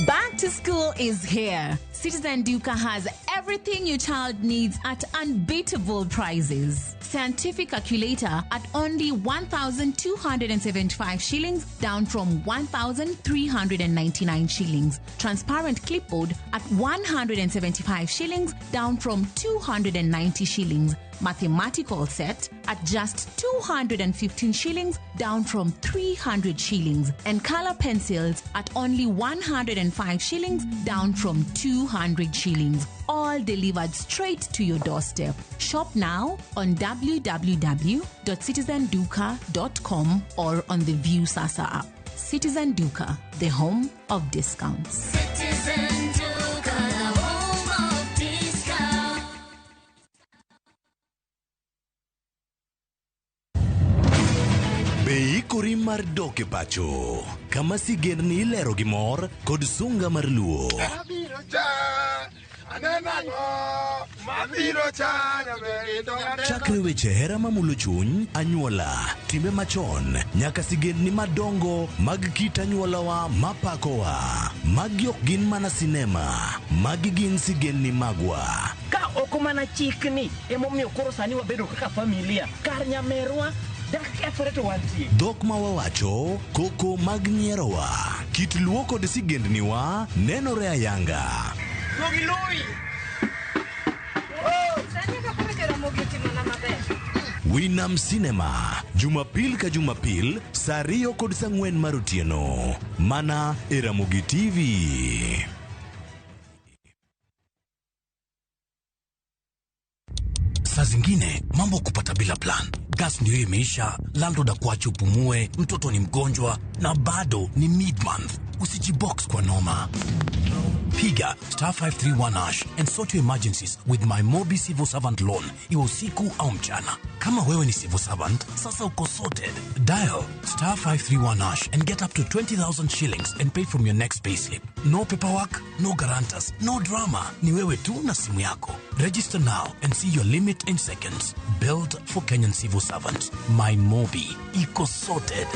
Speaker 9: Back to school is here. Citizen Duka has everything your child needs at unbeatable prices. Scientific calculator at only 1,275 shillings, down from 1,399 shillings. Transparent clipboard at 175 shillings, down from 290 shillings. Mathematical set at just 215 shillings, down from 300 shillings. And color pencils at only 105 shillings, down from 200 shillings. All delivered straight to your doorstep. Shop now on www.citizenduka.com or on the View Sasa app. Citizen Duka, the home of discounts.
Speaker 15: Citizen Duka, the home of discount.
Speaker 10: Be iikori mar dok e pacho kama sigendni ilero gi mor kod sunga mar luo?
Speaker 11: Abiro cha, aneno ang'o, mabiro cha, nyaber to aneno.
Speaker 10: Chakre weche hera mamulo chuny, anyuola, timbe machon, nyaka sigendni madongo mag kit anyuolawa mapakowa. Magi ok gin mana sinema, magi gin sigendni magwa.
Speaker 17: Ka ok mana chikni emomiyo koro sani wabedo kaka familia kar nyamerwa dak kethore to wantie.
Speaker 10: Dhok ma wawacho, koko mag nyierowa, kit luo kod sigendniwa nenore ayanga.
Speaker 17: Duogi lui.
Speaker 10: Winam Cinema, Jumapil ka Jumapil, saa ariyo kod saa ang'wen mar otieno. Mana e Ramogi TV.
Speaker 18: Saa zingine mambo kupata bila plan. Gas ndio imeisha, landlord akuache upumue, mtoto ni mgonjwa na bado ni mid month. Usijibox kwa noma. Piga star 531 hash and sort your emergencies with my Mobi Civil Servant Loan, iwe usiku au mchana. Kama wewe ni civil servant, sasa uko sorted. Dial star 531 hash and get up to 20,000 shillings and pay from your next payslip. No paperwork, no guarantors, no drama. Ni wewe tu na simu yako. Register now and see your limit in seconds. Built for Kenyan civil servants. My Mobi. Iko sorted.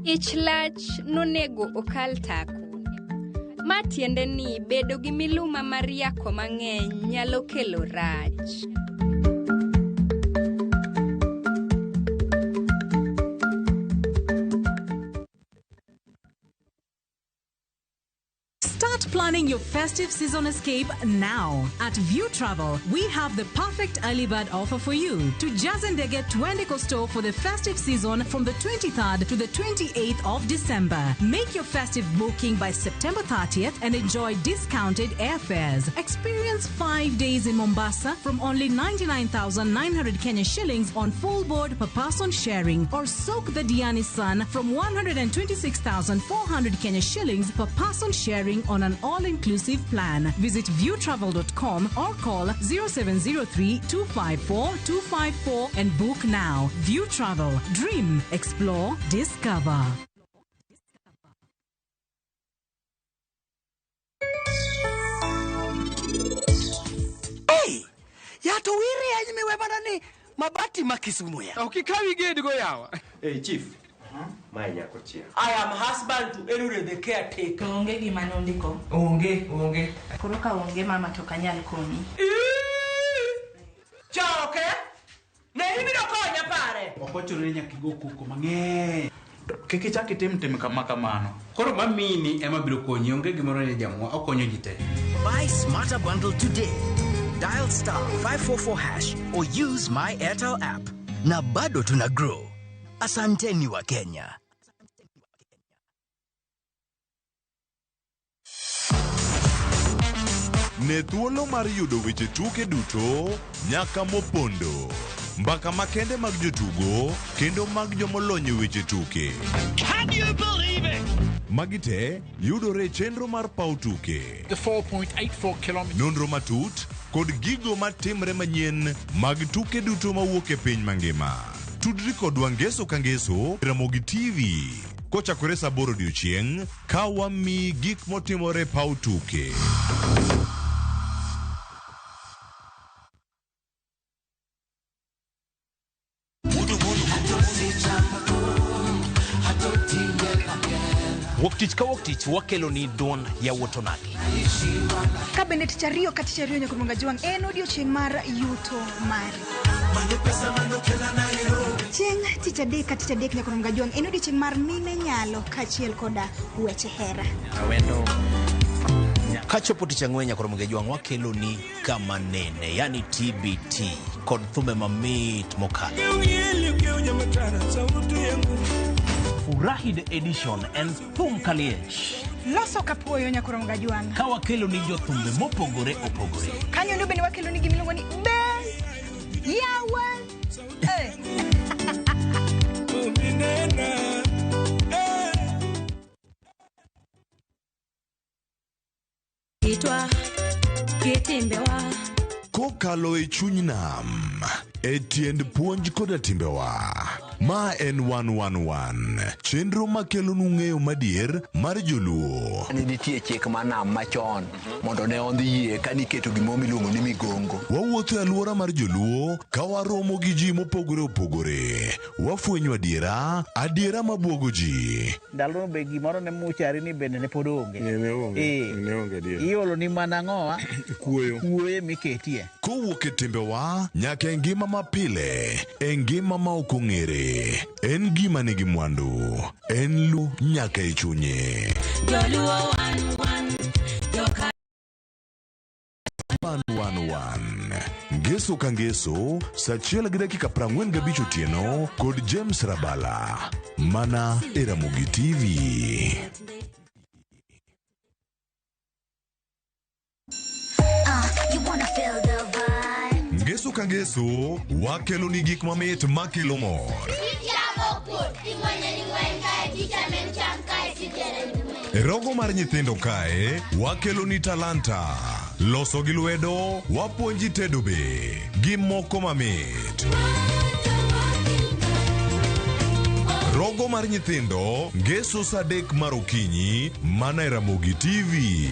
Speaker 13: Ich lach nonego okal tako. Ma tiende ni bedo gi miluma mar yako mang'eny nyalo kelo rach.
Speaker 9: Start planning your festive season escape now. At View Travel, we have the perfect early bird offer for you. To Jazendege Twende Store for the festive season from the 23rd to the 28th of December. Make your festive booking by September 30th and enjoy discounted airfares. Experience 5 days in Mombasa from only 99,900 Kenya shillings on full board per person sharing, or soak the Diani Sun from 126,400 Kenya shillings per person sharing on an all-inclusive plan. Visit viewtravel.com or call 0703 254 254 and book now. View Travel. Dream, explore, discover.
Speaker 24: Hey! Ya to wiri ahinya miwe mana ni mabati ma Kisumu ya.
Speaker 8: Ok ikaw iged go yawa.
Speaker 7: Hey, chief. Mae nyako chia.
Speaker 8: I am husband to Elure the caretaker.
Speaker 1: Onge gima nondiko.
Speaker 8: Onge, onge.
Speaker 1: Koro ka onge mama to ok anyal konyi.
Speaker 8: Choke! Ne ibiro konya pare.
Speaker 25: Ok ochuno ni nyaka igo koko mang'eny. Kik ichak itim tim kama kamano.
Speaker 16: Koro mamini ema biro konyi, onge gimoro ni jamwa, okonyo ji te.
Speaker 26: Buy Smarter Bundle today. Dial star 544 hash or use my Airtel app. Na bado tuna grow. Asanteni wa Kenya.
Speaker 32: Ne thuolo mar yudo weche tuke duto nyaka mopondo. Mbaka makende mag jotugo kendo mag jomolony e weche tuke.
Speaker 2: Can you believe it?
Speaker 32: Magi te yudore e chenro mar paw tuke.
Speaker 2: The 4.84 kilometers.
Speaker 32: Nonro matut kod gigo matimre manyien mag tuke duto mawuok e piny mangima. Tudri kodwa ngeso ka ngeso Ramogi TV kochakore saa 8 odiochieng' ka wamiyi gik motimore e paw tuke.
Speaker 18: Wuok tich ka wuok tich wakelo ni duond yawuot onagi.
Speaker 4: Ka bende tich ariyo ka tich ariyo nyaka Mwanga Jwang' en odiochieng' mar yuto mari. Chieng' tich adek ka tich adek nyaka Mwanga Jwang' en odiochieng' mar mine nyalo kaachiel koda weche hera.
Speaker 18: Awendo. Kachopo tich ang'wen nyaka Mwanga Jwang' wakelo ni kama nene, yani TBT kod thumbe mamit mokalo. Furahi the edition en thum kaliech.
Speaker 4: Loso kapuoyo nyaka Mwanga Jwang'.
Speaker 18: Ka wakelo ni jothumbe mopogore opogore.
Speaker 4: Kanyo ndo bende wakelo ni gimiluongo ni be yawa.
Speaker 19: Kitwa kitimbewa
Speaker 32: Kokalo e chuny nam, e tiend puonj koda timbewa. Ma en 111, chenro makelonu ng'eyo madier mar joluo.
Speaker 20: Ne nitie chik mar nam machon mondo ne ondhi yie ka niketo gimoro miluongo ni migongo.
Speaker 32: Wawuotho e alwora mar joluo ka waromo gi ji mopogore opogore. Wafwenyo adiera, adiera mabuogo ji.
Speaker 21: Ndalono be gimoro ne muchari ni bende ne pod onge.
Speaker 11: Ne onge adier.
Speaker 21: Iolo ni mana ang'owa?
Speaker 11: Kuoyo.
Speaker 21: Kuoyo miketie.
Speaker 32: Kowuok e timbewa nyaka e ngima mapile, e ngima ma ok ong'ere. En gima nigi mwandu, en lu nyaka e chunye.
Speaker 19: Joluo wan wan joka
Speaker 32: 111 Ngeso ka ngeso, saa 1:45 otieno kod James Rabala. Mana e Ramogi TV.
Speaker 22: You wanna feel the vibe.
Speaker 32: Ngeso ka ngeso, wakelo ni gik mamit makelo mor. E rogo mar nyithindo kae, wakelo ni talanta. Loso gi lwedo, wapuonji tedo be, gi moko mamit. Rogo mar nyithindo, ngeso saa 3 mar okinyi, mana e Ramogi TV.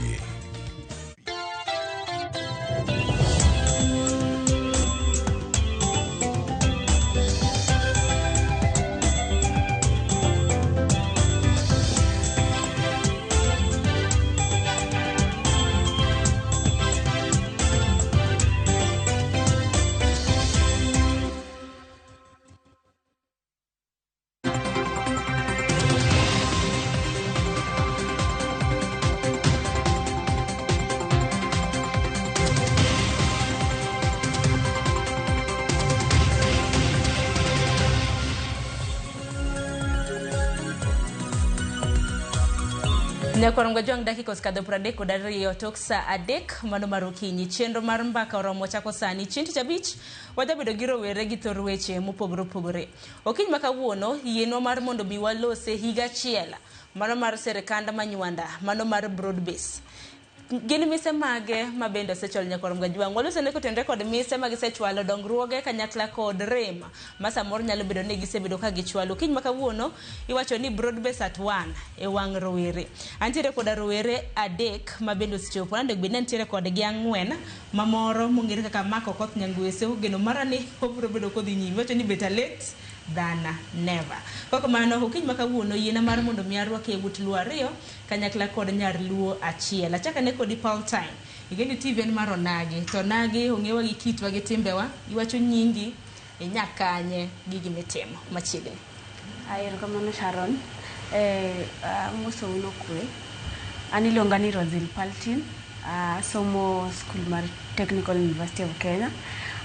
Speaker 1: Nyakwar Jwang' dakika osekadho 32 tok saa 3 mano mar okinyi. Chenro mar mbaka oromo chako sani. Chieng' tich abich wadhi bedo gi rowere gi thor weche mopogore opogore. Okinyi ma kawuono yienwa mar mondo mi walose higa achiel mano mar sirikand Manywanda, mano mar broad base. Gin mise mage ma bende osechwalo Nyakwar Jwang'? Walose ne kotenore kod mise ma gisechwalo dongruoge kanyakla kod rem ma samoro nyalo bedo ni gisebedo ka gichwalo. Okinyi ma kawuono iwacho ni broad base at 1 e wang' rowere. Antiere koda rowere 3 ma bende osechopo. Nande bende nitiere kodgi 4 ma moro mong'ere kaka Mark Okoth Nyangwese ogeno mara ni obiro bedo kodhi nyime. Iwacho ni better late than never. Koko mano okinyi ma kawuono yiena mar mondo mi arwake e ut Luo 2 kanyakla kod nyar Luo 1. Achaka ne kodi Paul Time. Igeni TV en mar onagi. To onagi ong'ewa gi kitwa gi timbewa. Iwacho nyingi inyakanye gi gimitimo machiegni.
Speaker 23: Erokamano Sharon. Amoso uno kwe. An iluonga ni Rosil Paltin. Asomo school mar Technical University of Kenya.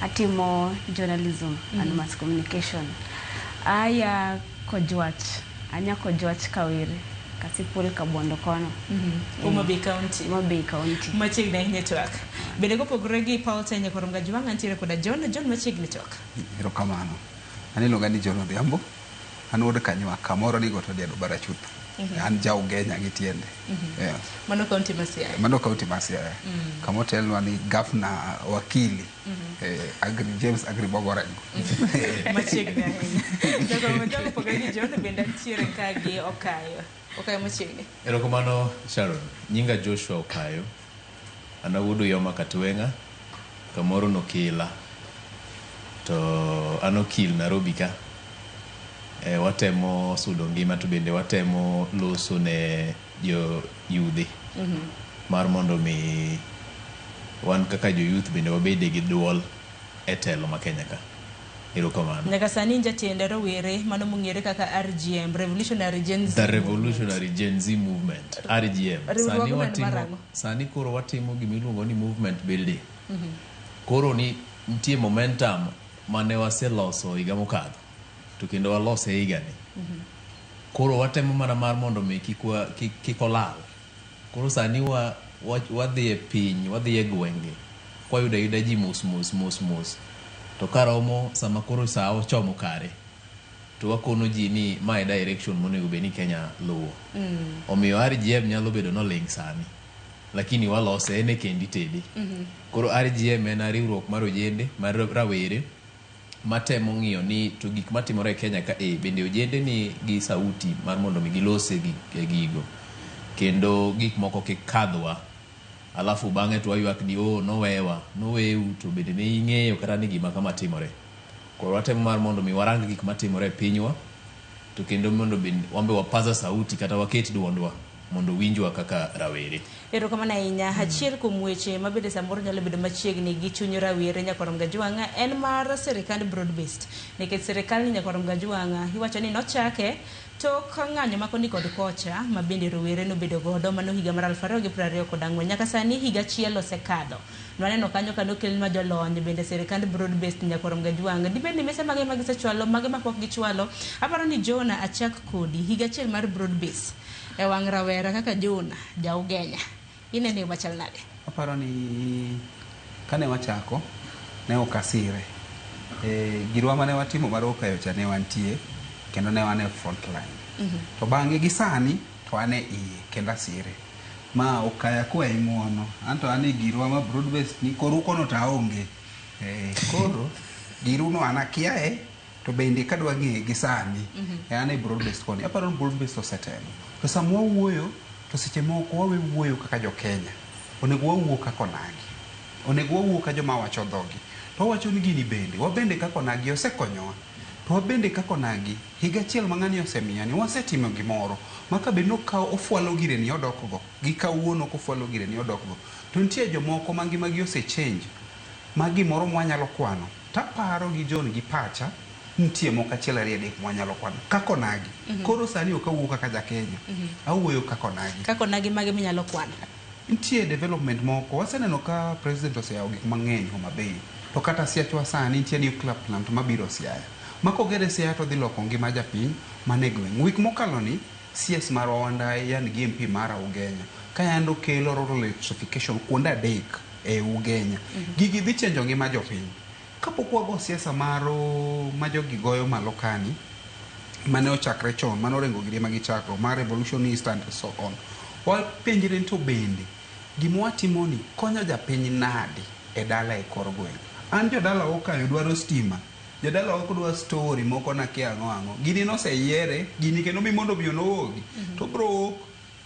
Speaker 23: Atimo journalism and mass communication. Aya Kojwach. Anya Kojwach Kawere. Kasipul Kabondo kono.
Speaker 1: Homa Bay County.
Speaker 23: Homa Bay County.
Speaker 1: Machiegni ahinya twak. Bende kopogore gi Paul Nyakorom Gajwang' antiere koda John. John machiegni twak.
Speaker 3: Erokamano. An iluonga ni John Odhiambo. An wuod Kanywa, kamoro ni Goto Diado Barachuth. An ja Ugenya gi tiende. Yes.
Speaker 1: Mano kaunti ma Siaya.
Speaker 3: Mano kaunti ma Siaya. Kamotelnwa ni gavna wakili Agri James Agri Bogorengo.
Speaker 1: Machiegni ahinya. Nyakorom Gajwang' kopogore gi John bende antiere ka gi Okayo. Okayo machiegni.
Speaker 5: Erokamano Sharon. Nyinga Joshua Okayo. An awuod Uyoma Katweng'a, kamoro Nokila. To an okil Nairobi ka. Watemo sudo ngima to bende watemo loso ne jo yudhi mar mondo mi wan kaka jo youth bende wabede gi duol e telo ma Kenya ka. Erokamano.
Speaker 1: Nyaka sani jatend rowere mano mong'ere kaka RGM, Revolutionary Gen Z.
Speaker 5: The Revolutionary Gen Z Movement, RGM.
Speaker 1: Riwruogno
Speaker 5: Sani
Speaker 1: en
Speaker 5: watimo,
Speaker 1: marang'o?
Speaker 5: sani koro watimo gimiluongo ni movement building. Koro ni nitie momentum mane waseloso higa mokadho to kendo walose higani. Koro watemo mana mar mondo mi kik olal. Koro sani wadhi e piny, wadhi e gwenge, kwayudo ayuda ji mos mos mos mos. To karomo sama koro sa ochomo kare, to wakono ji ni mae e direction monego bed ni Kenya luwo. Omiyo RGM nyalo bedo noling sani, lakini walose en e kendi tede. Koro RGM en riwruok mar ojende mar rawere matemo ng'iyo ni to gik matimore e Kenya ka e bende ojende ni gi sauti mar mondo mi gilose e gigo kendo gik moko kik kadhwa alafu bang'e to waywak ni oh nowewa noweu to bende ne ing'eyo kata ni gima kama timore. Koro watemo mar mondo mi warang gik matimore e pinywa to kendo mondo bende wan be wapaza sauti kata waket duondwa mondo winjwa kaka rawere.
Speaker 1: Erokamano ahinya. Achiel kuom weche mabende samoro nyalo bedo machiegni gi chuny rawere Nyakorom Gajwang' en mar sirikand broad based. Nikech sirikal ni Nyakorom Gajwang' iwacho ni nochake tok ng'anyo ma koni kod kocha ma bende rowere nobedo godo mano higa mar 2024. Nyaka sani higa achiel osekadho. Nwaneno kanyo ka nokelnwa jolony bende sirikand broad based Nyakorom Gajwang'. Dibed ni mise mage ma gisechwalo, mage ma pok gichwalo. Aparo ni Jonah achak kodi higa achiel mar broad based. E wang' rawera kaka Jonah ja Ugenya. Inene yo machal nade?
Speaker 3: Aparo ni kane wachako ne ok asire. Girwa mane watimo mar Okayo cha ne wantie kendo ne wan e front line. To bang'e gi sani to an e iye kendo asire. Ma Okaya kwayi ng'uono. Anto an e girwa ma broad based ni koru kono to aonge. Koro giruno an akiaye to bende kadwa ng'eye gi sani an e broad based koni. Aparo ni broad based osetelo. To sama wawuoyo to seche moko wawe wuoyo kaka jo Kenya. Onego wawuo kaka onagi. Onego wawuo ka joma wacho dhogi. To wawacho ni gini bende, wabende kaka onagi osekonyowa. To wabende kaka onagi, higa achiel ma ng'ani osemiyo ni wasetimo gimoro. Ma ka bed ni okawo ofwalo gire ni odok go, gi kawuono kofwalo gire ni odok go. To nitie jomoko ma ngimagi ose change, ma gimoro mwanyalo kwano. Taparo gi John gi pacha, nitie moko achiel ariyo adek mwanyalo kwano. Kaka onagi. Koro sani ok awuo kaka ja Kenya. Awuoyo kaka onagi.
Speaker 1: Kaka onagi mage minyalo kwano?
Speaker 3: Nitie development moko. Waseneno ka president oseyawo gik mang'eny Homa Bay. To kata Siachwa sani nitie nuclear plant mabiro Siaya. Ma kogere Siaya to dhi loko ngima japiny mane gweng'. Wik mokalo ni CS marwa Wandayi yani gi MP mara Ugenya ka yando kelo rural electrification kuonde adek e Ugenya. Gigi dhi chenjo ngima jopiny. Kapok wago siasa maro ma jogi goyo malo kani mane ochakre chon mane orengo giri ma gichako mar revolutionist and so on. Wapenjre ni to bende gima watimo ni konyo japiny nade e dala e kor gweng'. An jodala Okayo dwaro stima. Jodala ok dwa story moko nakia ang'o ang'o. Gini noseyiere, gini kendo mi mondo mi onowuogi. To bro wuok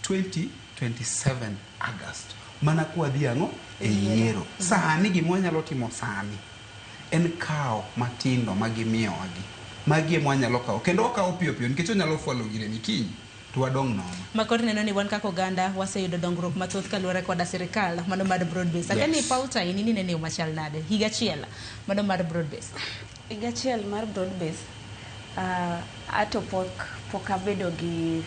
Speaker 3: 2027 August. Mana kwadhi ang'o e yiero. Sani gima wanyalo timo sani en kawo matindo ma gimiyowa gi. Magi ema wanyalo kawo. Kendo wakawo piyo piyo nikech onyalo fwalo gire ni kiny to wadong' nono.
Speaker 1: Ma koro neno ni wan kaka oganda waseyudo dongruok mathoth kaluwore koda sirikal mano mar broad based. Akia ni
Speaker 3: Yes.
Speaker 1: Paulta in inene yo machal nade? Higa achiel mano mar broad based.
Speaker 23: Higa achiel mar broad base, ato pok abedo gi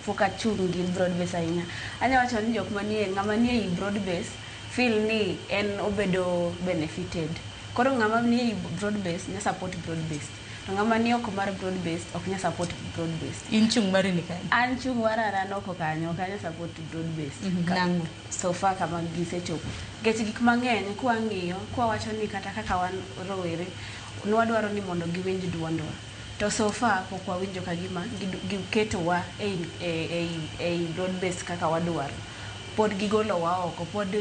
Speaker 23: pok achung' gi broad base ahinya. Anya wacho ni jok manie ng'ama nie ei broad base feel ni en obedo benefited. Koro ng'ama nie ei broad base nya support broad based. To ng'ama ni oko mar broad based ok nyal support broad based.
Speaker 1: In chung' mari ni kanye?
Speaker 23: An chung' mara an oko kanyo, ok anyal support broad based.
Speaker 1: Nang'o?
Speaker 23: So far kama gisechopo. Nikech gik mang'eny kwang'iyo, kwawacho ni kata kaka wan rowere, nwadwaro ni mondo giwinj duondwa. To so far pok wawinjo ka gima giketowa ei broad based kaka wadwaro. Pod gigolowa oko, pod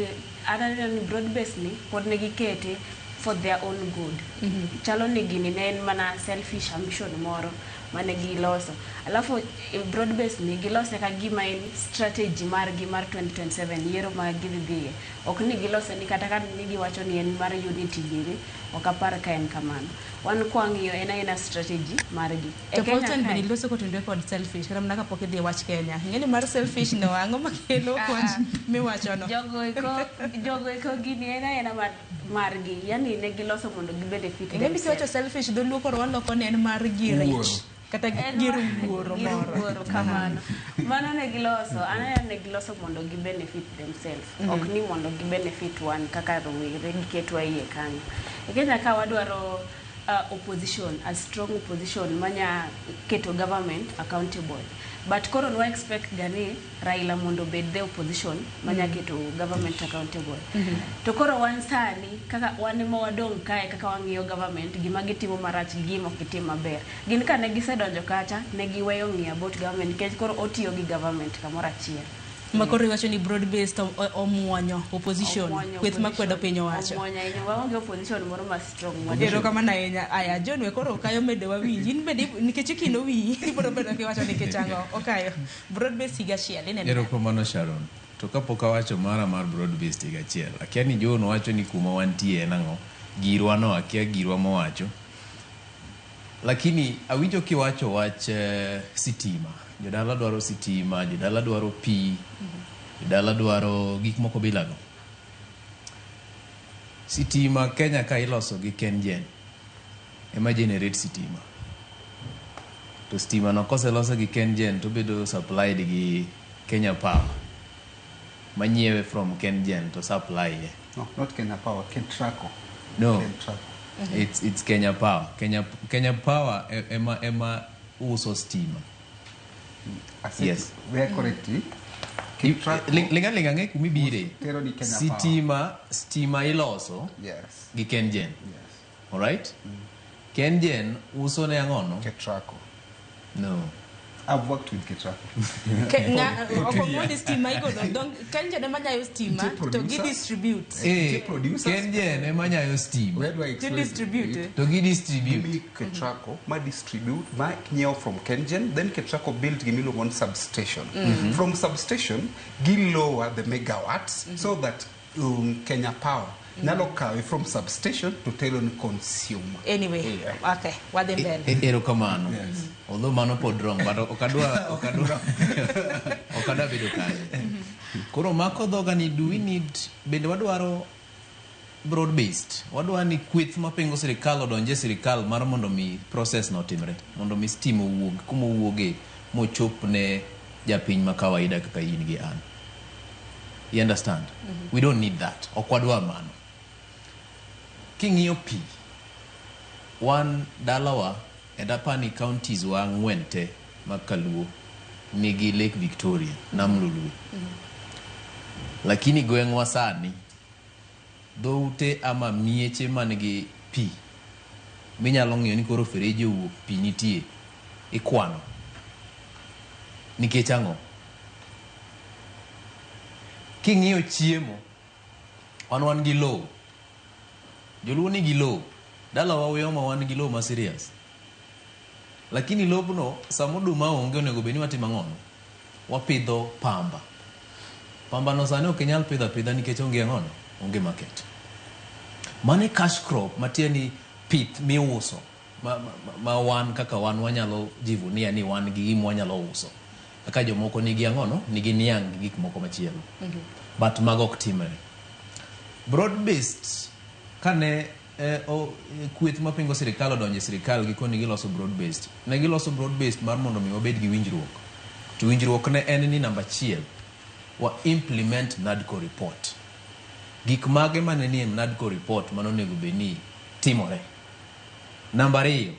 Speaker 23: an aneno ni broad based ni pod ne gikete for their own good. Chalo ni gini ne en mana selfish ambition moro mane giloso. Alafu broad based ni gilose ka gima en strategy margi mar 2027 yiero ma gidhi dhiye. Ok ni gilose ni kata ka ni giwacho ni en mar unity giri, ok apar ka en kamano. Wan kwang'iyo en aena strategy margi. E
Speaker 1: To
Speaker 23: Kenya
Speaker 1: Paulton
Speaker 23: kae-
Speaker 1: bende iloso kotenore kod selfish kata mana kapok idhi e wach Kenya. Ing'e ni mar selfish no ang'o makelo wach miwachono?
Speaker 23: Jogo eko gini en aena margi. Yani ne giloso mondo gi benefit
Speaker 1: Ing'e ni kiwacho
Speaker 23: themselves.
Speaker 1: selfish dholuo koro waloko ni en mar girich kata
Speaker 23: En
Speaker 1: gir wuoro
Speaker 23: gir
Speaker 1: moro.
Speaker 23: wuoro kamano. Mano ne giloso, aneno ne giloso mondo gi benefit themselves. Ok ni mondo gi benefit wan kaka rowere giketwa iye kanyo. E Kenya ka wadwaro opposition, a strong opposition manya keto government accountable. But koro nwa expect ga ni Raila mondo obed the opposition manya keto government accountable. To koro wan sani kaka wan ema wadong' kae kaka wang'iyo government gima gitimo marach gi gima ok gitim maber. Gin ka ne gisedonjo kacha ne giweyo ng'iyo about government nikech koro otiyo gi government kamoro achiel.
Speaker 1: Ma koro iwacho ni broad based omuonyo opposition,
Speaker 23: Omuonyo
Speaker 1: kweth makwedo
Speaker 23: opposition.
Speaker 1: piny owacho.
Speaker 23: Omuonyo ahinya, waonge opposition moro ma strong.
Speaker 1: Erokamano ahinya. Aya, John we koro okayo medo wawinji. In bende nikech ikino wiyi, ibiro bedo kiwacho nikech ang'o. Okayo. Broad based higa achiel ineno.
Speaker 5: Erokamano Sharon. To kapok awacho mara mar broad based higa achiel, akia ni John wacho ni kuma wantie en ang'o, girwa no akia girwa mowacho. Lakini awinjo kiwacho wach sitima. Jodala dwaro sitima, jodala dwaro pi, jodala dwaro gik moko bilago. Sitima Kenya ka iloso gi KenGen ema generate sitima. To stima no koselose gi KenGen to bedo supplied gi Kenya Power. Manyiewe from KenGen to supply ye.
Speaker 3: No, not Kenya Power, Kentraco.
Speaker 5: No.
Speaker 3: Kentraco.
Speaker 5: It's Kenya Power. Kenya Power ema uso stima. Yes.
Speaker 3: Where correct?
Speaker 5: Linga linga ng'e kumibire.
Speaker 3: Tero ni Kenya Power.
Speaker 5: Stima iloso
Speaker 3: Yes.
Speaker 5: gi KenGen. Yes. All right? KenGen uso ne ang'ono?
Speaker 3: Ketraco.
Speaker 5: No.
Speaker 3: I've worked with Ketraco.
Speaker 1: Ok ong'o stima igolo. Dong KenGen ema nyayo stima to gi distribute.
Speaker 5: KenGen ema nyayo stima.
Speaker 3: Where do I
Speaker 1: To
Speaker 3: explain
Speaker 1: distribute.
Speaker 3: it?
Speaker 5: To gi distribute.
Speaker 3: Gimi Ketraco ma distribute ma nyiewo from KenGen, then Ketraco build gimiluongo ni substation. From substation, gi lower the megawatts so that Kenya Power nyalo kawe from substation to tell on consumer.
Speaker 1: Anyway, okay, wadhi mbele.
Speaker 5: Erokamano. Although mano pod wrong, but okadwa bedo kanyo. Koro mako dhoga ni do we need, bende wadwaro broad based. Wadwa ni kweth mapingo sirikal odonje sirikal mar mondo mi process no timre, mondo mi stima owuog kuma owuoge mochop ne japiny ma kawaida kaka in gi an. You understand? We don't need that. Ok wadwa mano. King'iyo pi, wan dalawa e dapani counties wa ang'wen te mag Kaluo nigi Lake Victoria, Nam Lolwe. Lakini gweng'wa sani dhoute ama mieche manigi pi minyalo ng'iyo ni koro fereji owuok pi nitie ikwano. Nikech ang'o? King'iyo chiemo, wan gi lowo. Joluo nigi lowo. Dalawa Uyoma wan gi lowo ma serious. Lakini lobno sama oduma onge onego bed ni watimo ang'o? Wapidho pamba. Pamba no sani ok inyal pidho apidha nikech onge ang'o? Onge market. Mano e cash crop matiende ni pith miuso ma wan kaka wan wanyalo jivunia ni wan gi gima wanyalo uso. Kaka jomoko nigi ang'o no? Nigi niang' gi gik moko machielo. But mago ok timre. Broad based kane kweth mapingo sirikal odonjo e sirikal gikoni giloso broad based. Ne giloso broad based mar mondo mi wabed gi winjruok. To winjruok ne en ni namba achiel, wa implement NADCO report. Gik mage mane nie NADCO report mane onego bed ni timore. Namba ariyo,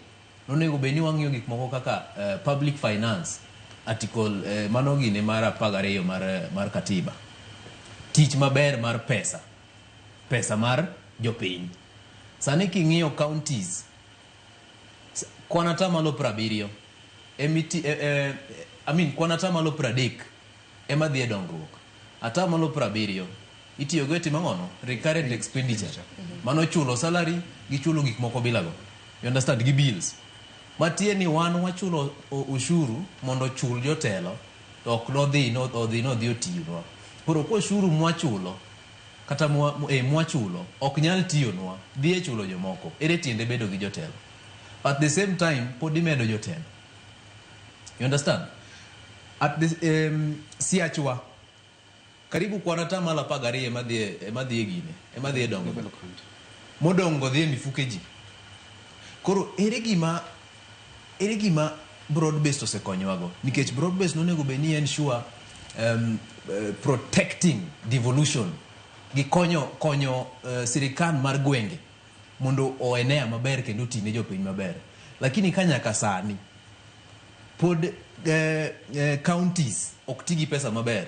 Speaker 5: Nonego bed ni wang'iyo gik moko kaka public finance article mano gine mar 12 mar katiba. Tich maber mar pesa. Pesa mar jopiny. Sani king'iyo counties kwan 70% emiti I mean kwan 30% ema dhi e dongruok. 70% itiyogo e timo ang'ono? Recurrent expenditure. Mano chulo salary gi chulo gik moko bilago. You understand? Gi bills. Matie ni wan wachulo ushuru mondo ochul jotelo to ok nodhi no odhi nodhi otiyonwa. Koro ko ushuru mwachulo kata mwachulo ok nyal tiyonwa dhi e chulo jomoko. Ere tiende bedo gi jotelo? At the same time pod imedo jotelo. You understand? At the siachwa karibu kwan 12% ema dhi e gine, ema dhi e dongruok. Modongo dhi e mifuke ji. Koro ere gima broad based osekonyowago? Nikech broad based nonego bed ni ensure protecting devolution gi konyo sirikal mar gwenge mondo oenea maber kendo otine jopiny maber. Lakini ka nyaka sani pod counties ok ti gi pesa maber.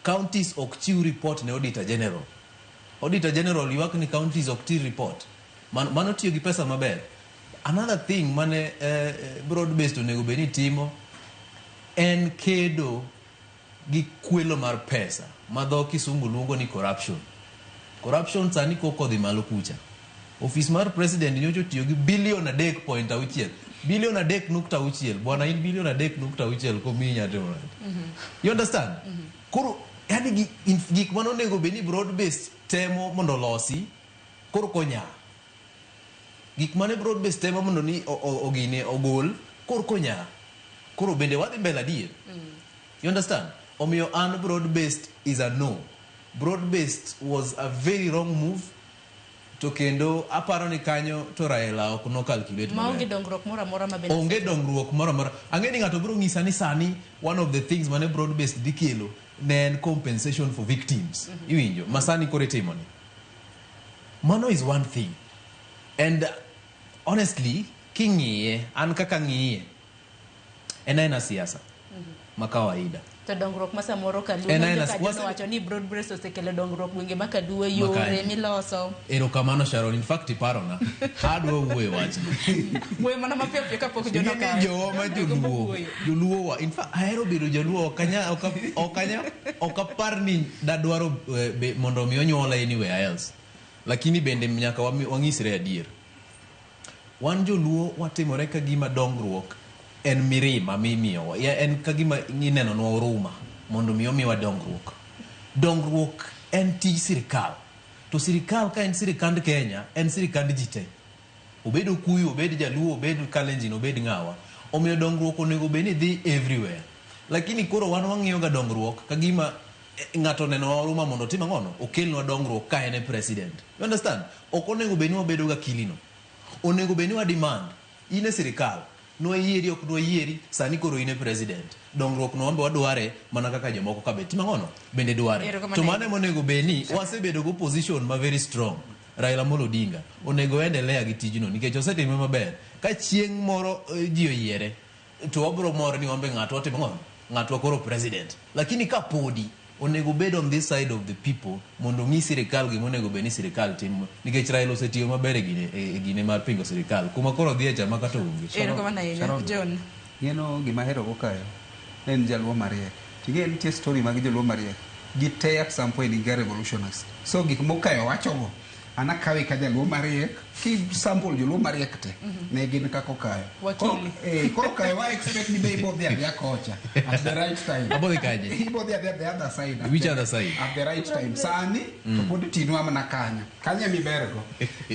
Speaker 5: Counties ok chiw report ne Auditor General. Auditor General ywak ni counties ok ti report. Mano tiyo gi pesa maber. Another thing mane broad based onego bed ni timo en kedo gi kwelo mar pesa ma dho kisungu luongo ni corruption. Corruption sani koko dhi malo kucha. Office mar president nyocha otiyo gi bilion 3.6. Bilion 3.6. Bwana in bilion 3.6 komiyi nya timo nade? You understand? Koro yani gik mane onego bed ni broad based temo mondo losi koro konya. Gik mane broad based temo mondo ni ogine ogol koro konya. Koro bende wadhi mbele adier. You understand? Omiyo an broad based is a no. Broad based was a very wrong move. To kendo aparo ni kanyo to Raila ok no calculate maber.
Speaker 1: Maonge dongruok moro amora maber.
Speaker 5: Onge dongruok moro amora. Ang'e ni ng'ato biro ng'isa ni sani one of the things mane broad based dhi kelo ne en compensation for victims. Iwinjo? Ma sani koro itimo ni. Mano is one thing. And honestly, king'iye, an kaka ng'iye, en aena siasa ma kawaida.
Speaker 1: To dongruok ma samoro Kaluo wacho ni broad based osekelo dongruok gwenge ma Kaluo yore miloso.
Speaker 5: Erokamano Sharon, in fact iparona. Adwa wuoyo wachno.
Speaker 1: Wuoyo mana mapiyo piyo kapok jono
Speaker 5: kawe. Jowa ma joluo, joluo wa. In fact ahero bedo jaluo ok apar ni dadwaro mondo mi onyuola anywhere else. Lakini bende nyaka wang'isre adier. Wan joluo watimore ka gima dongruok en mirima mimiyowa. En ka gima inenonwa oruma mondo mi omiwa dongruok. Dongruok en tij sirikal. To sirikal ka en sirikand Kenya, en sirikand ji te. Obed Okuyu, obed Jaluo, obed Kalenjin, obed ng'awa. Omiyo dongruok onego bed ni dhi everywhere. Lakini koro wan wang'iyo ga dongruok ka gima ng'ato onenowa oruma mondo otim ang'ono? Okelnwa dongruok ka en e president. You understand? Ok onego bed ni wabedo ga kilino. Onego bed ni wa demand. In e sirikal. Nwayieri ok nwayieri, sani koro in e president. Dongruok no wambe wadware mana kaka jomoko ka be timo ang'ono? Bende dware. To mano ema onego bed ni wasebedo go position ma very strong. Raila Amolo Odinga onego endelea gi tijno nikech osetime maber. Ka chieng' moro ji oyiere to wabro mor ni wambe ng'atwa timo ang'ono? Ng'atwa koro president. Lakini ka podi onego bed on this side of the people mondo ng'i sirikal gima onego bed ni sirikal timo nikech Raila osetiyo maber e gine mar pingo sirikal kuma koro dhi e chama kata onge.
Speaker 1: John.
Speaker 3: Ng'eno gima ahero go kayo en jaluo mariek. Ting'e nitie story mag joluo mariek. Gite at some point gin revolutionist. So gik mokayo wachogo an akawe ka jaluo mariek ki sample joluo mariek te ne gin kaka okayo. Koro kayo wa expect ni be ibo dhi adhiya kocha at the right time.
Speaker 5: Abo dhi kanye?
Speaker 3: Ibo dhi adhiya the other side.
Speaker 5: Which other side?
Speaker 3: At the right time. Sani to pod tinwa mana kanyo. Kanyo emibergo.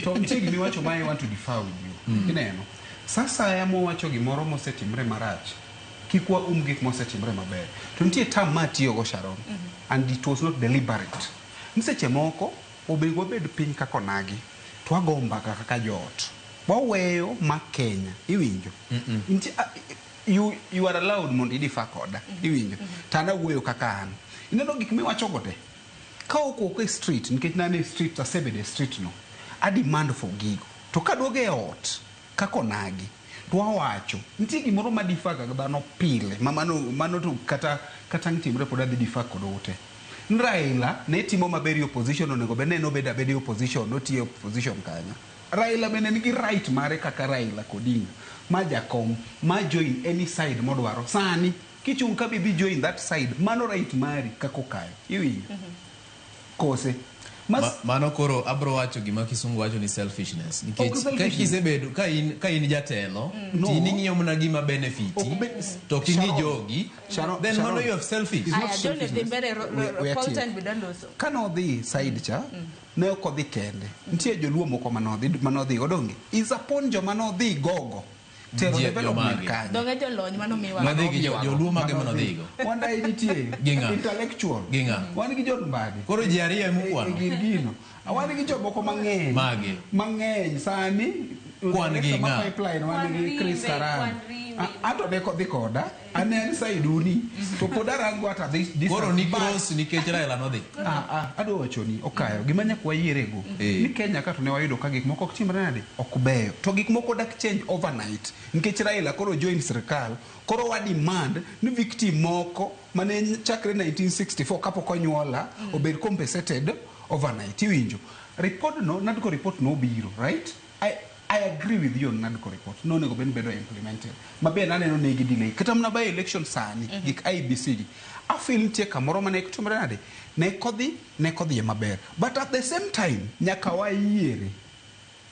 Speaker 3: To nitie gimiwacho ma I want to differ with you. Ineno? Sasa ya mowacho gimoro mosetimre marach. Kik waum gik mosetimre maber. To nitie term ma atiyogo Sharon. And it was not deliberate. Seche moko onego wabed piny kaka onagi to wago mbaka kaka joot. Waweyo ma Kenya. Iwinjo? You are allowed mondo idifa koda. Iwinjo? To an awuoyo kaka an. Ineno gik miwachogo te? Ka ok e street, nikech nan e street, asebedo e street no, a demand for gigo. To kaduogo e ot, kaka onagi, To wawacho nitie gimoro ma differ ga dhano pile ma mano to kata ang' timre pod adhi differ kod ute. Ni Raila ne timo maber e opposition, onego bed ni en obedo abeda e opposition, notiyo e opposition kanyo. Raila bende nigi right mare kaka Raila Odinga ma jakom ma join any side modwaro. Sani kichung' ka bidhi join that side, mano right mari kaka okayo. Iwinjo? Kose?
Speaker 5: Mano koro abro wacho gima kisungu wacho ni selfishness. Nikech
Speaker 3: Ok
Speaker 5: ka
Speaker 3: selfishness.
Speaker 5: kisebedo ka in jatelo,
Speaker 3: No.
Speaker 5: to in ing'iyo mana gima benefiti, to ok ing'i
Speaker 3: Sharon.
Speaker 5: jogi,
Speaker 3: Sharon,
Speaker 5: then mano
Speaker 3: Sharon.
Speaker 5: you are selfish.
Speaker 3: It's not
Speaker 1: Aya, John dhi mbele
Speaker 3: We are
Speaker 1: Paul
Speaker 3: here.
Speaker 1: Tan bidwa loso.
Speaker 3: Kanodhi side cha, ne ok odhi kende. Nitie joluo moko manodhi godonge. Is upon joma nodhi gogo. Tero
Speaker 5: Jie-
Speaker 3: development
Speaker 5: jomage?
Speaker 3: kanyo.
Speaker 1: Donge jolony mano miwa.
Speaker 5: Nodhi gi joluo mage manodhigo?
Speaker 3: Wandai nitie.
Speaker 5: Gi ng'a?
Speaker 3: Intellectual.
Speaker 5: Gi ng'a?
Speaker 3: Wan gi John Mbadi.
Speaker 5: Koro ji ariyo ema ukwano?
Speaker 3: E gir gino. Wan gi jomoko mang'eny.
Speaker 5: Mage?
Speaker 3: Mang'eny sani.
Speaker 5: Kwan gi
Speaker 3: Director ma
Speaker 5: ng'a?
Speaker 3: pipeline wan gi Chris
Speaker 23: Kwan
Speaker 3: Karan.
Speaker 23: Rimbe.
Speaker 3: Ato ne kodhi koda. An en side uni. To pod arango at this distance.
Speaker 5: Koro ni
Speaker 3: But-
Speaker 5: cross nikech Raila nodhi.
Speaker 3: Adwa wacho ni okayo gima nyaka wayierego ni Kenya ka to ne wayudo ka gik moko ok timre nade ok beyo to gik moko dak change overnight nikech Raila koro join sirikal koro wa demand ni victim moko mane chakre 1964 kapok onyuola obed compensated overnight. Iwinjo report no NADCO report no obiro, right? I agree with you on NADCO report. No onego bed ni bedo implemented. Maber naneno negi delay. Kata mana by election sani, gik IEBC gi. Afeel nitie kamoro mane timore nade? Ne kodhi maber. But at the same time, nyaka wayiere.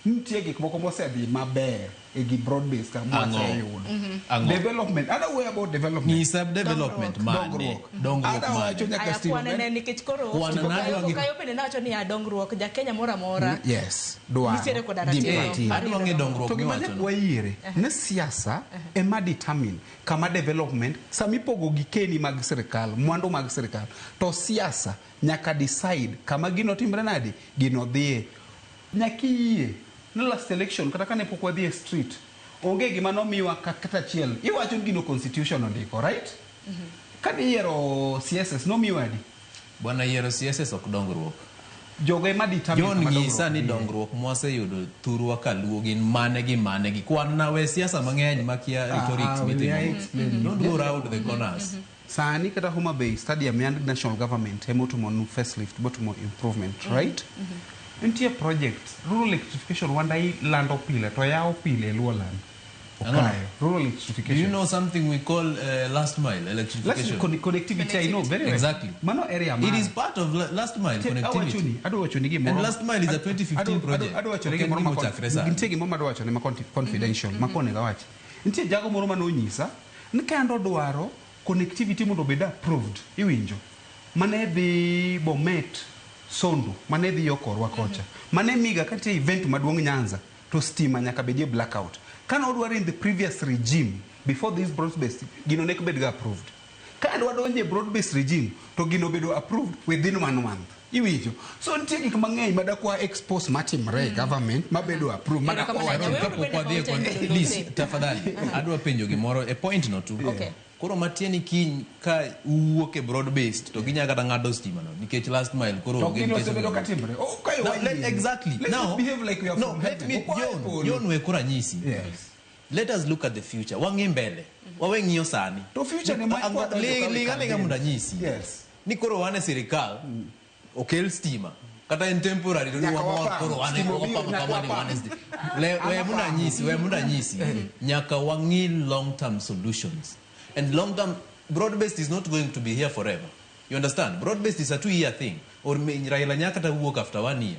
Speaker 3: Nitie gik moko mosedhi maber e gi broad base ka
Speaker 5: Ang'o?
Speaker 3: mwaseyudo.
Speaker 5: Ang'o?
Speaker 3: Development. Ada wuoyo about development.
Speaker 5: Nyisa development mane?
Speaker 3: Dongruok.
Speaker 5: Dongruok
Speaker 3: Ada
Speaker 5: mane?
Speaker 3: wacho nyaka
Speaker 1: Aya,
Speaker 3: Steve
Speaker 1: kwan ne nikech koro
Speaker 5: Kwan na adwa gi-
Speaker 1: Okayo bende nawacho ni ya dongruok ja Kenya moro amora.
Speaker 3: Yes, dwaro.
Speaker 1: Nitiere koda
Speaker 3: Gima
Speaker 1: ratiro.
Speaker 3: ratiro.
Speaker 5: Adwa ng'e dongruok
Speaker 3: To gima
Speaker 5: miwachono.
Speaker 3: nyaka wayiere ni siasa ema determine kama development sama ipogo gikeni mag sirikal, mwandu mag sirikal, to siasa nyaka decide kama gino timre nade, gino dhiye. Nyaka iyie ni last election kata kane pok wadhi e street, onge gima nomiwa kata achiel. Iwacho ni gino constitution ondiko, right? Kane iyiero CSS nomiwa adi?
Speaker 5: Bwana yiero CSS ok dongruok.
Speaker 3: Jogo ema determine
Speaker 5: John
Speaker 3: kama
Speaker 5: ng'isa
Speaker 3: dongruok
Speaker 5: ni
Speaker 3: dhiye.
Speaker 5: dongruok mwaseyudo thurwa kaluo gin mane gi mane gi kwan na we siasa mang'eny makia rhetorics
Speaker 3: will I
Speaker 5: mitimo.
Speaker 3: explain?
Speaker 5: Don't go round the corners.
Speaker 3: Sani kata Homa Bay Stadium yand national government ema otimo nu facelift botimo improvement, right? Nitie project rural electrification wandai lando pile to yawo pile e Luoland.
Speaker 5: Ang'o?
Speaker 3: Okayo rural
Speaker 5: Do
Speaker 3: electrification.
Speaker 5: you know something we call last mile electrification?
Speaker 3: Last connectivity, I know very well.
Speaker 5: Exactly.
Speaker 3: Mano area
Speaker 5: It
Speaker 3: mara.
Speaker 5: is part of last mile connectivity.
Speaker 3: Adwa wacho ni gimoro.
Speaker 5: And last mile is a 2015 project.
Speaker 3: Adwa wacho ni
Speaker 5: Ok en
Speaker 3: gimoro ma
Speaker 5: gima ochakre sani.
Speaker 3: nitie gimoro madwa wacho ni ma confidential ma konego awach. Nitie jago moro manonyisa ni ka en odwaro connectivity mondo obed approved, iwinjo. Mane dhi Bomet Sondu, mane dhi yo korwa kocha. Mane miga ka nitie event maduong' Nyanza to stima nyaka bedie blackout. Kane odwaro in the previous regime before this broad based gino ne ok bed ga approved. Ka wadonjo e broad based regime to gino bedo approved within 1 month. Iwinjo. So nitie gik mang'eny madakwa expose matimre e government mabedo approved madakwa
Speaker 1: Erokamano ahinya.
Speaker 3: wacho.
Speaker 1: Weuru
Speaker 5: Kapok wadhi e
Speaker 1: bende Paul Tan
Speaker 5: please,
Speaker 1: bedo
Speaker 5: tafadhali adwa penjo gimoro e point no tu.
Speaker 1: Okay.
Speaker 5: Koro matieni kiny ka uwuok e broad based to ginya kata ng'ado stima no nikech last mile koro
Speaker 3: To
Speaker 5: onge
Speaker 3: gino
Speaker 5: nikech
Speaker 3: osebedo katimre. Oh, kayo
Speaker 5: Now,
Speaker 3: wayie.
Speaker 5: exactly.
Speaker 3: Let's
Speaker 5: Now,
Speaker 3: not behave like we are
Speaker 5: no,
Speaker 3: from
Speaker 5: let
Speaker 3: heaven.
Speaker 5: me
Speaker 3: Ok wae
Speaker 5: John,
Speaker 3: polo.
Speaker 5: John we koro anyisi.
Speaker 3: Yes.
Speaker 5: Let us look at the future. Wang'i mbele. Wawe ng'iyo sani.
Speaker 3: To future ne ma
Speaker 5: Ang- ling alinga mondo anyisi.
Speaker 3: Yes.
Speaker 5: Ni koro wan e sirikal okel stima. Kata en temporary to ni
Speaker 3: Nyaka
Speaker 5: wamor
Speaker 3: wapam.
Speaker 5: koro wan e
Speaker 3: Stima obiro,
Speaker 5: wapamo
Speaker 3: nyaka
Speaker 5: kama ni
Speaker 3: wapam.
Speaker 5: wan e stima. We mondo anyisi, we mondo anyisi. Nyaka wang'i long term solutions. And long term broad based is not going to be here forever. You understand? Broad based is a 2-year thing. Or Raila nyaka kata wuok after 1 year.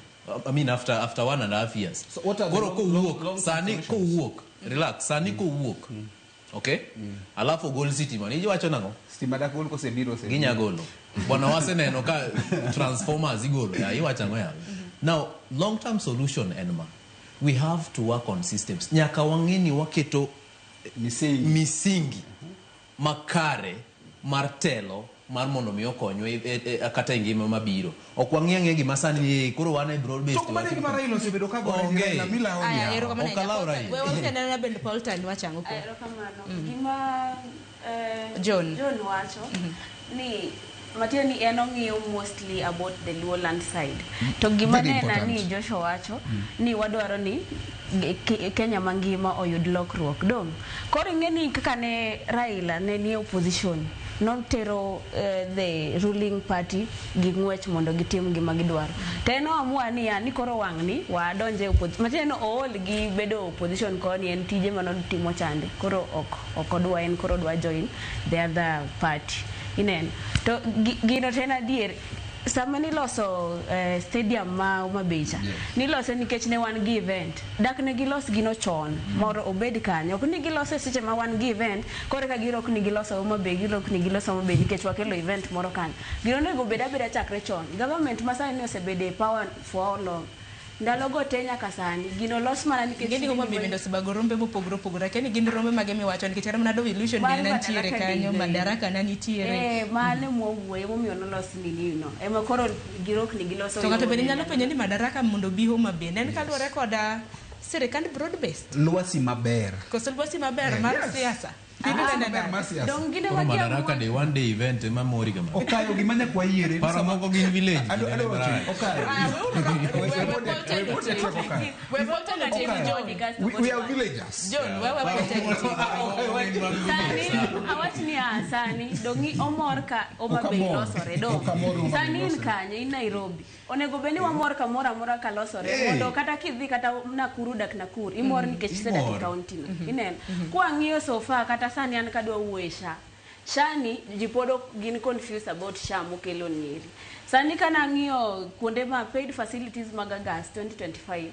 Speaker 5: I mean after 1.5 years.
Speaker 3: So what are the
Speaker 5: Koro kowuok,
Speaker 3: long-term
Speaker 5: sani
Speaker 3: solutions?
Speaker 5: kowuok, relax, sani kowuok. Okay? Alafu ogol sitima. Ni iwacho nang'o?
Speaker 3: Stima dak gol kosebiro osebiro.
Speaker 5: Ginya golo. Bwana waseneno ka transformers igolo. Ya iwacho ang'o ya? Now, long term solution en ma. We have to work on systems. Nyaka wang'e ni waketo misingi makare mar telo mar mondo mi okonywa kata e ngima mabiro. Ok wang'i ang'e gima sani ni koro wan e broad based.
Speaker 3: To mano e gima Raila osebedo ka gore gi
Speaker 5: Onge.
Speaker 3: Raila milawo
Speaker 1: Aya,
Speaker 3: ni
Speaker 1: erokamano
Speaker 5: Ok
Speaker 1: ahinya.
Speaker 5: allow
Speaker 1: Paul Tan.
Speaker 5: Raila.
Speaker 1: We wawinjo anena bende Paul Tan wacho ang'o kuom.
Speaker 23: Erokamano. Gima
Speaker 1: John.
Speaker 23: John wacho ni Matiende ni en ong'iyo mostly about the Luo land side. To gima
Speaker 3: Very
Speaker 23: ne na
Speaker 3: important.
Speaker 23: ni Joshua wacho ni wadwaro ni Kenya mangima oyud lokruok. Dong. Koro ing'e ni kaka ne Raila ne nie opposition notero the ruling party gi ng'wech mondo gitim gima gidwaro. To en oamua niya ni koro wang' ni wadonje opposition. Matiende ni ool gi bedo opposition koni en tije manotimo chande. Koro ok odwa en koro odwa join the other party. Ineno. To gino to en adier sama niloso stadium ma Homa Bay cha nilose nikech ne wan gi event dak ne gilos gino chon moro obed kanyo ok ni gilose seche ma wan gi event koro eka girok ni giloso Homa Bay girok ni giloso Homa Bay nikech wakelo event moro kanyo gino onego bed abeda chakre chon government ma sani osebedo e power for how long ndalogo te nyaka sani gino los mana nikech
Speaker 1: Ing'e ni Homa Bay bende osebago rombe mopogore opogore. Akia ni gin rombe mage miwacho nikech kata mana Devolution
Speaker 23: Mar
Speaker 1: bende nitiere
Speaker 23: Madaraka
Speaker 1: kanyo,
Speaker 23: Day.
Speaker 1: Madaraka ne nitiere.
Speaker 23: Mano mwawuoye emomiyo nolos nini no ema koro girok ni giloso
Speaker 1: To ng'ato bende
Speaker 23: yore.
Speaker 1: nyalo penjo ni Madaraka mondo obi Homa Bay ne en kaluwore koda sirikand broad based
Speaker 3: Lwasi maber.
Speaker 1: koso lwasi maber mar siasa.
Speaker 3: Lwasi maber mar siasa.
Speaker 23: Dong gine
Speaker 5: Koro Madaraka Day one day event ema mori kama.
Speaker 3: Okayo gima nyaka wayiere.
Speaker 5: Paro moko gin village.
Speaker 3: Adwa wacho ni, Okayo. We are villagers.
Speaker 1: John, wewe
Speaker 23: Sani awach niya sani dongi omor ka Homa Bay
Speaker 3: Okamor.
Speaker 23: losore dong
Speaker 3: Okamor Homa Bay
Speaker 23: sani in
Speaker 3: losore.
Speaker 23: kanye in Nairobi onego bed ni wamor kamoro amora ka losore
Speaker 3: Hey.
Speaker 23: mondo kata kidhi kata Nakuru dak Nakuru imor nikech isedak e
Speaker 5: Imor.
Speaker 23: kaunti no ineno kwang'iyo so far kata sani an kadwa wuoye SHA SHA ni ji pod ok gin confused about SHA mokelo nieri sani kana ang'iyo kuonde ma paid facilities mag August 2025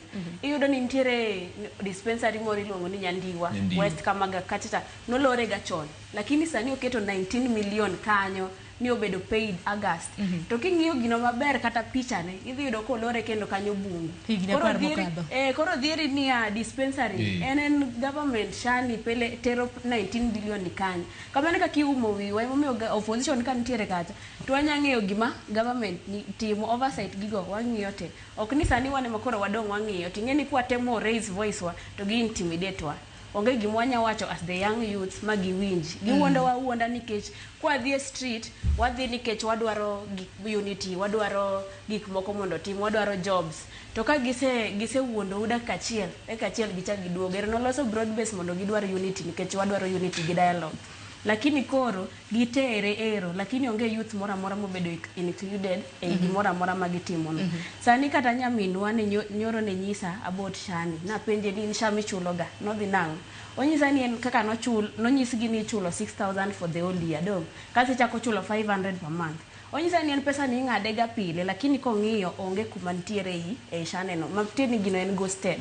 Speaker 23: iyudo ni nitiere dispensary moro iluongo ni Nyandiwa,
Speaker 5: Nyandiwa.
Speaker 23: West Kamaga kacha nolore ga chon lakini sani oketo 19 million kanyo ni obedo paid August to king'iyo gino maber kata pichane idhi yudo kolore kendo kanyo bungu
Speaker 1: Higni
Speaker 23: Koro
Speaker 1: 10
Speaker 23: dhieri-
Speaker 1: mokadho.
Speaker 23: koro dhieri niya dispensary en government shani pele tero 19 billion ni kanyo kamano kaka iumo wiwa emomiyo opposition ka nitiere kacha to wanya ng'eyo gima government ni, timo oversight gigo wang'iyo te ok ni sani wan ema koro wadong' wang'iyo ting'e ni kwatemo raise voice wa to gi intimidate wa onge gima wanya wacho as the young youths ma giwinji giwuondo wa wuonda nikech kwadhi e street wadhi nikech wadwaro gik unity wadwaro gik moko mondo otim wadwaro jobs to ka gise wuondou dakika achiel gichak giduogo ero noloso broad base mondo gidwar unity nikech wadwaro unity gi dialogue lakini koro gitere ero lakini onge youth moro amora mobedo included e gimoro amora ma gitimono sani kata nyaminwa ne nyoro ne nyisa about shani napenje ni in SHA michuloga nodhi nang'o onyisa ni en kaka nochul nonyisgi ni ichulo 6000 for the whole year dong kasto ichako chulo 500 per month onyisa ni en pesa ni ing'ade ga pile lakini kong'iyo onge kuma nitiere ei SHA neno matiende ni gino en ghosted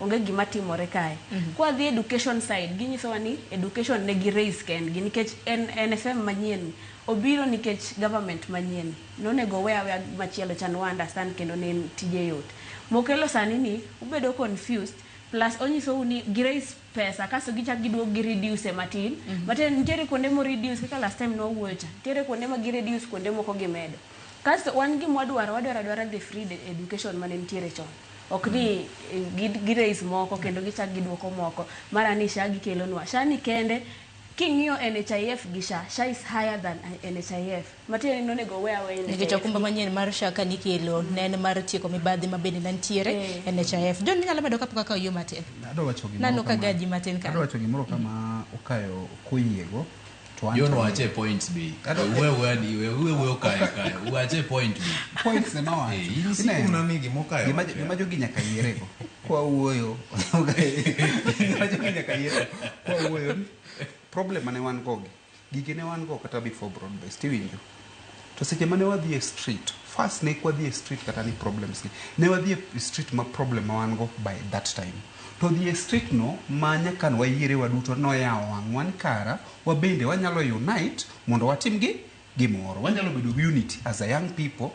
Speaker 23: onge gima timore kae kwadhi education side ginyisowa ni education ne gi raise kendgi nikech en NFM manyien obiro nikech government manyien nonego we aweya machielo cha nwa understand kendo ne en tije yot mokelo sani ni ubedo confused plus onyisou ni gi raise pesa kasto gichak giduog gi reduce matin matin nitiere kuonde mo reduce kaka last time nowuoyo cha nitiere kuonde ma gi reduce kuonde moko gimedo kasto wan gima wadwaro wadwaro adwara the free education mane nitiere chon ok ni gi raise moko kendo gichak giduoko moko mara ni SHA gikelonwa SHA ni kende king'iyo NHIF gi SHA SHA is higher than NHIF matiende ni nonego we aweya
Speaker 1: Nikech
Speaker 23: NHIF
Speaker 1: okumba manyien mar SHA ka nikelo ne en mar tieko mibadhi ma bende nitiere NHIF. John inyalo medo kapok akawo yo matin.
Speaker 3: Adwa wacho gimoro
Speaker 1: Nano ka
Speaker 3: kama-
Speaker 1: gaji matin kanyo.
Speaker 3: Adwa wacho gimoro kama Okayo koyiego to an
Speaker 5: John
Speaker 3: to-
Speaker 5: wache points be.
Speaker 3: Adwa-
Speaker 5: We we we we we okayo kayo. Wache point be.
Speaker 3: Points ema wacho.
Speaker 5: In
Speaker 3: Ineno?
Speaker 5: sikuna ni gima okayo.
Speaker 3: Gima jogi nyaka yierego. Kwa wuoyo. Gima jogi nyaka yierego. Kwa wuoyo. Problem mane wan go gi. Gige ne wan go kata before broad based iwinjo. To seche mane wadhi e street, first ne wadhi e street kata ni problems gi. Ne wadhi e street ma problem ma wan go by that time. To dhi e street no ma nyaka ne wayiere waduto noyawo wang'wa ni kara wabende wanyalo unite mondo watim gi gimoro. Wanyalo bedo gi unity as a young people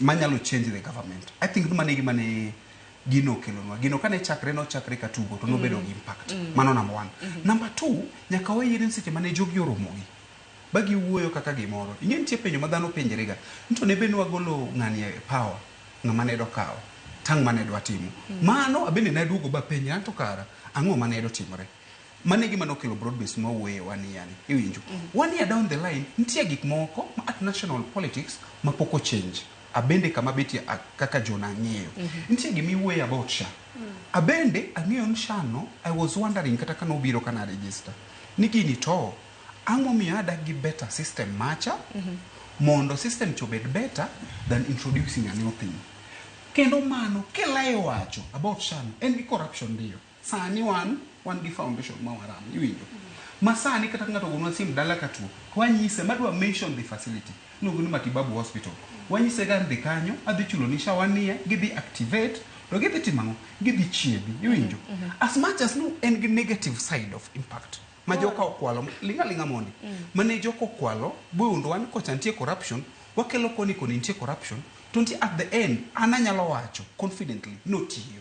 Speaker 3: manyalo change the government. I think mano e gima ne gino okelonwa. Gino kane chakre nochakre ka tugo to nobedo gi impact. Mano number one. Number two, nyaka wayiere ni seche mane jogi oromogi ba giwuoyo kaka gimoro. Ing'e nitie penjo ma dhano penjre ga. Ni to ne be nwagolo ng'ani e power, ng'ama ne dokawo, tang' mane dwa timo. Mano abende naduogo ba penjra to kara ang'o mane do timore. Mano e gima nokelo broad base mwawuoye one year ni. Iwinjo. 1 year down the line, nitie gik moko ma at national politics ma pok ochange. Abende kama betie kaka John ang'eyo. Nitie gima iwuoye about SHA. Abende ang'eyo ni SHA no, I was wondering kata ka nobiro kana register. Ni gini to, ang'o momiyo adak gi better system macha, mondo system cho obed better than introducing a new thing. Kendo mano, kilayo wacho about SHA no, en gi corruption ndiyo. Sani wan gi foundation ma waram, iwinjo. Ma sani kata ng'ato ogonwa sim dala ka tuo, to wanyise madwa mention the facility. Iluongo ni Matibabu Hospital. Wanyise ga dhi kanyo, adhi chulo ni SHA 1 year, gidhi activate, to gidhi timo ang'o? Gidhi chiedhi, iwinjo. As much as no en gi negative side of impact. Ma joka okwalo, ling'a ling'a mondi. Mane joka okwalo, bondo wan kocha nitie corruption, wakelo koni koni nitie corruption, to nitie at the end, an anyalo wacho confidently, notiyo.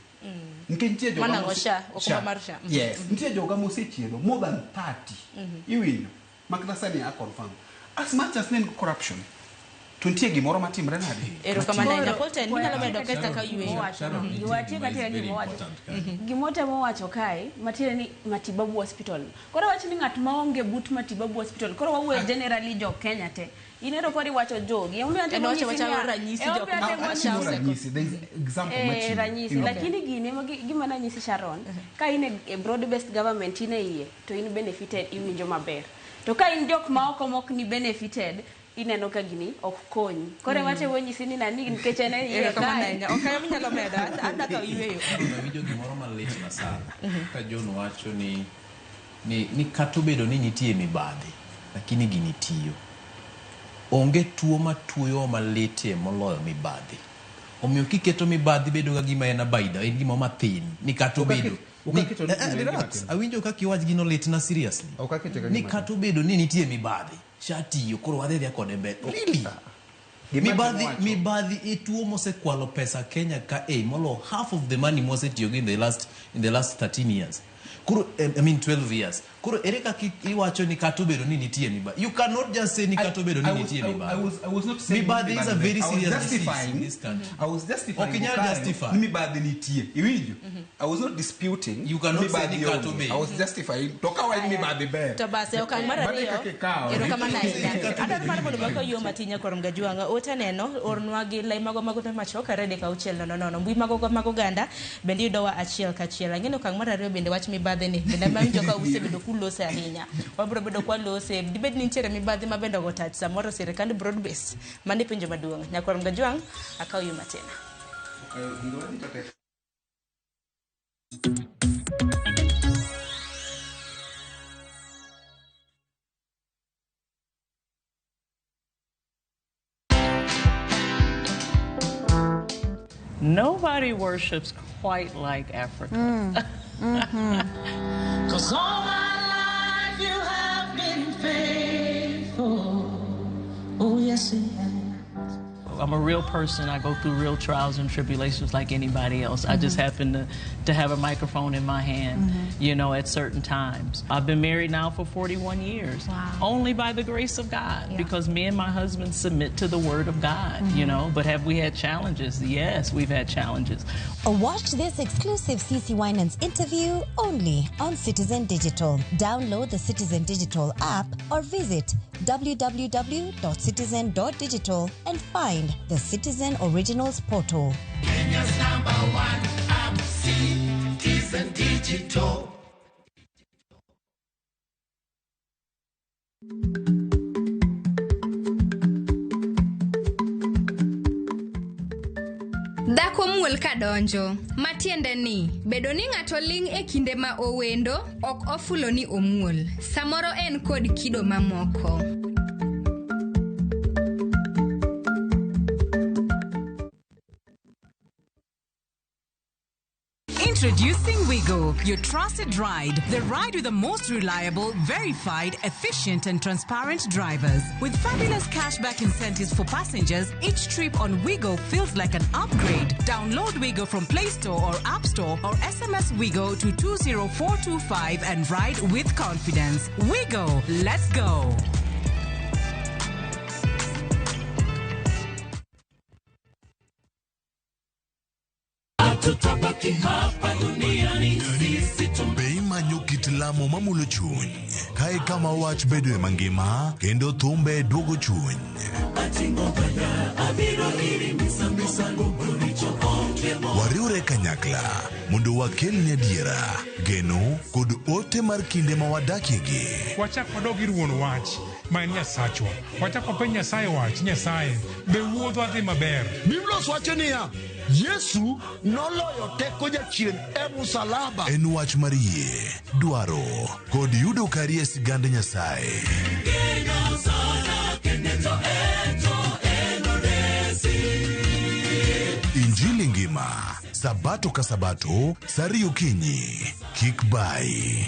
Speaker 3: Nikech nitie joga
Speaker 1: Mana SHA, okumba mar SHA.
Speaker 3: Yes, nitie joga mosechiedho more than 30. Iwinjo. Makata sani a confirm. As much as ne en corruption, to nitie gimoro matimre nade?
Speaker 1: Erokamano ahinya. Paulten, inyalo medo pesa ka yweyo.
Speaker 23: Gimotemo wacho kae matiende ni Matibabu Hospital. Koro wach ni ng'at maonge but Matibabu Hospital. Koro wawuoyo generally jo Kenya te. Ineno koro iwacho jogi. Emomiyo
Speaker 1: En
Speaker 23: atemo
Speaker 1: wacho
Speaker 23: nyisi
Speaker 1: wacha
Speaker 23: niya-
Speaker 1: ranyisi
Speaker 23: emomiyo
Speaker 1: jok ma-
Speaker 23: atemo
Speaker 1: ma SHA
Speaker 23: nyisi-
Speaker 1: oseko.
Speaker 3: Ranyisi, there is example machiegni.
Speaker 23: Ranyisi.
Speaker 3: Iwinjo.
Speaker 23: Lakini gini ema gima nanyisi Sharon, ka in e broad based government in e iye to in benefited, iwinjo maber. To ka in jok ma oko mok ni benefited, ineno ka gini ok konyi. Koro ema temo nyisi ni nani nikech en e iye
Speaker 1: Erokamano
Speaker 23: kae.
Speaker 1: ahinya. Ok anyalo medo, adwa ka yweyo.
Speaker 5: Awinjo gimoro malit na sana ka John wacho ni kata obedo ni nitie mibadhi, lakini gini tiyo. Onge tuo matuoyo malitie moloyo mibadhi. Omiyo kiketo mibadhi bedo ga gima en abaidha, en gima mathin ni kata obedo
Speaker 3: Okaketo ni gima en gima
Speaker 5: relax.
Speaker 3: tin.
Speaker 5: Awinjo kaka iwach gino litna seriously.
Speaker 3: Okakete ka
Speaker 5: Ni
Speaker 3: gima
Speaker 5: kata obedo ni nitie mibadhi, SHA tiyo, koro wadhi adhiya kode mbele. Really?
Speaker 3: Gima
Speaker 5: Mibadhi,
Speaker 3: temo wacho-
Speaker 5: mibadhi e tuo mosekwalo pesa Kenya ka e molo half of the money mosetiyogo in the last 13 years. Koro I mean 12 years. Koro ere kaka iwacho ni kata obedo ni nitie mibadhi? You cannot just say ni kata obedo ni nitie mibadhi.
Speaker 3: I was not saying
Speaker 5: Mibadhi is a very
Speaker 3: I was
Speaker 5: serious disease in
Speaker 3: justifying,
Speaker 5: this country.
Speaker 3: I was justifying
Speaker 5: Ok inyal
Speaker 3: Bukayo
Speaker 5: justify.
Speaker 3: ni mibadhi nitie. Iwinjo? I was not disputing.
Speaker 5: You cannot say
Speaker 3: mibadhi
Speaker 5: ni kata
Speaker 3: onge.
Speaker 5: obedo.
Speaker 3: I was justifying. To ka wach mibadhi ber.
Speaker 1: To bas e okang' mar
Speaker 3: Mano e
Speaker 1: ariyo,
Speaker 3: kaka ikawo.
Speaker 1: erokamano ahinya. Adwaro mar mondo wakaw yo matin nyakwar Mgajwang'a. Ote neno, ornwa gi lai mago mag ote machuok 2 3 6 0 0. Mbui mago mag oganda bende yudowa achiel kachiel. Ang'e ni okang' mar ariyo bende wach mibadhi ni bende awinjo ka usebedo kulose ahinya. Wabiro bedo kwalose. Dibed ni nitiere mibadhi ma bende ogo tach samoro sirikand broad base. Mano e penjo maduong'. Nyakwar Mgajwang', akaw yo matin.
Speaker 3: Gima wadhi to tek.
Speaker 6: Nobody worships quite like Africa.
Speaker 10: 'Cause all my life you have been faithful. Oh, yes, you have.
Speaker 6: I'm a real person. I go through real trials and tribulations like anybody else. I just happen to have a microphone in my hand, at certain times. I've been married now for 41 years.
Speaker 12: Wow.
Speaker 6: Only by the grace of God, because me and my husband submit to the word of God, you know. But have we had challenges? Yes, we've had challenges.
Speaker 13: Watch this exclusive CC Winans interview only on Citizen Digital. Download the Citizen Digital app or visit www.citizen.digital and find the Citizen Originals portal.
Speaker 10: Kenya's number one app, Citizen Digital.
Speaker 14: Dhako muol kadonjo, matiende ni bedo ni ng'ato ling' e kinde ma owendo ok ofulo ni omuol. Samoro en kod kido mamoko.
Speaker 9: Introducing Wigo, your trusted ride. The ride with the most reliable, verified, efficient, and transparent drivers. With fabulous cashback incentives for passengers, each trip on Wigo feels like an upgrade. Download Wigo from Play Store or App Store or SMS Wigo to 20425 and ride with confidence. Wigo, let's go.
Speaker 18: Hatutabaki hapa duniani sisi. Be imanyo kit
Speaker 32: lamo mamulo chuny. Kae kama wach bedoe mangima kendo thumbe duogo chuny. Wariwre kanyakla mondo wakelni adiera, geno kod ote mar kinde ma wadakiegi.
Speaker 7: Wachak wadog ir wuon wach ma en Nyasachwa. Wachak wapenj Nyasaye wach, Nyasaye, be wuodhwa dhi maber?
Speaker 8: Biblos wacho niya, Yesu noloyo teko jachien e musalaba.
Speaker 32: En wach mar yie, dwaro kod yudo kari e sigand Nyasaye. Injili ngima, Sabato ka Sabato, saa ariyo okinyi. Kik bayi.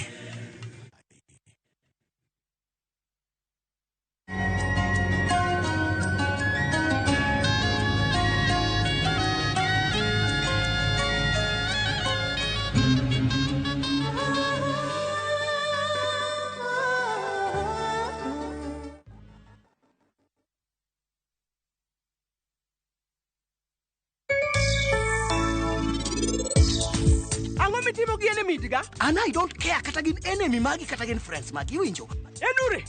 Speaker 12: Ang'o mitimo gi enemy ga?
Speaker 26: An I don't care kata gin enemy magi kata gin friends magi iwinjo.
Speaker 12: Enure!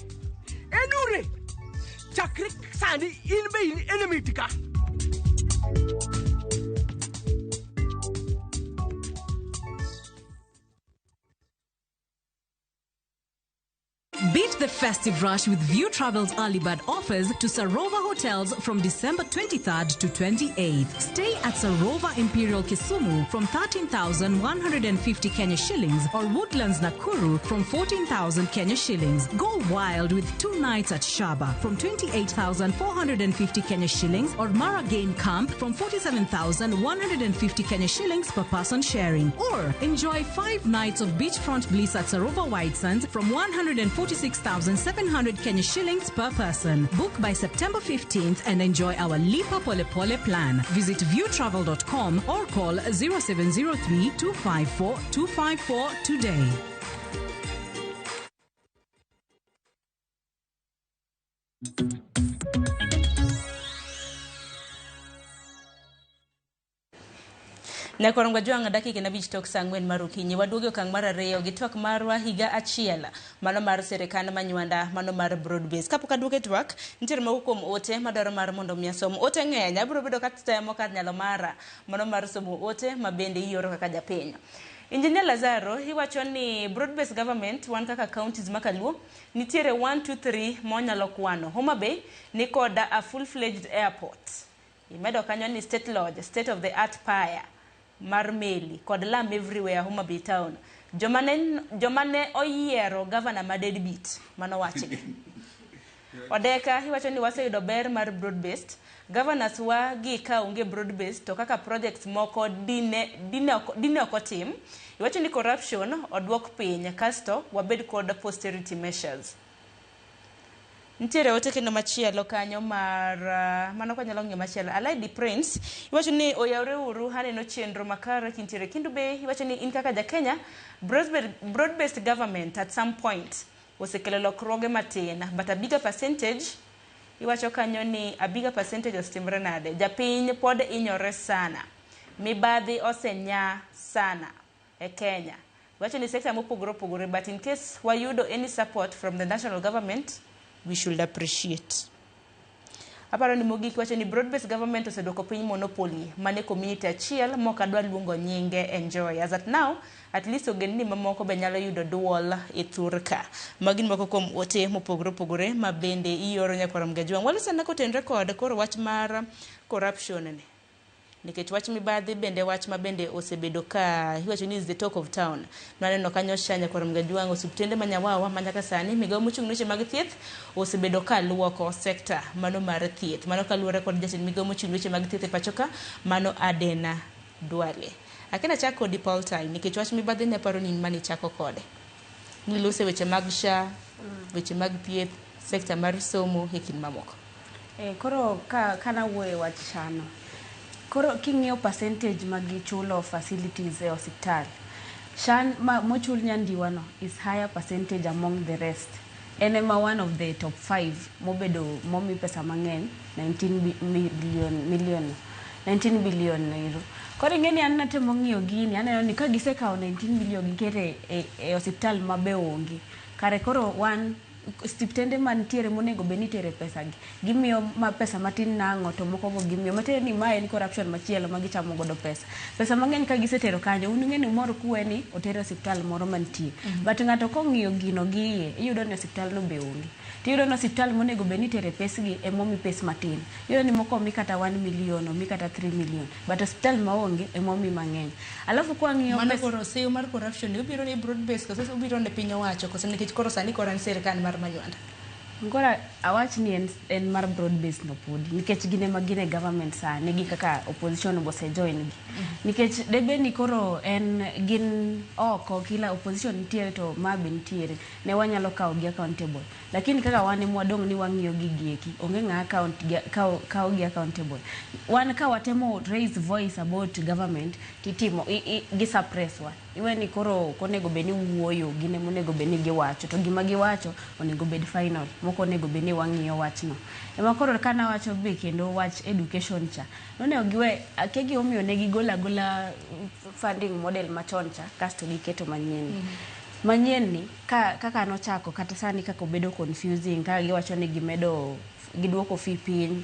Speaker 12: Enure! Chakre sani in be in enemy ka.
Speaker 9: Beat the festive rush with View Travel's early bird offers to Sarova Hotels from December 23rd to 28th. Stay at Sarova Imperial Kisumu from 13,150 Kenya shillings or Woodlands Nakuru from 14,000 Kenya shillings. Go wild with 2 nights at Shaba from 28,450 Kenya shillings or Mara Game Camp from 47,150 Kenya shillings per person sharing. Or enjoy 5 nights of beachfront bliss at Sarova White Sands from 146,700 Kenya shillings per person. Book by September 15th and enjoy our Lipa Pole Pole plan. Visit viewtravel.com or call 0703 254 254 today.
Speaker 1: Nyakorongo Jwang' dakika en 5 tok saa 4 mar okinyi. Waduogo e okang' mar 2 gi twak marwa higa achiel mano mar sirikand Manywanda, mano mar broad base. Kapok aduogo e twak, nitiere moko kuom ote madwaro mar mondo mi asom. Ote ng'eny, abiro bedo katemo kar nyalo mara mano mar somo ote ma bende ioro kaka japiny. Engineer Lazaro, iwacho ni broad based government wan kaka counties ma Kaluo nitiere 1 2 3 monyalo kwano. Homa Bay ni kod a full fledged airport. Imedo kanyo ni state lodge, state of the art pier mar meli kod lam everywhere Homa Bay town. Joma ne oyiero governor ma deadbeat, mano wachgi. Odeka iwacho ni waseyudo ber mar broad based. Governors wa gi ka onge broad based to kaka projects moko dine ok otim. Iwacho ni corruption oduok piny kasto wabed kod posterity measures. Nitiere ote kendo machielo kanyo mar mano kanyalo ng'iyo machielo. Alaidi Prince iwacho ni oyawre uru aneno chenro makare kintiere Kendu Bay. Iwacho ni in kaka ja Kenya, broad based government at some point osekelo lokruoge matin, but a bigger percentage, iwacho kanyo ni a bigger percentage osetimre nade. Japiny pod inyore sana, mibadhi osenya sana e Kenya. Iwacho ni sekta mopogore opogore, but in case wayudo any support from the national government, we should appreciate. Aparo ni mogik wacho ni broad based government oseduoko piny monopoly mane community achiel mok adwa luongo nyinge enjoy. As at now, at least ogendni mamoko be nyalo yudo duol e thur ka. Magi moko kuom ote mopogore opogore ma bende ioro nyakwar Mgajwang'. Walosana kotenre kod koro wach mar corruption ni. Nikech wach mibadhi bende wach ma bende osebedo ka iwacho ni is the talk of town. Naneno kanyo SHA nyakwar Mgajwang' osiptende ma Nyawawa ma nyaka sani migawo mochung' ne weche mag thieth osebedo ka luoko sekta mano mar thieth. Mano kaluwore kod jatend migawo mochung' ne weche mag thieth e pacho ka mano Adena Duale. Akena chak kodi Paul Time nikech wach mibadhi ne aparo ni in mane ichako kode. Nilose weche mag SHA, weche mag thieth, sekta mar somo e kind mamoko.
Speaker 23: Koro kana wuoyo wach SHA no. Koro king'iyo percentage ma gichulo facilities e osiptal, SHA mochul Nyandiwa no is higher percentage among the rest. En ema one of the top 5 mobedo momi pesa mang'eny, 19 million. 19 billion ero. Koro ing'e ni an natemo ng'iyo gini, aneno ni ka gisekawo 19 billion gikete e osiptal ma be onge. Kare koro wan osiptende mantiere monego bed ni itere pesa gi, gimiyo ma pesa matin nang'o to moko go gimiyo. Matiende ni mae en corruption machielo ma gichamo godo pesa. Pesa mang'eny ka gisetero kanyo, un ung'e ni umor kuwe ni oter e osiptal moro mantie. But ng'ato kong'iyo gino gi iye, iyudo ni osiptal no be onge. Tiyudo ni osiptal monego bed ni itere pesgi emomi pes matin. Iyudo ni moko omi kata 1 million, omi kata 3 million. But osiptal maonge emomi mang'eny. Alafu kwang'iyo
Speaker 1: Mano
Speaker 23: pes
Speaker 1: koro seyo mar corruption ni obiro ne broad base koso obiro ne piny owacho koso nikech koro sani koro en sirkal mar Manywanda.
Speaker 23: Koro awach ni en mar broad base no podi nikech gin ema gin e government sani gi kaka opposition be osejoin gi. Nikech debe ni koro en gin oko kila opposition nitiere to ma be nitiere ne wanyalo kawo gi accountable. Lakini kaka wan ema wadong' ni wang'iyo gigi eki onge ng'a account gi kawo gi accountable. Wan ka watemo raise voice about government titimo gi suppress wa. Iwe ni koro ok onego bed ni wuoyo gin ema onego bed ni giwacho to gima giwacho onego bed final mok onego bed ni wang'iyo wachno. Ema koro kanawacho be kendo wach education cha nonego giwe akia gimomiyo ne gigolo agola funding model machon cha kasto giketo manyien. Manyien ni kaka nochako kata sani kaka obedo confusing ka giwacho ni gimedo giduoko fee piny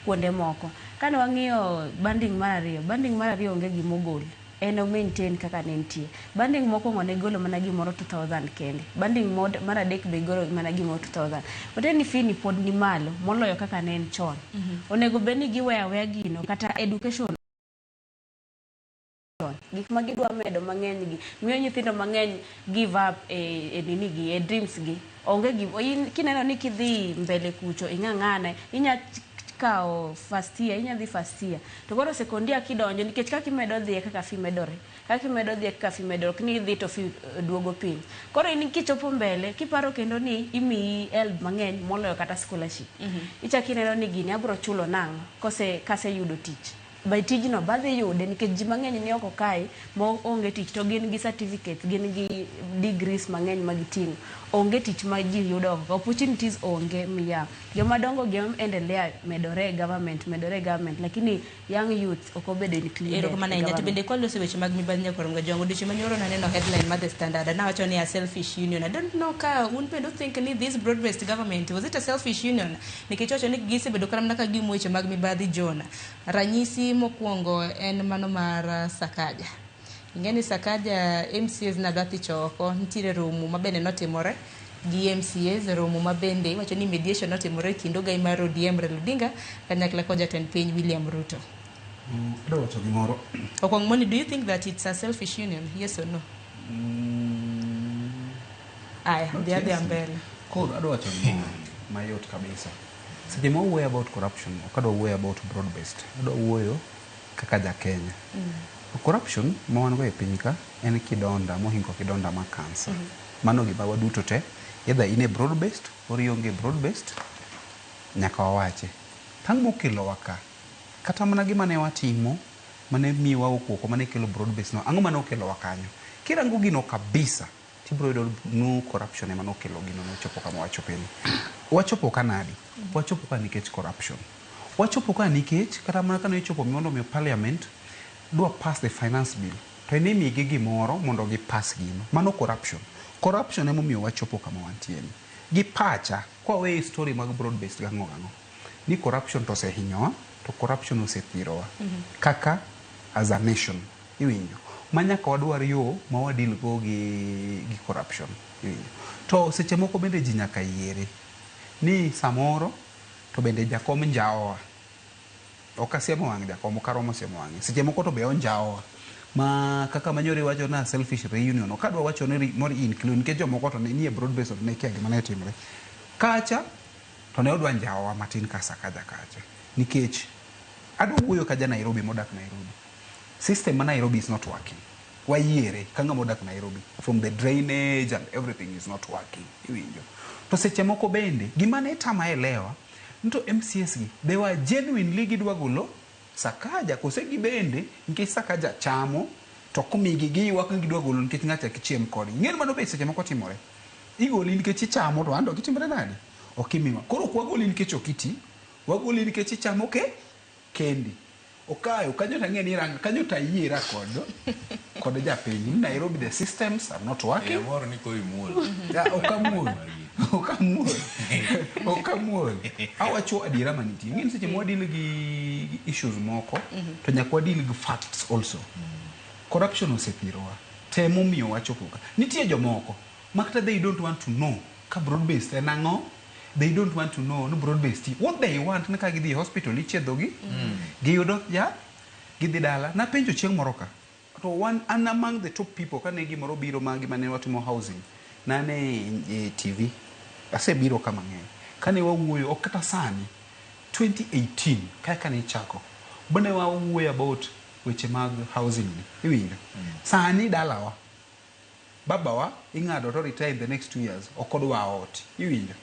Speaker 23: kuonde moko. Kane wang'iyo banding mar ariyo onge gimogol. En o maintain kaka ne nitie. Banding mokwongo ne golo mana gimoro 2000 kende. Banding mar adek be golo mana gimoro 2000. Matiende ni fee ni pod ni malo moloyo kaka ne en chon. Onego bed ni giweyo aweya gino kata education gik ma gidwa medo mang'eny gi miyo nyithindo mang'eny give up e nini gi e dreams gi. Onge gi kineno ni kidhi mbele kucho ing'ang'ane inya kawo first year, inya dhi first year. To koro second year kidonjo nikech kaka imedo dhiye kaka fee medore. Kaka imedo dhiye kaka fee medore, ok ni idhi to fee duogo piny. Koro in kichopo mbele kiparo kendo ni imiyi help mang'eny moloyo kata scholarship. Ichako ineno ni gini abiro chulo nang'o kose kaseyudo tich. By tijno badhi yude nikech ji mang'eny ni oko kae ma onge tich to gin gi certificates, gin gi degrees mang'eny ma giting'o. Onge tich ma ji yudo oko. Opportunities onge miya. Joma dongo gi endelea medore e government, medore e government, lakini young youth ok obedo included.
Speaker 1: Erokamano ahinya. To bende kwaloso weche mag mibadhi nyakwar Mgajwango, odiochieng' manyoro naneno headline mar The Standard nawacho ni a selfish union. I don't know ka un bende think ni this broad based government was it a selfish union? Nikech wacho ni gisebedo kata mana ka giumo weche mag mibadhi John. Ranyisi mokwongo en mano mar Sakaja. Ing'e ni Sakaja MCAs nadwa thicho oko, nitiere romo mabende notimore gi MCAs, romo mabende iwacho ni mediation notimore e kind ogai mar ODM Raila Odinga kanyakla kod jatend piny William Ruto.
Speaker 3: Adwa wacho gimoro.
Speaker 1: Okwong Moni, do you think that it's a selfish union? Yes or no? Aya, dhi adhiya mbele.
Speaker 3: Koro adwa wacho gimoro mayot kabisa. Seche ma wawuoyo about corruption, ok adwa wuoyo about broad based. Adwa wuoyo kaka ja Kenya. Corruption ma wan go e piny ka en kidonda mohingo kidonda mar kansa. Mano gima waduto te, either in e broad based or ionge broad based, nyaka wawache. Tang' mokelowa ka, kata mana gima ne watimo, mane miyowa okuok, mane kelo broad based no, ang'o mane okelowa kanyo? Kirango gino kabisa, tibiro yudo no corruption ema nokelo gino nochopo kama wachopeni. Wachopo ka nadi? Wachopo ka nikech corruption. Wachopo ka nikech kata mana kane ichopo mondo mi parliament dwa pass the finance bill to en imigi gimoro mondo gi pass gino. Mano corruption. Corruption emomiyo wachopo kama wantie ni. Gi pacha, kwa weyo story mag broad based gang'o gang'o, ni corruption to osehinyowa, to corruption osethirowa. Kaka as a nation, iwinjo. Ma nyaka wadwar yo ma wadeal go gi corruption, iwinjo. To seche moko bende ji nyaka yiere ni samoro to bende jakom njaowa. Ok asiemo wang' jakom, ok aromo siemo wang'e. Seche moko to be onjaowa. Ma kaka manyori wacho na selfish reunion, ok adwa wacho ni moro include nikech jomoko to ne nie broad base to ne kia gima ne timore. Kacha to ne odwa njaowa matin ka Sakaja kacha. Nikech adwa wuoyo ka ja Nairobi modak Nairobi. System ma Nairobi is not working. Wayiere ka ng'ama odak Nairobi. From the drainage and everything is not working. Iwinjo. To seche moko bende, gima ne tama elewa, ni to MCAs gi, they were genuinely gidwa golo Sakaja, kose gibende, nikech Sakaja chamo, to ok omigi, giywak ni gidwa golo nikech ng'acha kichiem kodgi. Ing'eni mano be seche moko timore. Igoli nikech ichamo, to an to gitimre nade? Ok imiwa. Koro ok wagoli nikech ok iti, wagoli nikech ichamo kendi. Okayo kanyo to ang'e ni iranga kanyo to ayiera kod kod japiny ni Nairobi the systems are not working.
Speaker 5: Amor ni koro imuol.
Speaker 3: Ya, ok amuol. Ok amuol. Ok amuol. Awacho adiera manitie. Ing'e ni seche ma wadeal gi issues moko to nyaka wadeal gi facts also. Corruption osethirowa. Temo miyo wachopo ka. Nitie jomoko ma kata they don't want to know ka broad based en ang'o. They don't want to know ni broad based. What they want ni ka gidhi e hospital ichiedhogi, giyudo yath, gidhi dala. Napenjo chieng' moro ka. To one an among the top people kane gimoro biro ma gima ne watimo housing. Nane e TV. Asebiro ka mang'eny. Kane wawuoyo ok kata sani 2018 kaka ne ichako. Bane wawuoyo about weche mag housing ni. Iwinjo? Sani dalawa babawa ing'ado to retire in the next 2 years ok odwa ot iwinjo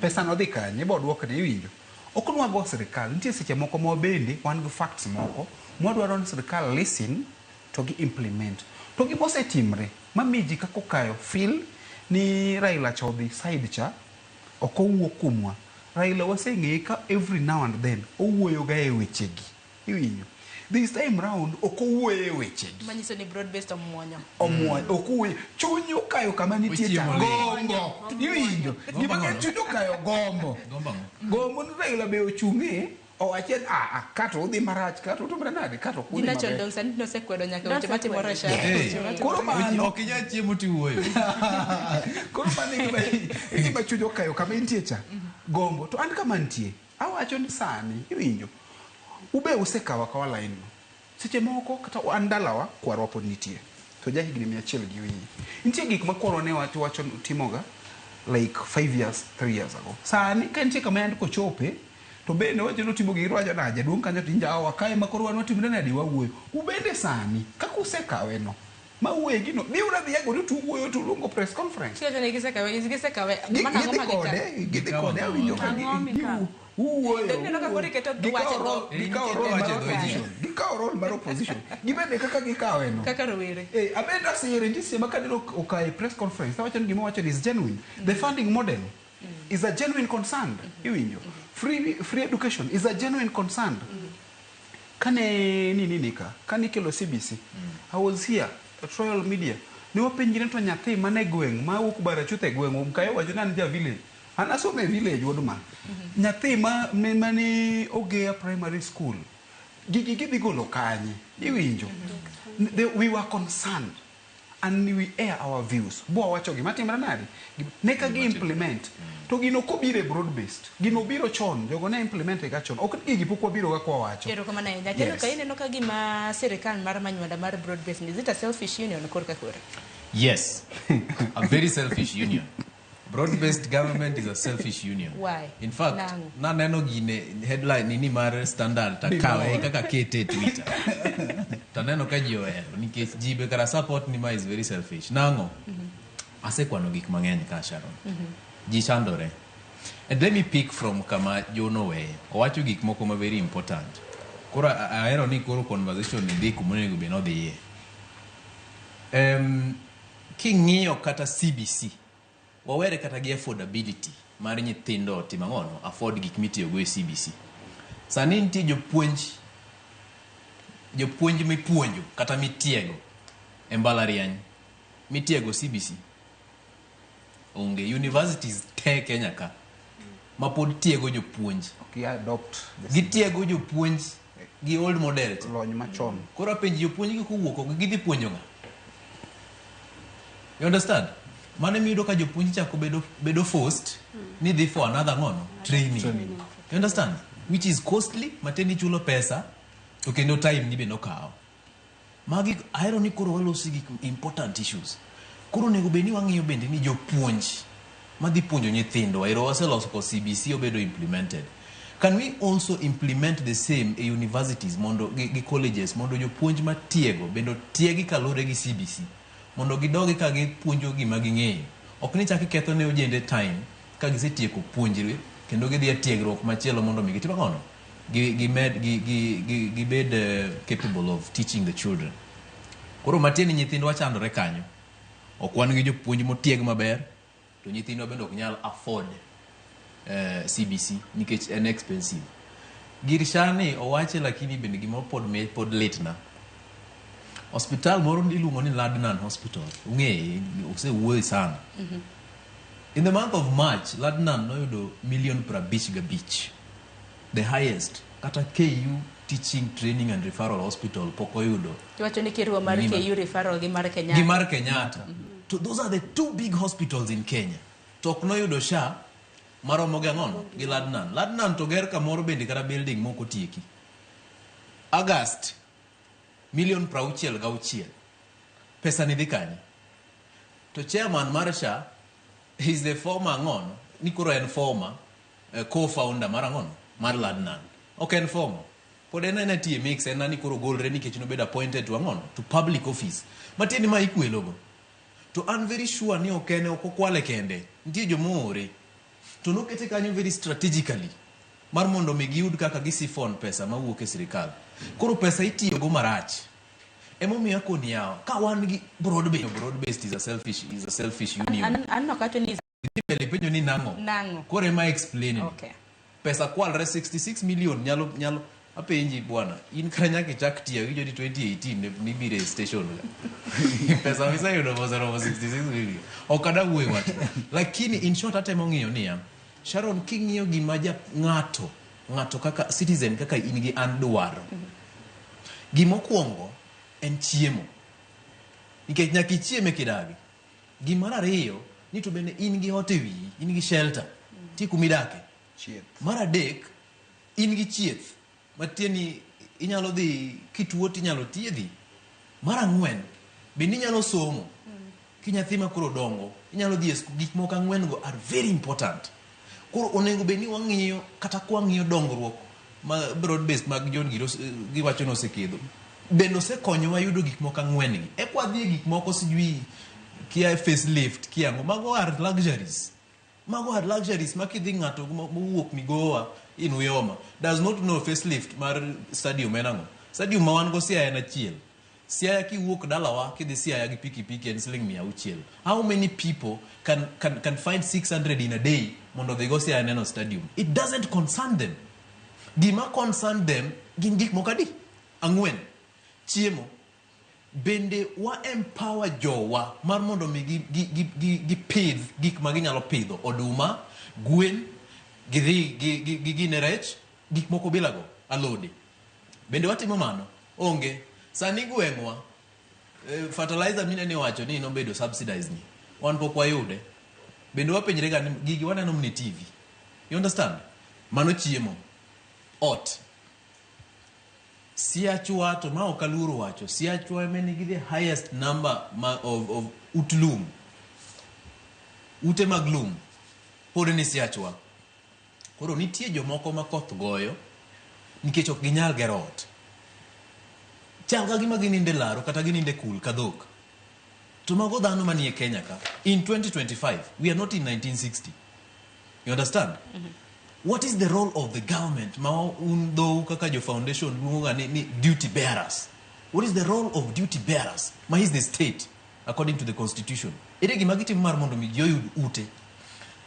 Speaker 3: pesa no dhi kanye ibo duokne iwinjo ok nwago sirikal nitie seche moko ma bende wan gi facts moko mwadwaro ni sirikal listen to gi implement to gimosetimre mamiyo ji kaka okayo feel ni Raila cha odhi side cha ok owuo kuomwa Raila waseng'eye ka every now and then owuoyo ga e wechegi iwinjo this time round ok owuoyo e wechegi
Speaker 1: Manyiso ni broad based omuonyo.
Speaker 3: omuoyo ok owuoyo chuny okayo kama nitie cha
Speaker 5: Ochiemo
Speaker 3: gombo iwinjo gima ng'eny chuny okayo gombo gombo ni Raila be ochung'e owachi ni aa kato udhi marach kato utimre nade kato ok udhi
Speaker 1: Gina chon
Speaker 3: maber
Speaker 1: dong sani nosekwedo nyaka weche matimore e
Speaker 3: Yes.
Speaker 1: Weche matimore.
Speaker 3: Koro mano
Speaker 5: Ok inyal chiemo tiwuoyo.
Speaker 3: koro mano e gima- e gima chuny okayo kama intie cha gombo to an kama nitie awacho ni sani iwinjo ube usekawo akawa line no seche moko kata an dalawa kwarwa pod nitie to ja higni 100 gi wiye nitie gik ma kwarwa ne wacho wacho timoga like 5 years 3 years ago sani ka nitie kama yand kochope to bende wacho ni otimo gigi wacho na jaduong' kanyo to injawa kae ma koro wan watimre nade wawuoyo ubende sani kaka usekawe no ma wuoye gino dhiuru adhiya godo to uwuoyo to uluongo press conference
Speaker 1: Kiwacho ni gisekawe, gisekawe. Mano ang'o
Speaker 3: gidhi
Speaker 1: ma gikawo?
Speaker 3: kode gidhi kode awinjo ka wuoyo
Speaker 1: Donge ineno ka koro iketo
Speaker 3: Gikawo
Speaker 1: wach e
Speaker 3: role-
Speaker 1: dho-
Speaker 3: gikawo role mar opposition gikawo role mar opposition gibende kaka gikawe no
Speaker 1: Kaka rowere.
Speaker 3: Eh, abende asire nitie seche ma kaneno okae press conference awacho ni gima owacho ni is genuine the funding model is a genuine concern iwinjo free education is a genuine concern kane nini nika kane ikelo CBC I was here at Royal Media ne wapenjre to nyathi mane gweng' mawuok Barachuth e gweng' Mkayo wacho ni an ja village an asomo e village wuod ma nyathi ma mane Ogeya primary school gigi gidhi golo kanye iwinjo we were concerned and we air our views bo wawacho gima timre nade ne ka gi implement to gino kobiro e broad based gino biro chon jogo ne implement ga chon ok ni gigi pok wabiro ga kwawacho
Speaker 1: Erokamano ahinya. Kendo
Speaker 3: Yes.
Speaker 1: ka ineno ka gima sirikal mar Manywanda mar broad based is it a selfish union korka kore?
Speaker 5: Yes, a very selfish union. Broad-based government is a selfish union.
Speaker 1: Why?
Speaker 5: In fact,
Speaker 1: Nang'o?
Speaker 5: naneno gine headline nini mar Standard takawe kaka kete e Twitter. Taneno ka ji ohero nikech ji be kara support ni ma is very selfish. Nang'o? Asekwano gik mang'eny ka Sharon. Ji chandore. And let me pick from kama John oweye. Owacho gik moko ma very important. Koro ahero ni koro conversation ni dhi kuma onego bed ni odhiye. King'iyo kata CBC, wawere kata gi affordability mar nyithindo timo ang'ono afford gik mitiyogo e CBC. Sani nitie jopuonj mipuonjo kata mitiego e mbalariany mitiego CBC onge universities te Kenya ka ma pod tiego jopuonj
Speaker 3: Gi adopt the
Speaker 5: gitiego jopuonj gi old model cha.
Speaker 3: lony machon
Speaker 5: koro apenji jopuonj gi kowuok oko gidhi puonjo ng'a you understand mano emiyudo ka jopuonj chako bedo forced ni dhi for another ng'ono training.
Speaker 3: Training.
Speaker 5: You understand which is costly matiende ichulo pesa to kendo time ni be nokawo magi ahero ni koro walosi gik important issues koro onego bed ni wang'iyo bende ni jopuonj madhi puonjo nyithindwa ero waseloso ko CBC obedo implemented can we also implement the same e universities mondo gi colleges mondo jopuonj matiego bende otiegi kaluwore gi CBC mondo gidogi ka gipuonjo gima ging'eyo ok ni chak iketho ne ojende time ka gisetieko puonjre kendo gidhi e tiegruok machielo mondo mi gitim ang'ono gimed gibed capable of teaching the children koro matiende ni nyithindwa chandore kanyo ok wan gi jopuonj motieg maber to nyithindwa bende ok nyal afford CBC nikech en expensive Gir SHA ni owache lakini bende gimoro pod me, pod litna. Hospital moro iluongo ni Ladnan Hospital. Ung'eye, osewuoye sana. In the month of March, Ladnan noyudo million 55. The highest. Kata KU Teaching, Training and Referral Hospital pok oyudo.
Speaker 1: Iwacho ni kirwa mar
Speaker 5: Gima.
Speaker 1: KU referral gi mar Kenyatta.
Speaker 5: Gi mar Kenyatta. To those are the two big hospitals in Kenya. To ok noyudo SHA maromo gi ang'ono? Gi Ladnan. Ladnan to ger kamoro bende kata building mok otieki. August, million 66. Pesa ni dhi kanye? To chairman mar SHA is the former ang'ono? Ni koro en former co-founder mar ang'ono? Mar Ladnan. Ok en former. Pod en ena tie mix en ni koro golre nikech nobedo appointed to ang'ono? To public office. Matiende ma ikwelogo. To an very sure ni ok en ok okwale kende. Nitie joma oore. To nokete kanyo very strategically mar mondo mi giyud kaka gisiphon pesa mawuok e sirikal. Koro pesa itiyogo marach. Emomiyo akoni yawa, ka wan gi broad based, broad based is a selfish union.
Speaker 1: An nok awacho ni
Speaker 5: Mbele penjo ni nang'o?
Speaker 1: Nang'o?
Speaker 5: Koro ema explain ni.
Speaker 1: Okay.
Speaker 5: Pesa kwalre 66 million nyalo nyalo apenji bwana, in kata nyaka ichak tiyo awinjo ni 2018 ne nibiro e station ka. Pesa miseyudo oseromo 66 million. Ok ada wuoyo wach. Lakini in short atemo ng'iyo niya, Sharon king'iyo gima ja ng'ato, ng'ato kaka citizen kaka in gi an dwaro. Gimokwongo en chiemo. Nikech nyaka ichiem e kidagi. Gimar ariyo ni to bende in gi ot e wiyi, in gi shelter, nitie kuma idake. Mar adek, in gi chieth, matiende inyalo dhi kituo tinyalo thiedhi. Mar ang'wen, bende inyalo somo. Ki nyathi ma koro dongo, inyalo dhi e skul. Gik moko ang'wen go are very important. Koro onego bed ni wang'iyo kata kwang'iyo dongruok ma broad based mag John Giro giwacho ni osekedho. Bende osekonyowa yudo gik moko ang'wen gi. Eka wadhi e gik moko sijui kia facelift kia ang'o. Mago are luxuries. Mago are luxuries ma kidhi ng'ato mowuok Migowa in Uyoma does not know facelift mar stadium en ang'o. Stadium ma wan go Siaya en achiel. Siaya kiwuok dalawa kidhi Siaya gi pikipiki en siling 600. How many people can find 600 in a day mondo odhi go Siaya neno stadium? It doesn't concern them. Gima concern them gin gik moko adi? Ang'wen. Chiemo. Bende wa empower jowa mar mondo mi gipidh gik ma ginyalo pidho. Oduma, gwen, gidhi gine rech, gik moko bilago, alode. Bende watimo mano? Onge. Sani gweng'wa, fertilizer minene iwacho ni nobedo subsidized ni, wan pok wayude. Bende wapenjre ga ni gigi waneno mana e TV. You understand? Mano chiemo. Ot. Siachwa to ma ok aluoro wacho, Siachwa ema nigi the highest number ma, of ut lum. Ute mag lum pod ni Siachwa. Koro nitie jomoko ma koth goyo nikech ok ginyal gero ot. Chal ka gima ginindo e laro kata ginindo e kul ka dhok. To mago dhano manie Kenya ka. In 2025, we are not in 1960. You understand? What is the role of the government? Ma un dhou kaka jo foundation luongo ga ni duty bearers. What is the role of duty bearers? Ma is the state according to the constitution. Ere gima gitimo mar mondo mi ji oyud ute?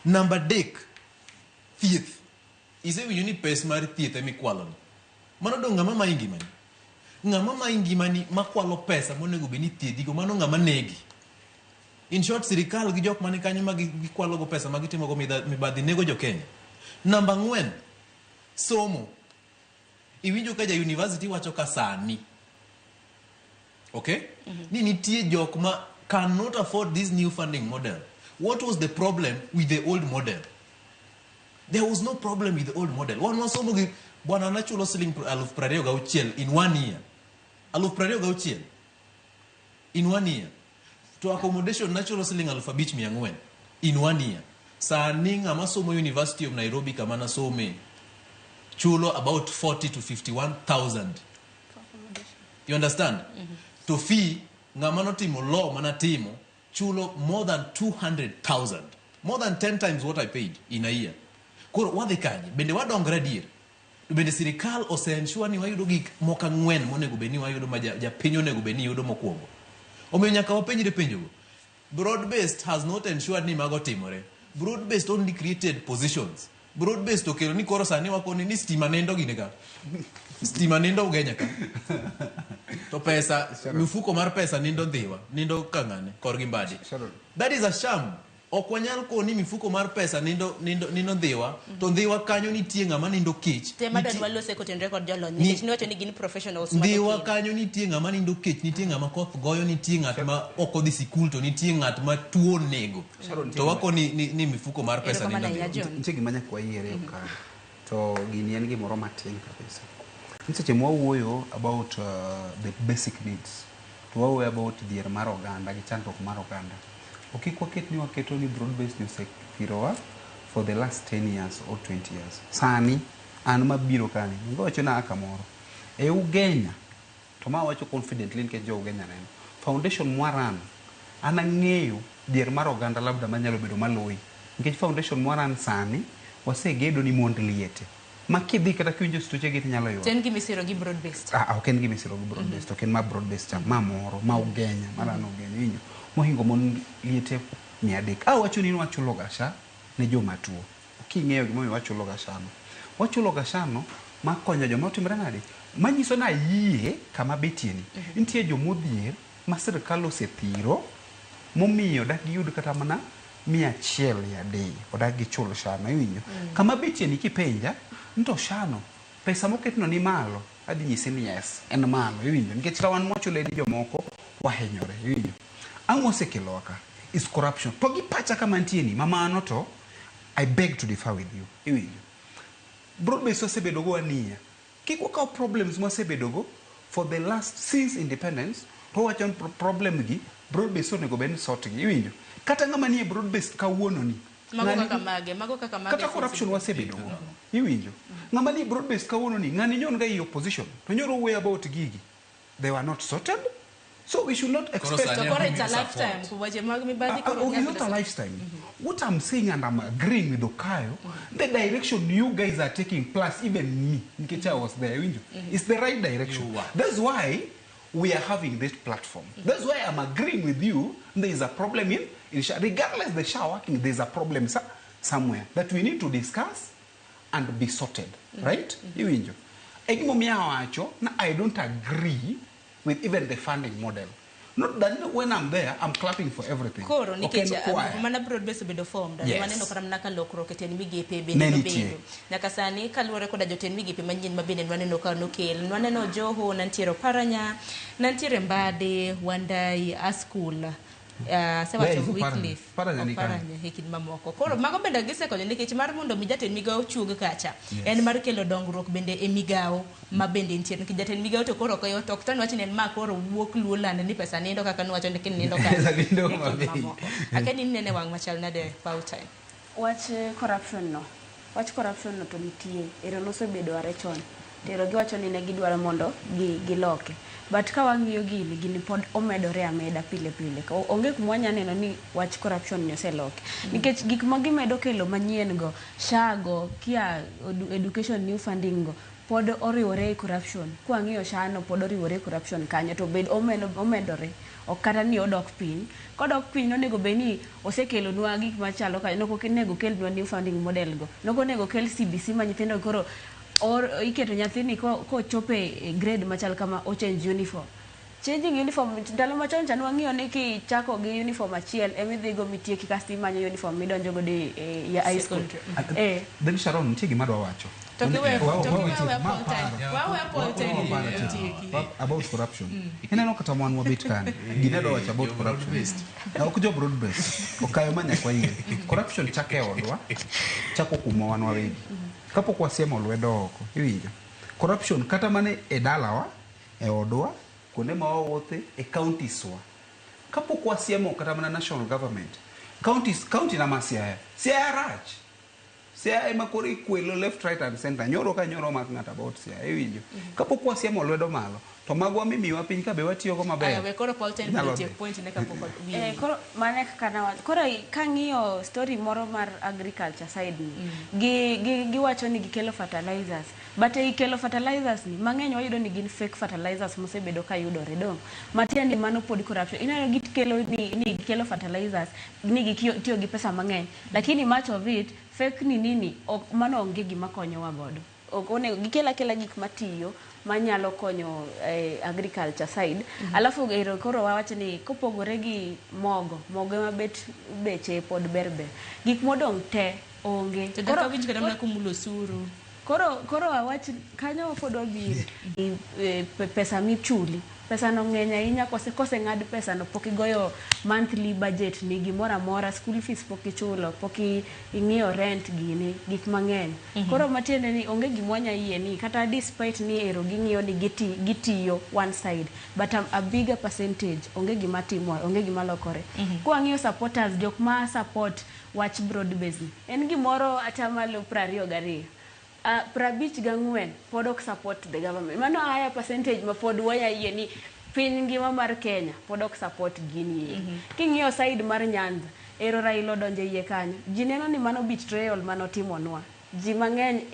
Speaker 5: Namba adek, thieth. Isewinjo ni pes mar thieth emikwalo ni. Mano dong' ng'ama mayi ngimani. Ng'ama mayi ngimani makwalo pesa monego bed ni thiedhigo, mano ng'ama negi. In short, sirikal gi jok mani kanyo ma gikwalo go pesa ma gitimo go mibadhi nego jo Kenya. Namba ang'wen, somo. Iwinjo ka ja university wacho ka sani. Okay? Ni nitie jok ma cannot afford this new funding model. What was the problem with the old model? There was no problem with the old model. Wan wasomo gi bwana nachulo siling 26,000 in 1 year. 26,000 in 1 year. To accommodation nachulo siling 5,400 in 1 year. Sani ng'ama somo University of Nairobi kama nasome chulo about 40 to 51,000. You understand? To fee ng'ama notimo law manatimo chulo more than 200,000. More than 10 times what I paid in a year. Koro wadhi kanye? Bende wadongre adier? To bende sirikal ose ensure ni wayudo gik moko ang'wen monego bed ni wayudo ma japiny onego bed ni yudo mokwongo. Omiyo nyaka wapenjre penjogo. Broad based has not ensured ni mago timore. Broad based only created positions. Broad based okelo ni koro sani wakoni ni stima nindo gine ka. Stima nindo Ugenya ka. To pesa, mifuko mar pesa nindo Ndhiwa, nindo Kang'ane, korgi Mbadi. That is a sham. Ok wanyal koni mifuko mar pesa nindo Ndhiwa, to Ndhiwa kanyo nitie ng'ama nindo kech.
Speaker 1: Tema dwa walose kotenore kod jolony nikech niwacho ni gin professionals.
Speaker 5: Ndhiwa kanyo nitie ng'ama nindo kech, nitie ng'ama koth goyo, nitie ng'at ma ok odhi sikul, to nitie ng'at ma tuo onego. To wakoni ni mifuko mar pesa nindo Ndhiwa.
Speaker 3: Nitie gima nyaka wayiere ka. To gini en gimoro matin kabisa. Seche mwawuoyo about the basic needs, to wawuoyo about dhier mar oganda gi chandruok mar oganda. Ok kik waket ni waketo ni broad based ni osethirowa for the last 10 years or 20 years. Sani, an mabiro kani, wacho na kamoro. E Ugenya, to ma wacho confidently nikech jo Ugenya neno. Foundation mwaran, an ang'eyo dhier mar oganda labda manyalo bedo maloyi. Nikech foundation mwaran sani, wasegedo ni mond liete. Ma kidhi kata kiwinjo stoche gi tinyalo yudo.
Speaker 1: En gima isiro gi broad based.
Speaker 3: Ok en gima isiro gi broad based, ok en ma broad based cha, ma moro, ma Ugenya, marano Ugenya, iwinjo. Mohingo mon liete 300. Awacho ni wachulo ga SHA ne joma tuo. King'eyo gimomiyo wachulo ga SHA no. Wachulo ga SHA no makonyo joma otimre nade? Manyiso ni ayie kama betie ni. Nitie jomodhier ma sirkal osethiro momiyo dak giyud kata mana 103 odak gichul SHA no, iwinjo. Kama betie ni kipenja to SHA no pesa moketno ni malo, adhi nyisi ni yes, en malo, iwinjo. Nikech ka wan mwachule ni jomoko wahinyore, iwinjo. Ang'o osekelowa ka? Is corruption. To gi pacha kama nitie ni, mamano to I beg to differ with you, iwinjo. Broad base osebedo go aniya. Kik wakaw problems mwasebedo go for the last since independence, to wacho ni problem gi broad base onego bed ni sort gi, iwinjo. Kata ng'ama nie broad base kawuono ni,
Speaker 1: Mago kaka mage, mago kaka mage.
Speaker 3: Kata corruption wasebedo go, iwinjo. Ng'ama nie broad base kawuono ni, ng'ani nyon ga i opposition, to nyoro wuoyo about gigi. They were not sorted. So we should not expect.
Speaker 1: To koro it's a lifetime. Weche mag mibadhi koro
Speaker 3: It's not a lifetime. What I'm saying, and I'm agreeing with Okayo, the direction you guys are taking, plus even me, nikech I was there, iwinjo, it's the right direction. That's why we are having this platform. That's why I'm agreeing with you. There is a problem in SHA. Regardless the SHA working, there's a problem somewhere that we need to discuss and be sorted, right? Iwinjo. Egimomiyo awacho na I don't agree with even the funding model. Not that when I'm there, I'm clapping for everything.
Speaker 1: Koro nikech
Speaker 3: Okay,
Speaker 1: mana broad base obedo formed,
Speaker 3: Yes.
Speaker 1: waneno kata mana ka lokruok e tend migepe
Speaker 3: Ne
Speaker 1: bende
Speaker 3: nitie.
Speaker 1: nobedo. Nyaka sani kaluwore koda jotend migepe manyien ma bende nwaneno ka nokel. Nwaneno Joho, nantiere Oparanya, nantiere Mbadi, Wandai, Askul. Asewacho
Speaker 3: Where is Oparanya?
Speaker 1: Wycliffe,
Speaker 3: Oparanya ni kanye?
Speaker 1: Oparanya e kind mamoko. Koro mago bende gisekonyo nikech mar mondo mi jatend migawo chuog kacha.
Speaker 3: Yes.
Speaker 1: En mar kelo dongruok bende e migawo ma bende nitie. Nikech jatend migawo to koro ok yot, ok to niwach ni en ma koro wuok luo lando ni pesa nindo kaka niwacho ni nindo kacha.
Speaker 3: Pesa nindo
Speaker 1: E kind
Speaker 3: maber.
Speaker 1: mamoko. Akia ni inene wang' machal nade paw time.
Speaker 23: Wach corruption no. Wach corruption no to nitie. Ero nosebedo are chon. Tero giwacho ni ne gidwaro mondo giloke. But ka wang'iyo gini pod omedore ameda pile pile. Onge kuma wanya neno ni wach corruption ni oseloki. Nikech gik ma gimedo kelo manyien go, SHA go, kia education new funding go, pod oriwore e corruption. Kwang'iyo SHA no pod oriwore e corruption kanyo to bed omedore. Ok kata ni odok piny. Kodok piny nonego bed ni osekelonwa gik machalo ka nok onego kelnwa new funding model go. Nok onego kel CBC ma nyithindo koro or iketo nyathini kochopo e grade machal kama o change uniform. Changing uniform ndalo machon cha nwang'iyo ni kichako gi uniform achiel ema idhigo mitieki kasto imanyo uniform midonjo godo e high school.
Speaker 3: Then Sharon, nitie gima adwa wacho.
Speaker 1: To giwe Paul time. Wawe Paul time.
Speaker 3: About corruption. Ineno kata wan wabet kani. Gini adwa wacho about corruption. Ok jo broad based. Okayo ma nyaka wayie. Corruption chako e odwa. Chako kuomwa wan wawegi. Kapok wasiemo lwedo oko, iwinjo. Corruption kata mana e dalawa, e odwa, kuonde ma wawuothe, e counties wa. Kapok wasiemo kata mana national government, counties, county na ma Siaya. Siaya rach. Siaya ema koro ikwelo left, right and center. Nyoro ka nyoro mak ng'ato about Siaya, iwinjo. Kapok wasiemo lwedo malo, to magwa mimiwa piny ka be watiyogo maber.
Speaker 1: Aya, we koro Paul time
Speaker 3: Inyalo
Speaker 1: tiek
Speaker 3: dhi.
Speaker 1: point ne kapok wi.
Speaker 23: Koro mano e kaka nawacho. Koro kang'iyo story moro mar agriculture side ni, giwacho ni gikelo fertilizers. But ei kelo fertilizers ni mang'eny wayudo ni gin fake fertilizers mosebedo ka yudore dong. Matiende ni mano pod corruption. Ineno gikelo ni gikelo fertilizers ni gitiyo gi pesa mang'eny. Lakini much of it fake ni nini ok mano onge gima konyowa godo. Ok onego gikel akela gik matiyo manyalo konyo agriculture side. Alafu ero koro wawach ni kopogore gi mogo, mogo ema bet beche pod ber ber. Gik modong' te onge.
Speaker 1: To dak awinj kata mana kumulo osuru.
Speaker 23: Koro awach kanyo pod wabiro. Pesa michuli. Pesa no ng'eny ahinya kose ng'ad pesa no pok igoyo monthly budget ni gimoro amora, school fees pok ichulo, pok ing'iyo rent gini, gik mang'eny. Koro matiende ni onge gima wanya yie ni kata despite ni ero ging'iyo ni gitiyo one side, but a bigger percentage onge gima timore, onge gima lokore. Kwang'iyo supporters, jok ma support wach broad base ni, en gimoro atamalo 22. 54 pod ok support the government. Mano higher percentage ma pod wanya yie ni piny ngima mar Kenya pod ok support gini. King'iyo side mar Nyanza, ero Raila odonjo iye kanyo. Ji neno ni mano betrayal manotimonwa. Ji mang'eny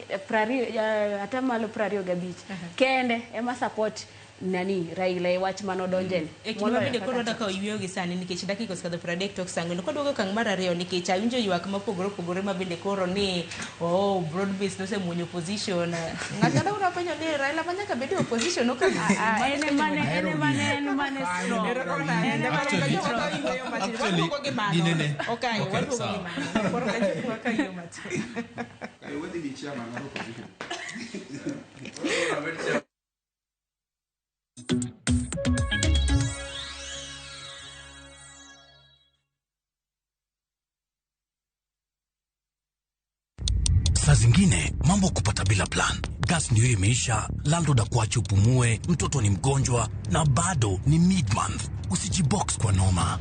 Speaker 23: atamalo 25 kende ema support nani Raila e wach manodonjene.
Speaker 1: E kinde ma bende koro wadwa yweyo gi sani nikech dakika osekadho 30 tok saa ang'wen. Kwaduogo okang' mar ariyo nikech awinjo ywak mopogore opogore ma bende koro ni broad base nosemuonyo opposition. Ng'ato nyalo penjo ni Raila ma nyaka bed e opposition ok
Speaker 23: en mane strong.
Speaker 1: Waduogo gi mano. Okay, waduogo gi mano. Koro kachopo ka yo matin.
Speaker 3: Wadhi gi chairman mar opposition.
Speaker 18: Saa zingine mambo kupata bila plan. Gas ndio imeisha, landlord akuache upumue, mtoto ni mgonjwa na bado ni mid-month. Usijibox kwa noma.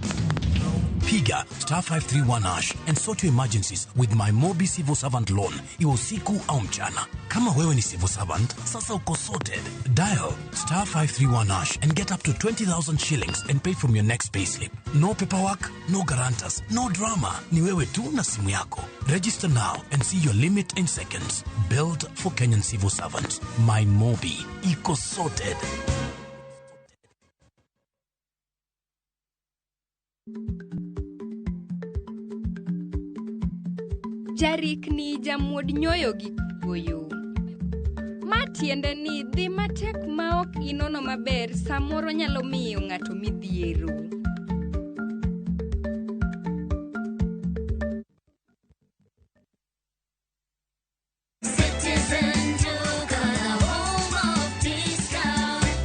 Speaker 18: Piga star 531 hash and sort your emergencies with my Mobi Civil Servant Loan, iwe usiku au mchana. Kama wewe ni civil servant, sasa uko sorted. Dial star 531 hash and get up to 20,000 shillings and pay from your next payslip. No paperwork, no guarantors, no drama. Ni wewe tu na simu yako. Register now and see your limit in seconds. Built for Kenyan civil servants. My Mobi. Iko sorted.
Speaker 14: Jarikni jamuod nyoyo gi kuoyo. Ma tiende ni dhi matek ma ok inono maber samoro nyalo miyo ng'ato midhiero.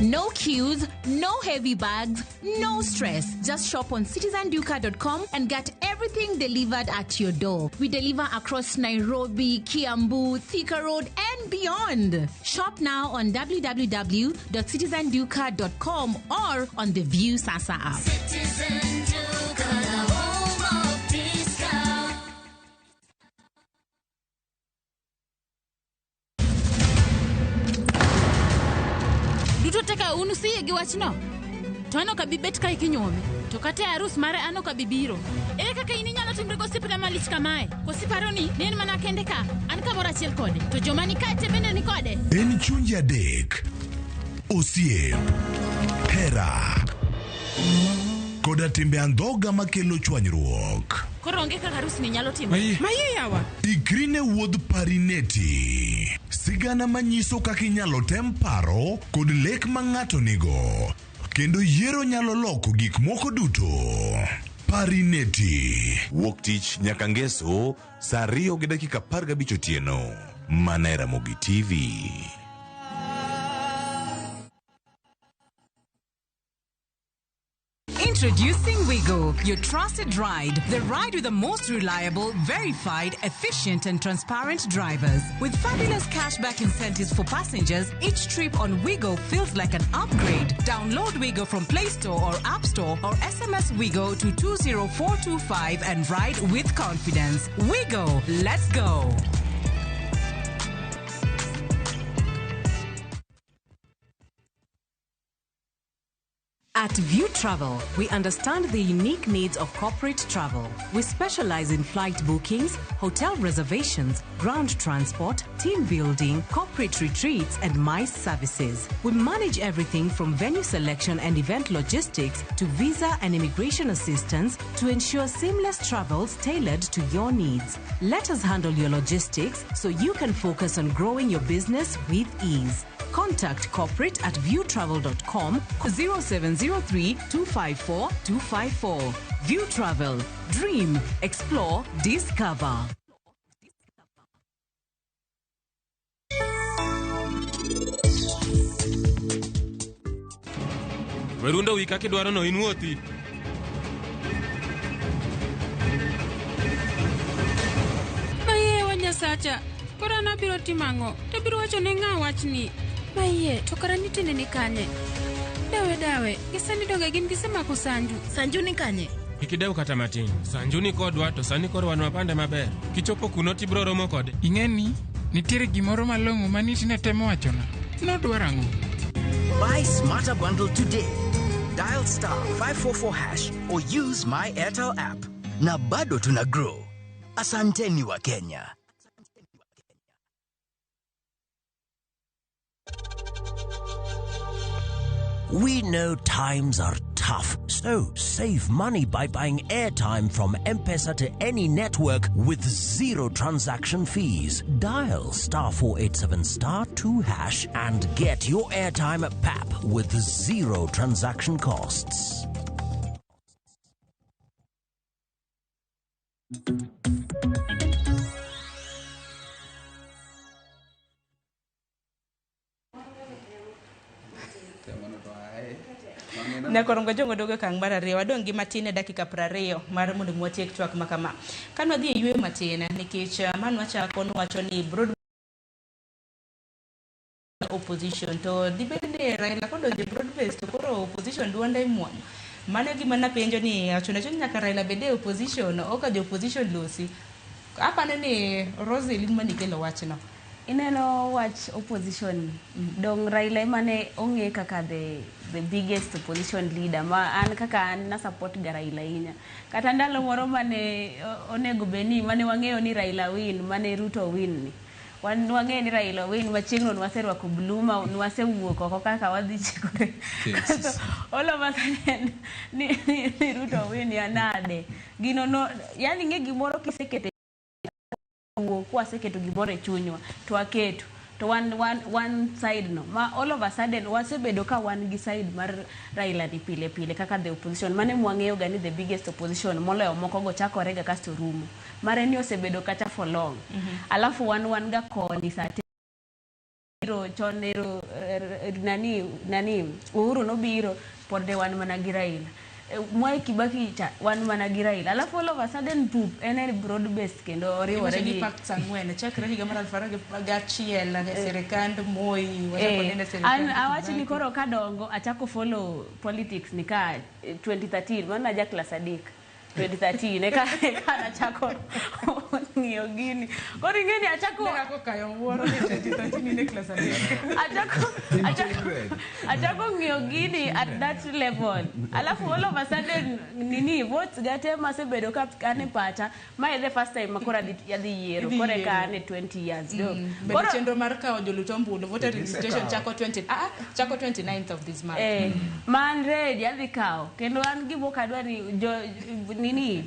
Speaker 2: No queues, no heavy bags, no stress. Just shop on citizenduka.com and get everything delivered at your door. We deliver across Nairobi, Kiambu, Thika Road, and beyond. Shop now on www.citizenduka.com or on the View Sasa app.
Speaker 22: Citizen Duka, the home of discount.
Speaker 4: Duto teka un usiyie gi wachno? To an ok abi bet kae kinyuome. To kata e arus mare an ok abi biro. Ere kaka in inyalo timri gosiepna malich kamae? Koso iparo ni en mana kende ka? An kamoro achiel kode. To joma ni kae te bende ni kode.
Speaker 32: En chunje adek. Osiep. Hera. Koda timbe andhoga makelo chwanyruok.
Speaker 4: Koro onge kaka arus ni nyalo timore.
Speaker 15: Maye yawa.
Speaker 32: Ikri ne wuodh Parineti. Sigana manyiso kaka inyalo tem paro kod lek ma ng'ato nigo. Kendo yiero nyalo loko gik moko duto. Parineti. Wuok tich nyaka ngeso saa 2:15 otieno. Mana e Ramogi TV.
Speaker 9: Introducing Wigo, your trusted ride. The ride with the most reliable, verified, efficient, and transparent drivers. With fabulous cashback incentives for passengers, each trip on Wigo feels like an upgrade. Download Wigo from Play Store or App Store or SMS Wigo to 20425 and ride with confidence. Wigo, let's go. At View Travel, we understand the unique needs of corporate travel. We specialize in flight bookings, hotel reservations, ground transport, team building, corporate retreats, and MICE services. We manage everything from venue selection and event logistics to visa and immigration assistance to ensure seamless travels tailored to your needs. Let us handle your logistics so you can focus on growing your business with ease. Contact corporate at viewtravel.com 0703 254 254. View Travel. Dream, explore, discover.
Speaker 11: Werundo wi kaka idwaro no in wuothi.
Speaker 15: Mayewa Nyasacha, koro an abiro timo ang'o? To abiro wacho ne ng'a wachni? Maiye, to kara nitiende ni kanye? Dawe dawe, gi sani donge gin gisemako Sanju.
Speaker 2: Sanju ni kanye?
Speaker 11: Kik idew kata matin. Sanju ni kodwa to sani koro wan wapande maber. Kichopo kuno tibiro romo kode.
Speaker 7: Ing'e ni nitiere gimoro malong'o ma niti ne temo wachona. Nodwaro ang'o?
Speaker 26: Buy Smarter Bundle today. Dial star 544 hash or use My Airtel app. Na bado tuna grow. Asanteni wa Kenya.
Speaker 18: We know times are tough, so save money by buying airtime from M-Pesa to any network with zero transaction fees. Dial star 487 star 2 hash and get your airtime at PAP with zero transaction costs.
Speaker 1: Nyakorongo jongo dogo kang' mar ariyo wadong' gi matin e dakika 20 mar mondo mi watiek twak ma kama. Ka nwadhi e yweyo matin nikech mano wachako nwacho ni broad opposition to dibed ni Raila kodonjo e broad base to koro opposition duonde imuonyo. Mano e gima napenjo ni ochuno achuna nyaka Raila bed e opposition oka jo opposition losi. Apano ni Roselyn manikelo wachno.
Speaker 23: Ineno wach opposition dong Raila ema ne ong'e kaka the biggest opposition leader ma an kaka an na support ga Raila ahinya. Kata ndalo moro mane onego bed ni mane wang'eyo ni Raila win mane Ruto win ni. Wan wang'eyo ni Raila win machiegno nwaserwako blue ma nwasewuok oko kaka wadhi chikore. So, all of a sudden ni Ruto win ya nade. Gino no yani ng'e gimoro kisekete wuok waseketo gimoro e chunywa to waketo to one side no ma all of a sudden wasebedo ka wan gi side mar Raila ni pile pile kaka the opposition mane mwang'eyo ga ni the biggest opposition moloyo moko go chakore ga kasto rumo mare ni osebedo kacha for long. Alafu wan ga koni sate biro chon ero nani Uhuru nobiro pod ne wan mana gi Raila. Mwai Kibaki cha wan mana gi Raila. Alafu all of a sudden poop en en broad based kendo oriwore
Speaker 1: Iwacho ni
Speaker 23: gi
Speaker 1: pacts ang'wen chakre higa mar 2001 e sirikand Moi wachako nene sirikand
Speaker 23: An awacho ni
Speaker 1: Kibaki.
Speaker 23: koro kadongo achako follow politics ni ka 2013 mano naja class 3 2013 eka nachako ng'iyo gini. Koro ing'e ni achako
Speaker 1: Ne kayo wuoro ni 2013 in e class 3.
Speaker 23: achako ng'iyo gini at that level. Alafu all of a sudden nini votes gate masebedo ka an e pacha ma e the first time makoro adhi yiero
Speaker 1: Idhi
Speaker 23: koro eka
Speaker 1: yiero.
Speaker 23: an e 20 years do.
Speaker 1: Bende chenro mar kawo jolut ombulu voter registration
Speaker 23: Gisekawo.
Speaker 1: chako 20 chako 29th of this month.
Speaker 23: Man ready adhi kawo kendo an gima ok adwa ni jo nini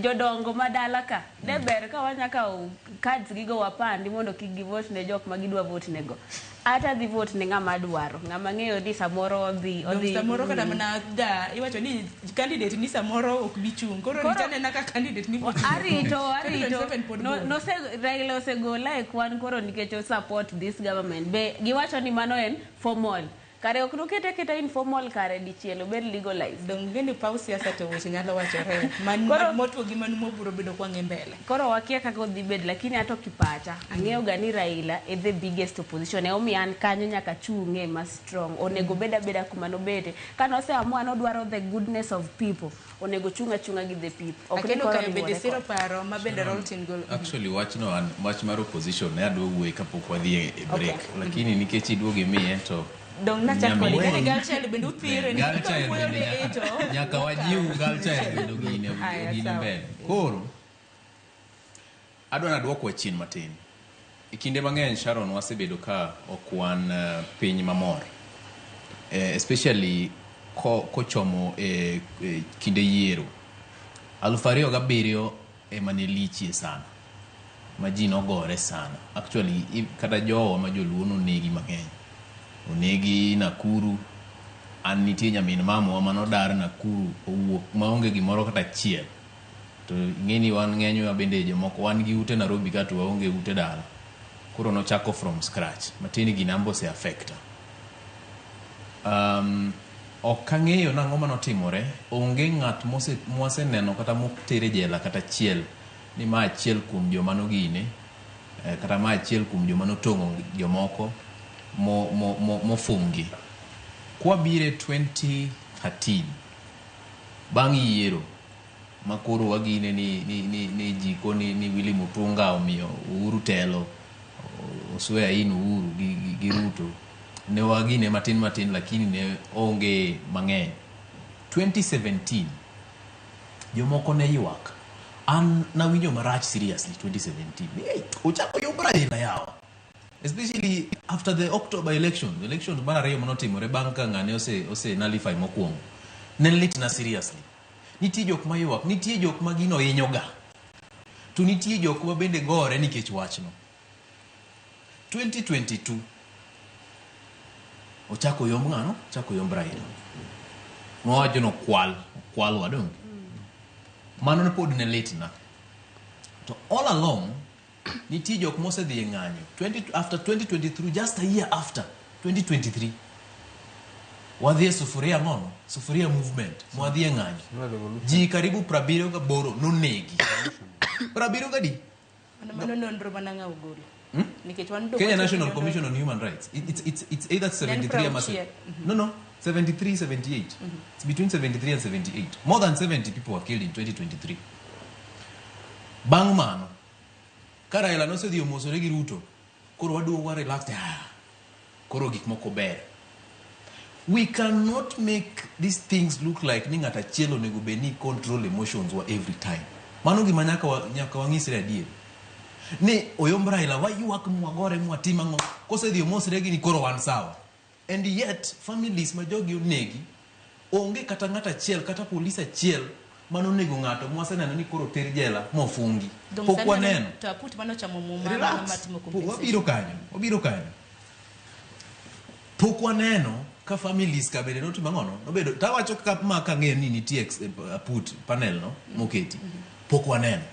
Speaker 23: jodongo madala ka de ber ka wanya kawo cards gigo wapandi mondo kik givote ne jok ma gidwa vote nego. Ata dhi vote ne ng'ama dwaro ng'ama ng'eyo ni samoro odhi
Speaker 1: Dong
Speaker 23: odhi
Speaker 1: samoro kata mana da iwacho ni candidate ni samoro ok bi chung'. Koro
Speaker 23: Koro-
Speaker 1: rita nena ka candidate ni pod
Speaker 23: arito
Speaker 1: 2027 pod
Speaker 23: no,
Speaker 1: bor.
Speaker 23: nose Raila osegola e kwan koro nikech o support this government be giwacho ni mano en formal kare ok nokete keta informal kare dichiel obed legalized.
Speaker 1: Dong ng'e ni paw siasa to weche nyalo wachore man
Speaker 23: Koro-
Speaker 1: motwo gi manumo biro bedo kwang'e mbele.
Speaker 23: Koro wakia kaka odhi bedo lakini ato kipacha ang'eyo ga ni Raila e the biggest opposition emomiyo an kanyo nyaka chung'e ma strong onego bed abeda kuma nobete ka noseamua nodwaro the goodness of people onego chung' achung'a gi the people ok ni
Speaker 1: Akeno
Speaker 23: koro
Speaker 1: kayo bende
Speaker 23: riwore
Speaker 1: siro
Speaker 23: kode.
Speaker 1: paro ma bende Rolton gol.
Speaker 5: Actually wachno an wach mar opposition ne adwa wuoye kapok wadhi e break.
Speaker 1: Okay.
Speaker 5: Lakini nikech iduogo imiye to
Speaker 1: Dong nachak kodi
Speaker 5: Nyamin.
Speaker 1: kani girl child bende uthire ni
Speaker 5: Girl child
Speaker 1: wuoyo
Speaker 5: bende
Speaker 1: ni
Speaker 5: nyaka-
Speaker 1: ito.
Speaker 5: nyaka wajiw girl child bende ogine
Speaker 1: Aya,
Speaker 5: ogine
Speaker 1: sawa.
Speaker 5: mbele. Koro adwa nadwokwa chien matin. E kinde mang'eny Sharon wasebedo ka ok wan piny mamor. Especially kochomo kinde yiero. 2007 ema ne lichie sana. Ma ji nogore sana. Actually kata jowa ma joluo nonegi mang'eny. Onegi Nakuru. An nitie nyamin mamawa manodar Nakuru owuok maonge gimoro kata achiel. To ing'e ni wan ng'enywa bende jomoko wan gi ute Nairobi ka to waonge ute dala. Koro nochako from scratch. Matin gini ambo ose affecta. Ok ang'eyo nang'o manotimore. Onge ng'at mwaseneno kata moter e jela kata achiel ni ma achiel kuom joma nogine kata ma achiel kuom joma notong'o jomoko mofungi. Kwabire 2013 bang' yiero ma koro wagine ni jiko ni Willy Mutunga omiyo Uhuru telo osweya in Uhuru gi Ruto ne wagine matin matin lakini ne onge mang'eny. 2017 jomoko ne ywak. An nawinjo marach seriously 2017. Hey, ochako yomb Raila yawa. Especially after the October elections, elections mar ariyo manotimore bang' ka ng'ane ose nullify mokwongo. Ne litna seriously. Nitie jok ma ywak, nitie jok ma gino hinyoga. To nitie jok ma bende gore nikech wachno. 2022 ochako yomb ng'ano? Ochako yomb Raila. Nowacho ni okwalwa donge? Mano ne pod ne litna. To all along nitie jok mosedhi e ng'anyo. After 2023, just a year after 2023, wadhi e sufuria ng'ono? Sufuria movement. Mwadhi e ng'anyo. Ji karibu 78 nonegi. 70 gadi?
Speaker 1: Mano nonro mana ng'a ogolo. Nikech wan
Speaker 5: Kenya National Commission on Human Rights. It's either 73 ama No, 73, 78. It's between 73 and 78. More than 70 people were killed in 2023. Bang' mano, ka Raila nosedhi omosore gi Ruto, koro waduogo wa relaxed. Koro gik moko ber. We cannot make these things look like ni ng'at achiel onego bed ni control emotions wa every time. Mano gima nyaka wang'isre adier. Ni oyomb Raila waywak mwagore mwatim ang'o kosedhi omosre gi ni koro wan sawa. And yet families ma jogi onegi onge kata ng'at achiel kata polis achiel manonego ng'ato mwaseneno ni koro ter jela mofungi. Pok waneno.
Speaker 1: To aput manochamo muma
Speaker 5: Relax.
Speaker 1: matimo compensation.
Speaker 5: Wabiro kanyo. Pok waneno ka families ka bende notimo ang'ono nobedo tawacho ka ma kang'eyo ni nitie aput panel no moketi. Pok waneno.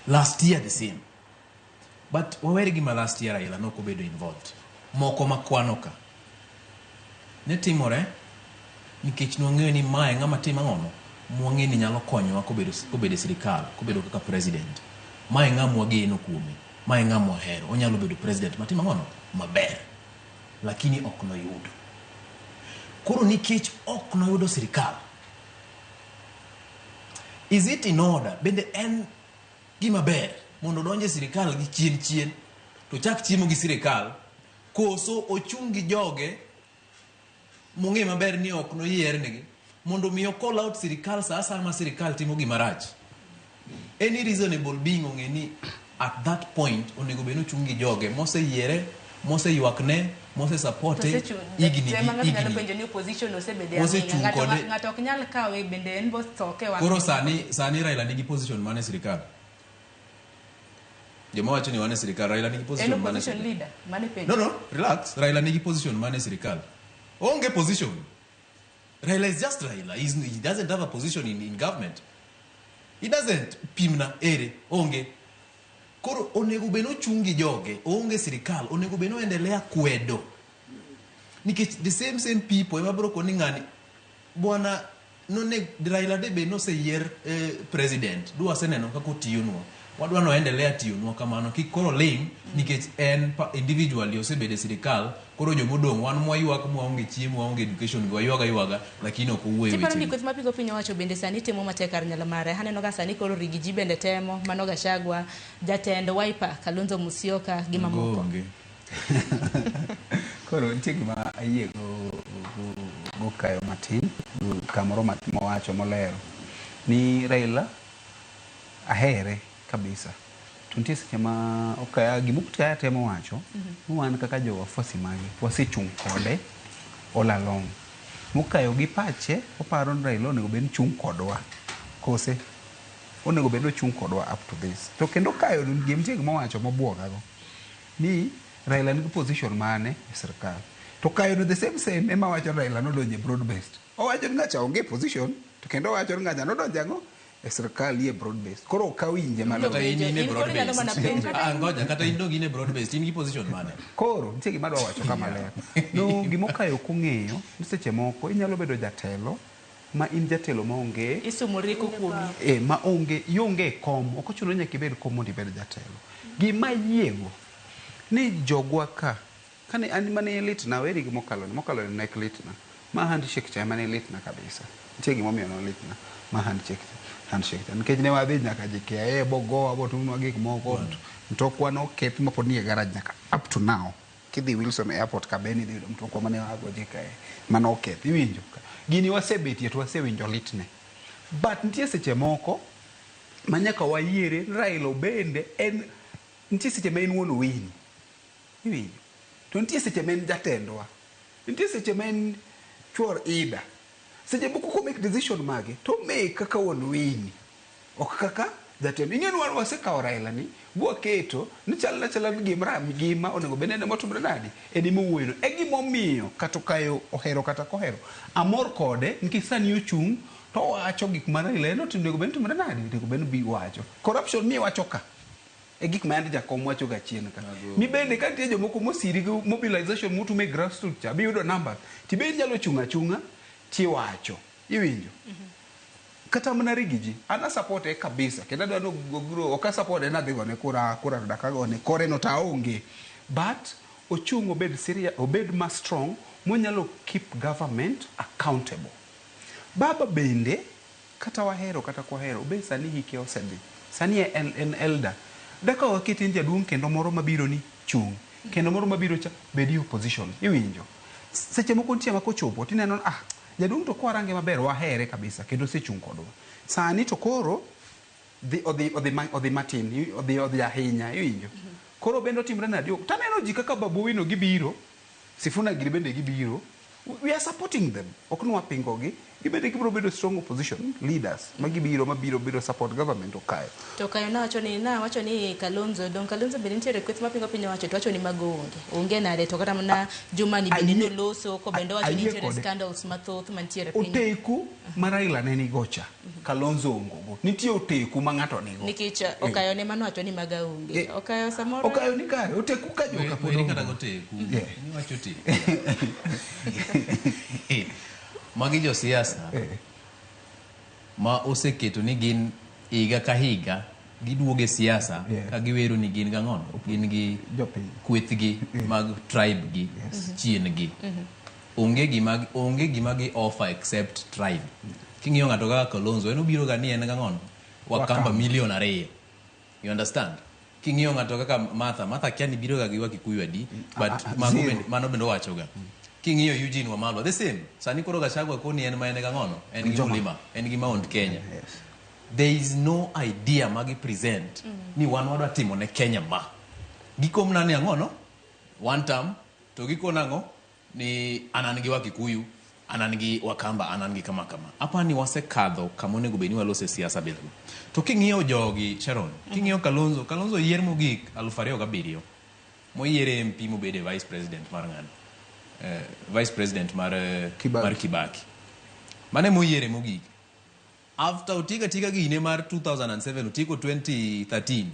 Speaker 5: Last year the same. But wawere gima last year Raila nok obedo involved. Moko makwano ka. Ne timore nikech nwang'eyo ni mae ng'ama timo ang'ono mwang'e ni nyalo konyowa kobedo e sirikal, kobedo kaka president. Mae ng'ama wageno kuome, mae ng'ama wahero, onyalo bedo president matimo ang'ono maber. Lakini ok noyudo. Koro nikech ok noyudo sirikal, is it in order? Bende en gima ber mondo odonje sirikal gi chien chien to chak chiemo gi sirikal, koso ochung' gi joge mong'e maber ni ok noyiernegi mondo mi call out sirikal sa asaya ma sirikal timo gima rach. Any reasonable being ong'e ni at that point onego bed ni ochung' gi joge moseyiere, moseywakne, mosesupporte higni gi higni.
Speaker 1: Penjo ni opposition osebede
Speaker 5: Mosechung' kode.
Speaker 1: Ng'ato ok nyal kawe bende en bosoke wang'.
Speaker 5: Koro sani Raila nigi position mane e sirikal? Joma wacho ni wan e sirikal, Raila nigi
Speaker 1: En
Speaker 5: position mane e
Speaker 1: opposition
Speaker 5: sirikal?
Speaker 1: leader, mane penjo.
Speaker 5: No, relax. Raila nigi position mane e sirikal? Onge position. Raila is just Raila. He doesn't have a position in government. He doesn't. Pimna, ere, onge. Koro onego bed nochung' gi joge, oonge sirikal, onego bed noendelea kwedo. Nikech the same people ema biro koni ng'ani, bwana none Raila de bed noseyier president, dwa waseneno kaka otiyonwa. Wadwa noendelea tiyonwa kamano, kik koro ling' nikech en individually osebedo e sirikal, koro jomodong' wan mwaywak mwaonge chiemo, waonge education gi waywaga ywaga, lakini ok owuoyo
Speaker 1: Tiparo ni
Speaker 5: weche.
Speaker 1: kweth mapigo piny owacho bende sani temo matek kar nyalo mare. Aneno ka sani koro Riggy G bende temo, mano Gachagua, jatend Wiper, Kalonzo Musyoka gi mamoko.
Speaker 5: Onge.
Speaker 3: Koro nitie gima ayie go, go, go kayo matin kamoro mowacho molero ni Raila ahere kabisa to nitie seche ma okaya gima Okaya temo wacho ni wan kaka jo wafuasi mage wasechung' kode all along mokayo gi pache oparo ni Raila onego bed ni chung' kodwa kose onego bed ni ochung' kodwa up to this to kendo kayo gima nitie gima owacho mobuogago ni Raila nigi position mane e sirkal to kayo no the same same ema wacho ni Raila nodonjo e broad based owacho ni ng'acha onge e position to kendo owacho ni ng'acha nodonjo ang'o e sirkal ye broad based koro ok awinje
Speaker 5: Kata
Speaker 3: malong'o.
Speaker 5: in in e broad
Speaker 1: koro inyalo mana
Speaker 5: based.
Speaker 1: penjo.
Speaker 5: Ah, ngoja kata in dong in e broad based in gi position mane?
Speaker 3: Koro nitie gima adwa wacho ka maler. No gima okayo ok ong'eyo ni seche moko inyalo bedo jatelo ma in jatelo maonge
Speaker 1: Isumo rieko kuomi.
Speaker 3: e, maonge ionge e kom ok ochuno ni nyaka ibed kom mondo ibed jatelo. Gima ayiego ni jogwa ka kane an mane litna weri gi mokalo ni mokalo ni nek litna ma handshake cha ema ne litna kabisa. Nitie gimomiyo nolitna ma handshake cha handshake cha nikech ne wadhi nyaka JKIA bogowa botimnwa gik moko mtokwa nokethi mapod nie garage nyaka up to now kidhi Wilson Airport Kabeni idhi yudo mtokwa mane wago JKIA mane okethi iwinjo gini wasebetie to wasewinjo litne but nitie seche moko ma nyaka wayiere ni Raila bende en nitie seche ma en wuon Owini iwinjo to nitie seche ma en jatendwa nitie seche ma en chuor Ida seche moko ko make decision mage to make kaka wuon Owini ok kaka jatendo ing'e ni wan wasekawo Raila ni bwaketo ni chal achala ni gimra gima onego bed ni en emotimre nadi en ema owuoyono e gimomiyo kata okayo ohero kata kohero amor kode nikech sani ochung' to owacho gik ma Raila en onego bed ni timre nadi onego bed ni bi wacho corruption mi wacho ka e gik ma yande jakom wacho ga chien ka mi bende ka nitie jomoko mosiri gi mobilization motume grassroots cha biyudo numbers tibe inyalo chung' achung'a tiwacho iwinjo kata mana Rigiji an support e kabisa kendo adwa ni ogro ok support en adhi gone kura kura to dak agone kore no to aonge but ochung' obed serious obed ma strong monyalo keep government accountable baba bende kata wahero kata ok wahero be sani hike osedhi sani en, en elder daka wakete en jaduong' kendo moro mabiro ni chung' kendo moro mabiro cha bedi opposition iwinjo seche moko nitie ma kochopo tineno ah jaduong' to kwarange maber wahere kabisa kendo osechung' kodwa sani to koro dhi odhi odhi ma, odhi matin odhi odhi ahinya iwinjo koro bende otimre nadi taneno ji kaka Babu Owino gibiro Sifuna giri bende gibiro we are supporting them ok ni wapingogi gibende gibiro bedo strong opposition leaders ma gibiro mabiro biro support government okayo
Speaker 1: To kayo nawacho ni nawacho ni Kalonzo dong Kalonzo bende nitiere kweth mapingo piny owacho to wacho ni mago onge. Onge nade to kata mana Juma ni bende noloso ko bende owacho ni
Speaker 3: ayie
Speaker 1: nitiere
Speaker 3: kode.
Speaker 1: scandals mathoth mantiere piny.
Speaker 3: oteku ma Raila ne nigo cha Kalonzo ongogo nitie oteku ma ng'ato nigo
Speaker 1: Nikech Okayo ne manowacho ni maga onge.
Speaker 3: Eh.
Speaker 1: Okayo samoro
Speaker 3: Okayo ni kare oteku ka joka pod
Speaker 5: Weri kata
Speaker 3: onge.
Speaker 5: goteku.
Speaker 3: Yeah.
Speaker 5: Iwacho teku. Magi josiasa ma oseketo ni gin higa ka higa giduogo e siasa ka giwero ni gin gang'ono gin gi kwethgi mag tribe gi chien gi onge gima onge gima gi offer except tribe king'iyo ng'ato kaka Kalonzo en obiro ga ni en gang'ono Wakamba
Speaker 3: Wakamba.
Speaker 5: milion ariyo you understand king'iyo ng'ato kaka Martha Martha kia ni biro ga gi Wakikuyu adi but mago
Speaker 3: zero.
Speaker 5: bende- mano bende owachoga king'iyo Eugene Wamalwa the same sani koro Gachagua koni en ma en gang'ono en gi
Speaker 3: Joma.
Speaker 5: mlima en gi Mount Kenya there is no idea magi present ni wan wadwa timo ne Kenya ma gikomna ni ang'ono one term to gikona ang'o ni an an gi Wakikuyu an an gi Wakamba an an gi kama kama apani wasekadho kama onego bed ni walose siasa bilgo to king'iyo jogi Sharon king'iyo Kalonzo Kalonzo yier mogik 2007 moyiere MP mobede vice president mar ng'ano vice president mar, Kibaki. Mar Kibaki mane moyiere mogik after otieko atika gine mar 2007 otieko 2013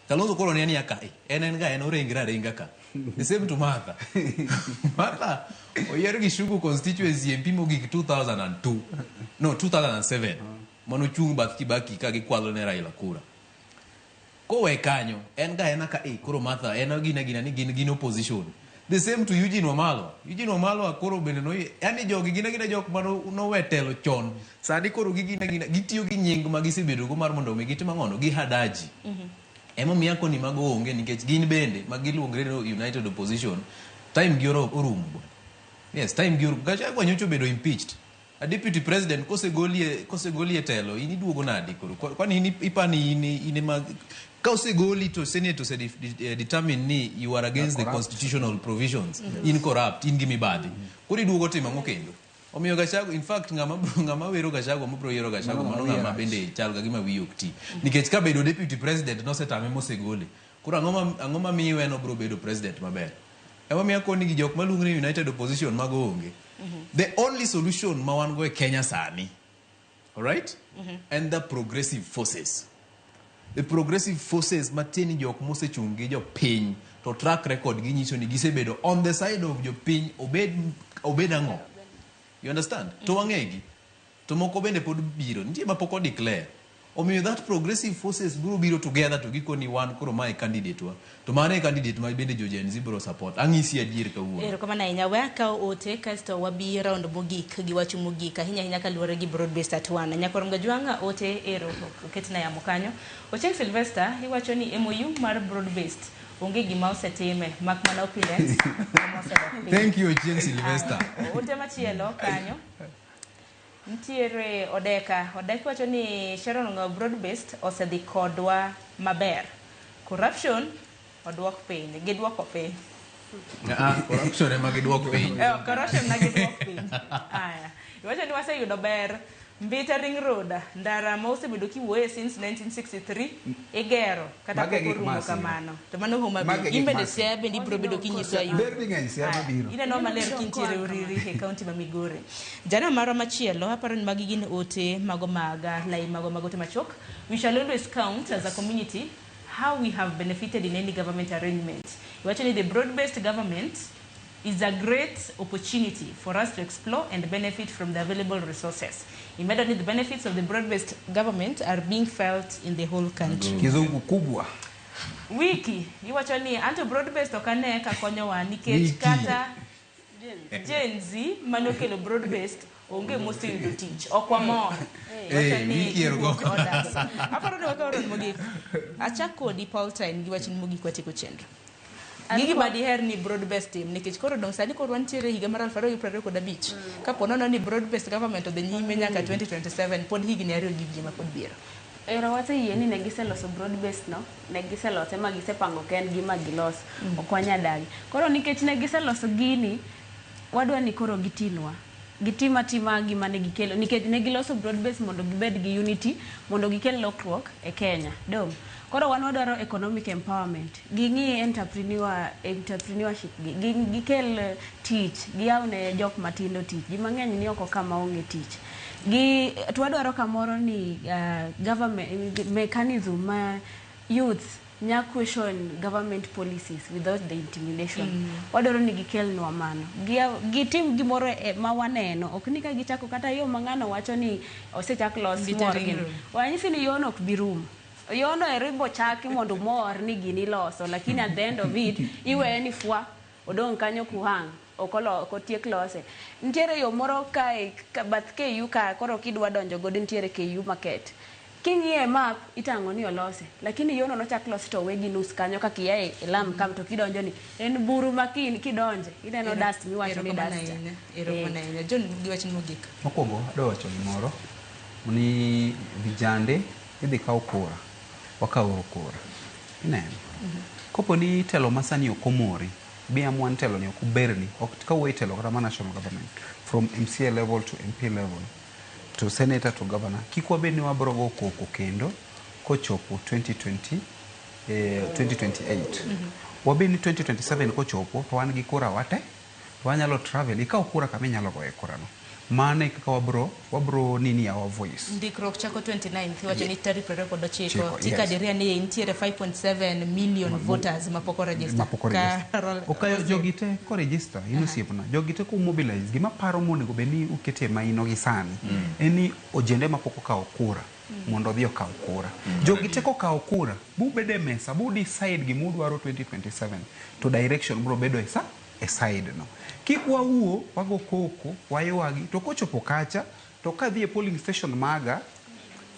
Speaker 5: Kalonzo koro ne niya ka eh, en en ga en orengre arenga ka the same to Martha Martha oyier gi Shugu constituency MP mogik 2002 no 2007 manochung' bath Kibaki ka gikwalo ne Raila kura kowe kanyo en ga ena ka eh, koro Martha en gina gina ni gin gin opposition the same to Eugene Wamalwa Eugene Wamalwa koro bende no yani jogi gin agina jok mano nowe telo chon sani koro gigina gina gitiyo gi nying ma gisebedo go mar mondo mi gitim ang'ono gihadaji Emomiyo akoni mago onge nikech gin bende ma giluongre ni United Opposition time gi orumo bwana. Yes, time gi orumo. Gachagua nyocha obedo impeached. A deputy president kosegolie telo in iduogo nadi koro? Kwani in ipani in ema ka osegoli to Senate ose determine ni you are against the constitutional provisions. In corrupt, in gi mibadhi. Koro iduogo timo ang'o kendo? Omiyo Gachagua, in fact ng'ama wero Gachagua mabiro yiero Gachagua mano ng'ama bende chal ka gima wiye ok ti. Nikech ka bedo deputy president nosetame mosegole. Koro ang'o ma miyo en obiro bedo president maber? Emomiyo akoni gi jok maluongre ni United Opposition mago onge. The only solution ma wan go e Kenya sani, alright? And the progressive forces. The progressive forces matieni jok mosechung' gi jopiny to track record ginyiso ni gisebedo on the side of jopiny obed ang'o. You understand? To wang'egi. To moko bende pod biro. Nitie ma pok o-declare. Omiyo that progressive forces biro biro together to gikoni wan koro mae candidate wa. To mano e candidate ma bende jo Gen Z biro support. Ang'isi adier kawuono.
Speaker 1: Erokamano ahinya. We akaw ote kasto wabi round mogik gi wach mogik ahinya ahinya kaluwore gi broad based at one. Nyakorom Gajwang' ote ero oketna yamo kanyo. Ochieng' Sylvester iwacho ni MOU mar broad based onge gima osetime mak mana opulence ema osedok piny.
Speaker 5: Thank you Ochieng' Sylvester.
Speaker 1: Ote machielo kanyo. Nitiere Odeka. Odeka wacho ni Sharon Ong'awo broad based osedhi kodwa maber. Corruption oduok piny. Giduoko piny.
Speaker 5: Corruption ema giduok piny.
Speaker 1: Corruption na giduok piny. Aya. Iwacho ni waseyudo ber. Mbita Ring Road, ndara ma osebedo kiwuoye since 1963 igero kata pok orumo kamano. To mano Homa Bay. In bende Siaya bende ibiro bedo kinyiso ayu.
Speaker 3: Ber dhi ng'eny Siaya mabiro.
Speaker 1: Ineno maler kintiere Uriri e kaunti ma Migori. Jana marwa machielo aparo ni magi gin ote mago mag lai mago mag ote machuok. We shall always count as a community how we have benefited in any government arrangement. Iwacho ni the broad-based government is a great opportunity for us to explore and benefit from the available resources. Immediately, the benefits of the broad-based government are being felt in the whole country.
Speaker 3: Kizungu kubwa.
Speaker 1: Wiki, iwacho ni anto broad-based okane ka konyowa nikech kata Gen Z manokelo broad-based onge moseyudo tich. Ok wamor.
Speaker 5: Wiki ero.
Speaker 1: Aparo ni wakaw round mogik. Achak kodi Paul Time gi wachni mogik watieko chenro. Gigi ma diher ni broad based team nikech koro dong sani koro wantiere higa mar 2025. Kapo nono ni broad based government odhi nyime nyaka 2027 pod higni ariyo gi wiye ma pod biro.
Speaker 23: Ero waseyie ni ne giseloso broad based no, ne giselose ma gisepango kendgi ma gilos, ok wanyal dagi. Koro nikech ne giseloso gini, wadwa ni koro gitinwa. Gitim atima gima ne gikelo nikech ne giloso broad base mondo gibed gi unity mondo gikel lokruok e Kenya. Dong. Koro wan wadwaro economic empowerment. Ging'i entrepreneurship gi. Gikel tich, giyaw ne jok matindo tich. Ji mang'eny ni oko kama onge tich. Gi to wadwaro kamoro ni government mechanism ma youth nya question government policies without the intimidation. Wadwaro ni gikelnwa mano. Gitim gimoro ma waneno. Ok ni ka gichako kata yo ma ng'ano wacho ni osechak los mor gini. Wanyisi ni yono ok bi rumo. Yono eribo chaki mondo mor ni gini loso, lakini at the end of it iweye ni fwa odong' kanyo kuhang' ok otiek lose. Nitiere yo moro kae bath KU ka koro kidwa donjo godo nitiere KU market. King'iye map itang'o ni olose, lakini yono nochak losi to owegi nus kanyo kaka iae e lam kam to kidonjo ni en buru ma kidonje ineno dust miwacho ni dust.
Speaker 1: Erokamano ahinya. John gi wachni mogik.
Speaker 3: Mokwongo adwa wacho gimoro ni vijande idhi kaw kura, wakaw kura. Ineno. Kopo ni telo masani ok omori, BM1 telo ni ok oberni, ok kawuoyo e telo kata ma national government, from MCA level to MP level to senator to governor, kik wabed ni wabro go koko kendo kochopo 2028. Wabed ni 2027 kochopo to wan gi kura wate, to wanyalo travel, ikaw kura kama inyalo goye kura no. Mano e kaka wabro nini our voice.
Speaker 1: Ndikruok chako 29th, iwacho ni tarik 29.
Speaker 3: Chiko, yes.
Speaker 1: Tikadiria ni nitiere 5.7 million voters mapok oregister.
Speaker 3: Mapok oregister. Okayo jogi te koregister, in osiepna. Jogi te kumobilize, gima paro monego bed ni uketie maino gi sani, en ni ojende mapok okawo kura, mondo odhi okaw kura. Jogi te kokawo kura, bubed e mesa, bu decide gimudwaro 2027, to direction biro bedo e sa e side no. Kik wawuo, wago koko, waywagi, to kochopo kacha, to kadhi e polling station maga,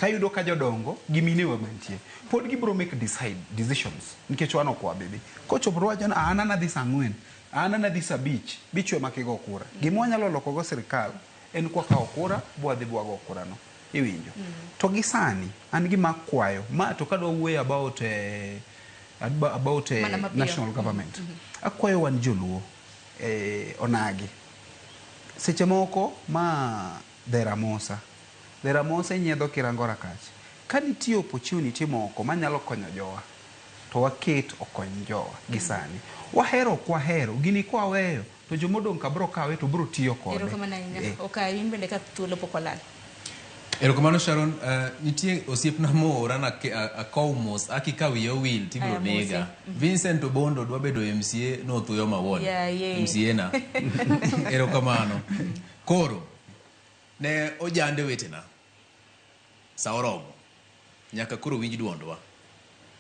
Speaker 3: Tayudo ka jodongo gi minewa mantie pod gibiro make decide decisions nikech wan ok wabidhi. Kochopo to wacho ni an anadhi saa 4, an anadhi saa 5, bichwe ma kigo kura. Gima wanyalo loko go sirikal en kwakawo kura bwadhi bwago kura no. Iwinjo. To gi sani an gima akwayo ma to kadwa wuoyo about national government. Akwayo wan joluo onagi. Seche moko ma dheramosa. Dheramosa inyiedho kirango rakach. Ka nitie opportunity moko manyalo konyo jowa, to waket okony jowa gi sani. Wahero ok wahero, gini kwaweyo to jomodong' ka bro kawe to bro tiyo kode.
Speaker 1: Erokamano ahinya. Okayi in bende ka thuolo pok olal.
Speaker 5: Erokamano Sharon, nitie osiepna moora na akow mos aki ka wiya owil tibiro nega. Vincent Obondo dwa bedo MCA nothuyo mawuon. MCA na. Erokamano. Koro ne ojande wetena. Sa oromo. Nyaka koro winj duondwa.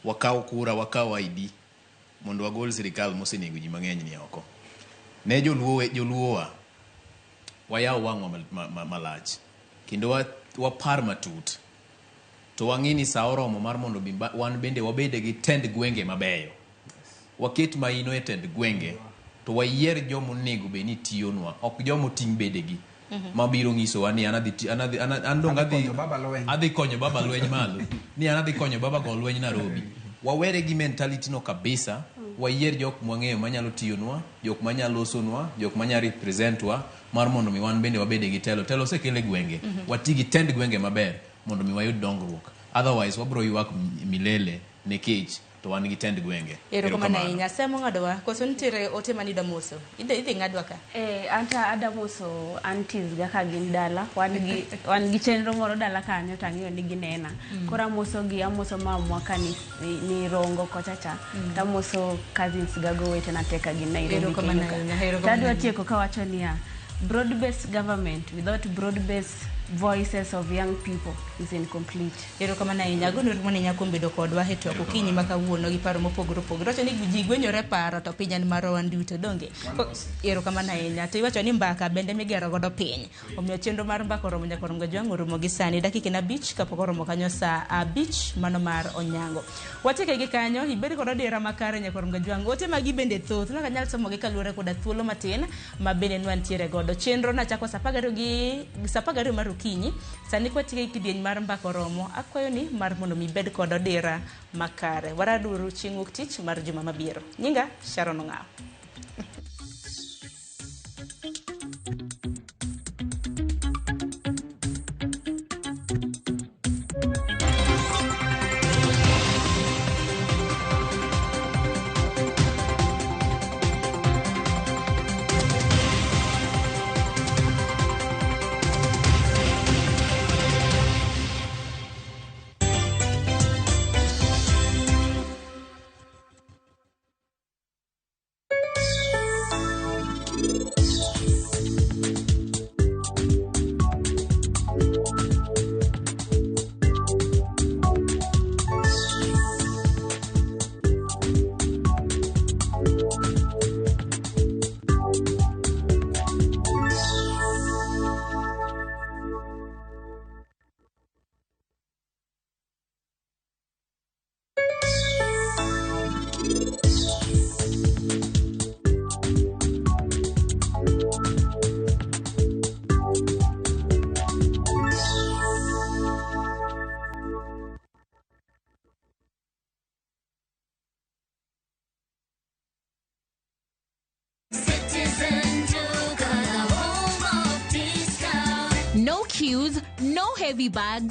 Speaker 5: Wakaw kura, wakaw ID mondo wagol sirikal mosenego ji mang'eny ni oko. Ne joluowa wayaw wang'wa malach kendo wapar matut to wang'e ni sa oromo mar mondo wan bende wabede gi tend gwenge mabeyo. Waket maino e tend gwenge to wayier joma onego bed ni tiyonwa, ok joma oting' bedegi mabiro nyisowa ni an adhi konyo baba lweny malo, ni an adhi konyo baba go lweny Nairobi. Wawere gi mentality no kabisa. Wayier jok mwang'eyo manyalo tiyonwa, jok manyalo losonwa, jok manyalo representwa mar mondo mi wan bende wabede gi telo. Telo osekele gwenge. Wati gi tend gwenge maber mondo mi wayud dongruok. Otherwise wabro ywak milele nikech to wan gi tend gwenge.
Speaker 1: Erokamano ahinya. Semo ng'adowa koso nitiere ote mani idwa moso? Idhi ng'adwa ka?
Speaker 23: Anta adwa moso aunties ga ka gin dala. Wan gi chenro moro dala kanyo to ang'eyo ni ginena. Koro amoso gi, amoso mamwa ka ni Rongo kocha cha. Tamoso cousins ga go wetena te ka gin Nairobi. Tadwa tieko kawacho niya, broad-based government without broad-based voices of young people is incomplete.
Speaker 1: Erokamano ahinya. Agoni erokamano ahinya kuom bedo kodwa e twak okinyi ma kawuono gi paro mopogore opogore. Wacho ni ji gwenyore paro to piny en marwa wan duto, donge? Erokamano ahinya. To iwacho ni mbaka bende migero godo piny. Omiyo chenro mar mbaka oromo nyaka oromo gajwang' orumo gi sani dakika 5 kapok oromo kanyo saa 5 mano mar onyango. Watieke gi kanyo, ibed kod odira makare nyaka oromo gajwang'. Ote magi bende thoth, nok anyal somogi kaluwore koda thuolo matin ma bende nwantiere godo. Chenro nachako saa 12 mar okinyi. Sani kwatieke gi kidieny mar mbaka oromo, akwayo ni mar mondo mi ibed kod odira makare. Waraduru chieng' wuok tich mar juma mabiro. Nyinga Sharon Ong'awo.
Speaker 2: No queues, no heavy bags.